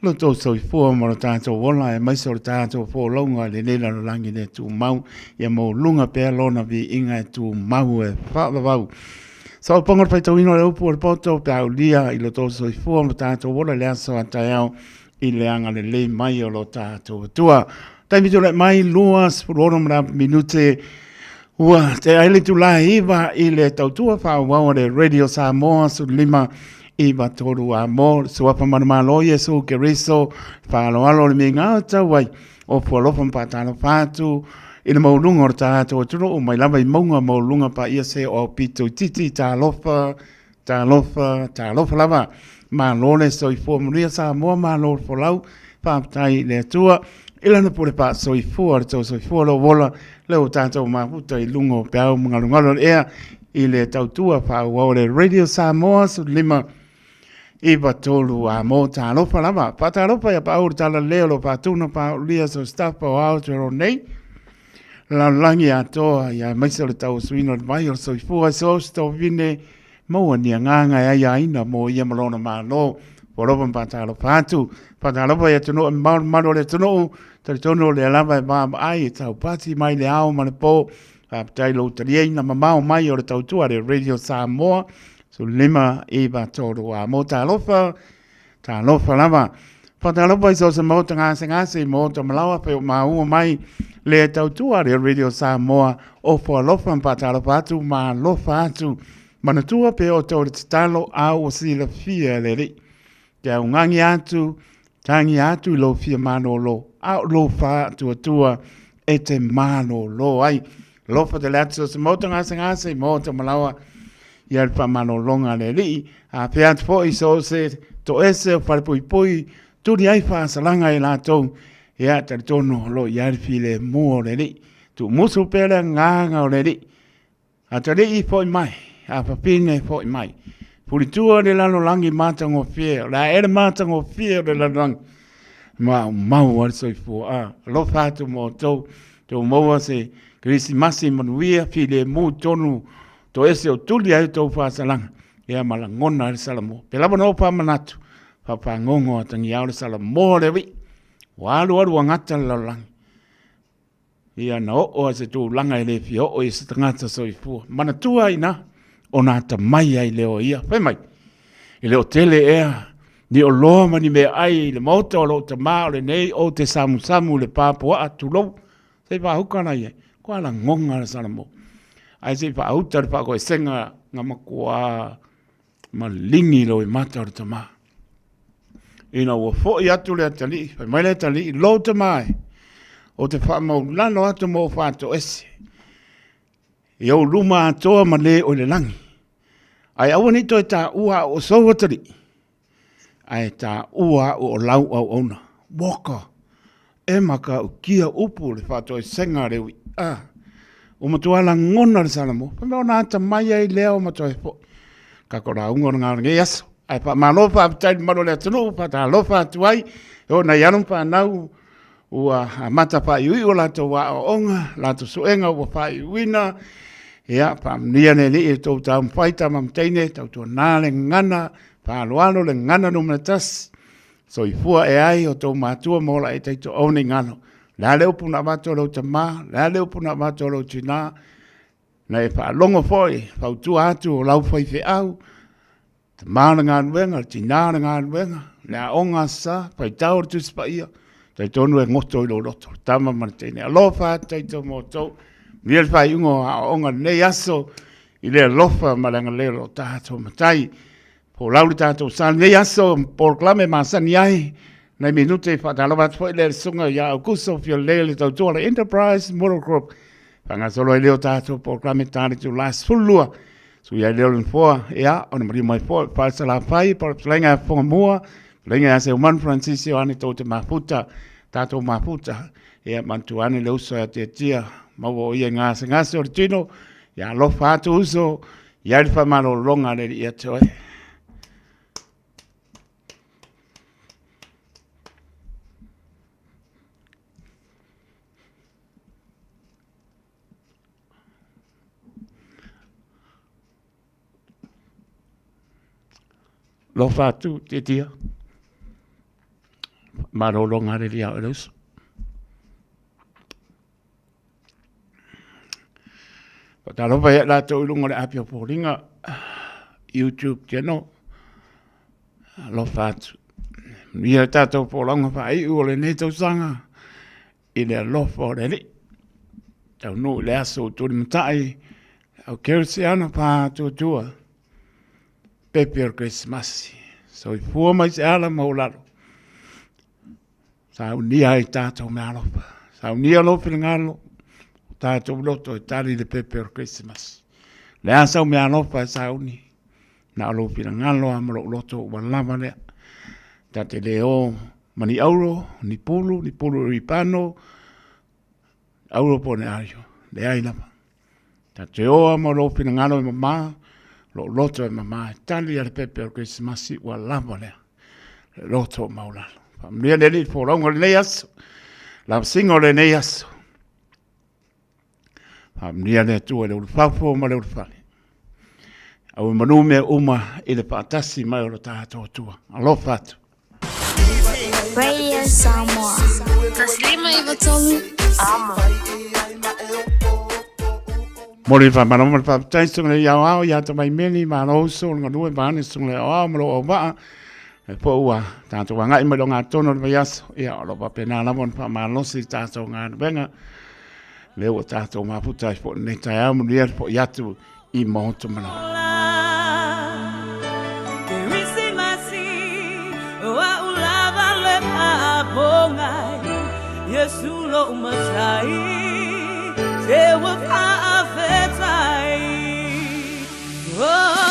lo tou soifua ma lo tatou ola aemaise o le tatou folauga i lenei lalolagi le tumau, ia maualuga pea lona viiga e tumau e faavavau. Saopaga o le faitauina o le upu o le poto pe a aulia i lo tou soifua ma tatou ola i le aso a taeao i le agalelei mai o lo tatou Atua. Taimi tulai mai 26 ma minute ua te ai le itula e 9 i le tautua faaauau a le Radio Samoa 15 iva tolu a mo le suafa manumalo Iesu Keriso faaaloalo le miga o tau ai o fualofa ma faatalofa atu I le maualuga o le tatou atunuu mai lava i mauga maualuluga paia se o aupito itiiti, talofa, talofa, talofa lava. Malo le soifua manuia Samoa, malo le folau, faafetai i le Atua i lana pule faasoifua le tou soifua lou ola lea ua tatou mafuta i luga o peau ma galugalu o le ea i le tautua faaauau a le Radio Samoa 15 93 a mō talofa lava. Faatalofa ia paau le tala leo lo faatuna paaulia so staff o Aotearoa nei. Lalolagi atoa ia aemaise o le tauasuina o le vai o le soifua so se tovine maua ni agaga e aiaina mo ia ma lona Malo. Ua lova ma faatalofa atu. Faatalofa i atunuu e mamao le mamalu o le atunuu. Talitonu o lea lava e vaavaai e taupati mai le ao ma le po. Faafetai lou taliaina mamao mai o le tautua a le Radio Samoa. 15 9 3 a mo talofa. Talofa lava. Faatalofa i so o se maota gasegase i maota malaoa pe o maua mai le tautua a le Radio Samoa. Ofo alofa ma faatalofa atu ma alofa atu. Manatua pe o tau le tatalo a ua silafia e le Alii. Te augani atu, tagi atu i lou fia malolo, a o lou faatuatua e te malolo ai. Alofa tele atu so o se maota gasegase i maota malaoa ia le faamalologa a le Alii. Afea atu foi so o se toese o falepuipui, tuli ai faasalaga i latou, ia talitonu o lo o i ai le filemu o le Alii. Tuumusu pea le agaga o le Alii. Atalii foi mai, a fafine foi mai. Fulitua le lalolagi matagofie, o le a ea le matagofie o le lalolagi? Maumau ai le soifua. A, alofa atu ma outou, tou maua se Kerisimasi manuia, filemu tonu, toese o tuli ai outou faasalaga, ia ma lagona ai le Salamo. Pe lava na ou faamanatu, faafagogo atagiao le Salamo o le alii, ua alualu agata le lalolagi. Ia na oo a se tulaga e le fia oo i se tagata soifua. Manatua ai na, ona atamai ai lea o ia. Fai mai, e le o tele ea ni oloa ma ni meaai i le maota o lou tamā o lenei ou te samusamu i le pā puaa, tulou, se i faahuka la i ai. Kua lagoga le Salamo. Ae se i faauta le faakoesega nga makuā maligi lou mata o le tamā. Ina ua foi atu le atalii, fai mai le atalii, lou tamā e, ou te faamaulalo atu ma ou faatoese i ou luma atoa ma le o i le lagi. Ae aua ne i toe taua au o sou atalii, ae taua au o lau auauna. Walker, e matautia upu le faatoesega a le ui. Ah, ua matua lagona le Salamo. Fai mai ona atamai ai lea o matua e foi. Kako lauga o le ngā o lenei aso. Ae faamalo faafetai i le mamalu o le atunuu, faatalofa atu ai. E oo nai alo ma fanau ua amata faaiuiu o latou aoaoga, latou suega ua faaiuina. Ia, faamanuia le Alii i le tou taumafai tama ma teine, tautuana le gagana, faaaloalo le gagana numera tasi. Soifua e ai o tou matua ma ola e taitoau nei galo. Le a le upu na avatu e lou tamā, le a le upu na avatu e lou tinā, na e faalogo foi, fautua atu o lau faifeau, tamā o le galuega, le tinā o le galuega, le aoga a sa, faitau o le Tusi Paia, talitonu e goto i lou loto, le tama ma le teine. Alofa atu taito ma outou, manuia le faaiuga o aoaoga i lenei aso, i le alofa ma le agalelei o lo tatou Matai. Folau le tatou sa lenei aso polokalame masani ai nai minute faatalofa atu foi le susuga ia Aukuso Fiolelei le tautua le Enterprise Motor Group faagasolo ai lea o tatou polokalame ta le itula 12 sui ai lea o le nofoa ia ona maliu mai foi Falesalafai fetalaiga ia Fofogamua fetalaiga ia Seumanu Francis Ioane tou te mafuta tatou mafuta ia manatua ane le uso ia Tiatia maua o ia i gasegase o le tino ia alofa atu uso I ai le faamalologa a le Alii ia te oe. Lofa atu, tiatia. Malologa a le Alii ia oe le uso. Faatalofa ia i latou i luga o le api o foliga, YouTube channel, alofa atu. Manuia le tatou folauga faaiu o lenei tausaga i le alofa o le Alii. Taunuu i le aso ua tulimatai au kerisiano faatuatua, pepe o le Kerisimasi. Soifua mai se ala maualalo. Saunia ai tatou meaalofa. Saunia lou finagalo. tatou loto e tali le pepe o le Kerisimasi. O le a sau meaalofa e sauni, na o lou finagalo lava ma lou loto ua lava lea. Ta te le o ma ni auro, ni pulu, ni pulu ripano, auro po o ni aio, leai lava. Ta te o lava ma lou finagalo e mama, lou loto e mama e tali a le pepe o le Kerisimasi ua lava lea. Le loto maualalo. Faamanuia le Alii i le folauga o lenei aso, lavasiga o lenei aso. Faamanuia le Atua i le ulufafo ma le ulufale. Aua manu mea uma i le faatasi mai o lo tatou Atua. Alofa atu. Radio Samoa. 153 Amo. Mo le whamana ma le whaptai sunga le iau ao ia tamai meni ma lo uso le ngalue ma ane sunga le ao ma lo au maa e po ua tātou angai mai lo ngā tono le vaiaso ia o lo wapena lava na whamalosi tātou ngā nuenga le ua tātou mafuta i po nei tai au manuia le po i atu i mohoto manawa. Yesu lo matai te wa fa'afetai Oh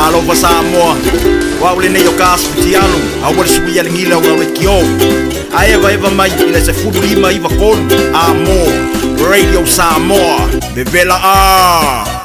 Talofa Samoa, o au lenei o Kasu Tialu, aua le suia le gila o au le kio. Ae evaeva mai i le 15 93 Amo Radio Samoa Vevela a.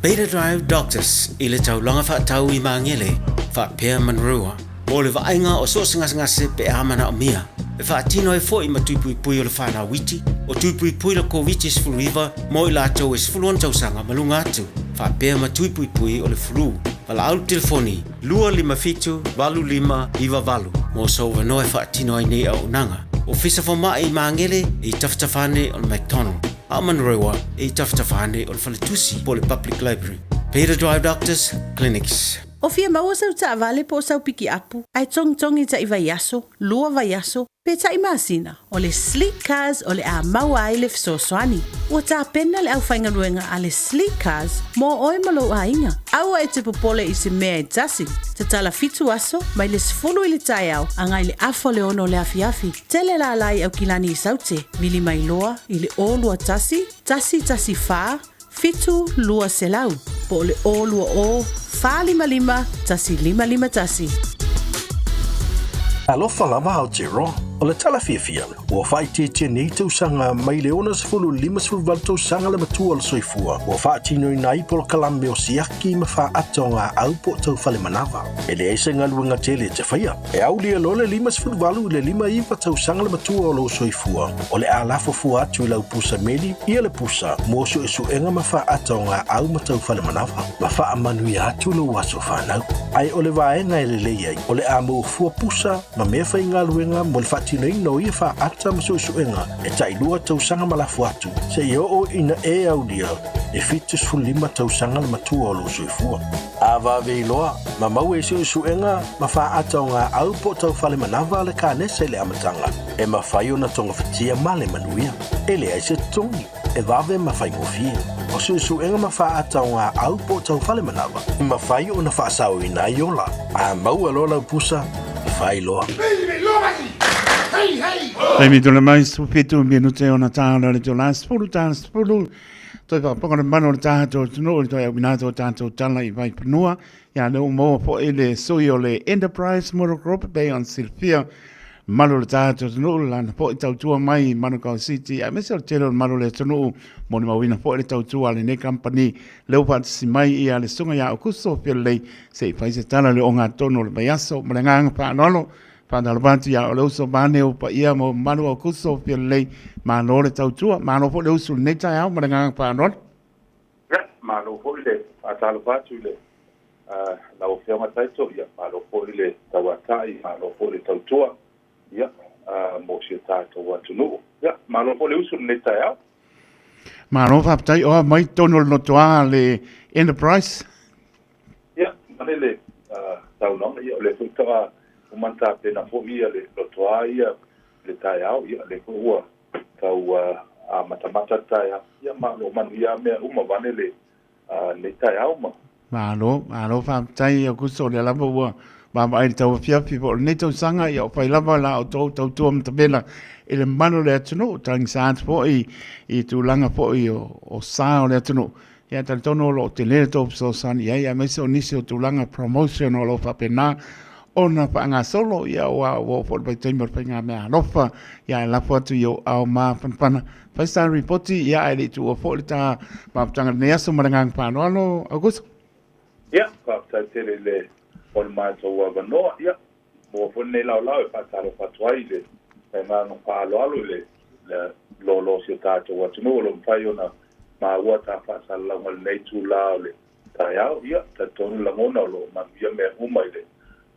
Beta Drive Doctors i le taulaga faatau i Magele, faapea Manurewa, mo le vaaiga o so o se gasegase pe a manaomia. E faatino ai foi ma tui puipui o le fanau iti, o tui puipui le Koviti-19 mo i latou e 16 tausaga ma luga atu, faapea ma tui puipui o le flu. Valaau le telefoni 257 8598 mo sou avanoa e faatino ai nei auaunaga. Ofisa Fomai i Magele e i tafatafa ane o le McDonald, a o Manurewa e i tafatafa ane o le Faletusi po o le Public Library. Beta Drive Doctors Clinics. O fia maua sau taavale po o sau pikiapu, ae togitogi taʻi vaiaso, lua vaiaso, pe pe tai masina, o le Sleek Cars o le a maua ai le fesoasoani. Ua tapena le aufaigaluega a le Sleek Cars mo oe ma lou aiga. Aua e te popole i se mea e tasi. Tatala 7 aso, mai le 10 i le taeao agai le 5:30 o le afiafi. Tele lala i Aukilani i Saute, vili mai loa i le 021 114 7200 po o le 020 455 1551. Alofa lava Aotearoa. O le tala fiafia, ua faaitiitia nei tausaga mai le 60 i le 58 tausaga le matua o le soifua ua faatinoina ai polokalame o siaki ma faata o gaau po o tau fale manava. E leai se galuega tele e te faia. E aulia loa le 58 i le 59 tausaga le matua o lou soifua, o le a lafo fua atu i lau pusa meli ia le pusa mo suesuega ma faata o gaau ma tau fale manava, ma faamanuia atu lou aso fanau. Ae o le vaega e lelei ai, o le a maua fua pusa ma mea faigaluega mo le faatinoina o ia faata ma suesuega e tailua tausaga ma lafo atu, seia oo ina e aulia e 75 tausaga le matua o lou soifua. A vave iloa, ma maua i suesuega ma faata o gaau po o tau fale manava le kanesa i le amataga, e mafai ona togafitia ma le manuia. E leai se totogi, e vave ma faigofie. O suesuega ma faata o gaau po o tau fale manava, e mafai ona faasaoina ai ola. A maua loa lau pusa, fai loa. Taimi tole mai 17 minute ona tāla le tō 10 tāla 10 Toi whakaponga le mana o le tātou atunuu i le toi auina atu o tātou tala i Vaifanua. Ia le umaua foi le sui o le Enterprise Motor Group pei ona silafia malu o le tātou atunuu lana foi tautua mai i Manukau City aemaise o le tele o le malu o le atunuu molimauina foi le tautua a lenei kamupani lea ua faatasi mai ia le susuga ia Aukuso Fialelei se i fai se tala i le ogatotonu o le vaiaso ma le agaga faaaloalo. Faatalofa atu ia o le uso vaeane o paia ma mamalu Aukuso Fialelei, malo le tautua, malo foi le usu i lenei taeao ma le agaga faaaloalo. Ia, malo foi le faatalofa atu i le lau Afioga Taito, ia malo foi le tauatai, malo foi le tautua, ia, mo si o tatou atunuu. Ia, malo foi le usu i lenei taeao. Malo faafetai, o a mai totonu o le notoa le Enterprise. Ia, mane le saunoaga, ia o lea foi faatoa uma ona tapena foi ia le lotoa ia le taeao, ia lea foi ua tau amatamata le taeao, ia ma o lo o manuia lava mea uma vaeane lenei taeao ma. Malo, malo faafetai Aukuso, o lea lava ua vaavaai i le tauafiafi po o lenei tausaga, ia o fai lava la outou tautua matavela i le mamalu o le atunuu, tagisa atu foi i tulaga foi o sa o le atunuu. Ia, talitonu o lo o tele le tou fesoasoani i ai, aemaise o nisi o tulaga promotion o lo o faapena ona faagasolo, ia ua oo foi le vaitaimi o le faigameaalofa, ia ae lafo atu i ou ao mafanafana. Fai sa ripoti, ia ae le i tuua foi le ta mafutaga i lenei aso ma le agaga faaaloalo, Aukuso. Ia, faafetai tele i le mo le matou avanoa. Ia, maua foi lenei laolao e faatalofa atu ai i le agaga faaaloalo i le lolo o si o tatou atunuu o lo o mafai ona maua ta faasalalauga i lenei itula o le taeao. Ia, talitonu lagona o lo o manuia mea uma i le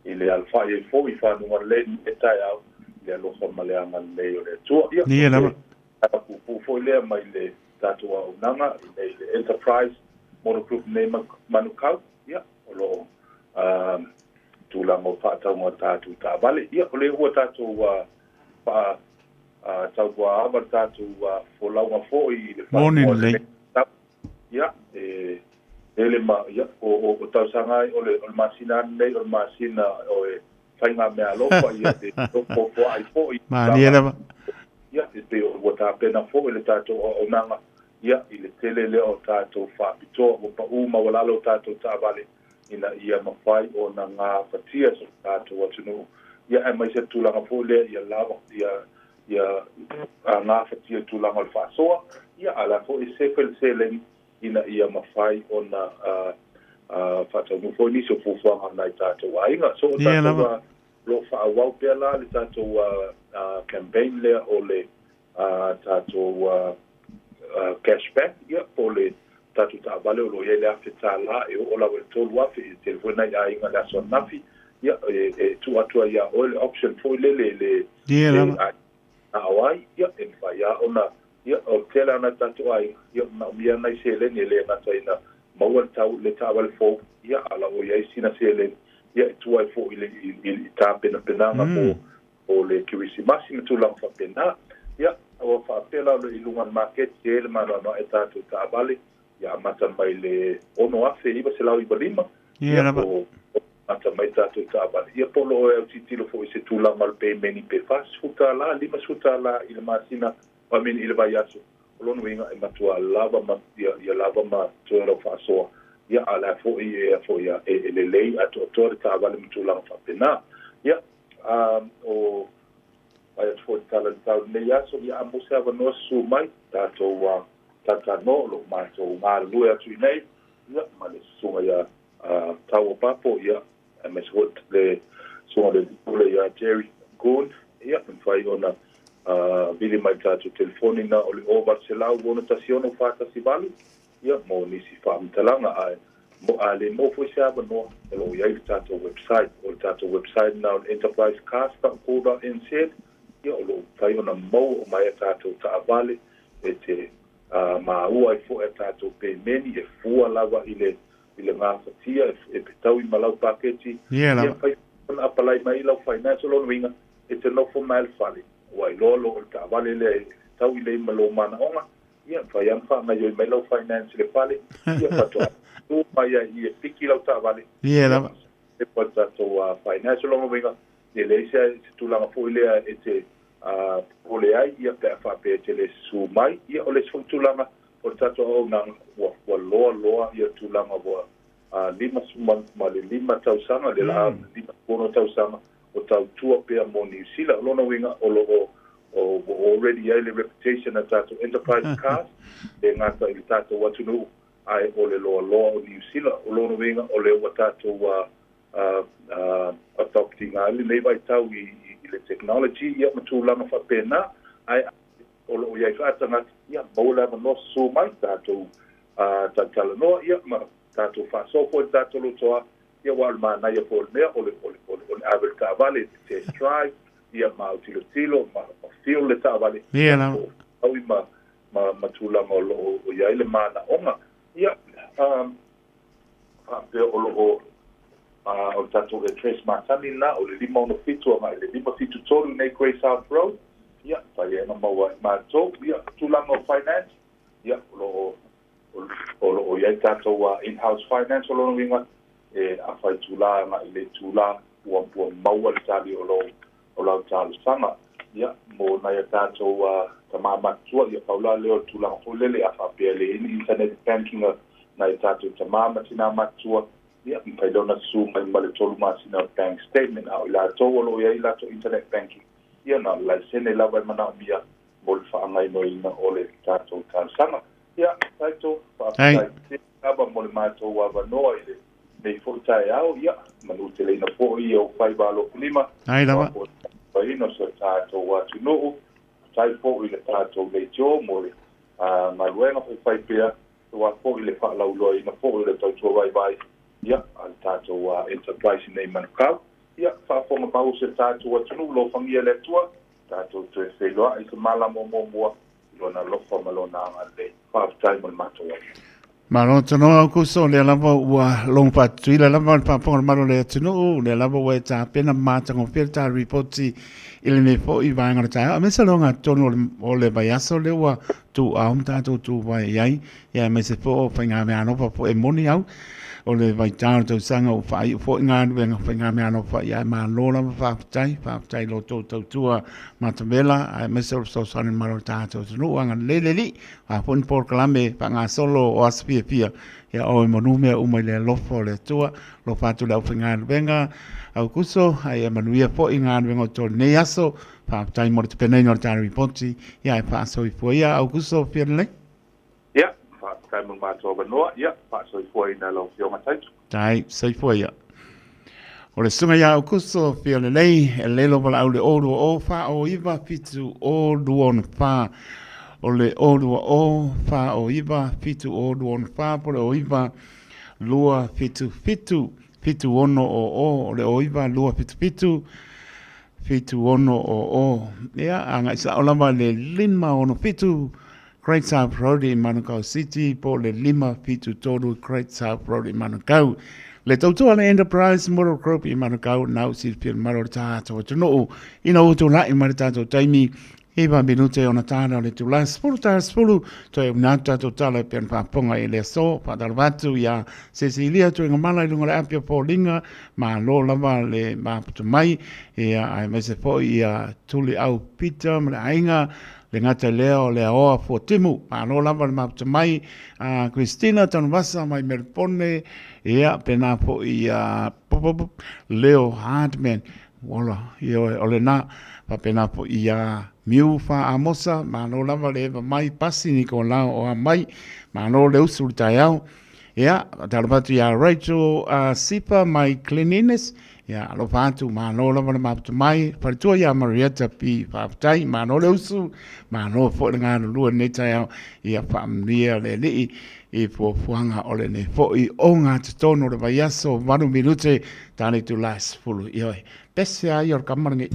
i le alafai ai foi i fanuga lelei i lenei taeao i le alofa ma le agalelei o le Atua. Ia, o se tala puupuu foi lea mai le tatou auaunaga i nei le Enterprise Motor Group nei Manukau. Ia, o lo o tulaga o faatauga o tatou taavale. Ia, o lea ua tatou faa tauaava le tatou folauga foi i le Moni lelei. Ia, e tele ma, ia, o tausaga ai, o le masina lava lenei o le masina o e faigameaalofa, ia, e foafoaai foi. Malie lava. Ia, e pei ua tapena foi le tatou auaunaga, ia, i le tele lea o tatou faapitoa, ua pau maualalo tatou taavale ina ia mafai ona gafatia so tatou atunuu, ia aemaise le tulaga foi lea ia lava, ia, ia gafatia i tulaga o le faasoa, ia a o la foi e sefe le seleni ina ia mafai ona faataunuu foi nisi o fuafuaga a nai tatou aiga. So o tatou lo o faaauau pea la le tatou campaign lea o le tatou cash back, ia, po o le tatou taavale o lo o i ai le $1,000 e oo lava i le $3,000, e tele foi nai aiga i le aso ananafi, ia, e tuu atu ai ia oe le option foi lele i le ao ai, ia, e mafai lava ona, ia, o le tele lava o nai tatou aiga, ia, manaomia nai seleni e le gata ina maua le tau le taavale fou, ia, a o la ua i ai sina seleni, ia, e tuu ai foi i le tapenapenaga mo. o le Kerisimasi ma tulaga faapena. Ia, ua faapea la o le i luga o le maketi e i ai le maanoanoa e tatou taavale, ia amata mai le $6,995, Ia lava. po o amata mai tatou taavale. Ia po o lo o e autilotilo foi i se tulaga o le pemeni pe $40, $50 i le masina, I mean i le vaiaso. O lona uiga e matua lava ma ia, ia lava ma toe lau faasoa. Ia, a o le a foi e a foi a e, e lelei atoatoa le taavale ma tulaga faapena. Ia, a o vaai atu foi i le tala i le tau i lenei aso, ia a maua se avanoa susu mai, tatou a talatalanoa o lo o matou galulue atu i inei, ia, ma le susuga ia Taua Papo, ia, aemaise foi le susuga i le Alii Pule ia Jerry Goon, ia, e mafai ona vili mai i le tatou telefoni na o le 0800 6 418, ia, mo nisi faamatalaga. Ae mo, a le maua foi se avanoa, o lo o i ai le tatou website. O le tatou website na o le enterprisecars.co.nz, ia, o lo o mafai ona maua uma ai a tatou taavale e te maua ai foi a tatou pemeni e fua lava i le i le gafatia e fetaui ma lau paketi, Ia lava. ia mafai ona apalai mai lau finance. O lona uiga, e te nofo mai le fale, ua iloa loa o le taavale lea e fetaui lelei ma lou manaoga, ia mafai lava ona faagaoioi mai lau finance i le fale, ia faatoa tu mai ai i i e piki lau taavale. Ia lava. E po o le tatou finance. O lona uiga, e leai se tulaga foi lea e te popole ai, ia, pe a faapea e te le susu mai. Ia, o le isi foi tulaga o le tatou auaunaga, ua loa loa ia tulaga ua 55 tausaga, le la 56 tausaga o tautua pea mo Niu Sila. O lona uiga, o lo o ua already i ai le reputation a tatou Enterprise Cars, e gata i le tatou atunuu, ae o le loaloa o Niu Sila. O lona uiga, o lea ua tatou adopting ai lenei vaitau i le technology, ia, ma tulaga faapena, ae o lo o i ai faatagata, ia maua le avanoa susu mai tatou talatalanoa, ia, ma tatou faasoa foi i le tatou lotoa, ia, aua o le manaia foi o le mea o le o le o le ave o le taavale e test drive, ia, ma autilotilo ma feel le taavale, Ia lava. po o fetaui ma tulaga o lo o i ai le manaoga. Ia, faapea o lo o o le tatou address masani lena, o le 567 agai i le 573 nei Grey South Road, ia, fai ai ona maua ai matou. Ia, tulaga o finance, ia, o lo o o lo o i ai tatou in-house finance. O lona uiga, e afai itulā agai i le itulā, ua maua le tali o lou o lau talosaga. Ia, mo nai a tatou tama matutua, ia, pau la lea o le tulaga foi lele, a faapea e leai ni internet banking a nai a tatou tama ma tina matutua, ia, mafai lea ona susu mai ma le 3 masina o bank statement. A o i latou o lo o i ai latou internet banking, ia, na o le laisene lava e manaomia mo le faagaoioiina o le tatou talosaga. Ia, Taito, faafetai tele lava mo le matou avanoa i lenei foi taeao. Ia, manuteleina foi i ou faiva alofolima, Ai lava. faafoeina o si o tatou atunuu. Faafetai foi i le tatou leitio mo le galuega faifai pea, aua foi le faalauiloaina foi o le tautua vaivai, ia, a le tatou enterprise nei Manukau. Ia, faafofoga mau o si o tatou atunuu, alofagia e le Atua, tatou toe feiloai i se malama o muamua i Lona alofa ma Lona agalelei. Faafetai mo le matou atu. Malo tanoa au kuso, lea lava ua logo faatutuila lava le faafofoga o le malu o le atunuu, lea lava ua e tapena ma matagofie le ta ripoti i lenei foi vaega o le taeao, aemaise le ogatotonu o le vaiaso lea ua tuuao ma tatou tuvae i ai, ia aemaise foi o faigameaalofa foi e moni au, o le vaitau o le tausaga ua faaiu foi galuega faigameaalofa, ia ae malo lava faafetai, faafetai i lo outou tautua matavela, aemaise o le fesoasoani mai o le tatou atunuu, agalelei le Alii, o a foi ni polokalame faagasolo o aso fiafia, ia oe manu mea uma i le alofa o le Atua, alofa atu i le aufaigaluega, Aukuso, a ia manuia foi galuega o tou i lenei aso, faafetai mo le tapenaina o le ta ripoti, ia ae faasoifua ia Aukuso Fialelei. Ia, faafetai mo le matou avanoa, ia, faasoifuaina e lau Afioga Taito. Tai, soifua ia. O le susuga ia Aukuso Fialelei, e lelo valaau le 020 409 7024. O le 020 409 7024 po o le 09 277 7600, o le 09 277 7600. Ia, agai sao lava le 567 Great South Road i Manukau City po o le 573 Great South Road i Manukau. Le tautua a le Enterprise Motor Group i Manukau nau silafia le mamalu o le tatou atunuu ina ua tulai mai le tatou taimi 9 minute ona tala o le itula 10 tala 10 toe una atu tatou tala e pei ona faafofoga i le aso. Faatalofa atu ia Cecilia Tuigamala i luga o le api o Foliga, malo lava le maputa mai, ia aemaise foi ia Tuliau Peter ma le aiga, le gata i lea o le Aoa Fuatimu, malo lava le maputa mai, a Christina Tanuvasa mai Melipone, ia pena foi ia Leo Hardman, Ola, ioe, o lena, faapena foi ia Miu Fa Amosa, malo lava le eva mai, Pasi Nikolao o Amai, malo le usu i le taeao. Ia, faatalofa atu ia Rachel Sipa mai Glen Innes, ia, alofa atu, malo lava le mafuta mai, faletua ia Marietta P. Faafetai, malo le usu, malo foi le galulue i lenei taeao, ia faamanuia le Alii i fuafuaga o lenei foi ogatotonu o le vaiaso 8 minute tala itula 10. Ioe, pese a ia o le kama lenei.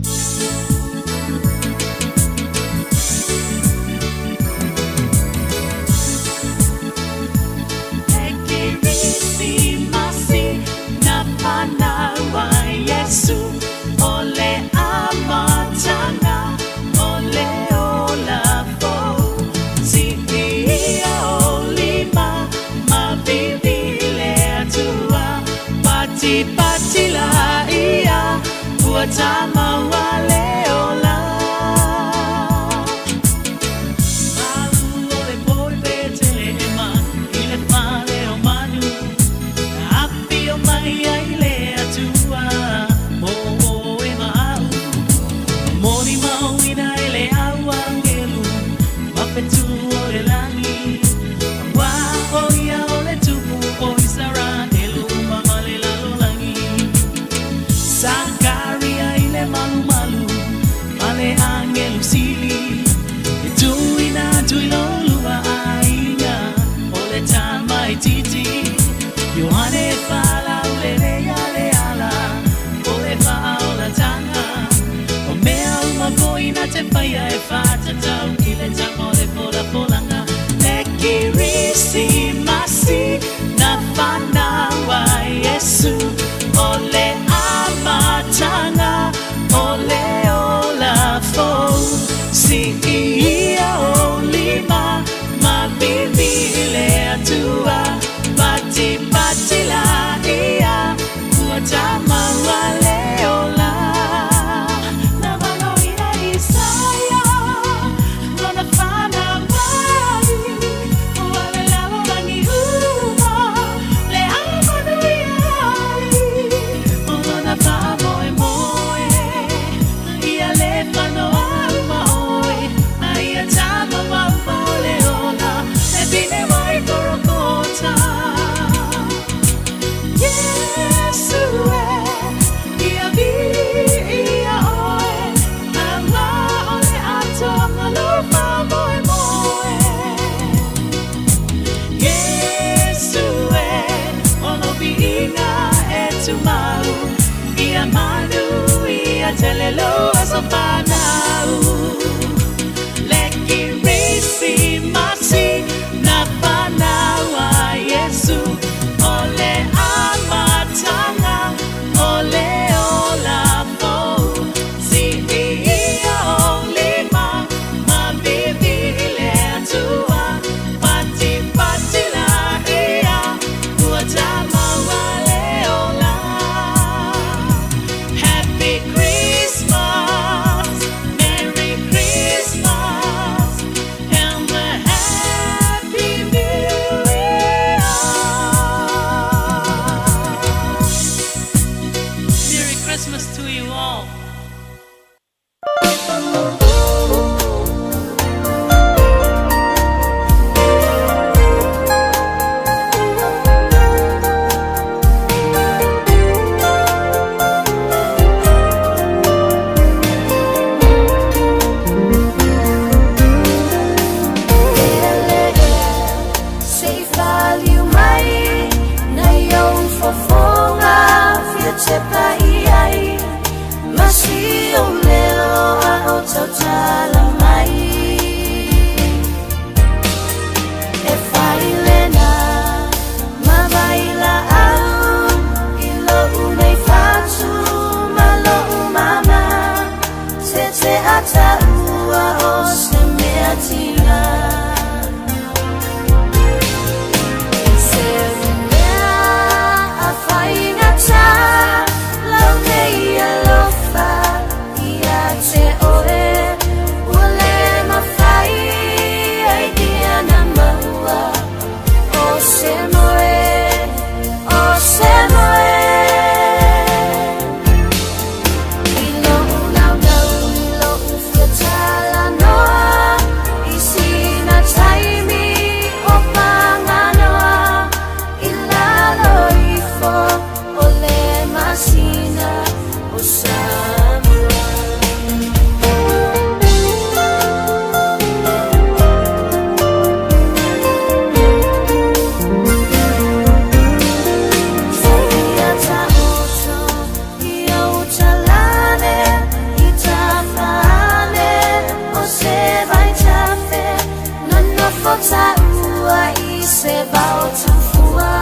se vao tufua.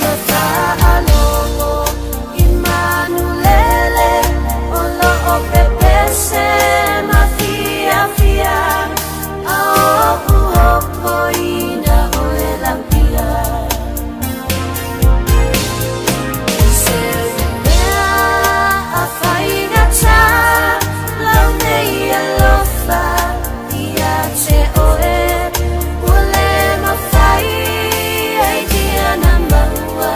Ma faalogo i manulele o loo pepese ma fiafia, a oʻu hopoina oe lapia. Se mea a faigata lau nei alofa ia te oe, ua le mafai ai dia na maua.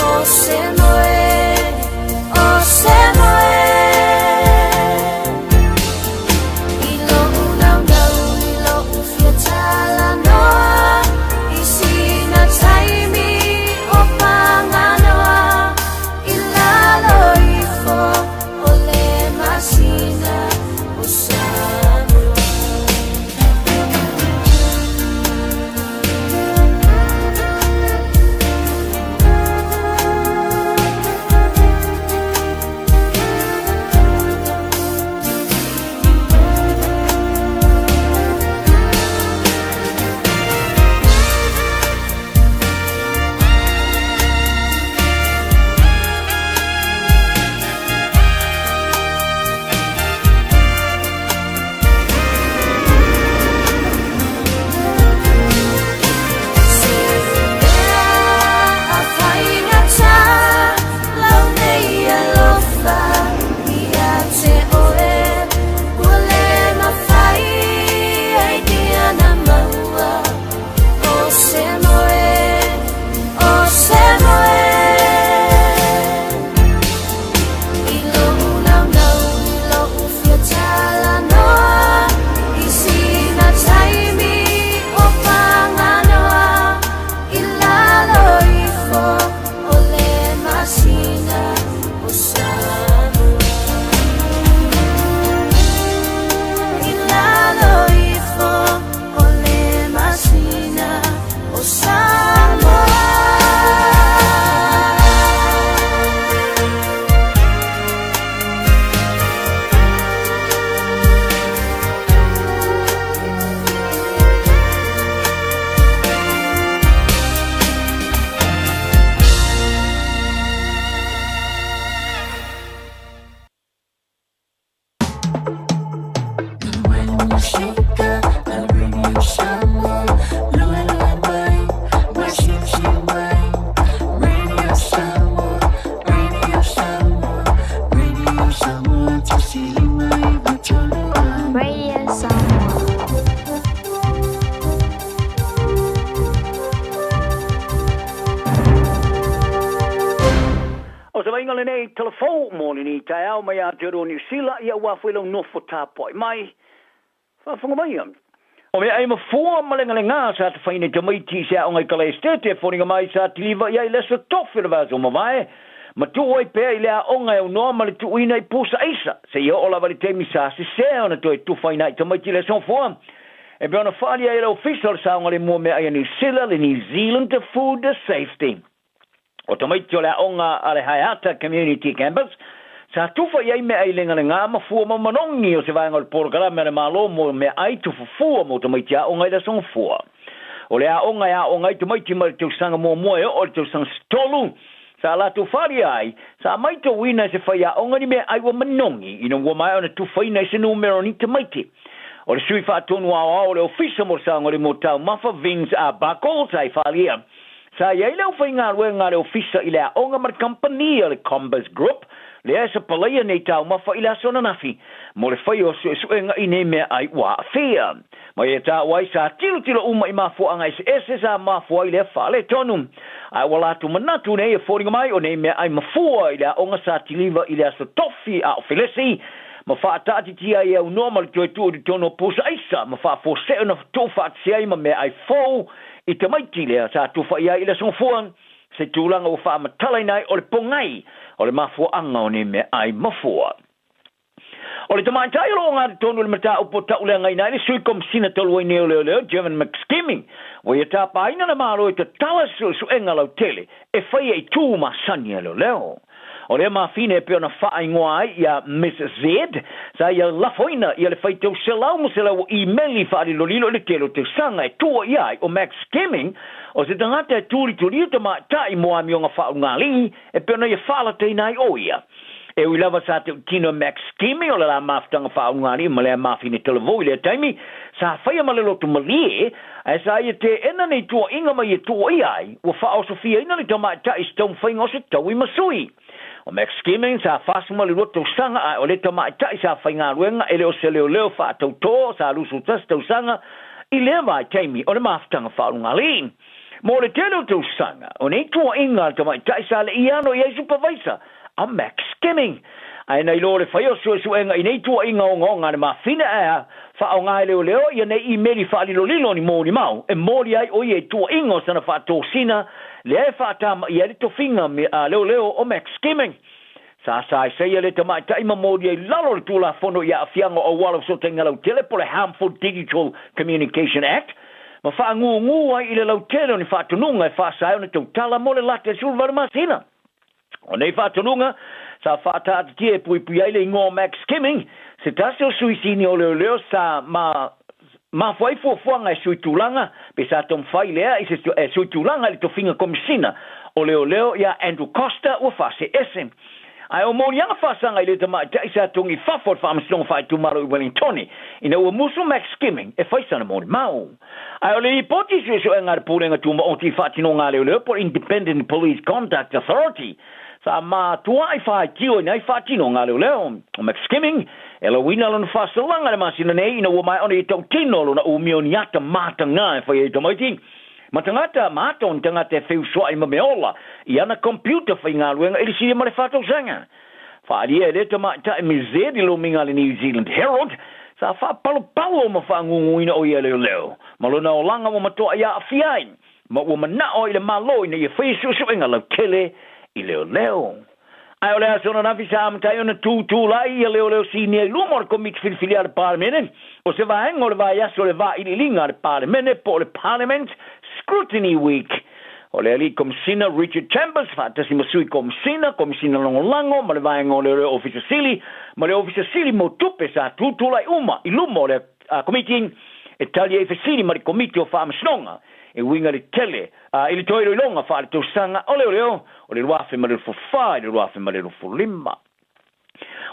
O se moe, o se moe, i lou naunau, i lou fia talanoa, i sina taimi o pagaloa, i lalo ifo o le masina o Samoa. Se mea a faigata lau nei alofa ia te oe, ua le mafai ai dia na maua. O se moe, o se moe, i lou naunau, i lou fia talanoa, i sina taimi o pagaloa, i lalo ifo o le masina o Samoa. I lalo ifo o le masina o Samoa. Radio Samoa. O se vaaiga lenei tala fou mo lenei taeao mai Aotearoa Niu Sila, ia ua foi lau nofo tapuai mai. Faafofoga maia. O meaai mafua ma legalega sa tafaina i tamaiti i se aoga i Kalaesetete e foliga mai sa kiliva i ai le aso tofi o le vaiaso mavae, ma tuu ai pea i le aoga e aunoa ma le tuuina i pusa aisa, seia oo lava i le taimi sa sesē ona toe tufaina ai tamaiti i le aso gafoa. E pei ona faaalia ai e le Ofisa o le Saogalemu o Meaai a Niu Sila, le New Zealand Food Safety. O tamaiti o le aoga a le Haeata Community Campus, sa tufa i ai meaai legalegā ma fua ma manogi o se vaega o le polokalame a le Malo mo meaai tufafua mo tamaiti aoga i le aso gafoa. O le aoga e aoga ai tamaiti mai le tausaga muamua e oo i le tausaga setolu, sa latou faaalia ai, sa maitauina e se faiaoga ni meaai ua manogi ina ua maea ona tufaina i se numera o ni tamaiti. O le sui faatonu aoao o le Ofisa mo le Saogalemu o Taumafa, Vince Arbuckle, sa i faaalia, Sa i ai le aufaigaluega a le Ofisa i le aoga ma le kamupani a le Combis Group, lea e sapalaia nei taumafa i le aso ananafi, mo le faia o suesuega i nei meaai ua aafia. Ma ia taua ai, sa tilotilo uma i mafuaaga eseese sa mafua ai lea faaletonu. Ae ua latou manatu nei e foliga mai o nei meaai mafua i le aoga sa kiliva i le aso Tofi a o Felesi, ma faataatitia ai e aunoa ma le toe tuu i totonu o pusa aisa ma faafuasei ona tuufaatasia ai ma meaai fou i tamaiti lea sa tufa'i ai i le aso gafua, se tulaga ua faamatalaina ai o le pogai o le mafuaaga o nei meaai mafua. O le tamaitai o lo o gatotonu i le mataupu o tauleagaina ai le Sui Komesina talu ai nei o Leoleo, Jervin McSkimming, ua ia tapaina le Malo e tatala se suesuega lautele e faia i tu masani a leoleo. O lea mafine e pei ona faaigoa ai ia Miss Z, sa ia lafoina ia le faitau selau ma selau o imeli faalilolilo i le tele o tausaga e tuuaia ai o Max Skimming, o se tagata e tulitulia tamaitai mo amioga faaulugalii e pei ona ia faalataina ai o ia. E ui lava sa tautino e Max Skimming o le la mafutaga faaulugalii ma lea mafine talavou i lea taimi, sa faia ma le loto malie, ae sa ia teena nei tuuaiga ma ia tuuaia ai, ua faaosofiaina le tamaitai i se taumafaiga o se taui ma sui. O Max Skimming sa 42 tausaga, ae o le tamaitai sa faigaluega e le o se leoleo faatautō sa 21 tausaga i lea vaitaimi o le mafutaga faaulugalii. Mo le tele o tausaga, o nei tuuaiga a le tamaitai sa le'i ano i ai supavaisa a Max Skimming. Ae na iloa le faia o suesuega i nei tuuaiga ogaoga a le mafine ae faaaoga e leoleo ia nei imeli faalilolilo ni molimau e moli ai o ia i tuuaiga o sana faatosina lea e faatamaia ai le tofiga a leoleo o Max Skimming. Sa saesaia le tamaitai ma moli ai lalo o le Tulafono i aafiaga o auala fesootaiga lautele po o le Harmful Digital Communication Act ma faagūgū ai i le lautele o ni faatonuga e faasa ai ona tautala mo le lata e 18 masina. O nei faatonuga sa faataatitia e puipui ai le igoa o Max Skimming, se tasi o sui sini o leoleo sa ma mafua ai fuafuaga e sui tulaga, pe sa taumafai lea i se e sui tulaga i le tofiga komisina o leoleo ia Andrew Coster ua faaseese. Ae o moliaga faasaga i le tamaitai sa togi i fafo o le Faamasinoga Faaitumalo i Wellingtone ina ua musu Max Skimming e fai sana molimau. Ae o le lipoti i suesuega a le Pulega Tumaoti i Faatinoga a Leoleo po o le Independent Police Conduct Authority, sa matuai faitioina ai faatinoga a leoleo. O Max Skimming, e lauina lona faasalaga i le masina nei ina ua maea ona ia tautino lona umia o ni ata matagā e fai ai tamaiti ma tagata ma ata o ni tagata e feusoai ma meaola i ana computer faigaluega i le silia ma le faatausaga. Faaalia e lea tamaitai Miss Z i lomiga a le New Zealand Herald, sa faapalopalo ma faagūgūina o ia leoleo ma lona olaga ua matuai aafia ai ma ua manao ai le Malo ina ia faia suesuega lautele i leoleo. Ae o le aso ananafi sa amata ai ona tutulai ia leoleo sinia i luma o le Komiti Filifilia a le Palemene, o se vaega o le vaiaso o le vailiiliga a le Palemene po o le Parliament Scrutiny Week. O le Alii Komisina Richard Chambers faatasi ma Sui Komisina, Komisina Lagolago ma le Vaega o Leoleo Ofisa Sili ma le Ofisa Sili mo Tupe sa tutulai uma i luma o le Komiti e tali ai fesili ma le Komiti o Faamasinoga e uiga i le tele i le toe iloiloga faaletausaga o leoleo o le 2024 i le 2025.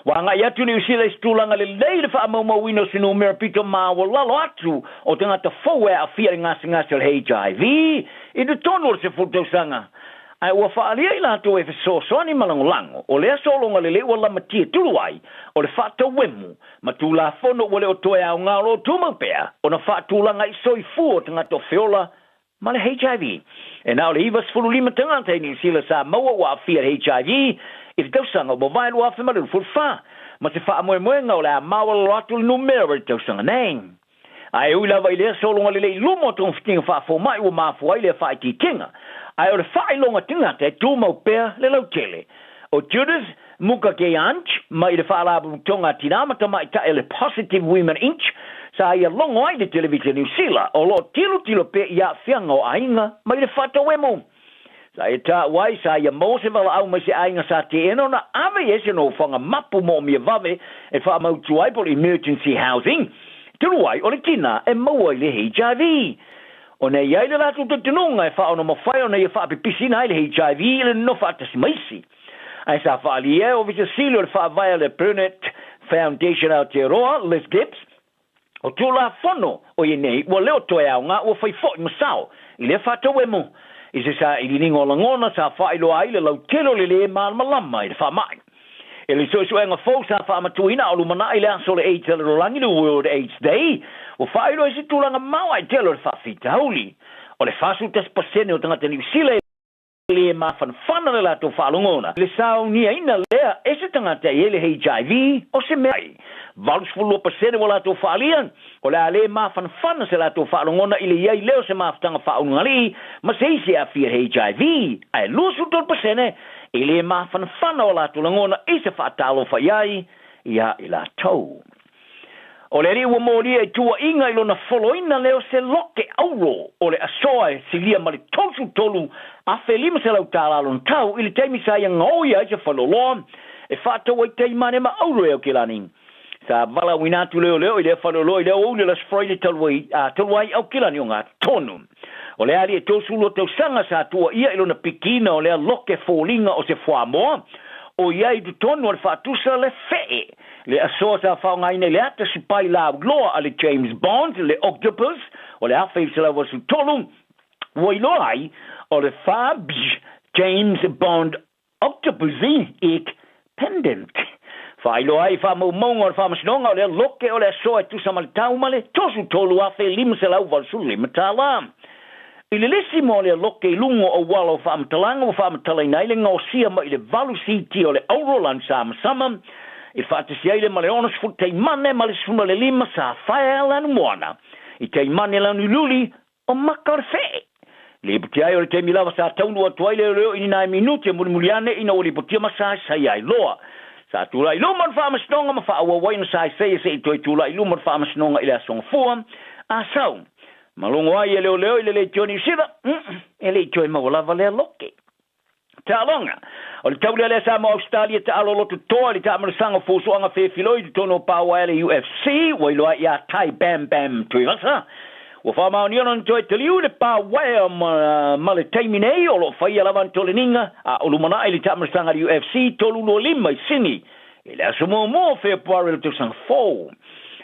Ua agai atu Niu Sila i se tulaga lelei i le faamaumauina o se numera pito maualalo atu o tagata fou e aafia i le gasegase o le HIV i totonu o le 10 tausaga, ae ua faaalia i latou e fesoasoani ma lagolago o lea sologa lelei ua lamatia tulu ai o le faatauemu ma Tulafono ua le o toe aoga o lo o tumau pea ona faatulaga i soifua o tagata o feola ma le HIV. E na o le 95 tagata i Niu Sila sa maua ua aafia i le HIV i le tausaga ua mavae 2024, ma se faamoemoega o le a maualalo atu le numera i le tausaga nei. Ae ui lava i lea sologa lelei i luma o togafitiga faafomai ua mafua ai lea faaitiitiga, ae o le faailoga tagata e tumau pea le lautele. O Judith Mukakeanch mai le Faalapotopotoga a Tinā ma Tamaitai a le Positive Women Inc. Sa ia logo ai le Televisa Niu Sila o lo o tilotilo pea i aafiaga o aiga mai le faatauemu. Sa ia taua ai, sa ia maua se valaau mai se aiga sa teena ona ave i ai se nofoaga mapu moomia vave e faamautu ai po o le emergency housing, talu ai o le tinā e maua i le HIV. Ona e i ai le latou talitonuga e faaonomafai ona ia faapipisiina ai le HIV i le nonofo faatasi ma isi. Ae sa faaalia e Ofisa Sili o le Faavae a le Burnett Foundation Aotearoa, Liz Gibbs, o Tulafono o ia nei ua le o toe aoga ua fai foi ma sao i lea faatauemu i se sailiiliga o lagona sa faailoa ai le lautele o le lē malamalama i le faamai. E le suesuega fou sa faamatuina a o lumanai le aso o le AIDS a le lalolagi, le World AIDS Day, ua faailoa ai se tulaga maoae tele o le faafitauli. O le 41% o tagata Niu Sila e lē mafanafana le latou faalogona i le sauniaina lea e se tagata e i ai le HIV o se mea ai. 82% ua latou faaalia o le a lē mafanafana se latou faalogona i le i ai lea o se mafutaga faaulugalii ma se isi e aafia i le HIV, ae 23% e lē mafanafana o latou lagona i se faatalofa i ai ia i latou. O le alii ua molia i tuuaiga i lona foloina lea o se loke auro o le asoa e silia ma le $33,500 tala lona tau i le taimi sa ia gaoia ai se faleoloa e faatau ai taimane ma auro e Aukilani. Sa valaauina atu leoleo i lea faleoloa i le aoauli o le Aso Faraile talu ai, a talu ai Aukilani ogatotonu. O le alii e 32 tausaga sa tuuaia i lona pikiina o lea loke foliga o se fuamoa, ʻoiai i totonu o le faatusa le feʻe le asoa sa faaaogaina i le ata sipai lauloa a le James Bond, le Octopus o le 1983, ua iloa ai o le Fabj James Bond Octopussy Egg Pendant. Faailoa ai i faamaumauga o le Faamasinoga o lea loke o le asoa e tusa ma le tau ma le $33,585 tala. I le lisi mo lea loke i luga o auala o faamatalaga ua faamatalaina ai le gaosia mai i le valu siti o le auro lanu samasama i le faatasi ai lea ma le 60 taimane ma le 15 safaea lanu moana i taimane lanu uliuli o maka o le feʻe. Lipotia ai o le taimi lava sa taunuu atu ai leoleo i ni nai minute mulimuli ane ina ua lipotia ma saesae ai loa. Sa tulai i luma o le Faamasinoga ma faaauau ai ona saesae se i toe tulai i luma o le Faamasinoga i le Aso Gafua a sau. Malogo ai e leoleo i le leitio Niu Sila, e le i toe maua lava lea loke. Taaloga. O le taulea lea Samoa Ausetalia taalo loto toa i le taamalosaga o fuafuaga fefiloi i totonu o paoa le UFC ua iloa ai ia Tai Bam Bam Tuivasa. Ua faamaonia lona toe taliu i le paoaea ma, ma le taimi nei o lo o faia lava ana toleniga a o lumanai le taamalosaga a le UFC 325 i Sini i le aso muamua o Fepuari o le tausaga fou.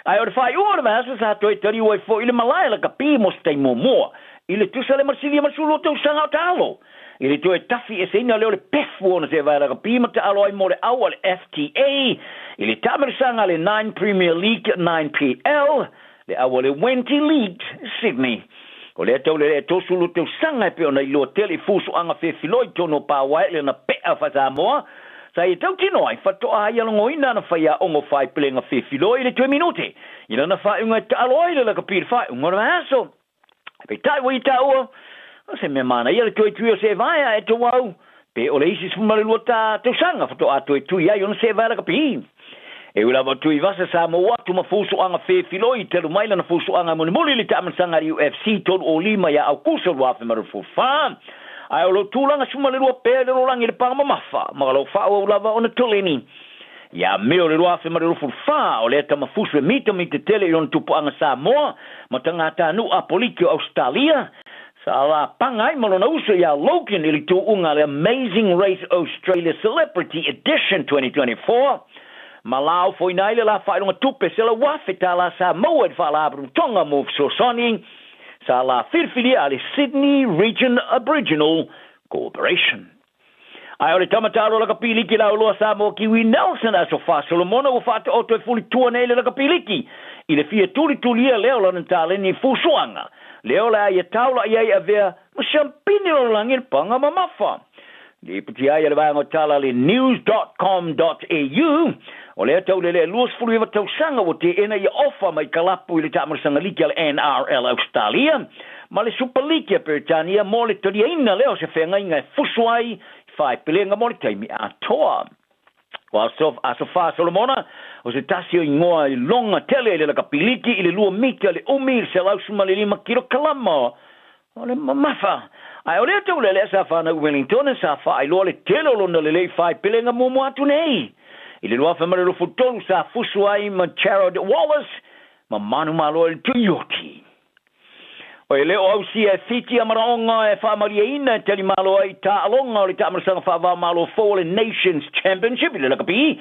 Ae o le faaiuga o le vaiaso sa toe taliu ai foi i le malae lakapi mo se taimi muamua i le tusa le masili ma le 12 tausaga o taalo. I le toe tafi eseina lea o le pefu ona sevae lakapi ma taalo ai mo le au a le FTA i le taamilosaga a le Nine Premier League 9PL, le au a le Wenty League Sydney. O lea taulelea e 32 tausaga e pei ona iloa tele i fuafuaga fefiloi i totonu o Paoae le ona pe'a faa-Samoa sa ia tautino ai faatoa ai alogoina ana faiaoga o faaipelega fefiloi i le toe minute i lana faaiuga e taalo ai le lakapi i le faaiuga o le vaiaso. Peitai ua ia taua, o se mea manaia le toe tui o seevae ae tou au, pe o le isi 12 ta tausaga faatoa toe tui ai ona seevae lakapi. E ui lava o Tuivasa sa maua atu ma fuafuaga fefiloi talu mai lana fuafuaga mulimuli i le taamilosaga a le UFC 305 ia Aukuso 2024, ae o lo o tulaga 12 pea i le rolagi i le paga mamafa ma o lo o faaauau lava ona toleni. Ia Me o le 2024, o lea tama fusu e mitamita tele i ona tupuaga Samoa ma tagatanuu Apoliki o Ausetalia, sa lapaga ai ma lona uso ia Logan i le tuuga a le Amazing Race Australia Celebrity Edition 2024, ma laofoina ai le la faailoga tupe $100,000 sa maua i le Faalapotopotoga mo Fesoasoani sa la filifilia a le Sydney Region Aboriginal Corporation. Ae o le tama taalo lakapi liki lauloa Samoa Kiwi Nelson Aso Fa Solomona ua faataoto e fulitua nei le lakapi liki i le fia tulitulia lea o lana taleni fusuaga lea o le a ia taula i ai avea ma siampini lalolagi i le paga mamafa. Lipoti ai a le vaega o tala a le news.com.au o lea taulelea 29 tausaga ua teena ia ofa mai kalapu i le taamalosaga liki a le NRL Ausetalia ma le Supa Liki a Peretania mo le taliaina lea o se feagaiga e fusu ai i faepelega mo le taimi atoa. O Aso, Aso Fa Solomona, o se tasi o igoa i loga tele i le lakapi liki i le lua mita le umi i le 115 kilokalama o le mamafa. Ae o lea taulealea sa fanau i Wellington sa faailoa le tele o lona lelei faepelega muamua atu nei. I le 2023 sa fusu ai ma Jarrod Wallace ma manumalo i le Tuioti. O e le o ausia e Fiti a manaoga e faamalieina e talimalo ai i taaloga o le taamalosaga faava-o-Malo fou o le Nations Championship i le lakapi.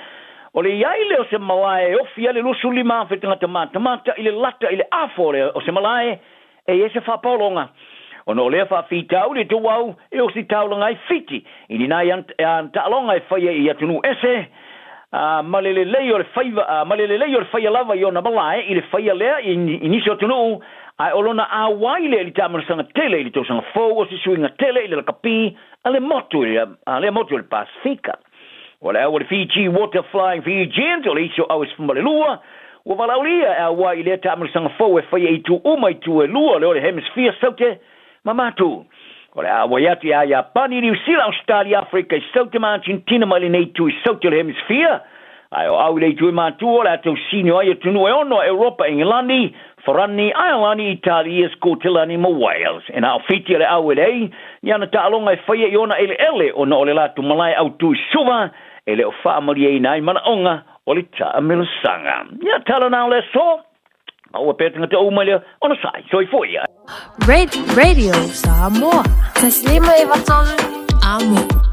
O le i ai lea o se malae e ofi ai le 25,000 tagata matamata i le lata i le afo o se malae e i ai se faapaologa. Ona o lea faafitauli e tou au e ositaulaga ai Fiti i ni nai taaloga e faia i atunuu ese, a ma le lelei o le faiva, a ma le lelei o le faia lava i ona malae i le faia lea i, i nisi o atunuu, ae o lona auai lea i le taamalosaga tele i le tausaga fou o se suiga tele i le lakapi a le motu i a lea motu i le Pasefika. O le au o le Fiji Water Flying Fijians o le isi o au e 12, ua valaaulia e auai i lea taamalosaga fou e faia i itu uma i itu e lua lea o le Hemisphere Saute ma matou. O le a auai atu ia Iapani, Niu Sila, Ausetalia, Aferika i Saute ma Argentina mai lenei itu i Saute o le Hemisphere. Ae o au i le itu e matua o le a tausini ai atunuu e ono a Europa, Engelani, Farani, Aelani, Italia, Skotelani ma Wales. E na o Fiti a le au e leai ni ana taaloga e faia i ona eleele ona o le latou malae autu i Suva e le o faamalieina ai manaoga o le taamilosaga. Ia tala na o le aso. Maua pea tagata uma lea ona sai. Soifua ia. Red Radio Samoa. 153 Amo.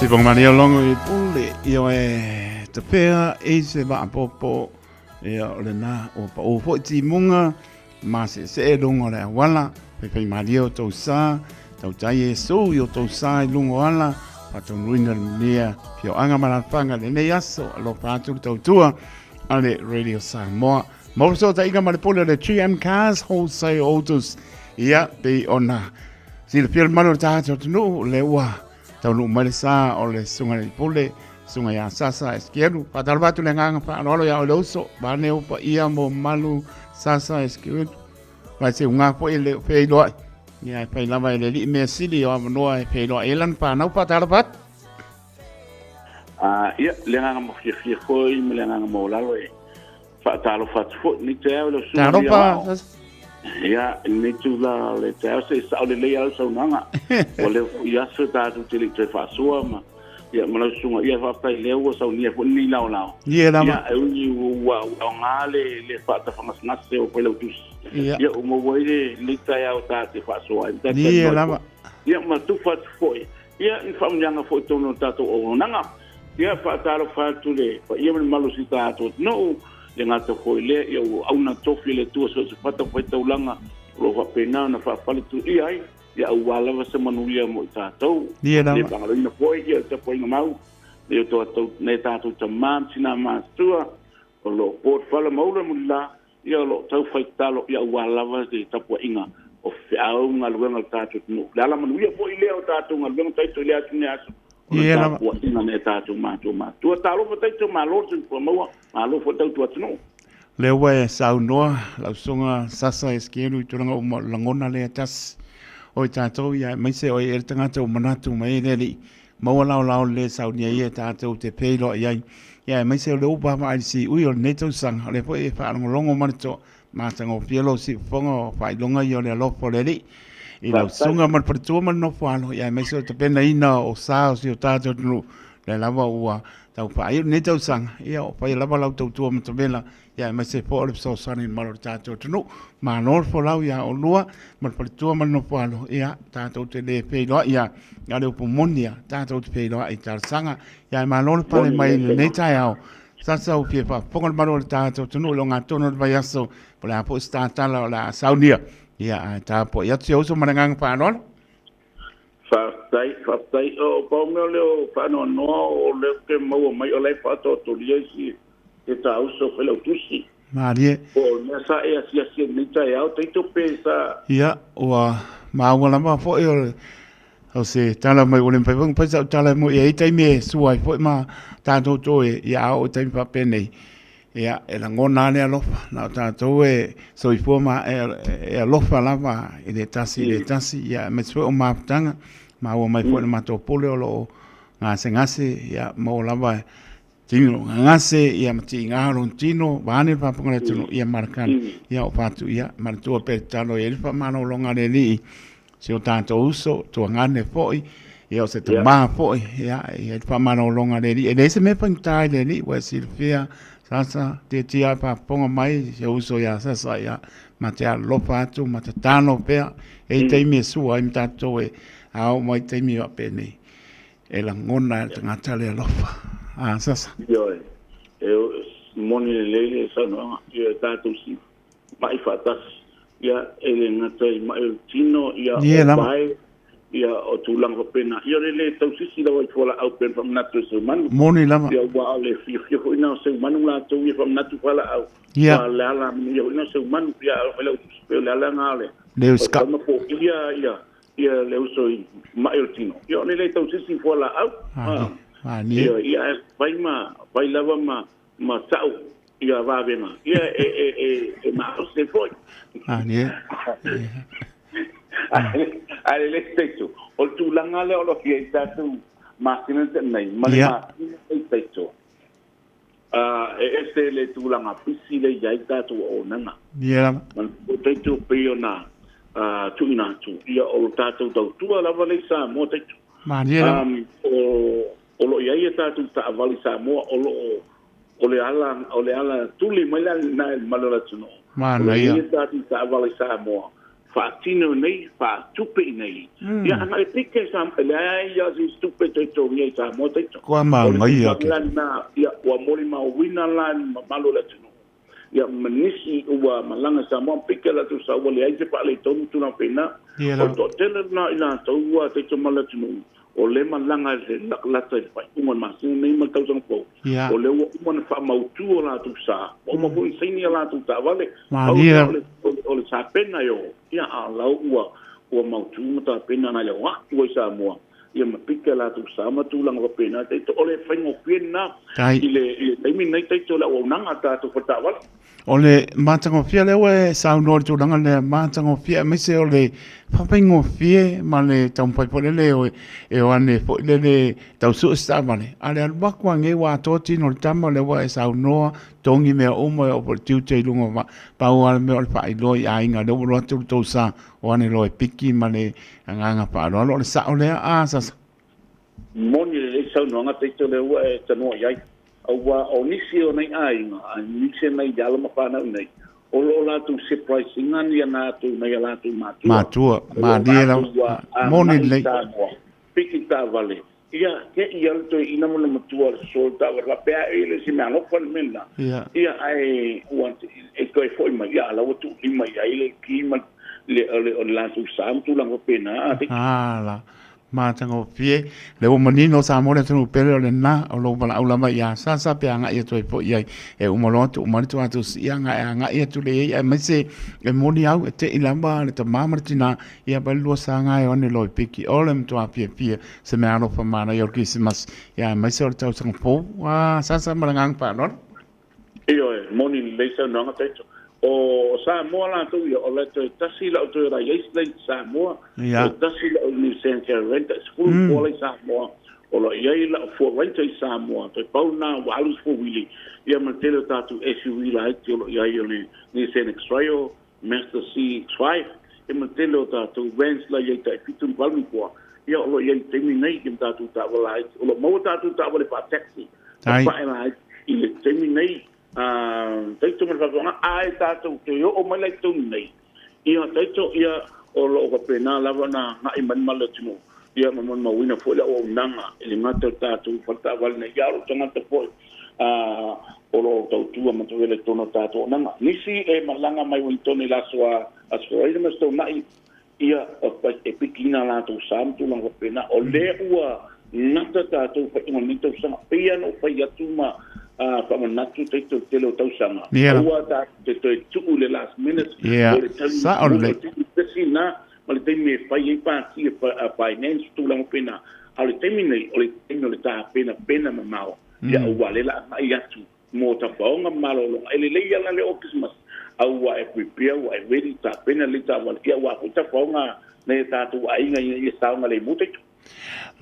Sifonga malia longo i pule i oe te pea i se maapopo. Ia, o lena, ua paʻū foi timuga, maseesee luga o le auala, faifaimalie outou sa, tautai Iesu i outou sa i luga o ala, faataunuuina le manuia, afioaga ma alaalafaga i lenei aso, alofa atu le tautua a le Radio Samoa. Mo fesootaiga ma le pule o le GM Cars Wholesale Autos, ia, pei ona silafia le mamalu o le tatou atunuu, lea ua taunuu mai le sa o le susuga i le pule, susuga ia Sasa Esquielu. Faatalofa atu le agaga faaaloalo ia oe le uso, vaeane ou paia mo mamalu Sasa Esquielu. Vai se uga foi le feiloai. Ia e fai lava e le alii mea sili o avanoa e feiloai ai lana fanau. Faatalofa atu. Ia, le agaga mafiafia foi ma le agaga maualalo e faatalofa atu foi lenei taeao i lau susuga Talofa. Ia, i lenei itula o le taeao se i sao lelei lava lau saunoaga. Ua leva foi aso tatou te le i toe faasoa ma ia ma lau susuga. Ia faafetai lea ua saunia foi lenei laolao. Ia lava. Ia, e ui ua aoga le faatafagasegase o Failautusi. Ia. Ia ua maua ai lenei taeao ta te faasoa ai. Ia lava. Ia ma tufa atu foi ia ni faamanuiaga foi i totonu o le tatou auaunaga. Ia, faatalofa atu le paia ma le mamalu o si tatou atunuu, le gata foi lea, ia ua auna tofi e le Atua so o se fatafaitaulaga o lo o faapena ona faafaletuia ai, ia aua lava se manuia mo i tatou. Ia lava. Le faagaloina foi ia le tapuaiga mau nai o tatou, nai tatou tama ma tina matutua o lo o po le fala ma ula mulila, ia o lo o tau fai tatalo, ia aua lava se tapuaiga o feau ma galuega a le tatou atunuu. Le alamanuia foi lea o tatou galuega taito i lea atu nei aso, o le tapuaiga a nai a tatou matua matua. Talofa taito, malo le soifua maua, malo foi le tautua atunuu. Lea ua e saunoa lau Susuga Sasa Esquelu i tulaga uma o le lagona lea e tasi o i tatou ia aemaise o e le tagata ua manatu mai ai le Alii maua laolao le saunia ia tatou te feiloai ai ia aemaise o le ua vaavaai i le siui o lenei tausaga o lea foi e faalogologo ma le toa matagofie lou siufofoga o faailoga ia o le alofa o le Alii i lau susuga ma le faletua ma le nofoalo ia aemaise o le tapenaina o sa o si o tatou atunuu lea lava ua tau faaiu lenei tausaga ia o faia lava lau tautua matavela ia aemaise foi o le fesoasoani i le mamalu o le tatou atunuu. Malo le folau ia oulua ma le faletua ma le nofoalo, ia tatou te le feiloai ia, a o le upu moni ia, tatou te feiloai i talosaga. Ia ae malo le pale mai i lenei taeao. Sasa ua fia faafofoga le mamalu o le tatou atunuu i le ogatotonu o le vaiaso, po o le a foi se tatala o le a saunia. Ia ae tapuai atu si ou uso ma le agaga faaaloalo. Faafetai, faafetai. O pau mea o lea o faanoanoa o lea ou te maua mai o la e faatoatolia isi te tāuso Failautusi. Malie. Po o le mea sa e asiasi ai i lenei taeao taito pe sa... Ia, ua maua lava foi o, o se tala mai ua le mafai foi ona fai sau tala mo i ai taimi e sua ai foi ma tatou toe, ia a oo i taimi faapenei, Ia, e lagona lava le alofa, na o tatou e soifua ma e alofa lava i le tasi i le tasi, ia, aemaise foi o mafutaga, maua mai foi i le matou pule o lo o gasegase, ia, maua lava tino gagase, ia, ma tiga o lona tino, vaeane le faafofoga a le atunuu, ia, malakana, ia, o fatu, ia, manatua pea le tatalo e i ai le faamalologa a le Alii si o tatou uso, tuagane foi, ia o se tamā foi, ia, e i ai le faamalologa a le Alii. E leai se mea faigata i le Alii, ua e silafia, Sasa, tiatia e faafofoga mai si ou uso ia Sasa, ia, ma te alolofa atu, ma tatalo pea, e i ai taimi e sua ai ma tatou e a oo mai taimi faapenei, e lagona e le tagata le alofa. A, Sasa. Ioe, e moni lelei le saunoaga, ioe, tatou si ma'i faatasi, ia, e le gata i ma'i o le tino, ia, o pae, ia, o tulaga faapena. Ia, o le le tausisi lava i fualaau pei ona faamanatu e Seumanu. Moni lava. Ia, aua o le fiafia foi lena o Seumanu latou ia faamanatu fualaau. Ia. Aua o le ala manuia foi lena o Seumanu. Ia, a o le pei o le ala lena o le Le uska. O le ia, ia, ia le uso i ma'i o le tino. Ia, o le le tausisi i fualaau. Malie. Ia, ia, ae fai ma, fai lava ma, ma tau ia vavega, ia e, e, e, e malosi ai foi. Malie. Ae lelei taito, o le tulaga lea o lo o i ai tatou masina na tea nei, ma le masina nei taito, e ese le tulaga pisi lea e i ai tatou auaunaga. Ia lava. O taito pei ona tuuina atu, ia o le tatou tautua lava lea i Samoa taito. Malie lava. O lo o i ai a tatou taavale i Samoa, o lo o, o le ala, o le ala tuli mai la lena i le mamalu o le atunuu. Manaia. O lo o i ai a tatou taavale i Samoa, faatino nei, faatupe i nei. Ia, ana e pike sa, e leai lava se isi tupe e toe totogia i Samoa taito. Kua manaia O le tulaga la lena, ia, ua molimauina la i le mamalu o le atunuu. Ia, ma nisi ua malaga i Samoa ma piki a latou sa ua leai se faaletonu tulaga faapena. O le toatele lena o i latou ua taito ma le atunuu o lea e malaga i le latalata i le faaiuga o le masina nei ma le tausaga fou, o lea ua uma ona faamautu o latou sa, ua uma foi ona saini a latou taavale, pau lea o le tapena e o, ia, a o la ua ua mautu ma tapena na le o atu ai Samoa, ia ma piki a latou sa ma tulaga faapena. Taito o le faigofie lena i le taimi lenei taito o le auaunaga a tatou fale taavale. O le matagofie lea ua e saunoa i le tulaga lea, matagofie aemaise o le faafaigofie ma le taumafai foi lele e o ane foi lele tau sue se taavale, a o le alu atu lava nei ua atoa tino o le tama lea ua e saunoa, togi mea uma e oo foi i le tiute i luga o vaa. Pau lava le mea o le faailoa i aiga lea ua alu atu le tou sa o ane loa e piki ma le agaga faaaloalo. O le sao lea a Sasa? Moni lelei saunoaga taito lea ua e tanoa i ai. Aua o nisi o nai aiga, a nisi o nai alo ma fanau nei, o lo o latou surprise ina ni ana atu nai a latou matua. Matua, malie lava, moni lelei. Samoa, piki taavale, ia, ke ia le toeaina ma le matua o le sosoo le taavale, faapea e le o se mea alofa le mea lena. Ia, ae ua e toe foi mai, ia, a la ua tuulima i ai le ki ma le, o le, o le latou sa ma tulaga faapena. A, la. Matagofie, lea ua manino Samoa le atunuu pele o lena o lou valaau lava ia Sasa pe agai atu ai foi i ai. E uma loa tuu mai le tuatou siiaga e agai atu lea i ai aemaise e moni au e tei lava le tama ma le tina ia vai le lua saga e one loa i piki o le matua fiafia se mea alofa manaia o le Kerisimasi ia aemaise o le tausaga fou. A Sasa ma le agaga faaaloalo. Ioe, moni lelei saunoaga Taito. O Samoa latou ia, o le toe tasi lau toe Raiace lea i Samoa, toe tasi lau Nissan Caravan, tai 10 fua la i Samoa, o lo o i ai lau fua Ranger i Samoa, toe pau lena ua alu i four-wheelie, ia ma le tele o tatou SUV laiti o lo o i ai o le Nissan X-Trail, Mazda CX-5, ia ma le tele o tatou vans la i ai tai 7 ma 8 ni fua, ia o lo o i ai i le taimi nei ia ma tatou taavale laiti. O lo o maua tatou taavale faa-taxi, papae laiti i le taimi nei, taito ma le faatoaga, ae tatou te oo mai la i totonu nei, ia taito ia o lo o faapena lava ona agai mai ma le atunuu, ia ma molimauina foi le auaunaga e le gata o le tatou fale taavale nei, a o lou tagata foi o lo o tautua ma tavela i totonu o le tatou auaunaga. Nisi e malaga mai Uenitone i le aso Aso Faraile ma Aso Toonai, ia e pikiina latou sa ma tulaga faapena. O lea ua gata tatou faaiuga o lenei tausaga, pei lava ona ou fai atu ma faamanatu taito i le tele o tausaga, aua tatou te toe tuu i le last minute, o le taimi tasi lena ma le taimi e fai ai pati e finance tulaga faapena. A o le taimi nei, o le taimi o le tapenapena mamao, ia aua lea la agai atu mo tafaoga ma malologa. E lelei lava la le oo Kerisimasi, a ua e prepare, ua e ready, tapena lelei taavale, ia aua foi tafaoga nai o tatou aiga ina ia saogalemu taito.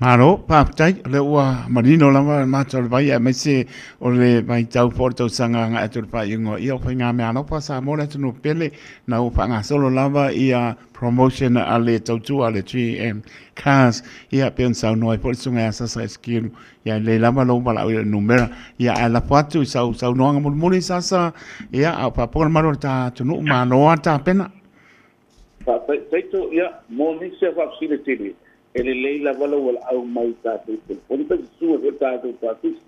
Malo, faafetai, o lea ua manino lava le mata o le vai aemaise o le vaitau foi o le tausaga agai atu i le faaiuga ia o faigameaalofa Samoa le atunuu pele na ua faagasolo lava ia promotion a le tautua a le GM Cars ia pei ona saunoa ai foi le susuga ia Sasa Esquilu ia e lelei lava lou valaau i le numera ia ae lafo atu i sau saunoaga mulimuli Sasa ia a o faafofoga le mamalu o le ta atunuu malo lava le tapena. Faafetai Taito, ia mo nisi a faafesili tele, e lelei lava lou valaau mai i tatou telefoni pe susu ai foi tatou pasisi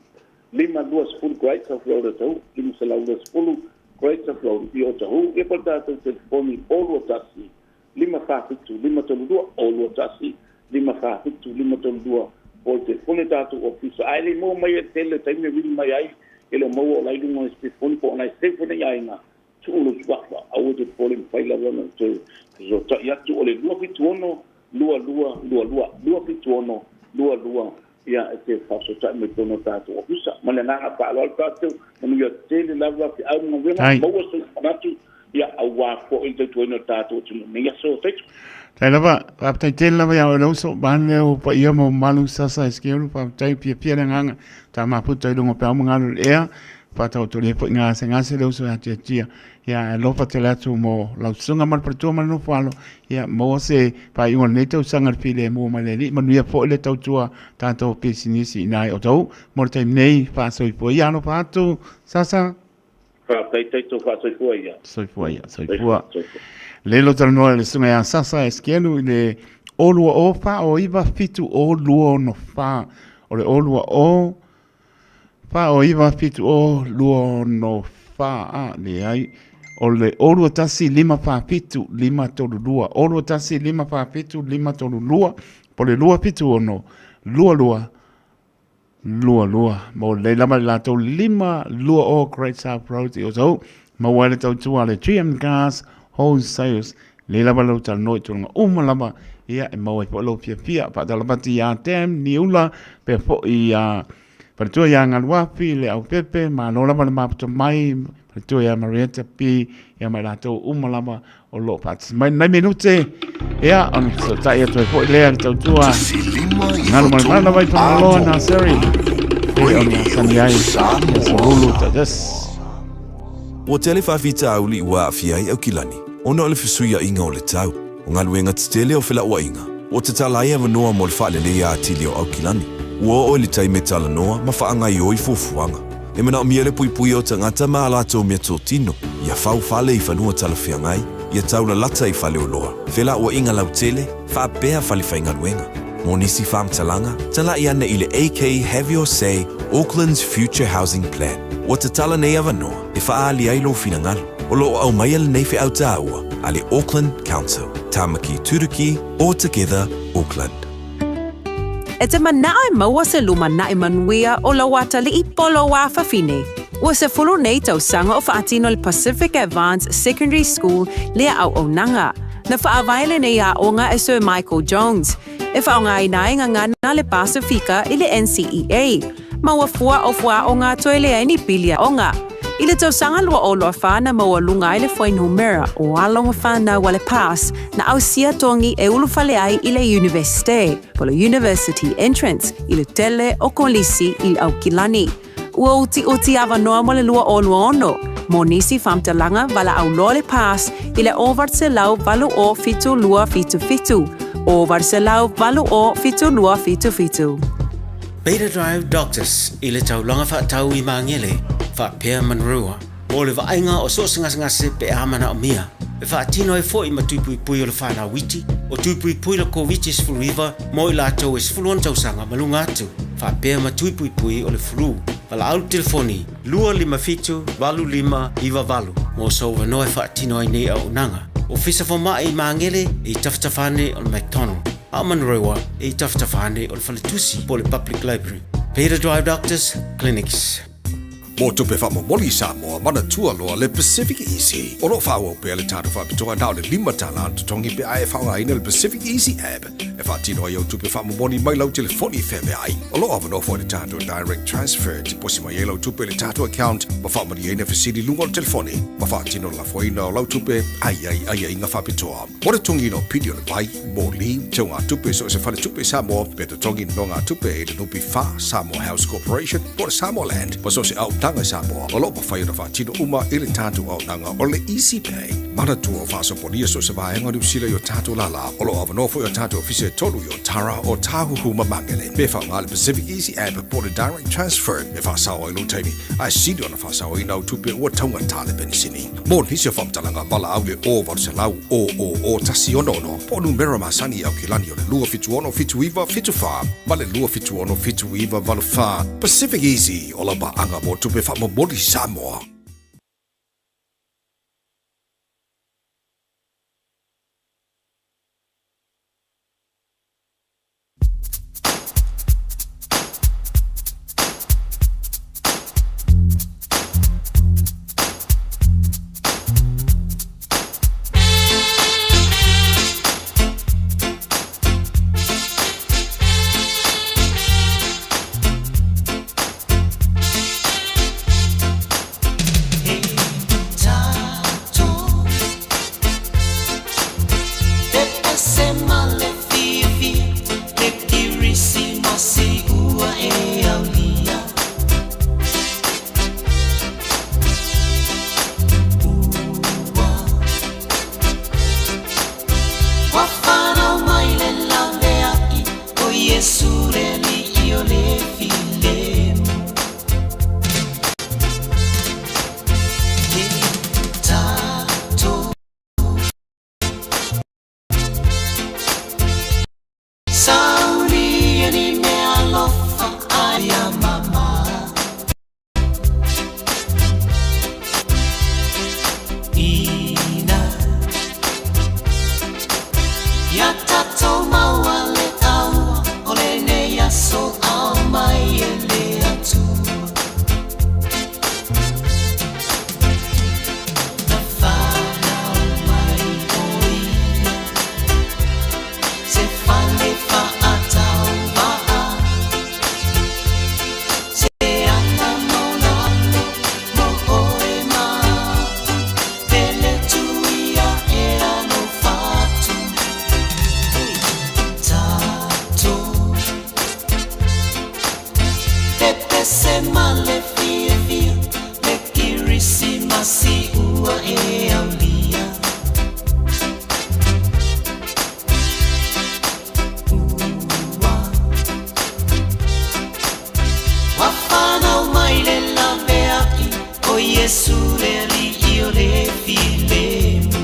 520 Greater Florida Tahu, 520 Greater Florida i Otahuhu, ia po o le tatou telefoni 021 547 532 021 547 532 po o le telefoni o tatou ofisa. Ae le i maua mai e le tele o taimi e vili mai ai, e le o maua o la i luga o isi telefoni po o na e save foi nei aiga, tuu lou suafa, aua e te popole mafai lava ona toe fesootai atu. O le 276 2222, 276 22 ia e te faafesootai mai totonu o tatou ofisa. Ma le agaga faaaloalo tatou, manuia tele lava feau ma galuega, maua se manatu ia aua foi le tautuaina o le tatou atunuu i lenei aso. Taito. Tai lava, faafetai tele lava ia oe le uso, vaeane leo paia ma mamalu Sasa Eskeulu, faafetai fiafia le agaga, ta mafuta i luga o peau ma galu i le ea, faataotolia foi gasegase le uso ia Tiatia, ia ae alofa tele atu mo lau susuga ma le faletua ma le nofo alo, ia maua se faaiuga o lenei tausaga i le filemu mai le Alii, manuia foi le tautua tatou pisinisi i ina i Otahuhu, mo le taimi nei, faasoifua ia, alofa atu Sasa. Faafetai Taito, faasoifua ia. Soifua ia, soifua. Lelo talanoa i le susuga ia Sasa Eskelu i le 020 409 7024. O le 020 409 7024. fa a leai o le 0 21 5 4 7 5 3 2 0 21 5 4 7 5 3 2 po le 2 7 6 2 2 2 2 mo lei lava le latou 5 2 o Great South Road i Otahuhu maua ai le tautua a le GM Cars Wholesales. Lei lava lou talanoa i tulaga uma lava ia e maua ai foi lou fiafia. Faatalofa atu ia Tam Niula pea foi ia Faletua ia Galuafi le Aupepe, malo lava le mafuta mai, Faletua ia Marietta P ia ma i latou uma lava o lo o faatasi mai nai minute ia ona fesootai atu ai foi lea le tautua galumalemala lava i Fagaloa Nursery e ona masani ai ia Solulu Tajas. Ua tele faafitauli ua aafia ai Aukilani ona o le fesuiaiga o le tau. O galuega tetele o felauaiga ua tatala ai avanoa mo le faaleleia atili o Aukilani. Ua oo i le taimi e talanoa ma faagaoioi fuafuaga. E manaomia le puipuia o tagata ma a latou meatotino, ia fau fale i fanua talafeagai, ia taulalata i faleoloa, felauaiga lautele, faapea fale faigaluega. Mo nisi faamatalaga, talai ane i le AK Have Your Say Auckland's Future Housing Plan. Ua tatala nei avanoa e faaali ai lou finagalo. O lo o aumaia lenei feau taua a le Auckland Council. Tāmaki Turuki, All Together Auckland. E te manao e maua se lumanaʻi manuia o lau atalii po o lou afafine. Ua 10 nei tausaga o faatino le Pacific Advanced Secondary School lea auaunaga. Na faavae lenei aoga e Sir Michael Jones, e faaaogaina ai gagana le Pasifika i le NCEA, ma ua fua o fuaaoga toe leai ni pili aoga. I le tausaga 2024 na maualuga ai le fuainumera o alo ma fanau a le PASS na ausia togi e ulufale ai i le Iunivesite, po le University Entrance, i le tele o kolisi i Aukilani. Ua utiuti avanoa mo le 2026 mo nisi faamatalaga valaau loa le PASS i le 800 80 72 77, 800 80 72 77. Beta Drive Doctors i le taulaga faatau i Magele, faapea Manurewa, mo le vaaiga o so o se gasegase pe a manaomia. E faatino ai foi ma tui puipui o le fanau iti, o tui puipui le Koviti-19 mo i latou e 16 tausaga ma luga atu, faapea ma tui puipui o le flu. Valaau le telefoni 257 8598 mo sou avanoa e faatino ai nei auaunaga. Ofisa Fomai i Magele i tafatafa ane o le McDonald, a o Manurewa i tafatafa ane o le Faletusi po o le Public Library. Beta Drive Doctors Clinics. Mō tupe faamomoli i Samoa, manatua loa le Pacific Easy. O lo o faaauau pea le tatou faapitoa na o le $5 le totogi pe a e faaaogaina le Pacific Easy app e faatino ai au tupe faamomoli mai lau telefoni feaveai. O lo o avanoa foi le tatou Direct Transfer e tiposi mai ai lau tupe i le tatou account ma faamalieina fesili i luga o le telefoni ma faatino le lafoina o lau tupe a i ai aiaiga faapitoa. Mo le totogiina o pili o le vai, moli, teugatupe i so o se faletupe i Samoa, pe totogi nonogatupe i le NPF, Samoa House Corporation, po o le Samoa Land, ma so o se auaunaga i Samoa, o lo o mafai ona faatino uma i le tatou auaunaga o le Easy Pay. Manatua o faasopolia so o se vaega o Niu Sila i o tatou lālā. O lo o avanoa foi o tatou ofisa e tolu i Otara, Ōtāhuhu ma Māngere. Pe faaaoga le Pacific Easy App po o le Direct Transfer e faasao ai lou taimi, ae sili ona faasaoina au tupe ua taugata le penisini. Mo nisi o faamatalaga, valaau le 0800 000 166 po o numera masani i Aukilani o le 276 79 74 ma le 276 79 84. Pacific Easy, o lau paaga mo tupe faamomoli Samoa. Iesu le Alii o le filemu.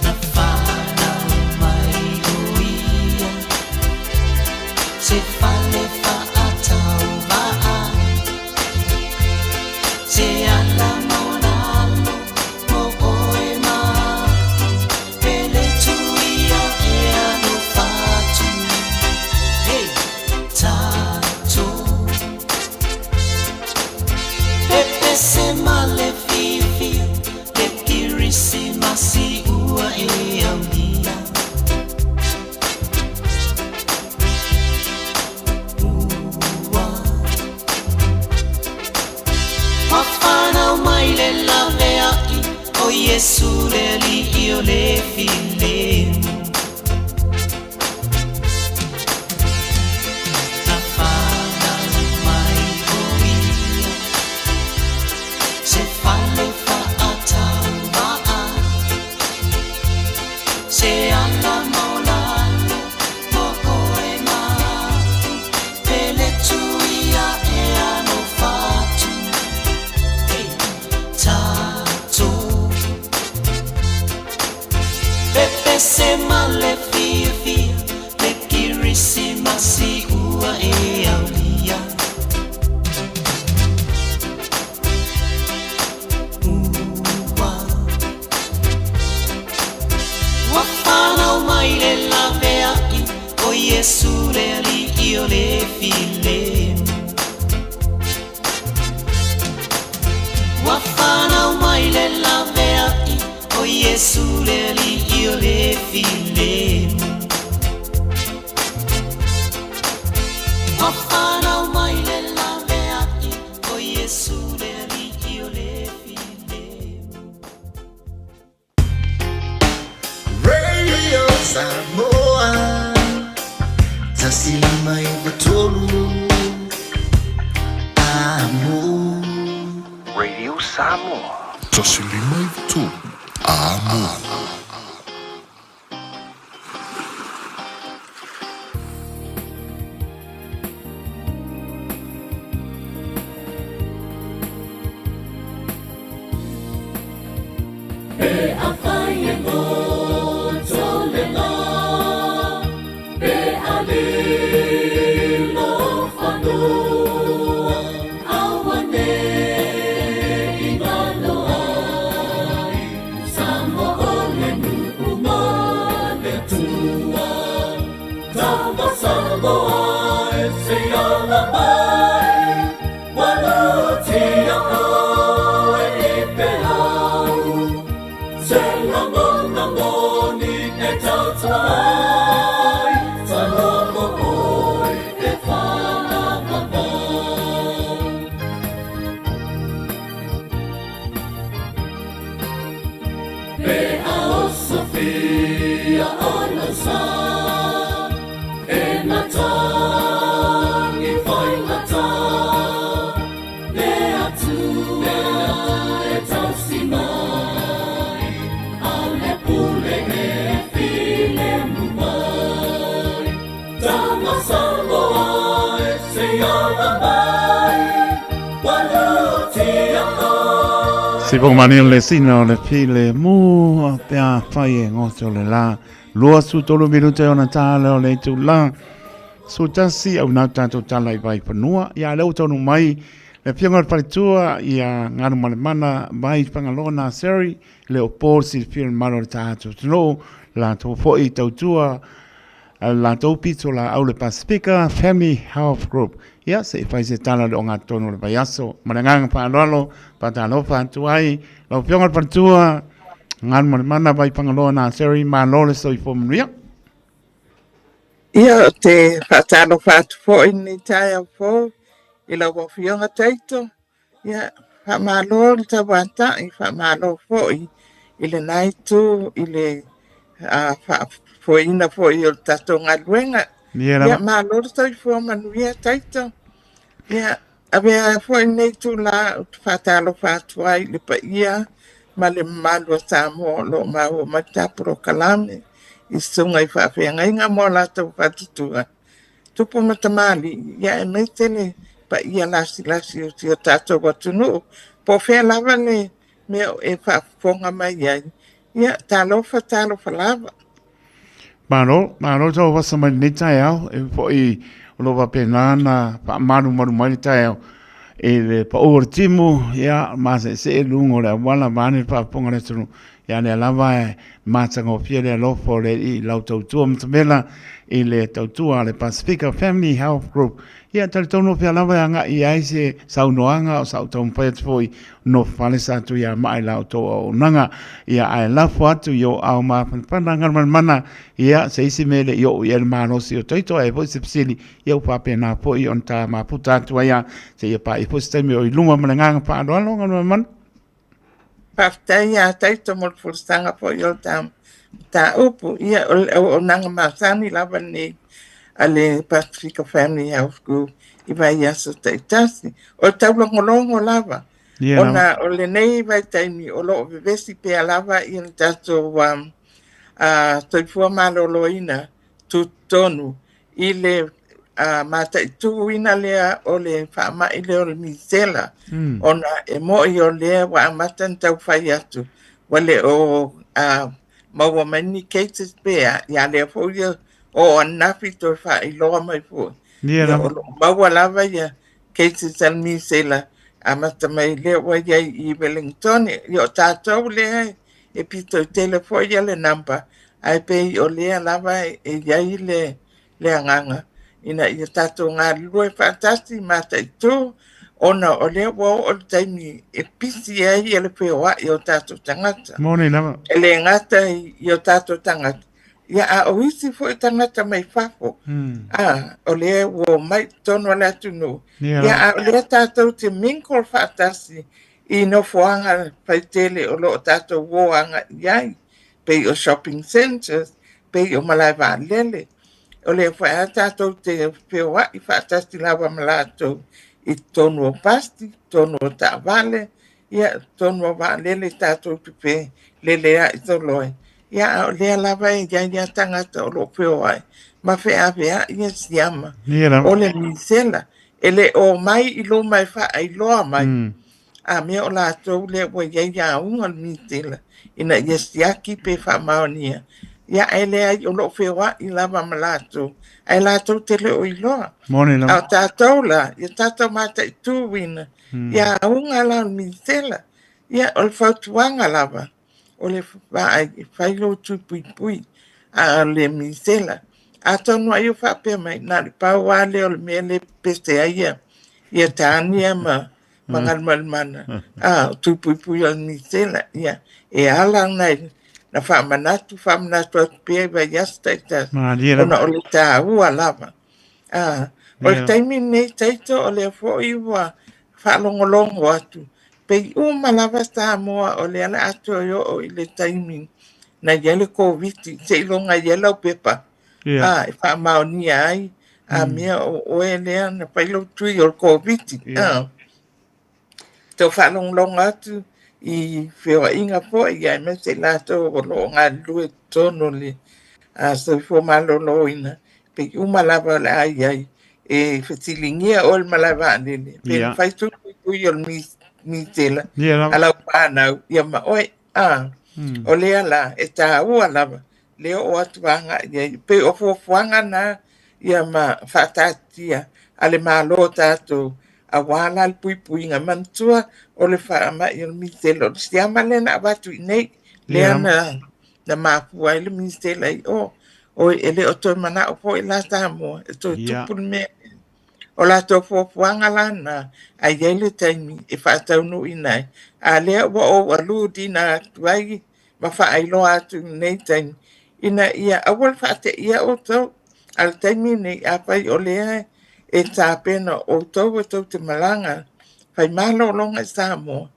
Na fanau mai o ia Se fale faatauva'a Se ala ma ona alo mo oe ma a'u Pele tuia e alofa atu Hey! Tatou Pepese ma le fiafia Le Kerisimasi ua e aulia Ua Ua fanau mai le laveai O Iesu le Alii o le filemu Na fanau mai o ia Se fale faatauva'a Se ala ma ona alo mo oe ma a'u Pele tuia e alofa atu Hey! Tatou Pepese ma le fiafia Le Kerisimasi ua e aulia Ua Ua fanau mai le laveai O Iesu le Alii o le filemu Ua fanau mai le laveai O Iesu le Alii o le filemu Ua fanau mai le laveai O Iesu le Alii o le filemu. Radio Samoa 105 93 Amo. Radio Samoa. 105 93 Amo. Pe afai e goto le la, pe a lilo fanua, auane'i galo ai, Samoa o le nuu ma le Atua. Tama Samoa e se ala mai, ua lutia oe i peau. Se lagona moni e tautua ai, Samoa mo oe e faavavau. Pe a osofia o lou sa, e matagi faigata, le Atua e tausi mai, a o le pule e filemu mai. Tama Samoa e se ala mai, ua lutia oe. Si mani le sina o le file mu pe a fai e goto le la. 23 minute ona tā leo le itu la. Su tasi au nau tātou tala i vai whanua. Ia leo tonu mai le fionga o le faletua ia nganu malemana mai Fagaloa Nursery le o Paul silafia le malo o le tātou atunuu latou foi tautua latou pito laau le Pasifika Family Health Group. Ia se i fai se tala le ogatotonu o le vaiaso. Ma le agaga faaaloalo, faatalofa atu ai lau Afioga i le Faletua, Galumalemana vai Fagaloa Nursery, malo le soifua manuia. Ia, ou te faatalofa atu foi i lenei taeao fou i lau Afioga Taito. Ia, Faamalo le tauata'i, faamalo foi i lena itu i le faafoeina foi o le tatou galuega. Ia malo le soifua manuia Taito. Ia, avea foi lenei itula ou te faatalofa atu ai i le paia ma le mamalu o Samoa o lo o maua mai le ta polokalame i susuga i faafeagaiga mo a latou faletua. Tupu ma tamalii, ia aemaise le paia lasilasi o si o tatou atunuu, po o fea lava le mea o e faafofoga mai ai, ia talofa, talofa lava. Malo, malo tau vasa mai lenei taeao, e foi o lo o faapena ona faamalumalu mai le taeao i le pau o le timu, ia maseesee luga o le auala vaeane le faafofoga a le atunuu. Ia lea lava e matagofie le alofa o le Alii i lau tautua matamela i le tautua a le Pasifika Family Health Group. Ia talitonu o fea lava e agai i ai se saunoaga o sa ou taumafai atu foi nofo fale sa Tuiamaa i la outou auaunaga. Ia ae lafo atu i ou ao mafanafana galumalemana ia se isi mea e le i oo i ai le malosi o Taito ae foi se fesili ia ua faapena foi ona ta mafuta atu ai a seia paia foi se taimi o i luma ma le agaga faaaloalo galumalemana. Faafetai ia Taito mo le folasaga foi o le ta mataupu. Ia, o le auaunaga masani lava lenei a le Pasifika Family Health Group i vaiaso taitasi. O le taulogologo lava, ona o lenei vaitaimi o lo o vevesi pea lava ia le tatou soifua maloloina tutotonu i le mataituina lea o le faamai lea o le misela, ona e mo'i o lea ua amata ona tau fai atu ua le o maua mai ni cases pe a, ia lea foi o oo ananafi toe faailoa mai foi. Ia, o lo o maua lava ia cases a le misela amata mai lea ua i ai i Wellington. Ia o tatou lea e pito i tele foi ia le number, ae pei o lea lava e i ai le le agaga ina ia tatou galulue faatasi mataitu ona o lea ua oo le taimi e pisi ai le feoai o tatou tagata. Moni lava. E le gata i o tatou tagata, ia a o isi foi tagata mai fafo, a, o lea ua omai i totonu o le atunuu, ia a o lea tatou te mingle faatasi i nofoaga faitele o lo o tatou o agai i ai, pei o shopping centres, pei o malae vaalele. O lea foi lava tatou te feoai faatasi lava ma latou i totonu o pasi, totonu o taavale, ia totonu o vaalele tatou te feleleai solo ai. Ia, a o lea lava e i ai lava tagata o lo o feoai ma feaveai ia siama o le misela. E le o omai i luma e faailoa mai, a mea o latou lea ua i ai auga o le misela ina ia siaki pe faamaonia. Ia, ae leai o lo o feoai lava ma latou, ae latou te le o iloa. A o tatou la, ia tatou mataituina ia auga la o le misela. Ia, o le fautuaga lava, o le vaai e fai lou tui puipui, a o le misela. Atonu ai o faapea mai, na o le pau lava lea o le mea lea e pepese ai ia, ia Tania ma, ma Galumalemana, a, o tui puipui o le misela. Ia, e ala ona na faamanatu, faamanatu atu pea i vaiaso taitasi, ona o le taua lava. A, o le taimi lenei Taito, o lea foi ua faalogologo atu, pei uma lava Samoa o lea o le a toe oo i le taimi na i ai le Koviti, seiloga i ai lau pepa a, e faamaonia ai a mea o oe lea na fai lou tui o le Koviti. A, tau faalogologo atu i feoaiga foi aemaise i latou o lo o galulue i totonu o le soifua maloloina, pei uma lava o le a i ai e fesiligia oe le malae vaalele pe na fai tui puipui o le misela a lau fanau ia ma oe. A, o lea la e taua lava le oo atu agai i ai. Pei o fuafuaga na ia ma faataatitia a le Malo o tatou aua la le puipuiga. Manatua o le faamai o le misela o le siama lea na avatu i inei, lea na mafua ai le misela i o. Oi, e le o toe manao foi la Samoa e toe tupu le mea lea. O latou fuafuaga la na, ae i ai le taimi e faataunuuina ai. A lea ua ou aludina atu ai ma faailoa atu i lenei taimi, ina ia aua le faateia outou. A o le taimi lenei, afai o lea e tapena o outou e tou te malaga Fai malologa i Samoa,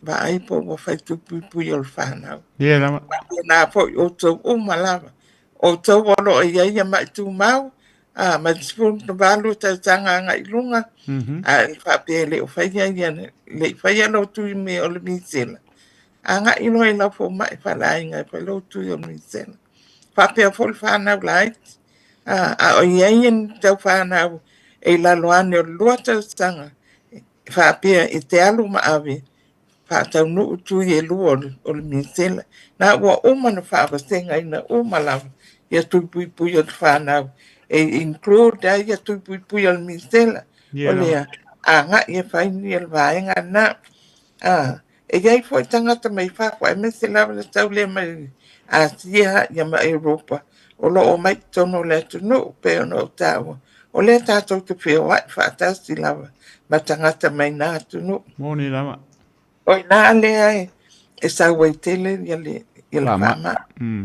vaai po ua fai tui puipui o le fanau. Ia lava. Faapena foi outou uma lava. Outou o lo o i ai ia ma'i tumau, a, mai le 18 tausaga agai i luga, a e faapea e le o faia ia, le i faia lou tui me o le misela, agai loa i lau fomai faaleaiga e fai lou tui o le misela. Faapea foi le fanau laiti, a, a o i ai ni tau fanau e i lalo ane o le 2 tausaga, e faapea e te alu ma ave faataunuu tui e lua o le misela. Na ua uma ona faavasegaina uma lava ia tui puipui o le fanau e include ai ia tui puipui o le misela. O lea agai e fai ia le vaega na. A, e i ai foi tagata mai fafo aemaise lava le tau lea mai Asia ia ma Europa o lo o omai i totonu o le atunuu pei ona ou taua. O lea tatou te feoai faatasi lava ma tagata mai na atunuu. Moni lava. O i ina lea e sau ai tele ia le, ia le faamai.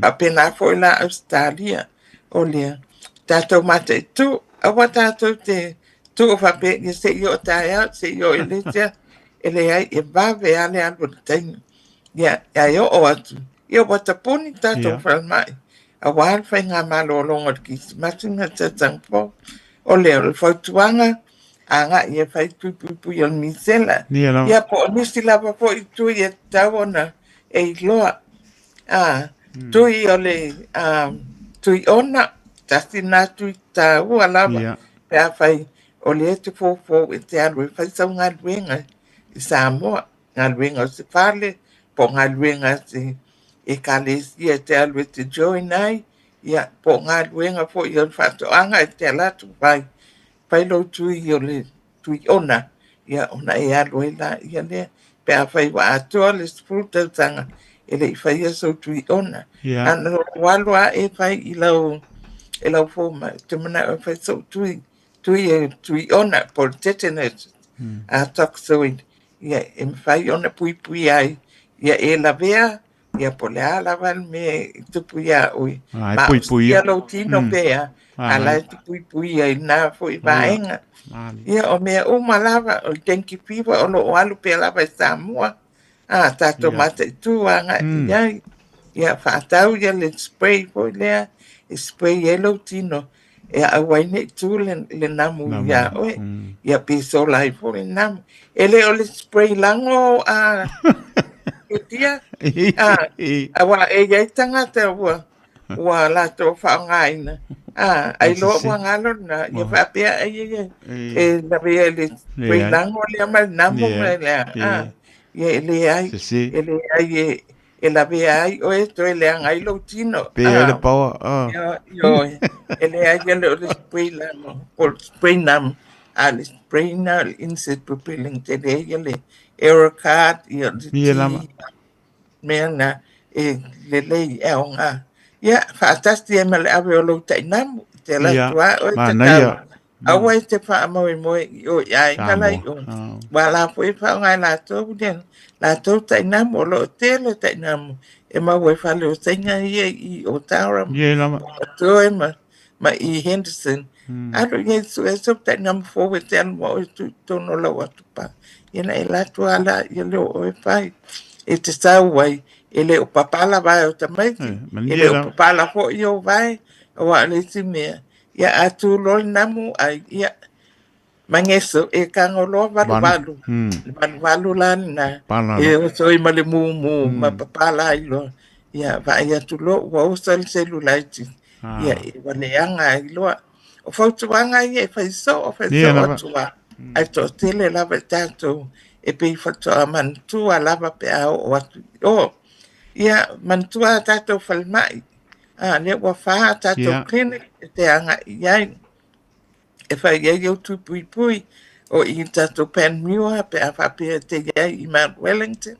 Faapena foi la Ausetalia, o lea tatou mataitu, aua tatou te tuu faapea ia se i oo taeao, se i oo i le isi aso. E leai, e vave lava le alu o le taimi. Ia, ae oo atu, ia ua tapuni tatou falemai, aua le faigamalologa o le Kerisimasi ma le Tausaga Fou. O lea, o le fautuaga, agai e fai tui puipui o le misela. Ia, po o nisi lava foi tui e tatau ona e iloa. A, tui o le tui ona, tasi lena tui taua lava, pe afai o lea e te foufou e te alu e fai sau galuega i Samoa. Galuega o se fale, po o galuega a se ekalesia e te alu e te join ai, ia, po o galuega foi o le faatoaga e te alu atu fai, fai lou tui o le tui ona, ia, ona e alu ai laia lea. Pe afai ua atoa le 10 tausaga e le i faia sou tui ona. A na lou alu lava e fai i lau, e lau fomai, ou te manao e fai sou tui, tui e tui ona, po o le tetanus, a toxoid, ia e mafai ona puipui ai, ia e lavea, ia po o le a lava le mea e tupu iā oe, Ah, e puipuia. maausia lou tino pea, a la e te puipuia i lena foi vaega. Ia, o mea uma lava, o le dengue fever o lo o alu pea lava i Samoa, a tatou mataitu agai i ai. Ia, faatau ia le spray foi lea, e spray ai lou tino, e aua ai ne i tu le namu iā oe, ia pe sola ai foi le namu. E le o le spray lago a Tia, a, aua e i ai tagata ua, ua latou faaaogaina, a, ailoa ua galo lena, ia faapea ai e, e lavea i le spray lago lea ma le namu ma le a, a, ia e leai, e leai e, e lavea ai oe toe leaga ai lou tino. Pe ai le paoa. Ioe, e leai e le o le spray lago, po o le spray namu, a o le spray na o le insect repellent tele ia le Aerocard, ia o le Ia lava. mea na e lelei e aoga. Ia, faatasi ai ma le ave o lou tainamu, te alu atu lava oe Manaia. tatau. Aua e te faamoemoe i o i aiga la i o. Ua la foi e faaaoga e latou le latou tainamu, o lo o tele tainamu e maua i fale o Saina ia i Otara, Ia lava. Toe ma, ma i Henderson. Alu i ai sue sou tainamu fou e te alu ma oe tu i totonu o lau atupa. Ia na e alu atu lava laia lea o oe fai. E te sau ai, e le o papala vae o tamaiti, e le o papala foi ou vae, aua o le isi mea, Ia a tu loa le namu ai, ia, mageso e tago loa valuvalu. Le valuvalu la lena, e oso ai ma le mumu ma papala ai loa. Ia, vaai atu loa ua oso le cellulitis. Ia, e waleaga ai loa. O fautuaga ia e fai soo, fai soo atu lava. Ae toatele lava i tatou e pei faatoa manatua lava pe a oo atu i o. Ia, manatua a tatou falemai. A, lea ua fā a tātou clinic e te agai i ai, e fai ai au tui puipui o i tātou Panmure pe a faapea e te i ai i Mount Wellington,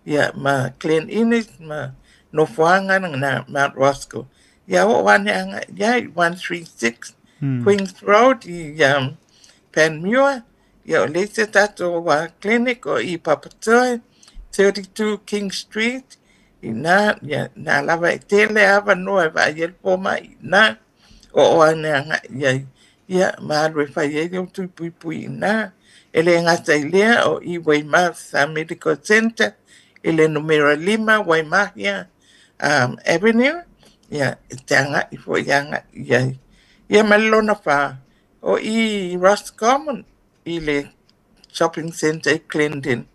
ia ma Glen Innes ma nofoaga na Mount Roskill. Ia oo ane agai i ai, 136 Queen's Road i Panmure, ia o le isi o tātou clinic o i Papatoe, 32 King Street, Inā, ia, nā lava e tele avanoa e vaai ai le fomai inā, oo ane agai i ai. ia, ma alu e fai ai ou tui puipui i ina. E le gata i lea, o i Weymouth Medical Centre i le numera 5 Waimahia Avenue, ia, e te agai foi agai i ai. Ia ma le lona 4, o i Roscommon i le shopping centre i Glendon.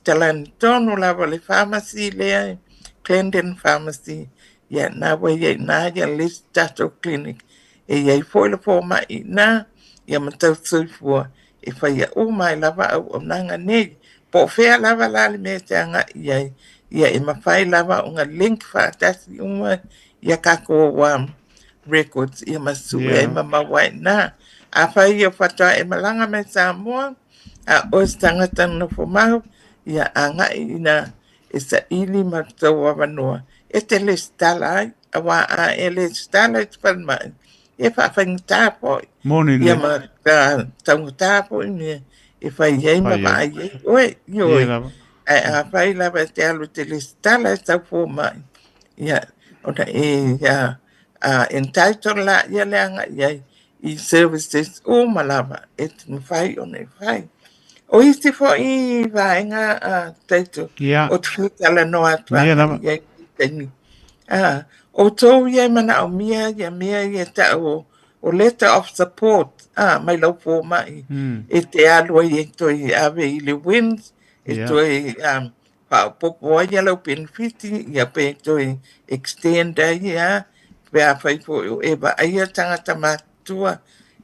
Talani tonu lava le pharmacy lea, Glendon Pharmacy. Ia, na ua i ai i ina ia le isi tatou clinic. E i ai foi le fomai i ina, ia ma tausisoifua e faia uma ai lava auaunaga nei. Po o fea lava la le mea e te agai i ai, ia e mafai lava ona link faatasi uma ia tatou records ia ma sue ai ma maua ai i ina. Afai ia faatoa e malaga mai Samoa, a o oe se tagata nofo mau, ia agai ina e saili ma tou avanoa e te lesitala ai, aua a e lesitala i te falemai, e faafaigata foi. Moni Ia ma taugata foi mea e fai ai ma vaai ai oe, ioe. Ae afai lava e te alu e te lesitala i sau fomai, ia, ona e entitle laia le agai i ai i services uma lava e mafai ona e fai. O isi foi vaega a Taito o te fia talanoa atu Ia lava. i ai taimi. Outou ia e manaomia ia mea ia tau o, o letter of support mai lau fomai e te alu ai e toe ave i le WINZ e toe faaopoopo ai lau penefiti ia pe toe extend ai ia pe afai foi o e vaaia tagata matutua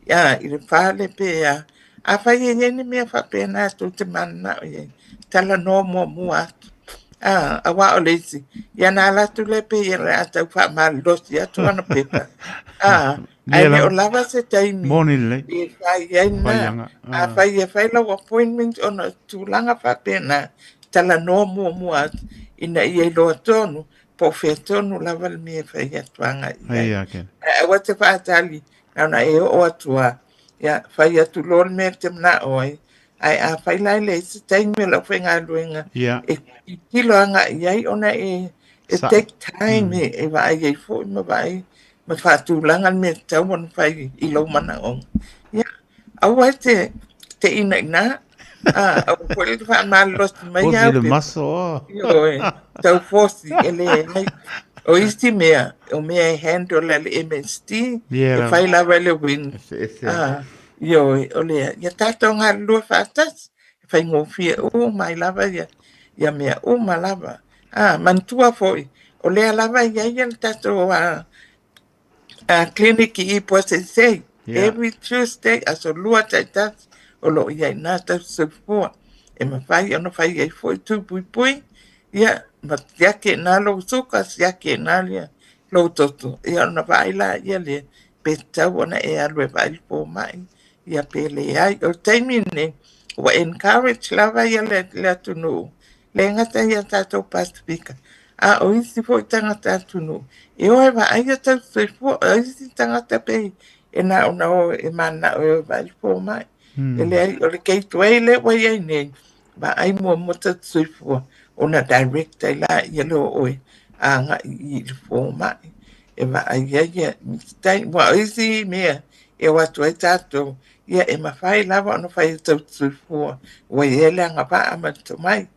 ia i le fale pe a. Afai e i ai ni mea faapena tou te mananao i ai, talanoa muamua atu. Aua o le isi, ia na alu atu lea pei o le a tau faamalolosi atu ana pepa. Ae le o lava se taimi Moni lelei. e fai ai na. Afai e fai lau appointment ona o tulaga faapena, talanoa muamua atu ina ia iloa tonu po o fea tonu lava le mea e fai atu agai i ai. Ae aua te faatali na ona e oo atu lava, ia fai atu loa le mea e te manao ai. Ae afai la e leai se taimi o le aufaigaluega e tilotilo agai i ai ona e take time e vaai ai foi ma vaai ma faatulaga le mea e tatau ona fai i lou manaoga. Ia, aua e te te inaina, aua foi le faamalolosi mai Fosi au le pe maso. Ioe, tau fosi e leai. O isi mea, o mea e handle a le MSD, Ia e lava. fai lava e le WINZ. Ese ese. Ioe, o lea, ia tatou galulue faatasi, e faigofie uma ai lava ia, ia mea uma lava. Manatua foi, o lea lava e i ai le tatou clinic i Puaseisei. Every Tuesday, aso 2 taitasi, o lo o i ai i ina tausisoifua. E mafai ona fai ai foi tui puipui, ia, ma siaki i ina lou suka, siaki i ina lou toto. Ia ona vaai laia lea, pe tatau ona e alu e vaai i le fomai, ia pe leai. O le taimi lenei, ua encourage lava ia le atunuu le gata i a tatou Pasefika, a o isi foi tagata atunuu e o e vaai o tausisoifua. O isi tagata pei e na ona o e mananao e o e vaai le fomai. E leai, o le gateway lea ua i ai nei, vaai muamua tausisoifua ona direct ai laia lea o oe agai i le fomai e vaai ai ia taimi. Aua o isi mea e o atu ai tatou, ia e mafai lava ona fai e tausisoifua ua i ai le agavaa ma le tomai,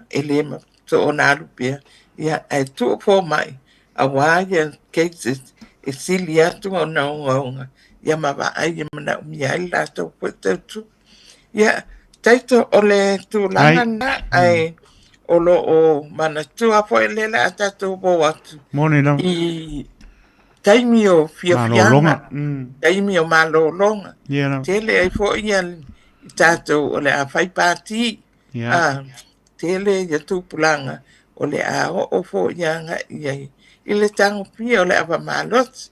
e le soona alu pea, ia ae tuu fomai aua ia cases e sili atu ona ogaoga ia ma vaai e manaomia ai le latou foi tautua. Ia, Taito, o le tulaga lena, ae o lo o manatua foi lea o le a tatou o atu Moni lava. i taimi o fiafiaga, Malologa. taimi o malologa. Ia lava. Tele ai foi ia i tatou o le a fai pati, tele ia tupulaga o le a oo foi agai i ai i le tagofia o le ava malosi.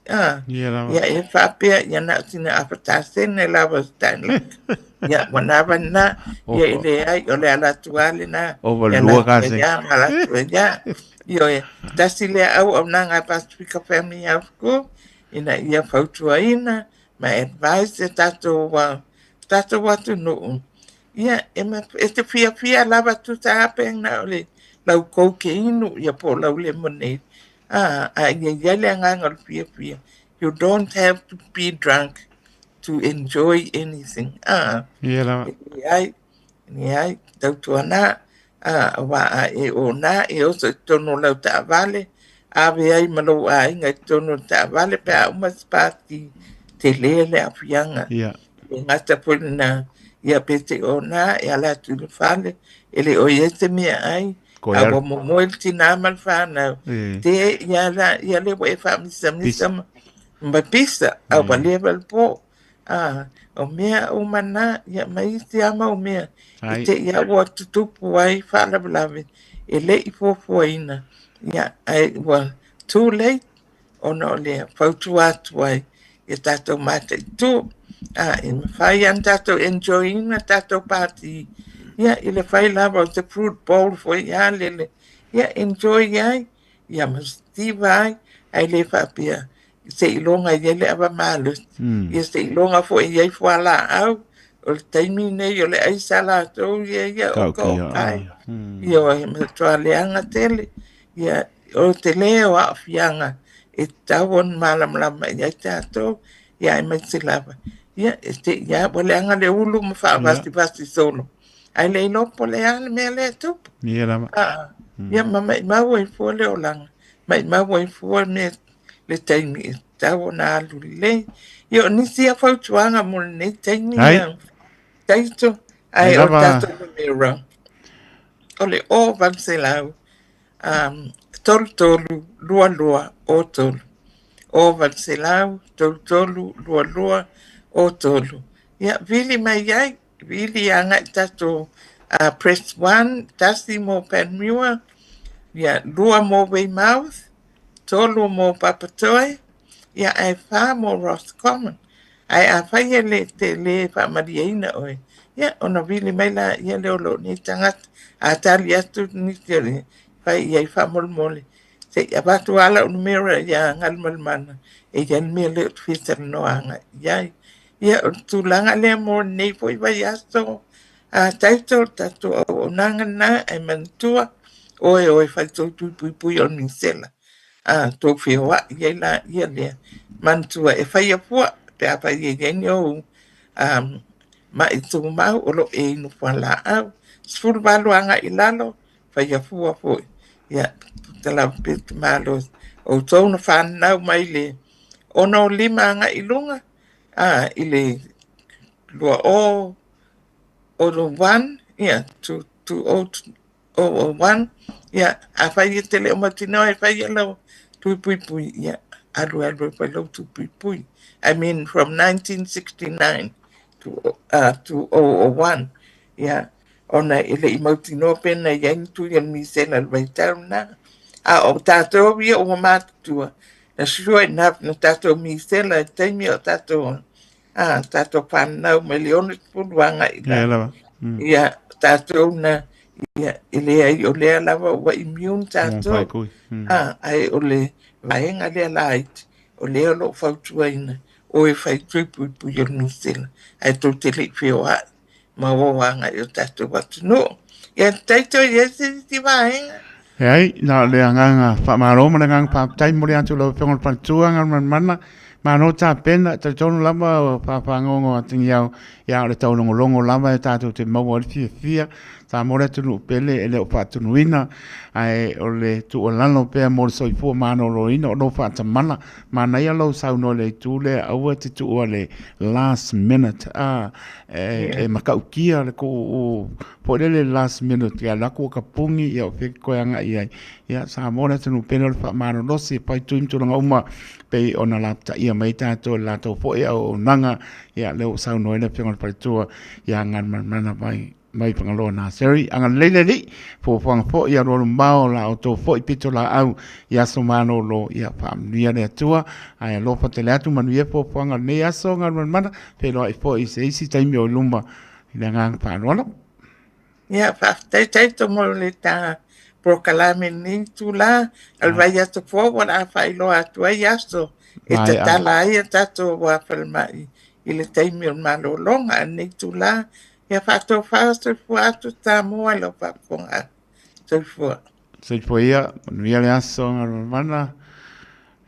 Ia lava. Ia e faapea ia na o sina afa tasene lava o se tainaka. Ia ua lava lena, ia e leai o le ala atu lava lena. Ova E ala lua atu ai kasegi. lava ma ala atu ai lava. Ioe, tasi lea auaunaga a Pasifika Family Health Group ina ia fautuaina ma advise e tatou, tatou atunuu, ia e, e te fiafia lava tusa lava pe na o le lau coke inu ia po o lau lemonade. A ia i ai le agaga o le fiafia. You don't have to be drunk. to enjoy anything. Ah, Ia lava. E leai, leai, tautuana, ah, auā a e ona e oso i totonu o lau taavale, ave ai ma lou aiga i totonu o le taavale pe a uma se pati tele le aafiaga. Ia. E gata foi lena, ia pe te ona e ala atu i le fale, e le o i ai se meaai, Koe a alu. ua momoe le tinā ma le fanau. E. Te ia la, ia lea ua e faamisamisa ma, ma pisa, a ua leva le po. A, o mea uma na, ia ma isi lava mau mea, i Ai. te i a ua tutupu ai faalavelave, e le i fuafuaina, ia, ae ua too late, ona o le fautua atu ai ia tatou mataitu. A, e mafai lava ona tatou enjoy ina tatou pati, ia, i le fai lava o se fruit bowl foi lava lele, ia enjoy ai, ia ma sitiva ai, ae le faapea seiloga e i ai le ava malosi, ia seiloga foi e i ai fualaau, o le taimi nei o le aisa latou ia ia o Taukia, toakai. Ioe, e matua leaga tele. Ia, o le tele o aafiaga e tatau ona malamalama i ai tatou, ia aemaise lava, ia e te i lava ua leaga le ulu ma faavasivasi solo, ae le iloa po o le a le mea lea e tupu. Ia lava. Aa, ia ma maimau ai fua le olaga, maimau ai fua le mea le taimi e tatau ona alu lelei. Ia o nisi ia fautuaga mo lenei taimi Ai. ia Taito, Ai ae o le lava. tatou numera, o le 0800 33 22 03. 0800 33 22 03. Ia, vili mai ai, vili agai tatou press 1, tasi mo Panmure, ia, lua mo Weymouth, tolu mo Papatoe, ia ae fa mo Roscommon. Ae afai e le te le faamalieina oe, ia ona vili mai laia lea o lou nei tagata. A tali atu nisi o le fai i ai faamolemole, se i avatu lava lau numera ia Galumalemana e i ai le mea lea ou te fia talanoa agai i ai. Ia o le tulaga lea mo lenei foi vaiaso, a taito le tatou auaunaga lena ae manatua oe o e fai tou tui puipui o le misela. A tou feoai ai laia lea, manatua e faia fua pe afai e i ai ni ou ma'i tumau o lo o e inu fualaau. 18 agai i lalo, faia fua foi. Ia, puta lava pea te malosi. O outou na fanau mai le 65 agai i luga, a, i le 20 01, ia, 2001, ia, afai e te le o mautinoa e faia lau tui puipui, ia, alu alu e fai lau tui puipui. I mean from 1969 to, 2001, ia, ona e le i mautinoa pe na i ai ni tui a le misela i le vaitau lena. A o tatou ia ua matutua, na sure enough na tatou misela i le taimi o tatou a tatou fanau mai le 60 agai i Ia lalo. lava. Ia, tatou na, ia, e leai o lea lava ua immune Ua tatou. mafai kui. A, ae o le vaega lea laiti, o lea o lo o fautuaina o e fai tui puipui o le misela, ae tou te le i feoai ma o agai i o tatou atunuu. Ia, taito i ai se isi vaega. E ai, na o le agaga faamalo ma le agaga faafetai mo le atu lau Afioga i le Faletua Galumalemana, malo tapena, talitonu lava o faafagogo a Tingiao, ia o le taulogologo lava e tatou te maua ai le fiafia, Samoa le atunuu pele e le o faatunuina, ae o le tuualalo pea mo le soifua maloloina o lou faatamala, manaia lou saunoa i le itu lea, aua e te tuua i le last minute, a, e matautia le tuu foi lele last minute ia alu atu ua tapuni ia o fea e toe agai i ai. Ia Samoa le atunuu pele o le faamalolosi e fai tui ma tulaga uma pei ona lapataia mai ai tatou e le latou foi auaunaga ia lea ua saunoa ai le Afioga i le Faletua ia Galumalemana mai mai Fagaloa Nursery. Agalelei le Alii, fuafuaga foi ia alualumamao la outou foi pitolaau i aso malolo, ia faamanuia le Atua. Ae alofa tele atu, manuia fuafuaga o lenei aso Galumalemana, feiloai foi i se isi taimi o i luma i le agaga faaaloalo. Ia, faafetai Taito mo le ta polokalame i lenei itula. O le vaiaso fou o le a faailoa atu ai aso e tatala ai a tatou falemai i le taimi o le malologa. A o lenei itula, Ia faatofa soifua atu Samoa i lau faafofoga. Soifua. Soifua ia, manuia le aso Galumalemana.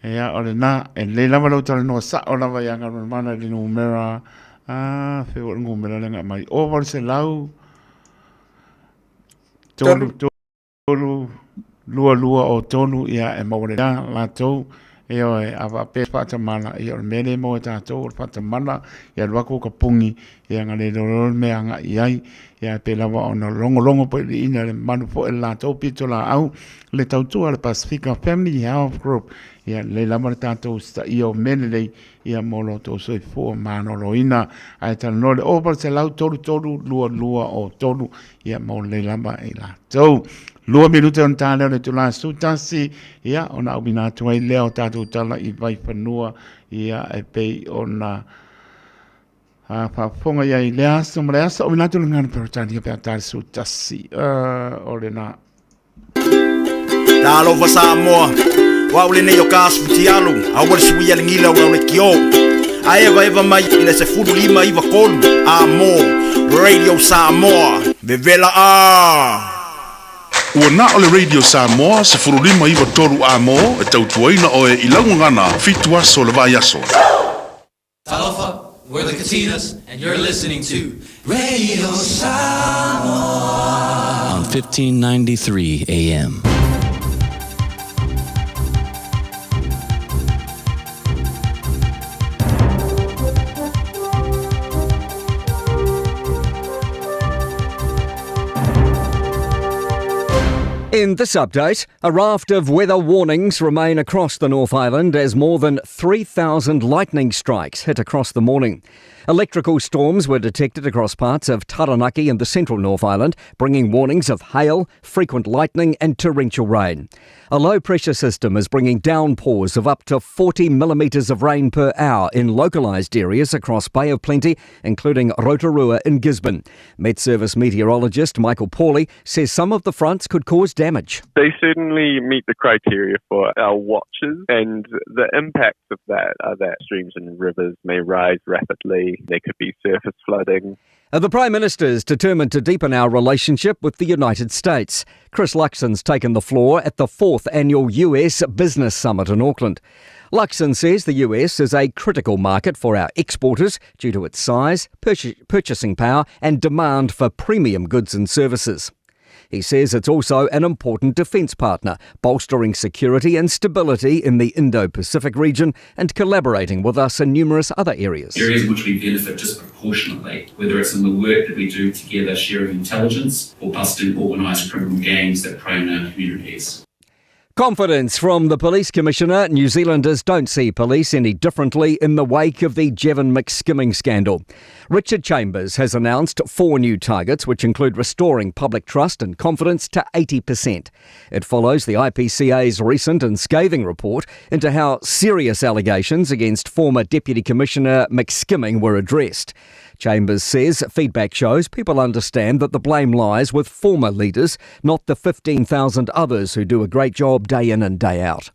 Ia, o lena, e lelei lava lou talanoa sa'o lava iā Galumalemana i le numera, a, fea ua o le numera lea na aumai, 800 3 3 2 2 o 3, ia, e maua lelei lava latou, ioe, a faapea e faatamala, ia o le mea lea e maua e tatou o le faatamala, ia alu atu ka pugi, ia ona le iloa loa le mea e agai i ai, ia ae pei lava ona logologo paiiliina le mamalu foi o le latou pitolaau, le tautua a le Pasefika Family Health Group, ia lelei lava le tatou usitaia o mea lelei, ia mo lo outou soifua maloloina. Ae talanoa i le 0800 33 22 o 3, ia mo lelei lava i latou. 2 minute ona ta lea o le itula 11, ia ona auina atu ai lea o tatou tala i Vaifanua, ia e pei ona A faafofoga i ai i lea aso ma le aso, auina atu le gagana Peretania pe a ta le 11. O lena. Talofa Samoa, o au lenei o ka asu futialu, aua le suia le gila o lau lekiō. A evaeva mai i le 15 9 3 a mo Radio Samoa, vevela a! Ua na o le Radio Samoa 15 9 3 a mo e tautuaina oe i lau gagana fitu aso le vaiaso. Talofa, we're the Katinas, and you're listening to Radio Samoa on 1593 AM. In this update, a raft of weather warnings remain across the North Island as more than 3,000 lightning strikes hit across the morning. Electrical storms were detected across parts of Taranaki and the central North Island, bringing warnings of hail, frequent lightning, and torrential rain. A low pressure system is bringing downpours of up to 40 millimetres of rain per hour in localised areas across Bay of Plenty, including Rotorua and Gisborne. Met Service meteorologist Michael Pawley says some of the fronts could cause damage. They certainly meet the criteria for our watches, and the impacts of that are that streams and rivers may rise rapidly. There could be surface flooding. The Prime Minister is determined to deepen our relationship with the United States. Chris Luxon's taken the floor at the fourth annual US Business Summit in Auckland. Luxon says the US is a critical market for our exporters due to its size, purchasing power, and demand for premium goods and services. He says it's also an important defence partner, bolstering security and stability in the Indo Pacific region and collaborating with us in numerous other areas. Areas in which we benefit disproportionately, whether it's in the work that we do together sharing intelligence or busting organised criminal gangs that prey on our communities. Confidence from the Police Commissioner. New Zealanders don't see police any differently in the wake of the Jevon McSkimming scandal. Richard Chambers has announced four new targets, which include restoring public trust and confidence to 80%. It follows the IPCA's recent and scathing report into how serious allegations against former Deputy Commissioner McSkimming were addressed. Chambers says feedback shows people understand that the blame lies with former leaders, not the 15,000 others who do a great job day in and day out.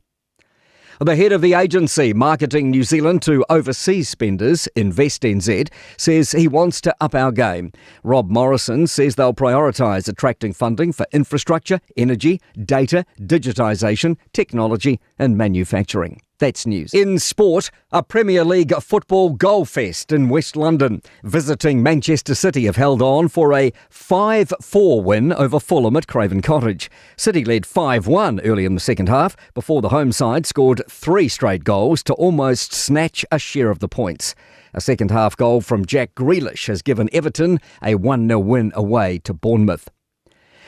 The head of the agency marketing New Zealand to overseas spenders, InvestNZ, says he wants to up our game. Rob Morrison says they'll prioritise attracting funding for infrastructure, energy, data, digitisation, technology, and manufacturing. That's news. In sport, a Premier League football goal fest in West London. Visiting Manchester City have held on for a 5 4 win over Fulham at Craven Cottage. City led 5 1 early in the second half before the home side scored three straight goals to almost snatch a share of the points. A second half goal from Jack Grealish has given Everton a 1 0 win away to Bournemouth.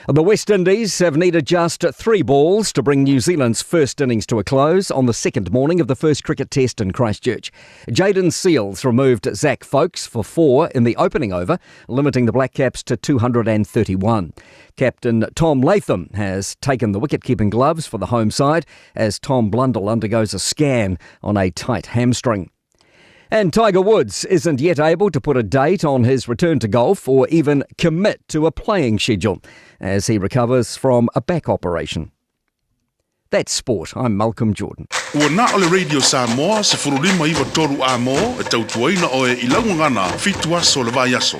The West Indies have needed just three balls to bring New Zealand's first innings to a close on the second morning of the first cricket test in Christchurch. Jayden Seales removed Zak Foulkes for four in the opening over, limiting the Black Caps to 231. Captain Tom Latham has taken the wicket-keeping gloves for the home side as Tom Blundell undergoes a scan on a tight hamstring. And Tiger Woods isn't yet able to put a date on his return to golf or even commit to a playing schedule as he recovers from a back operation. That's sport. I'm Malcolm Jordan. Ua na o le Radio Samoa 15 9 3 a mo e tautuaina oe i lau gagana fitu aso le vaiaso.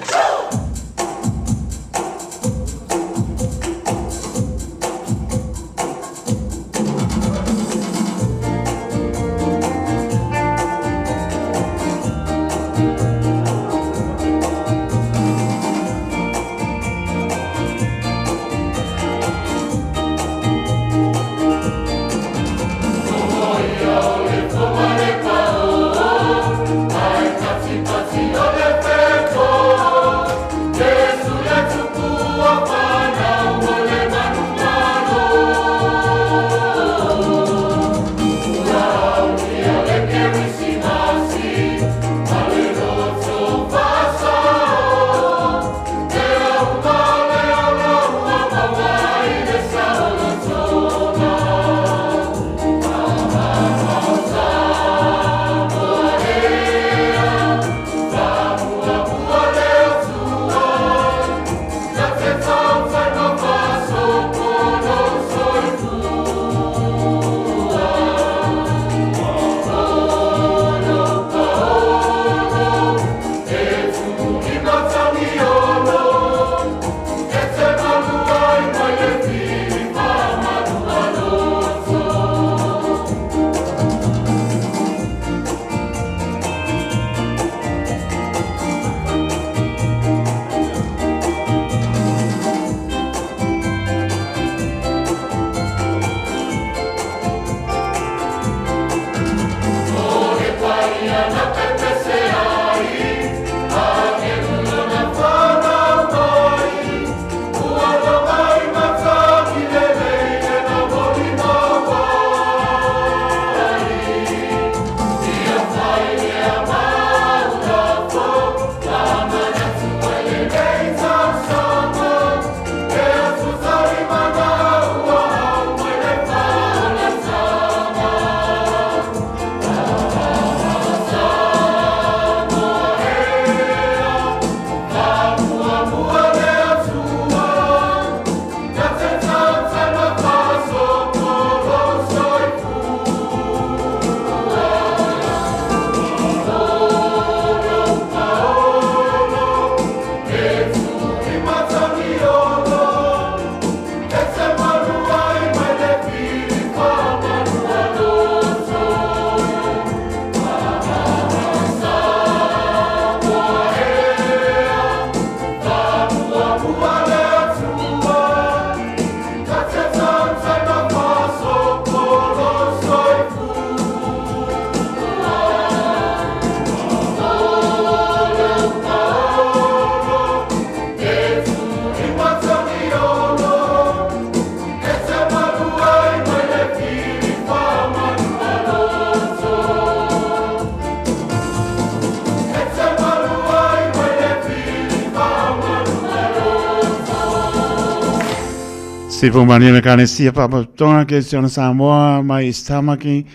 Sifu Manila Kalesia Faapatoga Kesiona Samoa mai i Tamaki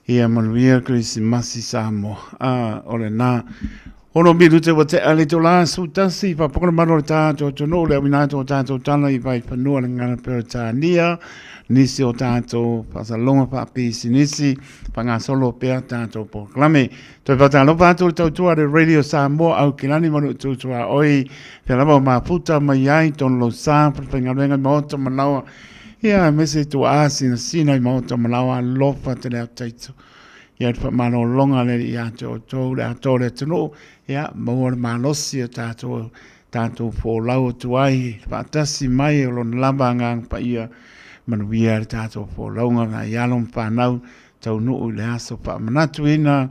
ia manuia Kerisimasi Samoa. A o lena ono minute ua tea le itula 11 faafofoga le mamalu o le tatou atunuu le auina atu o tatou tala i Vaifanua le Gagana Peretania nisi o tatou faasaloga faapisinisi faagasolo pea tatou polokalame. Toe faatalofa atu le tautua a le Radio Samoa Aukilani ma lou tutuaoi fea lava o mafuta mai ai tonu lou sa faigaluega i maota malaoa ia aemaise tuaa sinasina i maota malaoa alofa tele au taito ia le faamalologa le ia te outou le atoa o le atunuu ia maua le malosi o tatou tatou folau atu ai faatasi mai o lona lava agaga paia manuia le tatou folauga nai alo ma fanau taunuu i le aso faamanatuina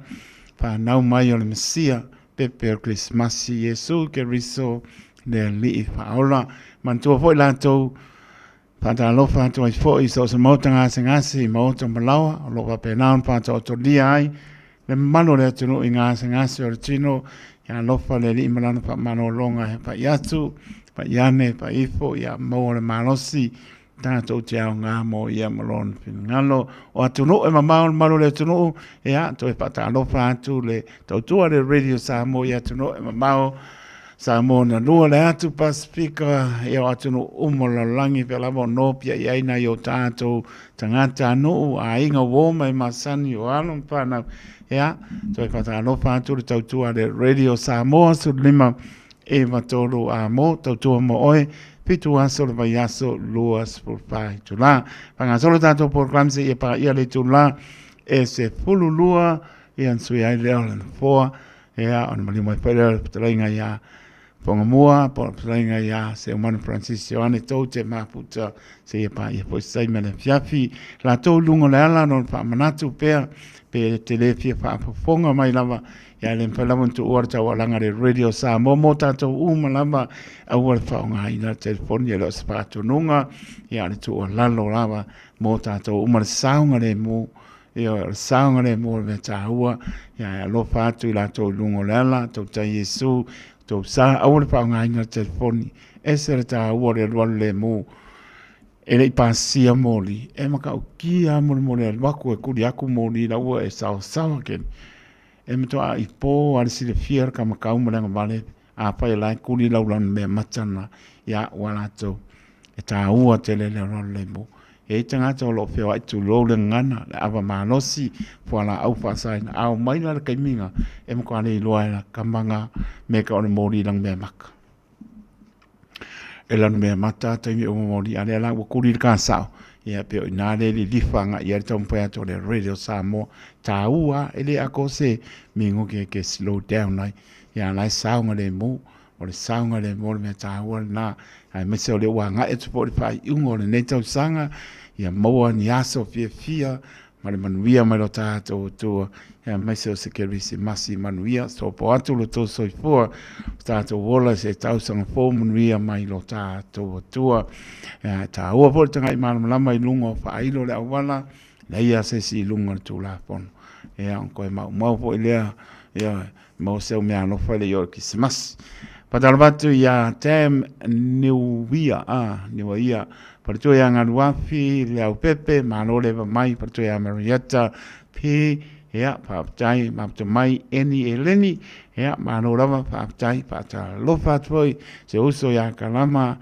fanau mai o le Mesia, pepe o le Kerisimasi, Iesu Keriso le Alii Faaola. Manatua foi latou faatalofa atu ai foi i so o se maota gasegase i maota malaoa o lo o faapena ona faataotolia ai le mamalu o le atunuu i gasegase o le tino. Ia alofa le Alii ma lana faamalologa e pai atu, pai ane, pai ifo, ia maua le malosi tatou te aoga mo ia ma lona finagalo. O atunuu e mamao le malu o le atunuu, ia, toe faatalofa atu le tautua le Radio Samoa i atunuu e mamao, Samoa na lua le atu Pasifika, ia o atunuu uma o le lalolagi, pea lava o nopia i ai nai o tatou tagata nuu, aiga, uo ma e masani o alo ma whanau. Ia, toe faatalofa atu le tautua le Radio Samoa, 15 93 a mo tautua mo oe, 7 aso le vaiaso, 24 itula. Faagasolo tatou polokalame seia paia le itula e 12 ia ona sui ai lea o le nofoa, ia ona maliu mai foi lea o le fetalaiga ia Fogamua po o le fetalaiga ia Seumanu Francis Ioane tou te mafuta seia paia foi se taimi o le afiafi. Latou i luga o le ala no le faamanatu pea pe te le fia faafofoga mai lava Ia le mafai lava ona tuua le taualaga le Radio Samoa mo tatou uma lava, aua le faaaogaina le telefoni e le o se faatonuga, ia o le tuualalo lava mo tatou uma le saogalemu, ia o le saogalemu o le mea taua, ia e alofa atu i latou i luga o le ala, tautai Iesu, tou sa, aua le faaaogaina le telefoni, ese le taua o le alualu lemu. E le i pasia moli, e matautia lava molemole alu atu e tuli atu moli la ua e saosaoa keni. E matoa ipo a le silafia le kamakau ma le agavale, afai o la e kuli lau lana mea mata na, ia ua latou. E taua tele le alualu lemu. E i ai tagata o lo o feoai tulou le gagana, le ava malosi, fualaau faasaina, a omai la le taimi na, e matua le iloa e la tama na mea ka o le moli i lana mea mata. E lana mea mata taimi uma moli, a lea la ua kuli le kasao, ia pei o i ina lea e lilifa agai i ai le taumafai atu o le Radio Samoa. Taua, e le atoa se minute ke slow down ai, ia a la e saogalemu, o le saogalemu o le mea taua lena, aemaise o lea ua agai atu foi i le faaiuga o lenei tausaga, ia maua ni aso fiafia ma le manuia mai lo tatou Atua, aemaise o se Kerisimasi manuia, sopo atu lo tou soifua, o tatou ola i se tausaga fou manuia mai lo tatou Atua. E taua foi le tagai malamalama i luga o faailo le auala, leai lava se isi i luga o le Tulafono. Ia, ona toe maumau foi lea, ia, maua se au meaalofa i le i o le Kerisimasi. Faatalofa atu ia Tam Niuia, a, Niuaia, faletua ia Galuafi, Leaupepe, malo le eva mai, faletua ia Marietta P, ia, faafetai, mafuta mai, Eni Eleni, ia, malo lava, faafetai, faatalofa atu foi, se uso ia Kalama,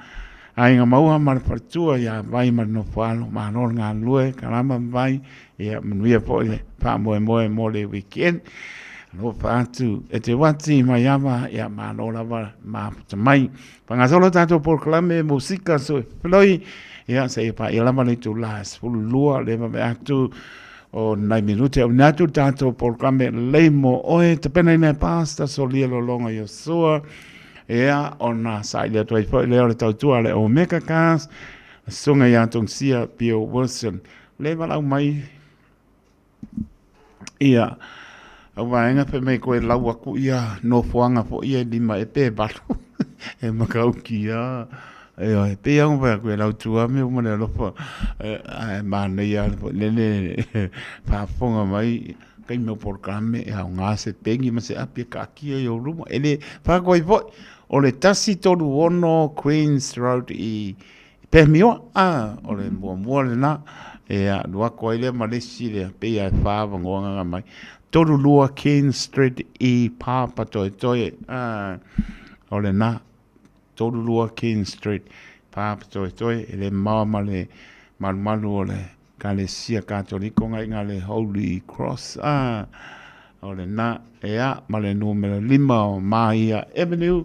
Aiga Maua ma le faletua ia Vai ma le Nofoalo, malo le galulue, Kalama ma Vai, ia, manuia foi le faamoemoe mo le weekend. Alofa atu e te wati mai ava, ia malo lava mafuta mai. Whangasolo tātou polokalame musika so e floi, ia se ia paia lava le itula 12 le vave atu o nai minute au atu tātou polokalame lei mo oe tapena ina e pasta solia lolonga Iosua, ia ona saili atu ai foi lea o le tautua le Omega Cars, susuga ia Tongsia Bill Wilson. Le walau mai Ia, au vaega fai mai koe lau aku ia nofoaga foi ia e lima e pe valu. E makaukia. Ioe, e pei lava ona fai atu e lau tua mea uma le alofa. Ae manaia lava foi lele faafofoga mai taimi o polokalame e aoga se peni ma se api e kaatia i ou luma. E le fai atu ai foi, o le 136 Queens Road i. Pemioa, a, o le muamua lena, e alu atu ai lea ma le isi lea, pei lava e fa avanoa na mai. 32 Ken Street i Papatoetoe, a, o lena, 32 Ken Street, Papatoetoe, e le mamao ma le malumalu o le Ekalesia Katoliko ngai ina le Holy Cross, a, o lena, ea, ma le numera 5 o Mahia Avenue,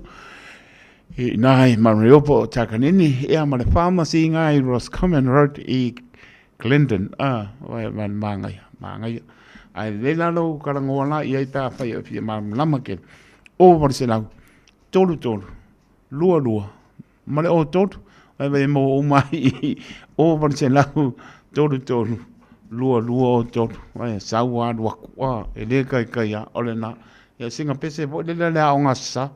i ina i Mariopa o Takanini, ea ma le pharmacy ina i Roscommon Road i Glendon, a, wai, ma le māngaia, māngaia. Ae lelei la lou talanoa la i ai pe afai e fia malamalama tele. O 800, 33, 22, ma le o tolu, ai vai e maua uma ai i o 800, 33, 22 o tolu. Ai, sau alu aku, a, e le kaikai a, o lena. Ia, singa pese foi lele le aoga sa.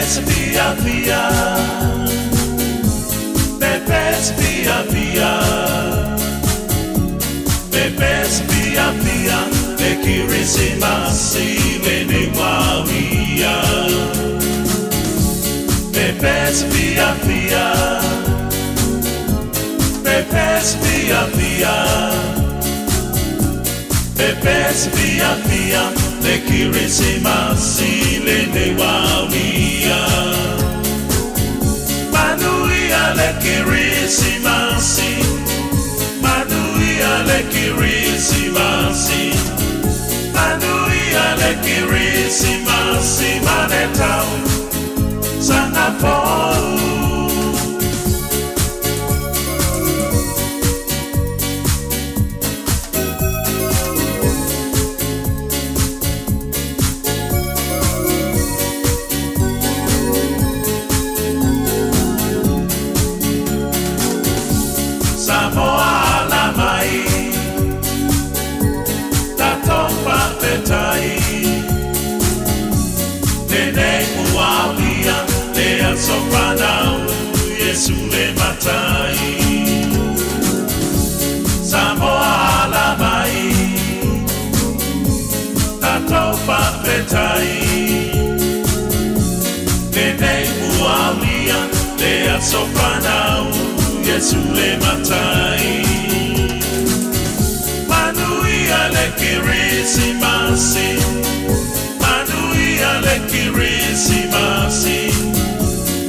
Pepe fia fia Pepe fia fia Pepe fia fia Le Kirisimasi le ne wawia Pepe fia fia Pepe fia fia Pepe fia fia Le Kirisimasi le ne wawia Manuia le Kirisimasi Manuia le Kirisimasi Manuia le Kirisimasi Manetau Sangapore. Samoa la mai Tatou faafetai Lenei ua aulia le aso fanau Iesu le Matai Samoa la mai Tatou faafetai Lenei ua aulia le aso fanau Iesu le Matai Manuia le Kirisimasi Manuia le Kirisimasi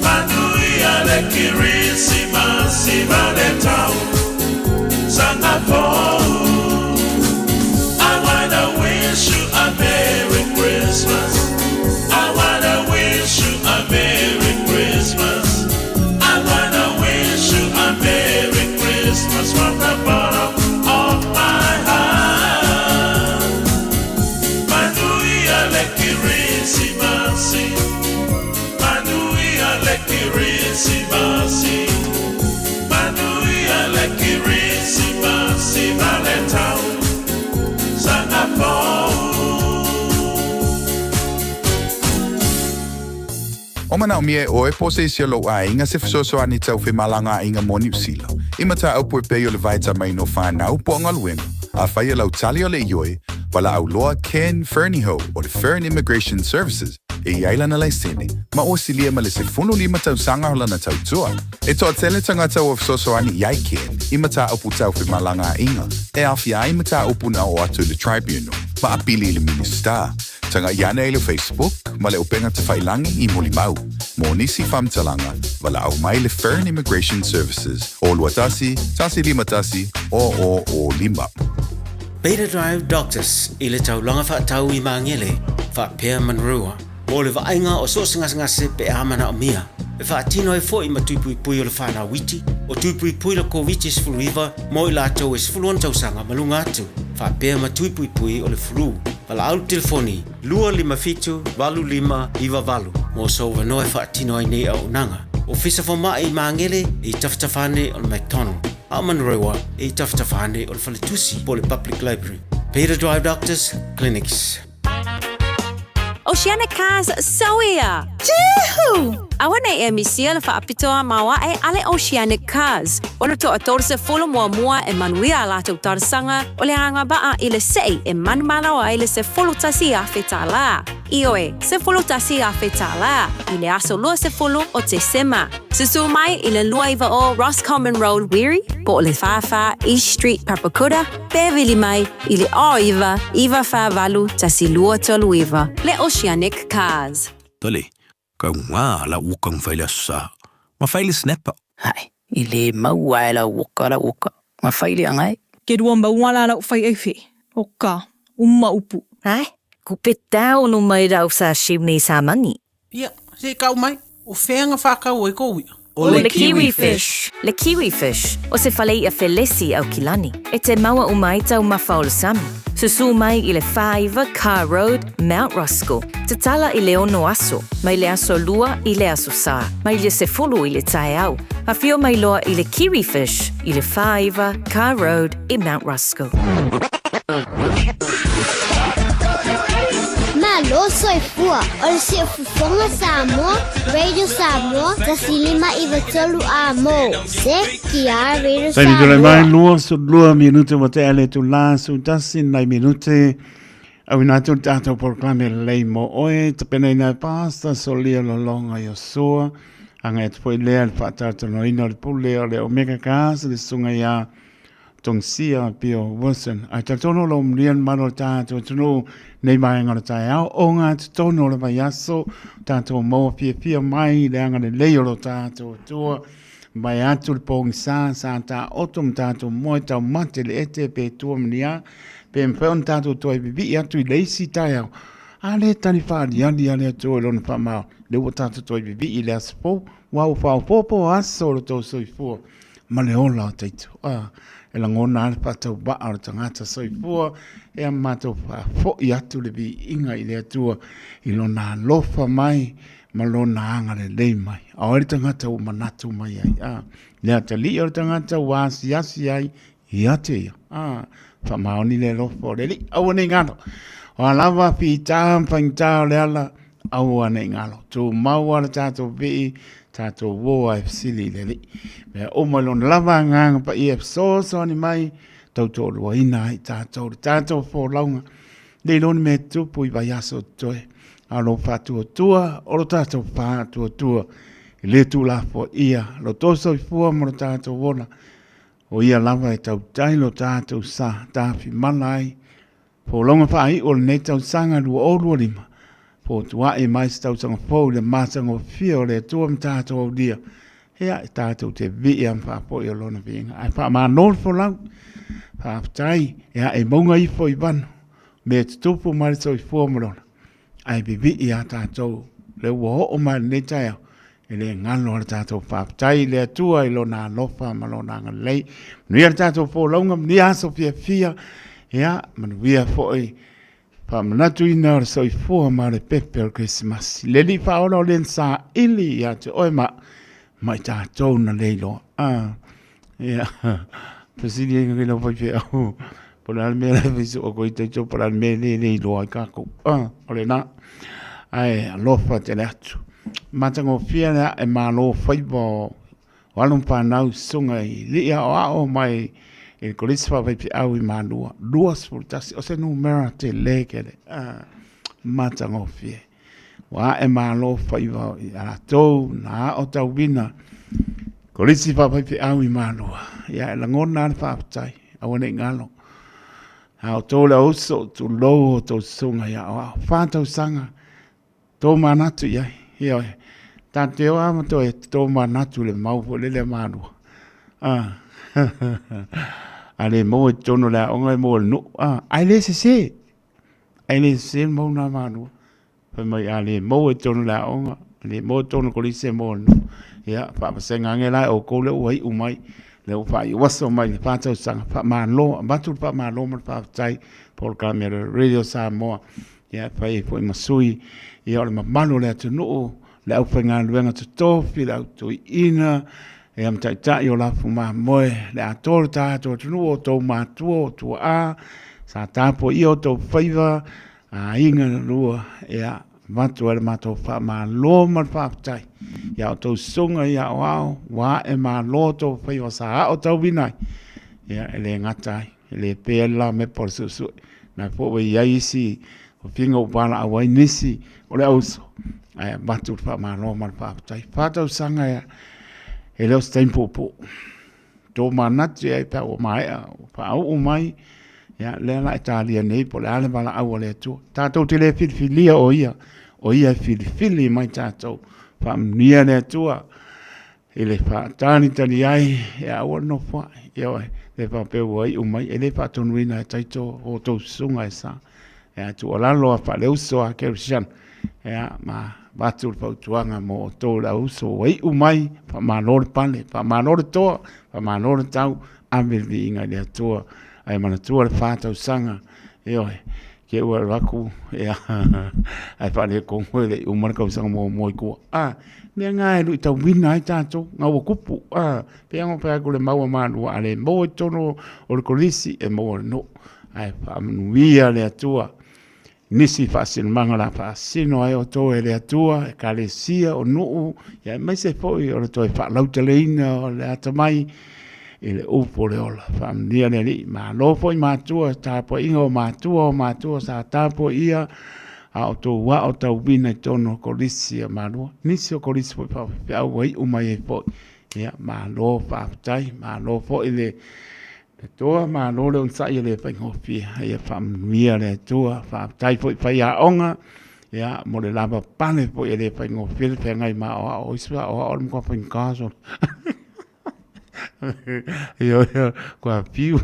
Manuia le Kirisimasi Maletau Sangapore. I wanna wish you a Merry Christmas. I wanna wish you a Merry Christmas. I wanna wish you a Merry Christmas from the bottom of my heart. Manuia le Kirisimasi. Manuia le Kirisimasi. Manuia le Kirisimasi. Maletau Sangapore. O manaomia e oe po o se isi o lou aiga se fesoasoani tau femalagaaiga mo Niu Sila, i mataupu e pei o le vaetamaina o fanau po o galuega. Afai o lau tali o le ioe, valaau loa Ken Fernihough o le Fern Immigration Services e i ai lana laisene, ma ua silia ma le 15 tausaga o lana tautua. E toatele tagata ua fesoasoani i ai Ken i mataupu tau femalagaaiga e aofia ai mataupu na oo atu i le Tribunal ma apili i le Minisita. Tagai ane i le Facebook ma le upega tafailangi i Molimau. Mo nisi faamatalaga, valaau mai le Fern Immigration Services o 21 151 0005. Beta Drive Doctors i le taulaga faatau i Magele, faapea Manurewa, mo le vaaiga o so o se gasegase pe a manaomia. E faatino ai foi ma tui puipui o le fanau iti, o tui puipui le Koviti-19 mo i latou e 16 tausaga ma luga atu, faapea ma tui puipui o le flu. Valaau le telefoni 257 8598 mo sou avanoa e faatino ai nei auaunaga. Ofisa Fomai i Magele e i tafatafa ane o le McDonald, a o Manurewa e i tafatafa ane o le Faletusi po o le Public Library. Beta Drive Doctors Clinics. Oceanic Cars Soia! Juhu! Aua nei e misia le faapitoa maoae a le Oceanic Cars. O le toa 30 muamua e manuia a latou talosaga o le agavaa i le sei e manumalo ai le $11,000. Ioe, $11,000 i le aso 20 o Tesema. Susu mai i le 29 o Roscommon Road, Wiri, po o le 44 East Street, Papakura, pe vili mai i le 09 948 1239. Le Oceanic Cars. Tole, kau ngā la uka ngwhai le aso sa, ma whai le snapper. Hai, i le maua e lau oka lau oka, ma whai le angai. Ke rua maua la lau whai ei whi, o ka, uma upu. Hai, ku pe tau no mai rau sa shiu nei sa mani. Ia, se i kau mai, o whea nga whakau ai kou ia? O le kiwi fish. Le kiwi fish, o se fale i'a felesi Aukilani. E te maua uma ai taumafa o le sami. Susū mai i le 49 Carr Road, Mount Roskill. Tatala i le ono aso, mai le aso lua i le aso sa, mai le sefulu i le taeao. Afio mai loa i le kiwi fish i le 49 Carr Road i Mount Roskill. Malo soifua. fua o le Siufofoga Samoa, Radio Samoa, 153 A mo, CKR Radio Taimi tole mai Samoa. 22 minute wa te ale tu la su tasi nai minute au ina tu tātou poroklame lei mo oe te pena ina pasta solia lolonga i osua anga e te foi lea le whaatatonoina o le pule o le Omega Gas le sunga ia Tongsia Bill Wilson. Ai talitonu lo mlian malo le tātou atunuu nei vaega o le taeao o ngā totonu o le vaiaso tātou maua fiafia mai le agalelei o lo tātou Atua mai atu le pōgisa sa tā oto ma tātou moe taumate le ete pe tua mania pe mawhai ona tātou toe vivii atu i le isi taeao a le tali whaaliali a le Atua i lona whamao le ua tātou toe vivii i le aso fou ua ua whaopopo aso o lo tō soifua ma le ola o taitu. A, e langona a le whaatau waa o le tangata soifua, e a matou whaafoi atu le viiga i le Atua i lona alofa mai ma lona agalelei mai. A o ai le tangata ua manatu mai ai? A, le atalii o le tangata ua asiasi ai ia te ia. A, whaamaoni le alofa o le Alii, aua nei ngalo. O a lava whitā ma whaingitā o le ala, Aua nei ngalo. Tumau a le tātou vii, tātou wō ai fesili i le Alii. Mea uma i lona lava agaga paia e fesoasoani mai, tautoaluaina ai tātou le tātou folauga. Nei loni mea tupu i vaiaso totoe. A o lo faatuatua, o lo tātou faatuatua. E le tūlafoa ia lo tō soifua ma lo tātou ola. O ia lava e tautai lo tātou sa tāwhimana ai. Folauga faaiu o lenei tausaga 2025, fotuaʻi mai se tausaga fou i le matagofie o le Atua ma tatou aulia, ea e tatou te vii a ma faapoi o Lona viiga. Ae faamalo le folau, faafetai, ea e mauga ifo i vanu, me tutupu mai le soifua ma lona, ae vivii a tatou le ua oo mai lenei taeao, e le galo a le tatou faafetai i le Atua i lona alofa ma lona agalelei. Manuia le tatou folauga, manuia aso fiafia, ia, manuia foi faamanatuina o le soifua ma le pepe o le Kerisimasi. Le Alii faaola o le na saili ia te oe ma, ma i tatou na le iloa. Ah, ia, fesili ai ngā lau faifeau, po o le a le mea la e fai soo koe i taito, po o le a le mea le le iloa ai kākou. Ah, o lena. Ae alofa tele atu. Matagofie le ae malo faiva o o alo ma whanau susuga i lii aoao mai i le Kolisi Faafaifeau i Malua. 21, o se numera tele kele. Ah, matagofie. Ua ae malo faiva i a latou na aotauina Kolisi Faafaifeau i Malua. Ia e lagona le faafetai, aua nei galo. A o tou le auso, tulou o tou susuga ia aoao. Whā tausaga, tō manatu i ai. Ioe, tā te oa ma toe tō manatu le mau fo lele Malua. Ah. A le maua i totonu o le aoga e maua le nuu. Ah, ai le sese. Ai le sese le mau nā Malua. Fai mai a le maua i totonu o le aoga, le maua i totonu o le kolisi e maua i le nuu. Ia, faavasega ane la e outou lea ua iu mai, lea ua faaiu aso mai le whā tausaga, faamalo, avatu le faamalo ma le faafetai polokalame a le Radio Samoa. Ia, e fai ai foi ma sui, ia o le mamalu o le atunuu, le aufaigaluega totofi, le au toeaina, ia ma taitai o lafu mamoe, le atoa o le tatou atunuu, o outou matua, o tuaa, sa tapuaia o outou faiva, Aiga na lua, ia, avatu ai le matou faamalo ma le faafetai ia outou susuga i aoao, ua ae malo outou faiva sa aotauina ai, ia, e le gata ai, e le pea le lamepa o le suesue. Na foi ua i ai isi tofiga ua valaau ai nisi o le auuso, ae avatu le faamalo ma le faafetai. Whā tausaga ia, e le o se taimi puupuu. Tō manatu ai pe a ua maea, ua faauu mai, ia, lea la e talia nei po o le a le valaau a le Atua. Tatou te le filifilia o ia, o ia e filifili mai tatou. Faamanuia le Atua i le faatalitali ai, ia aua le nofoai. Ioe, le faapea ua iu mai, e le faatonuina e taito o outou susuga e sa. Ia, tuualalo a faaleuso a Kerisiano, ia, ma avatu le fautuaga mo outou le auuso ua iu mai, faamalo le pale, faamalo le toa, faamalo le tau, ave le viiga i le Atua, ae manatua le whā tausaga, ioe, ke ua alu aku, ia, ae faaletonu e le i uma le tausaga muamua i tua. A, mea ngā e luitauina ai tātou, ngā ua kupu, a, pea ngā pea ku le maua mālua, a le maua i totonu o le kolisi, e maua le nuu, ae faamanuia le Atua. Nisi faasinomaga o le a faasino ai outou e le Atua, Ekalesia, o nuu, ia aemaise foi o le toe faalauteleina o le atamai i le upu o le ola. Faamanuia le Alii. Malo foi matua, tapuaiga o matua o matua sa tapuaia a outou aotauina i totonu o Kolisi a Malua. Nisi o Kolisi foi faafefeau ua iu mai ai foi. Ia, malo faafetai, malo foi le Le Atua, malo le onosai e le faigofie. Ia faamanuia le Atua. Faafetai foi i faiaoga, ia, mo le lava pale foi e le faigofie le feagai ma aoao. O isi aoao o le matua faigata solo. Ioe, kua piu,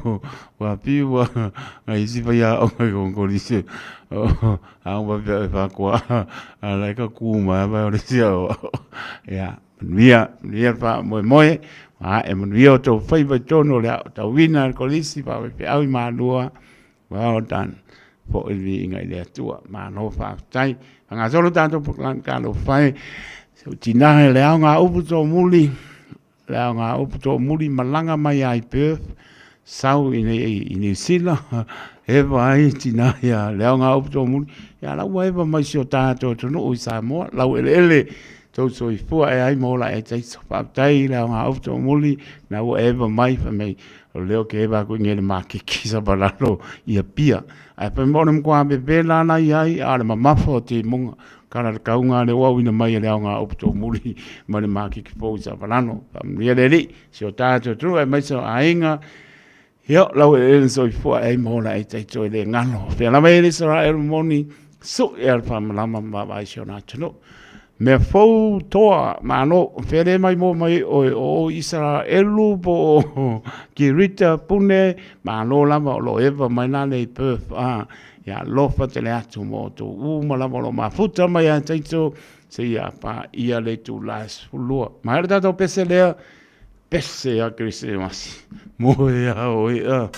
kua piu ngai isi faiaoga i kokolisi. A ua faapea e fakoa, a la e ka ku mai vai o le isi aoao. Ia, Manuia, manuia le faamoemoe, a e manuia o tou faiva i totonu o le aotauina e le Kolisi Faafaifeau i Malua. Well done. Foi le viiga i le Atua. Malo faafetai. Faagasolo tatou polokalame Talofa e. Se u tina e le aoga upu toomuli, le aoga upu toomuli malaga mai ai Perth, sau i nei i Niu Sila, eva ai tina ia le aoga upu toomuli. Ia la ua eva mai si o tatou atunuu i Samoa, lau eleele tou soifua e ai ma ola e taiso. Faafetai i le aoga upu toomuli, na ua eva mai fai mai o lea ou te eva atu i nei i le maketi i Savalalo i Apia. Ae fai mai o le matua vevela la i ai, a o le mamafa o timuga. Kala le kauga lea ua auina mai e le aoga upu toomuli mai le maketi fou i Savalalo. Faamanuia le Alii, si o tatou atunuu aemaise o aiga. Ia, lau eleele soifua e ai ma ola e taito e le galo. Fea lava e le Israel moni, sui e le faamalama ma vaavaai si ona atunuu. Mea fou toa, malo, fea le mai mo mai oe o Israelu po o Kirita Pune, malo lava o lo eva mai la le i Perth. Ah, ia alofa tele atu mo outou uma lava o lo mafuta mai a taito, se ia pa ia le itula e 12. Mai le tatou pese lea, Pese a Kerisimasi. Mo e a oe a.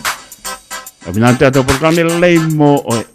A mina tātou polokalame lei mo oe.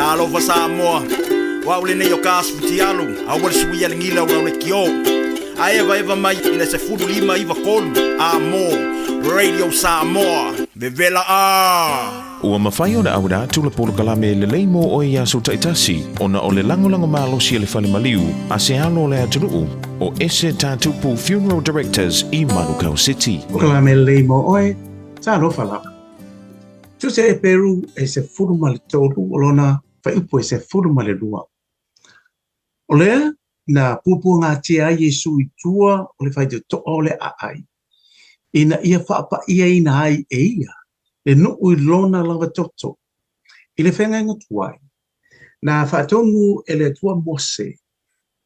Talofa Samoa, o au lenei o Kas Fitialu, aua le suia le gila o lau lekiō. A evaeva mai i le 15 93 A mo Radio Samoa, vevela a! Ua mafai ona auina atu le polokalame lelei mo oe i aso taitasi ona o le lagolago malosi a le fale maliu a se alo o le atunuu o Ese Tatupu Funeral Directors i Manukau City. Polokalame lelei mo oe, talofa lava. Tusi a Eperu e 13 o lona fuaiupu e 12. O lea na puapuagatia ai Iesu i tua o le faitotoa o le aai, ina ia faapa'iaina ai e ia le nuu i lona lava toto. I le feagaiga tuai, na faatonu e le Atua Mose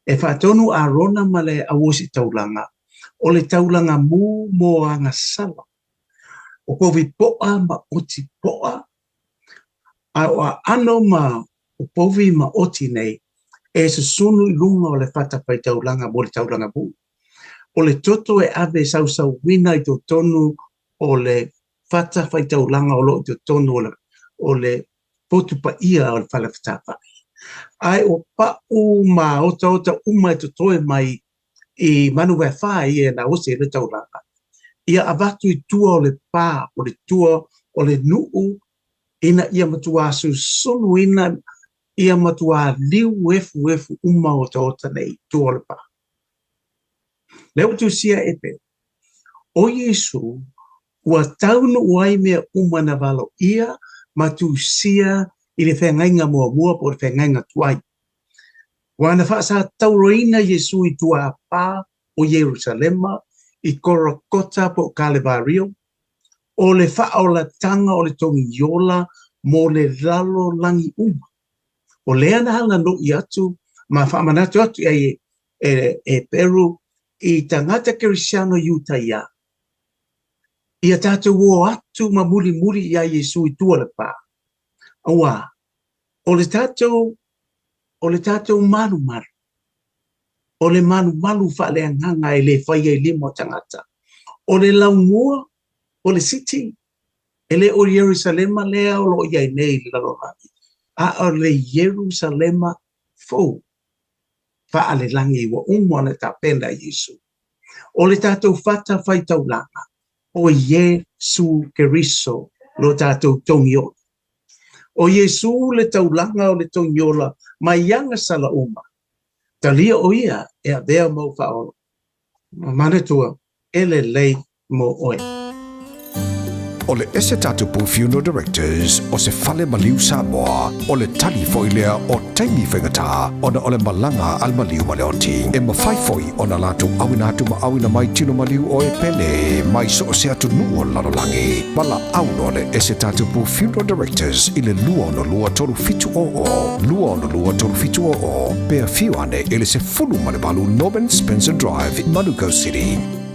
e faatonu Arona ma le auositaulaga o le taulaga mū mo agasala, o povi po'a ma oti po'a, a o aano ma o povi ma oti nei e susunu i luga o le fatafaitaulaga mo le taulaga mū. O le toto e ave sausauina i totonu o le fatafaitaulaga o lo o i totonu o le, o le potu paia o le fale fetāfa'i. Ae o pa'u ma otaota uma e totoe mai i manu vaefā ia na osi ai le taulaga, ia avatu i tua o le pā, o le tua o le nuu ina ia matuā susunuina ia matuā liu efuefu uma otaota nei i tua o le pā. Lea ua tusia e Eperu, ʻO Iesū, ua taunuu ai mea uma na valoia ma tusia i le feagaiga muamua po o le feagaiga tuai. Ua na faasatauroina Iesū i tua a pā o Ierusalema i Korokota po o Kalevario, o le faaolatanga o le togiola mo le lalolagi uma. O lea na halano'i atu ma faamanatu atu i ai e Eperu i tagata Kerisiano Iutaia, ia tatou o atu ma mulimuli iā Iesu i tua o le pā, auā o le tatou o le tatou malumalu, o le malumalu faaleagaga e le faia i lima o tagata, o le laumua o le city, e le o Ierusalema lea o lo o i ai nei i le lalolagi, a o le Ierusalema fou faalelagi ua uma ona tapena e Iesu. O le tatou fatafaitaulaga, o Iesu Keriso lo tatou togiola. O Iesu le taulaga o le togiola mai agasala uma. Talia o ia e avea mau faaola. Manatua, e lelei mo oe. O le Ese Tatupu Funeral Directors o se fale maliu Samoa, o le tali foi lea o taimi faigata ona o le malaga a le maliu ma le oti. E mafai foi ona latou auina atu ma auina mai tino maliu o e pele mai so o se atunuu o le lalolagi. Valaau loa le Ese Tatupu Funeral Directors i le 262 3700, 262 3700, pe afio ane i le 18 Norman Spencer Drive, Manukau City.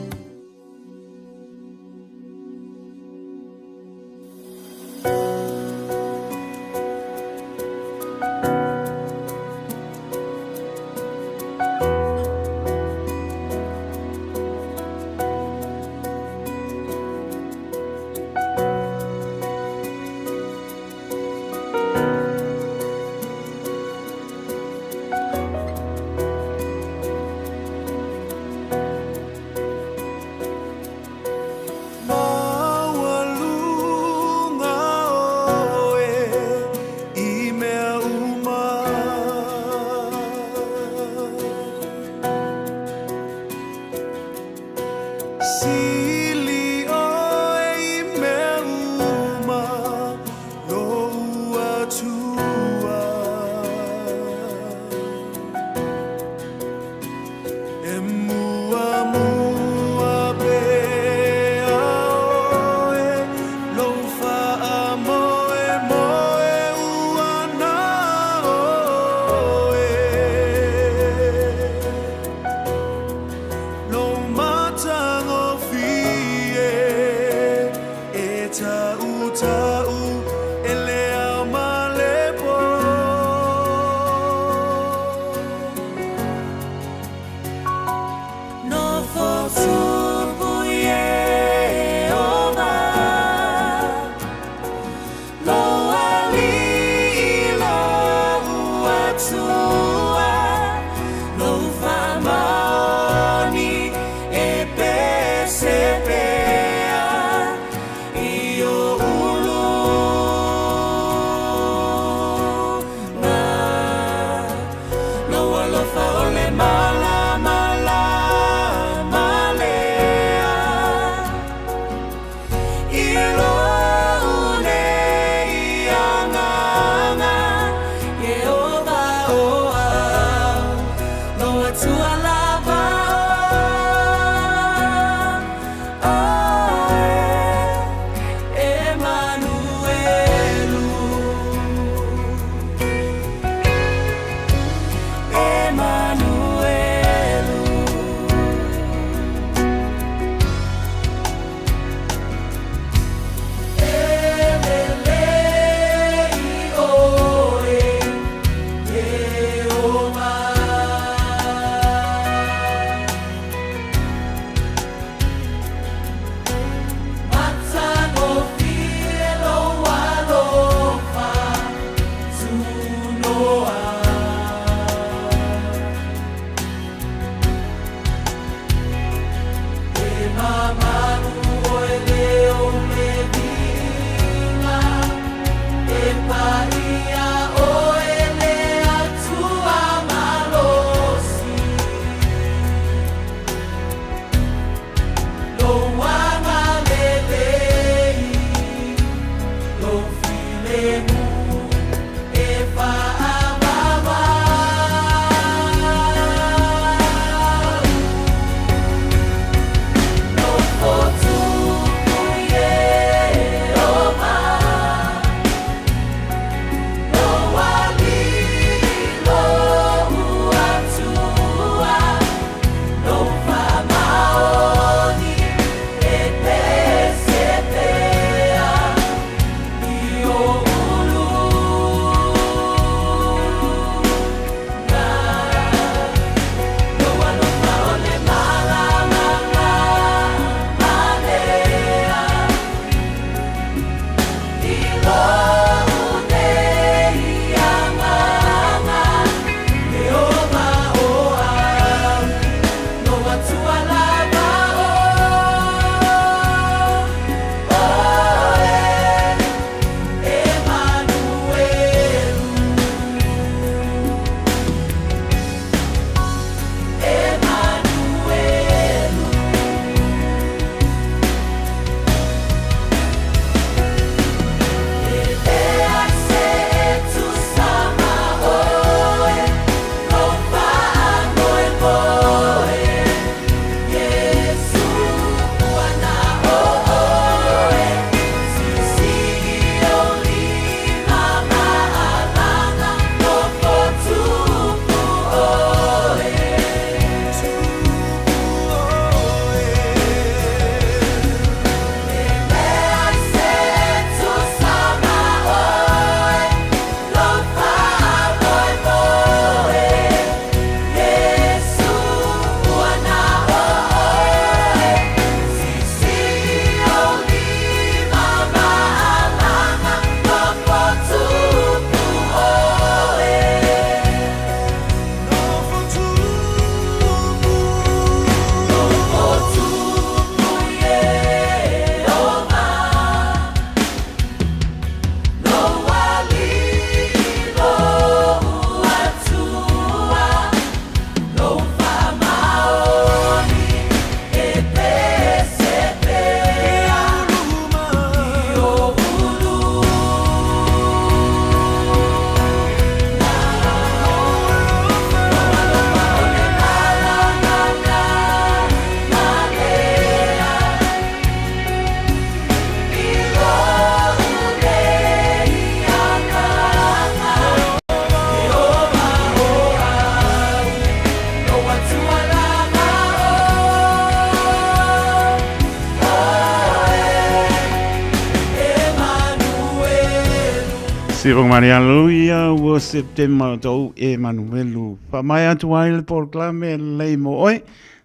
Siva mani aleluia ua Septema tou e manuelu. Wha atu ai le polokalame lei mo oe.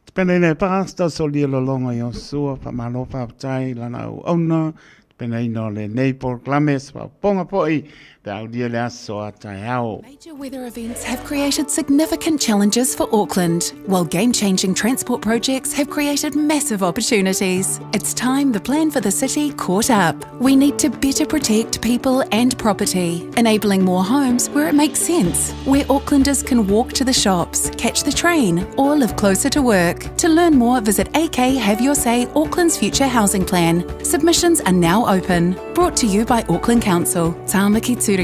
Te pena ina e pasta solia lolonga i osua. Wha malo whaapatai lana au auna. Te pena ina o le nei polokalame sa whaponga poi. Pe au dia le aso a tai ao. Major weather events have created significant challenges for Auckland, while game changing transport projects have created massive opportunities. It's time the plan for the city caught up. We need to better protect people and property, enabling more homes where it makes sense, where Aucklanders can walk to the shops, catch the train, or live closer to work. To learn more, visit AK Have Your Say Auckland's Future Housing Plan. Submissions are now open. Brought to you by Auckland Council, Tāmaki Turuki.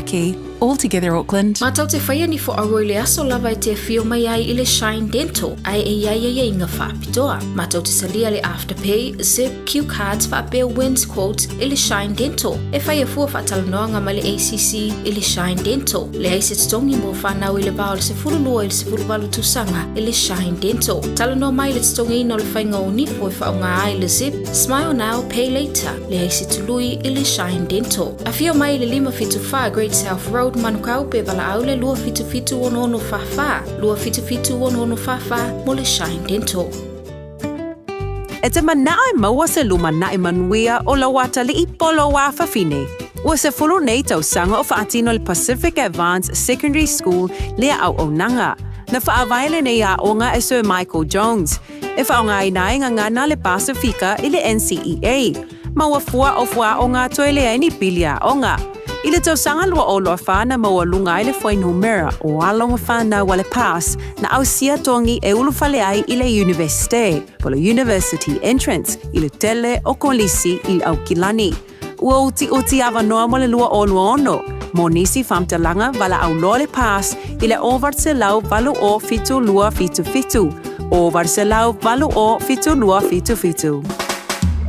All Together Auckland. Mātou te whaia ni fo aua i le aso lava e te awhio mai ai i le Shine Dental, ae e iai ai inga whaapitoa. Mātou te salia le Afterpay, Zip, Q Cards whaapea Wins Quotes i le Shine Dental. E whaia fua whaatalanoanga mai le ACC i le Shine Dental. Le ai se totongi mo whanau i le vao le 12 i le 18 tausaga i le Shine Dental. Talanoa mai le totogiina o le faiga o nifo e faaaoga ai le Zip, Smile Now, Pay Later, leai se tului i le Shine Dental. Afio mai i le 574 Great South Road, Manukau pe valaau le 277 6644, 277 6644 mo le Shine Dental. E te manao e maua se lumanai manuia o lau atalii polo a fafine. Ua 10 nei tausaga o faatino le Pacific Advance Secondary School lea auaunaga. Na faavae lenei aoga e Sir Michael Jones. E faaaogaina ai gagana le Pasifika i le NCEA. Ma ua fua o fuaaoga toe leai ni pili aoga. I le tausaga 2024 na maualuga ai le fuainumera o alo ma fanau a le PASS na ausia togi e ulufale ai i le Iunivesite, po o le University Entrance, i le tele o kolisi i le Aukilani. Ua utiuti avanoa mo le 2026 mo nisi faamatalaga valaau loa le PASS i le 800 0 7277, 800 0 7277.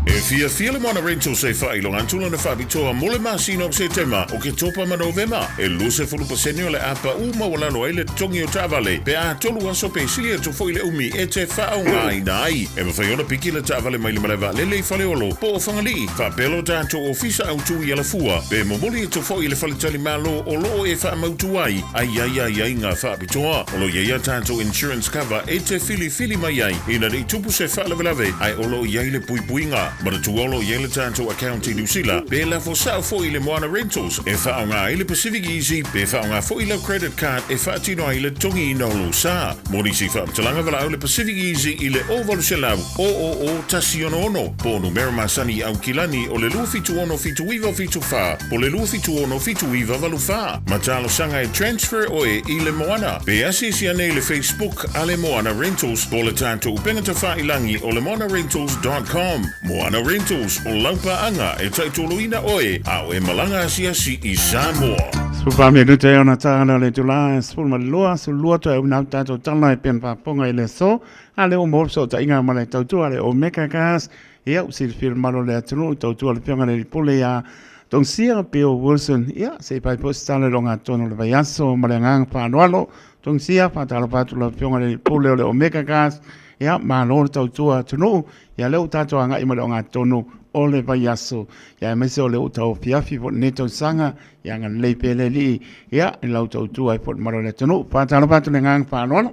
E fiafia le Moana Rentals e faailoga atu lana faapitoa mo le masina o Setema, Oketopa ma Novema. E 20% o le a paʻu maualalo ai le totogi o taavale pe a tolu aso pe sili atu foi le umi e te faaaogaina ai. E mafai ona piki le taavale mai le malae vaalele i Faleolo po o Fagalii, faapea lo tatou ofisa autu i Alafua, pe momoli atu foi i le faletalimalo o lo o e faamautu ai a i ai aiaiga faapitoa. O lo o i ai a tatou insurance cover e te filifili mai ai ina ne i tupu se faalavelave ae o lo o i ai le puipuiga. Manatua o lo o i ai le tatou account i Niu Sila, pe lafo sao foi i le Moana Rentals e faaaoga ai le Pacific Easy pe faaaoga foi lau credit card e faatino ai le togiina o lou sa. Mo nisi faamatalaga valaau le Pacific Easy i le 0800 000 166 po o numera masani i Aukilani o le 276 7974 po o le 276 7984. Ma talosaga e transfer oe i le Moana. Pe asiasi ane i le Facebook a le Moana Rentals po o le tatou upega tafailangi o le moanarentals.com. Moana Rentals, o lau paaga e taitoloina oe a o e malaga asiasi i Samoa. Supa me rute e ona tāna le tula e sefulu ma le lua, sefulu lua toe una tātou tala e pena pāponga i le so, a le o mō so ta inga ma le tautua le Omega Gas, ia u silafia le malo le atunuu tautua le fioga le pule ia Tongsia Bill Wilson, ia se i pai po se tala i loga tonu le vaiaso ma le agaga faaaloalo. Tongsia, faatalofa atu lau afioga i le pule o le Omega Gas, ia malo le tautua atunuu, ia lea ua tatou agai ma le ogatotonu o le vaiaso, ia aemaise o lea ua tauafiafi foi lenei tausaga, ia agalelei pea le Alii, ia i lau tautua ai foi i le malo o le atunuu. Faatalofa atu i le agaga faaaloalo.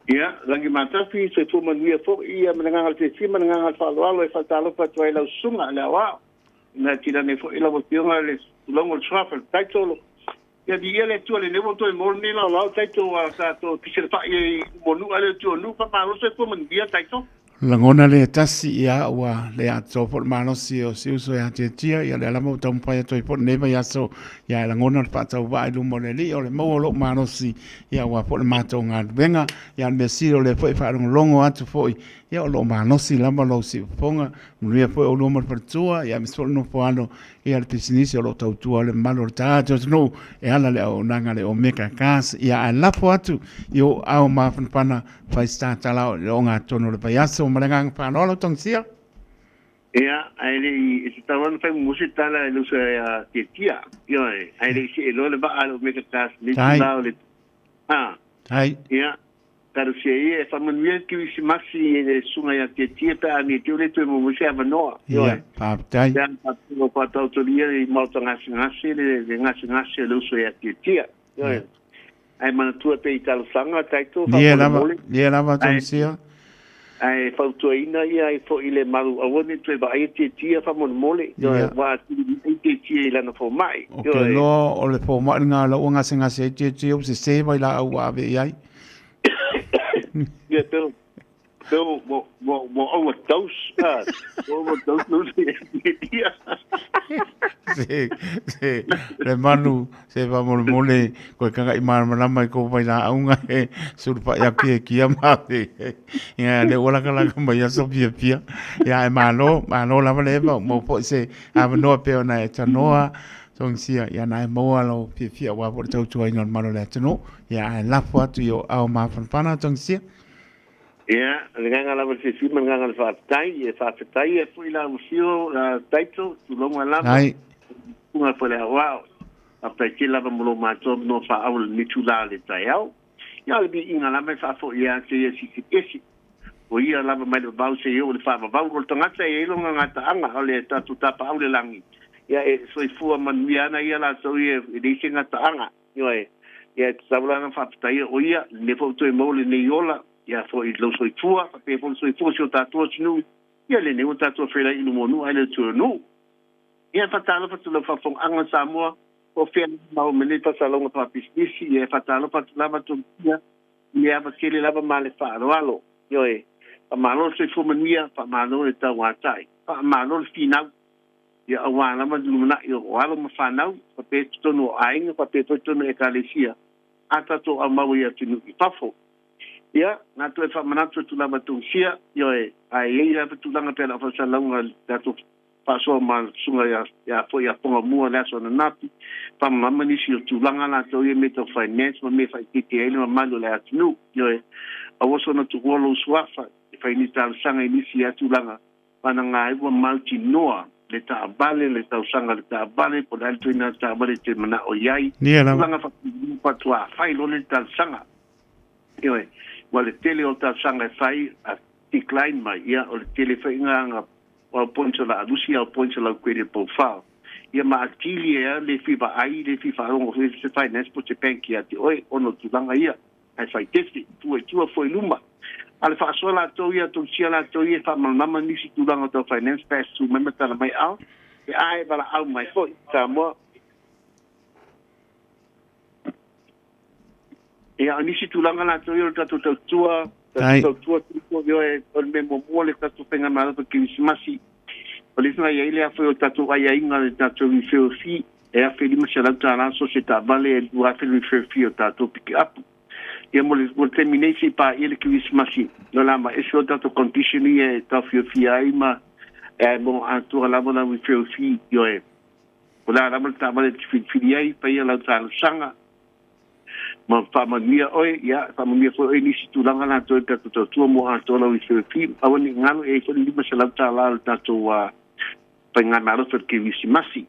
Ia, Lagimatafi, soifua manuia foi ia ma le agaga o le fiafia ma le agaga o le faaaloalo e faatalofa atu ai i lau susuga i le aoao, ina tila nei foi lau Afioga i le tulaga o le suafa, le taitolo. Ia, viia le Atua, lenei ua toe maua lenei laolao taito a tatou fesilafai ai i luma o nuu, a le Atua o nuu, faamalo soifua manuia taito. Lagona le tasi ia ua le atoa foi le malosi o si uso ia Tiatia, ia lea lava ua taumafai atu ai foi lenei vaiaso, ia e lagona le faatauvaa i luma o le Alii o le maua o lou malosi, ia aua foi le matou galuega, ia le mea sili o lea foi e faalogologo atu foi, ia o lo o malosi lava lou siufofoga, manuia foi oulua ma le faletua, ia aemaise foi le nofo alo Ia le pisinisi o lo o tautua le mamalu o le tatou atunuu e ala le auaunaga a le Omega Gas. Ia ae lafo atu i ou ao mafanafana fai se tatala o le ogatotonu o le vaiaso ma le agaga faaaloalo Togisia. Ia, ae le i, e tatau lava ona fai muamua se tala e le uso ia Tiatia, ioe, ae le i see loa le vaa a le Omega Gas, le itula o le, a, Tai. Ia. Talosia ia e faamanuia le Kerisimasi i le susuga ia Tietie pe a ne i te ua le toe maua mai se avanoa. Ia, faafetai. Ia, faapea ua faataotolia i maota gasegase le gasegase o le uso ia Tietie. Ioe. Ae manatua pea i talosaga taito faamolemole. Ia lava Tausia. Ae fautuaina ia ai foi le malu aua ne i toe vaaia Tietie faamolemole. Ioe, ua atili mai Tietie i lana fomai. Ou te iloa o le fomai lena o la ua gasegase ai Tietie ua sese vailaau ua ave i ai. Ia, pe Pe ua ua overdose a ua overdose lo se ia. Se se le manu se faamolemole koe kagaʻi malamalama i kou vailaauga e sulupaʻi atu e kia ma ave ia le ua lakalaka mai aso fiafia ia e malo malo lava le eva maua foi se avanoa pei ona e tanoa togisia ia na e maua lou fiafia aua foi le tautuaina o le malo o le atunuu ia ae lafo atu i ou ao mafanafana togisia. Ia, o le agaga lava o le fiafia ma le agaga o le faafetai, e faafetai ai foi la afio Taito, tuloga lava. Ai. Tunga foi le aoao. Faafetai tele lava mo lo matou avanoa faaauau i lenei itula o le taeao. Ia, o le viiga lava e faafoi ia te ia Sisi Esi. O ia lava mai le vavau seia oo i le faavavau. O le tagata e i ai lona gataaga, o le tatou tapaau i le lagi. Ia, e soifua manuia ana ia latou ia e leai se gataaga. Ioe, ia e tatau la ona faafetaia o ia, lenei foi ua toe maua lenei ola, ia foi i lou soifua, faapea foi le soifua o si o tatou atunuu, ia lenei ua tatou feiloai i luma o nuu ae le o tua o nuu. Ia e faatalofa atu i lau faafofogaaga Samoa, po o fea lava maua mai nei faasalauga faapisinisi, ia e faatalofa atu lava Tolofia i le ava tele lava ma le faaaloalo. Ioe, faamalo le soifua manuia, faamalo le tauatai, faamalo le finau. Ia aua lava le lumanai o alo ma fanau, faapea i totonu o aiga, faapea foi totonu o Ekalesia, a tatou aumau i atunuu i fafo. Ia, na toe faamanatu atu lava Tungsia, ioe, ae i ai lava tulaga pei o lau faasalalauga i le tatou faasoa ma le susuga ia, ia foi ia Pongamua i le aso ananafi, faamalamalama nisi o tulaga latou ia mea tau finance ma mea e faaitiitia ai le mamalu o le atunuu, ioe, aua soona tuua lou suafa e fai ni talosaga i nisi ia tulaga, Vanaga ai ua mautinoa le taavale, le tausaga le taavale, po o le a le ituaiga taavale e te manao i ai. Ia lava. Tulaga faapena faatoa fai loa le talosaga. Ioe, aua le tele o talosaga e fai, a decline mai, ia, o le tele foi ga o au points o le a lusi au points o lau credit profile. Ia ma atili ai lava le fia vaai, le fia faalogo foi se finance po o se bank ia te oe ona o tulaga ia. Ae fai tese, tua i tua, foi i luma. A o le faasoa latou ia, togia latou ia e faamalamalama nisi tulaga tau finance pass tu mai ma tala mai ao, pe a e valaau mai foi Samoa. Ia, o nisi tulaga latou ia o le tatou tautua, tatou tautua tupu, ioe, o le mea muamua le tatou faigamalo pa Kerisimasi. O le isi i ai le afe o tatou aiaiga le tatou referral fee, e $1,500 so se taavale e $2,000 le referral fee o tatou pikiapu. Ia mo le, mo le taimi nei se i paia le Kerisimasi, no la ma ese o tatou condition ia e taofiofia ai ma e mo atoa lava la referral fee, ioe. O le a lava le taavale e te filifili ai, faia lau talosaga, ma faamanuia oe, ia, faamanuia foi oe i nisi tulaga latou i le tatou tautua mo atoa lau referral fee. Aua ne i galo, e i ai foi le $500 o le tatou faigamalo o le Kerisimasi.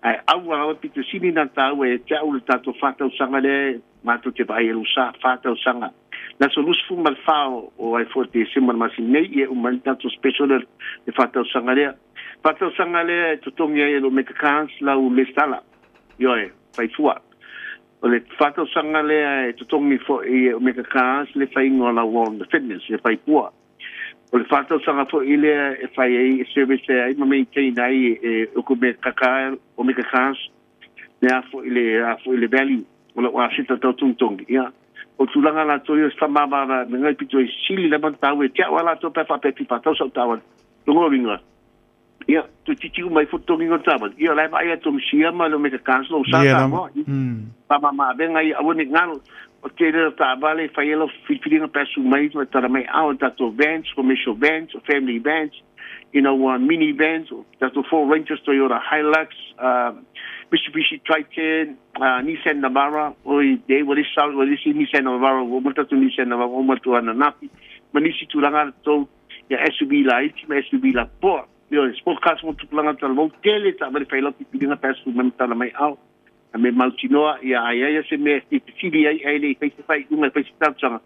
Ae aua lava pito sili na tāua e te au le tatou 4 tausaga lea matou te vaai e lusa 4 tausaga. Le aso 24 o ai foi Tesema le masina nei, ia uma ai le tatou special le 4 tausaga lea. 4 tausaga lea e totogi ai e lo Omega Cars lau lesitala. Ioe, faifua. O le 4 tausaga lea e totogi foi e Omega Cars le faiga o lau on fitness e faifua. O le 4 tausaga foi lea e fai ai e service ai ma maintain ai e Omega Omega Cars le a foi le a foi le value o lau aseta tau togitogi. Ia, o tulaga latou ia whamamara me ngai pito i sili lava tau e te au a latou pe whapea ki whātau sau tau Longo ringa. Ia, tu titi uma i fotogi ngā tāwali. Ia, lai vai atu sia ma le Omega Cars lo sa Ia tā lava. moa. Whamama avenga i aua ne ngalo. O te reo taavale e fai ai lau filifiliga pe a su mai ma tala mai ao tatou vans, commercial vans, family vans, mini vans, tatou Ford Rangers, Toyota Hilux, Mitsubishi Triton, Nissan Navara, oi e ua le sau ua le isi Nissan Navara ua uma le tatou Nissan Navara ua uma atu ananafi ma nisi tulaga latou ia SUV laiti ma SUV lapoa. Ioe, sport cars mo tupulaga talavou tele taavale fai lau filifiliga pe a su mai ma tala mai ao a me mautinoa ia ai ai se mea e fesili ai ai le i fai se faaiuga e fai se talosaga.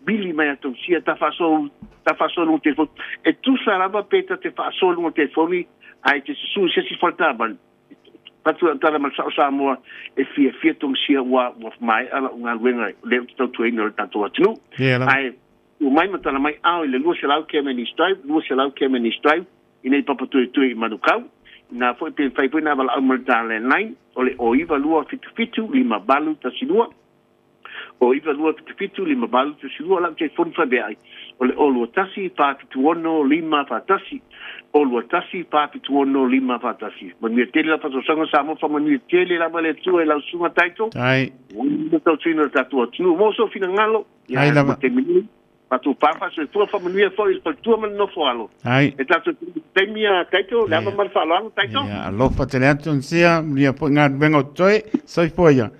vili mai a Tausia ta faasoa ta faasoa i luga o telefoni. E tusa lava pe ta te faasoa i luga o telefoni ae te susu i se isi faletaavale. Avatu lau tala ma le sao Samoa e fiafia Tausia ua ua maea lau galuega lea ou te tautuaina o le tatou atunuu. Ae tuu mai ma tala mai ao i le 200 km East Drive, 200 km East Drive i nei papa tuetue i Manukau. Inā foi pe mafai foi ona valaau ma le ta landline o le 09277 5812. O 9277 5812 lau telefoni faveai o le 021 476 541 021 476 541. Manuia tele lau faasoasoaga Samoa, faamanuia tele lava le Atua i lau susuga Taito. Ai. Ua tautuina o le tatou atunuu. Mo sou finagalo, Ai lava. Taimi nei, faatu pa faasoifua faamanuia foi i le faletua ma le nofo alo. Ai. E tatou taimi a Taito, le ava ma le faaaloalo Taito. Ia, alofa tele atu Nsia, manuia foi galuega o totoe. Soifua ia.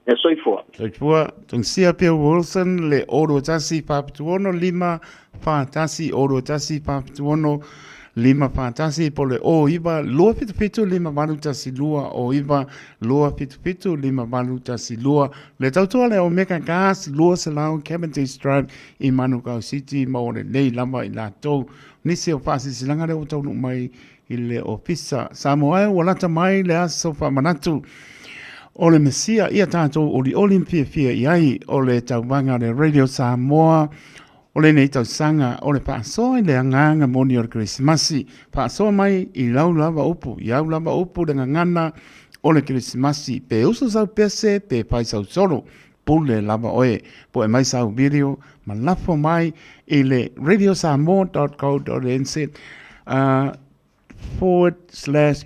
E soifua. Soifua. Tongisia Bill Wilson le 021 476 541 021 476 541 po le 09 277 5812 09 277 5812 le tautua le Omega Gas 200 Cavendish Drive i Manukau City ma o lenei lava i latou nisi o faasilasilaga lea ua taunuu mai i le ofisa. Samoa e ua lata mai le aso faamanatu o le Mesia ia tatou olioli ma fiafia i ai o le tauvaga o le Radio Samoa o lenei tausaga o le faasoa i le agaga moni o le Kerisimasi. Faasoa mai i lau lava upu, i au lava upu le gagana o le Kerisimasi, pe uso sau pese, pe fai sau solo, pule lava oe. Poe mai sau video ma lafo mai i le radiosamoa.co.nz forward slash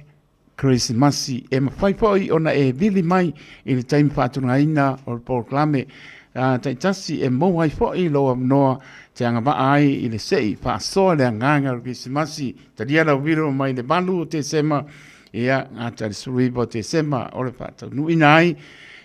Kerisimasi. E mafai foi ona e vili mai i le taimi faatulagaina o le polokalame taitasi e maua ai foi lou avanoa te agavaa ai i le se'i faasoa le agaga o le Kerisimasi. Talia lau video mai le 8 o Tesema ia, gata le 19 o Tesema o le faataunuuina ai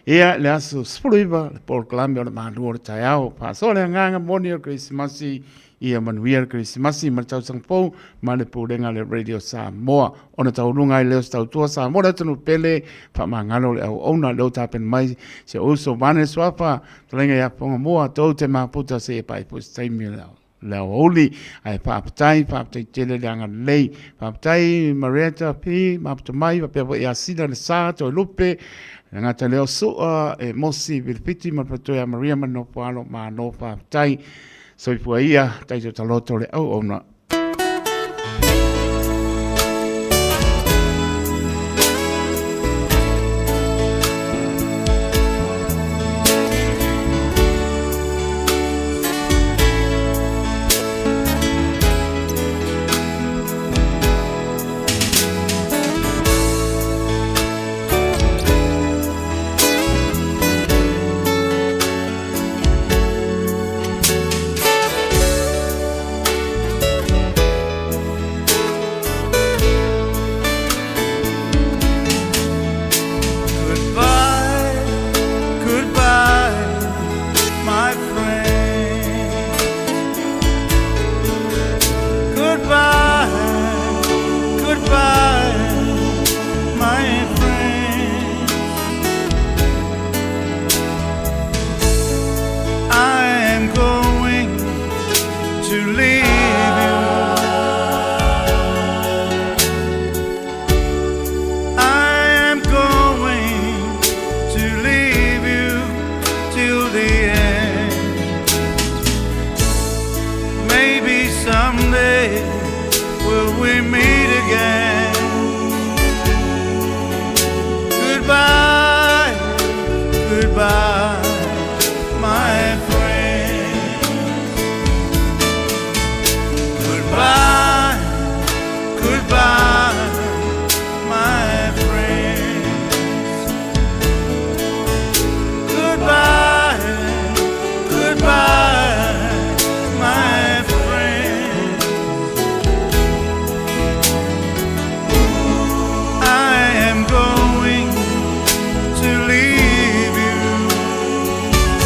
ia le aso 19 le polokalame o le malu o le taeao. Faasoa le agaga moni o le Kerisimasi, ia manuia le Kerisimasi ma le tausaga fou ma le pulega a le Radio Samoa. Ona taualuga ai lea o se tautua Samoa le atunuu pele, faamagalo le auauna lea ua tapena mai si ou uso Vane Suafa, fetalaiga ia Fogamoa, tou te mafuta seia paia foi se taimi o le ao. Le aoauli, ae faafetai, faafetai tele le agalelei. Faafetai Marietta P, mafuta mai, faapea foi ia Sina Le Sa, Toelupe, le gata lea o Sua, e Mosi Vilifiti ma le faletua ia Maria ma le nofo alo, malo faafetai. Soifua ia, taito taloto le auauna.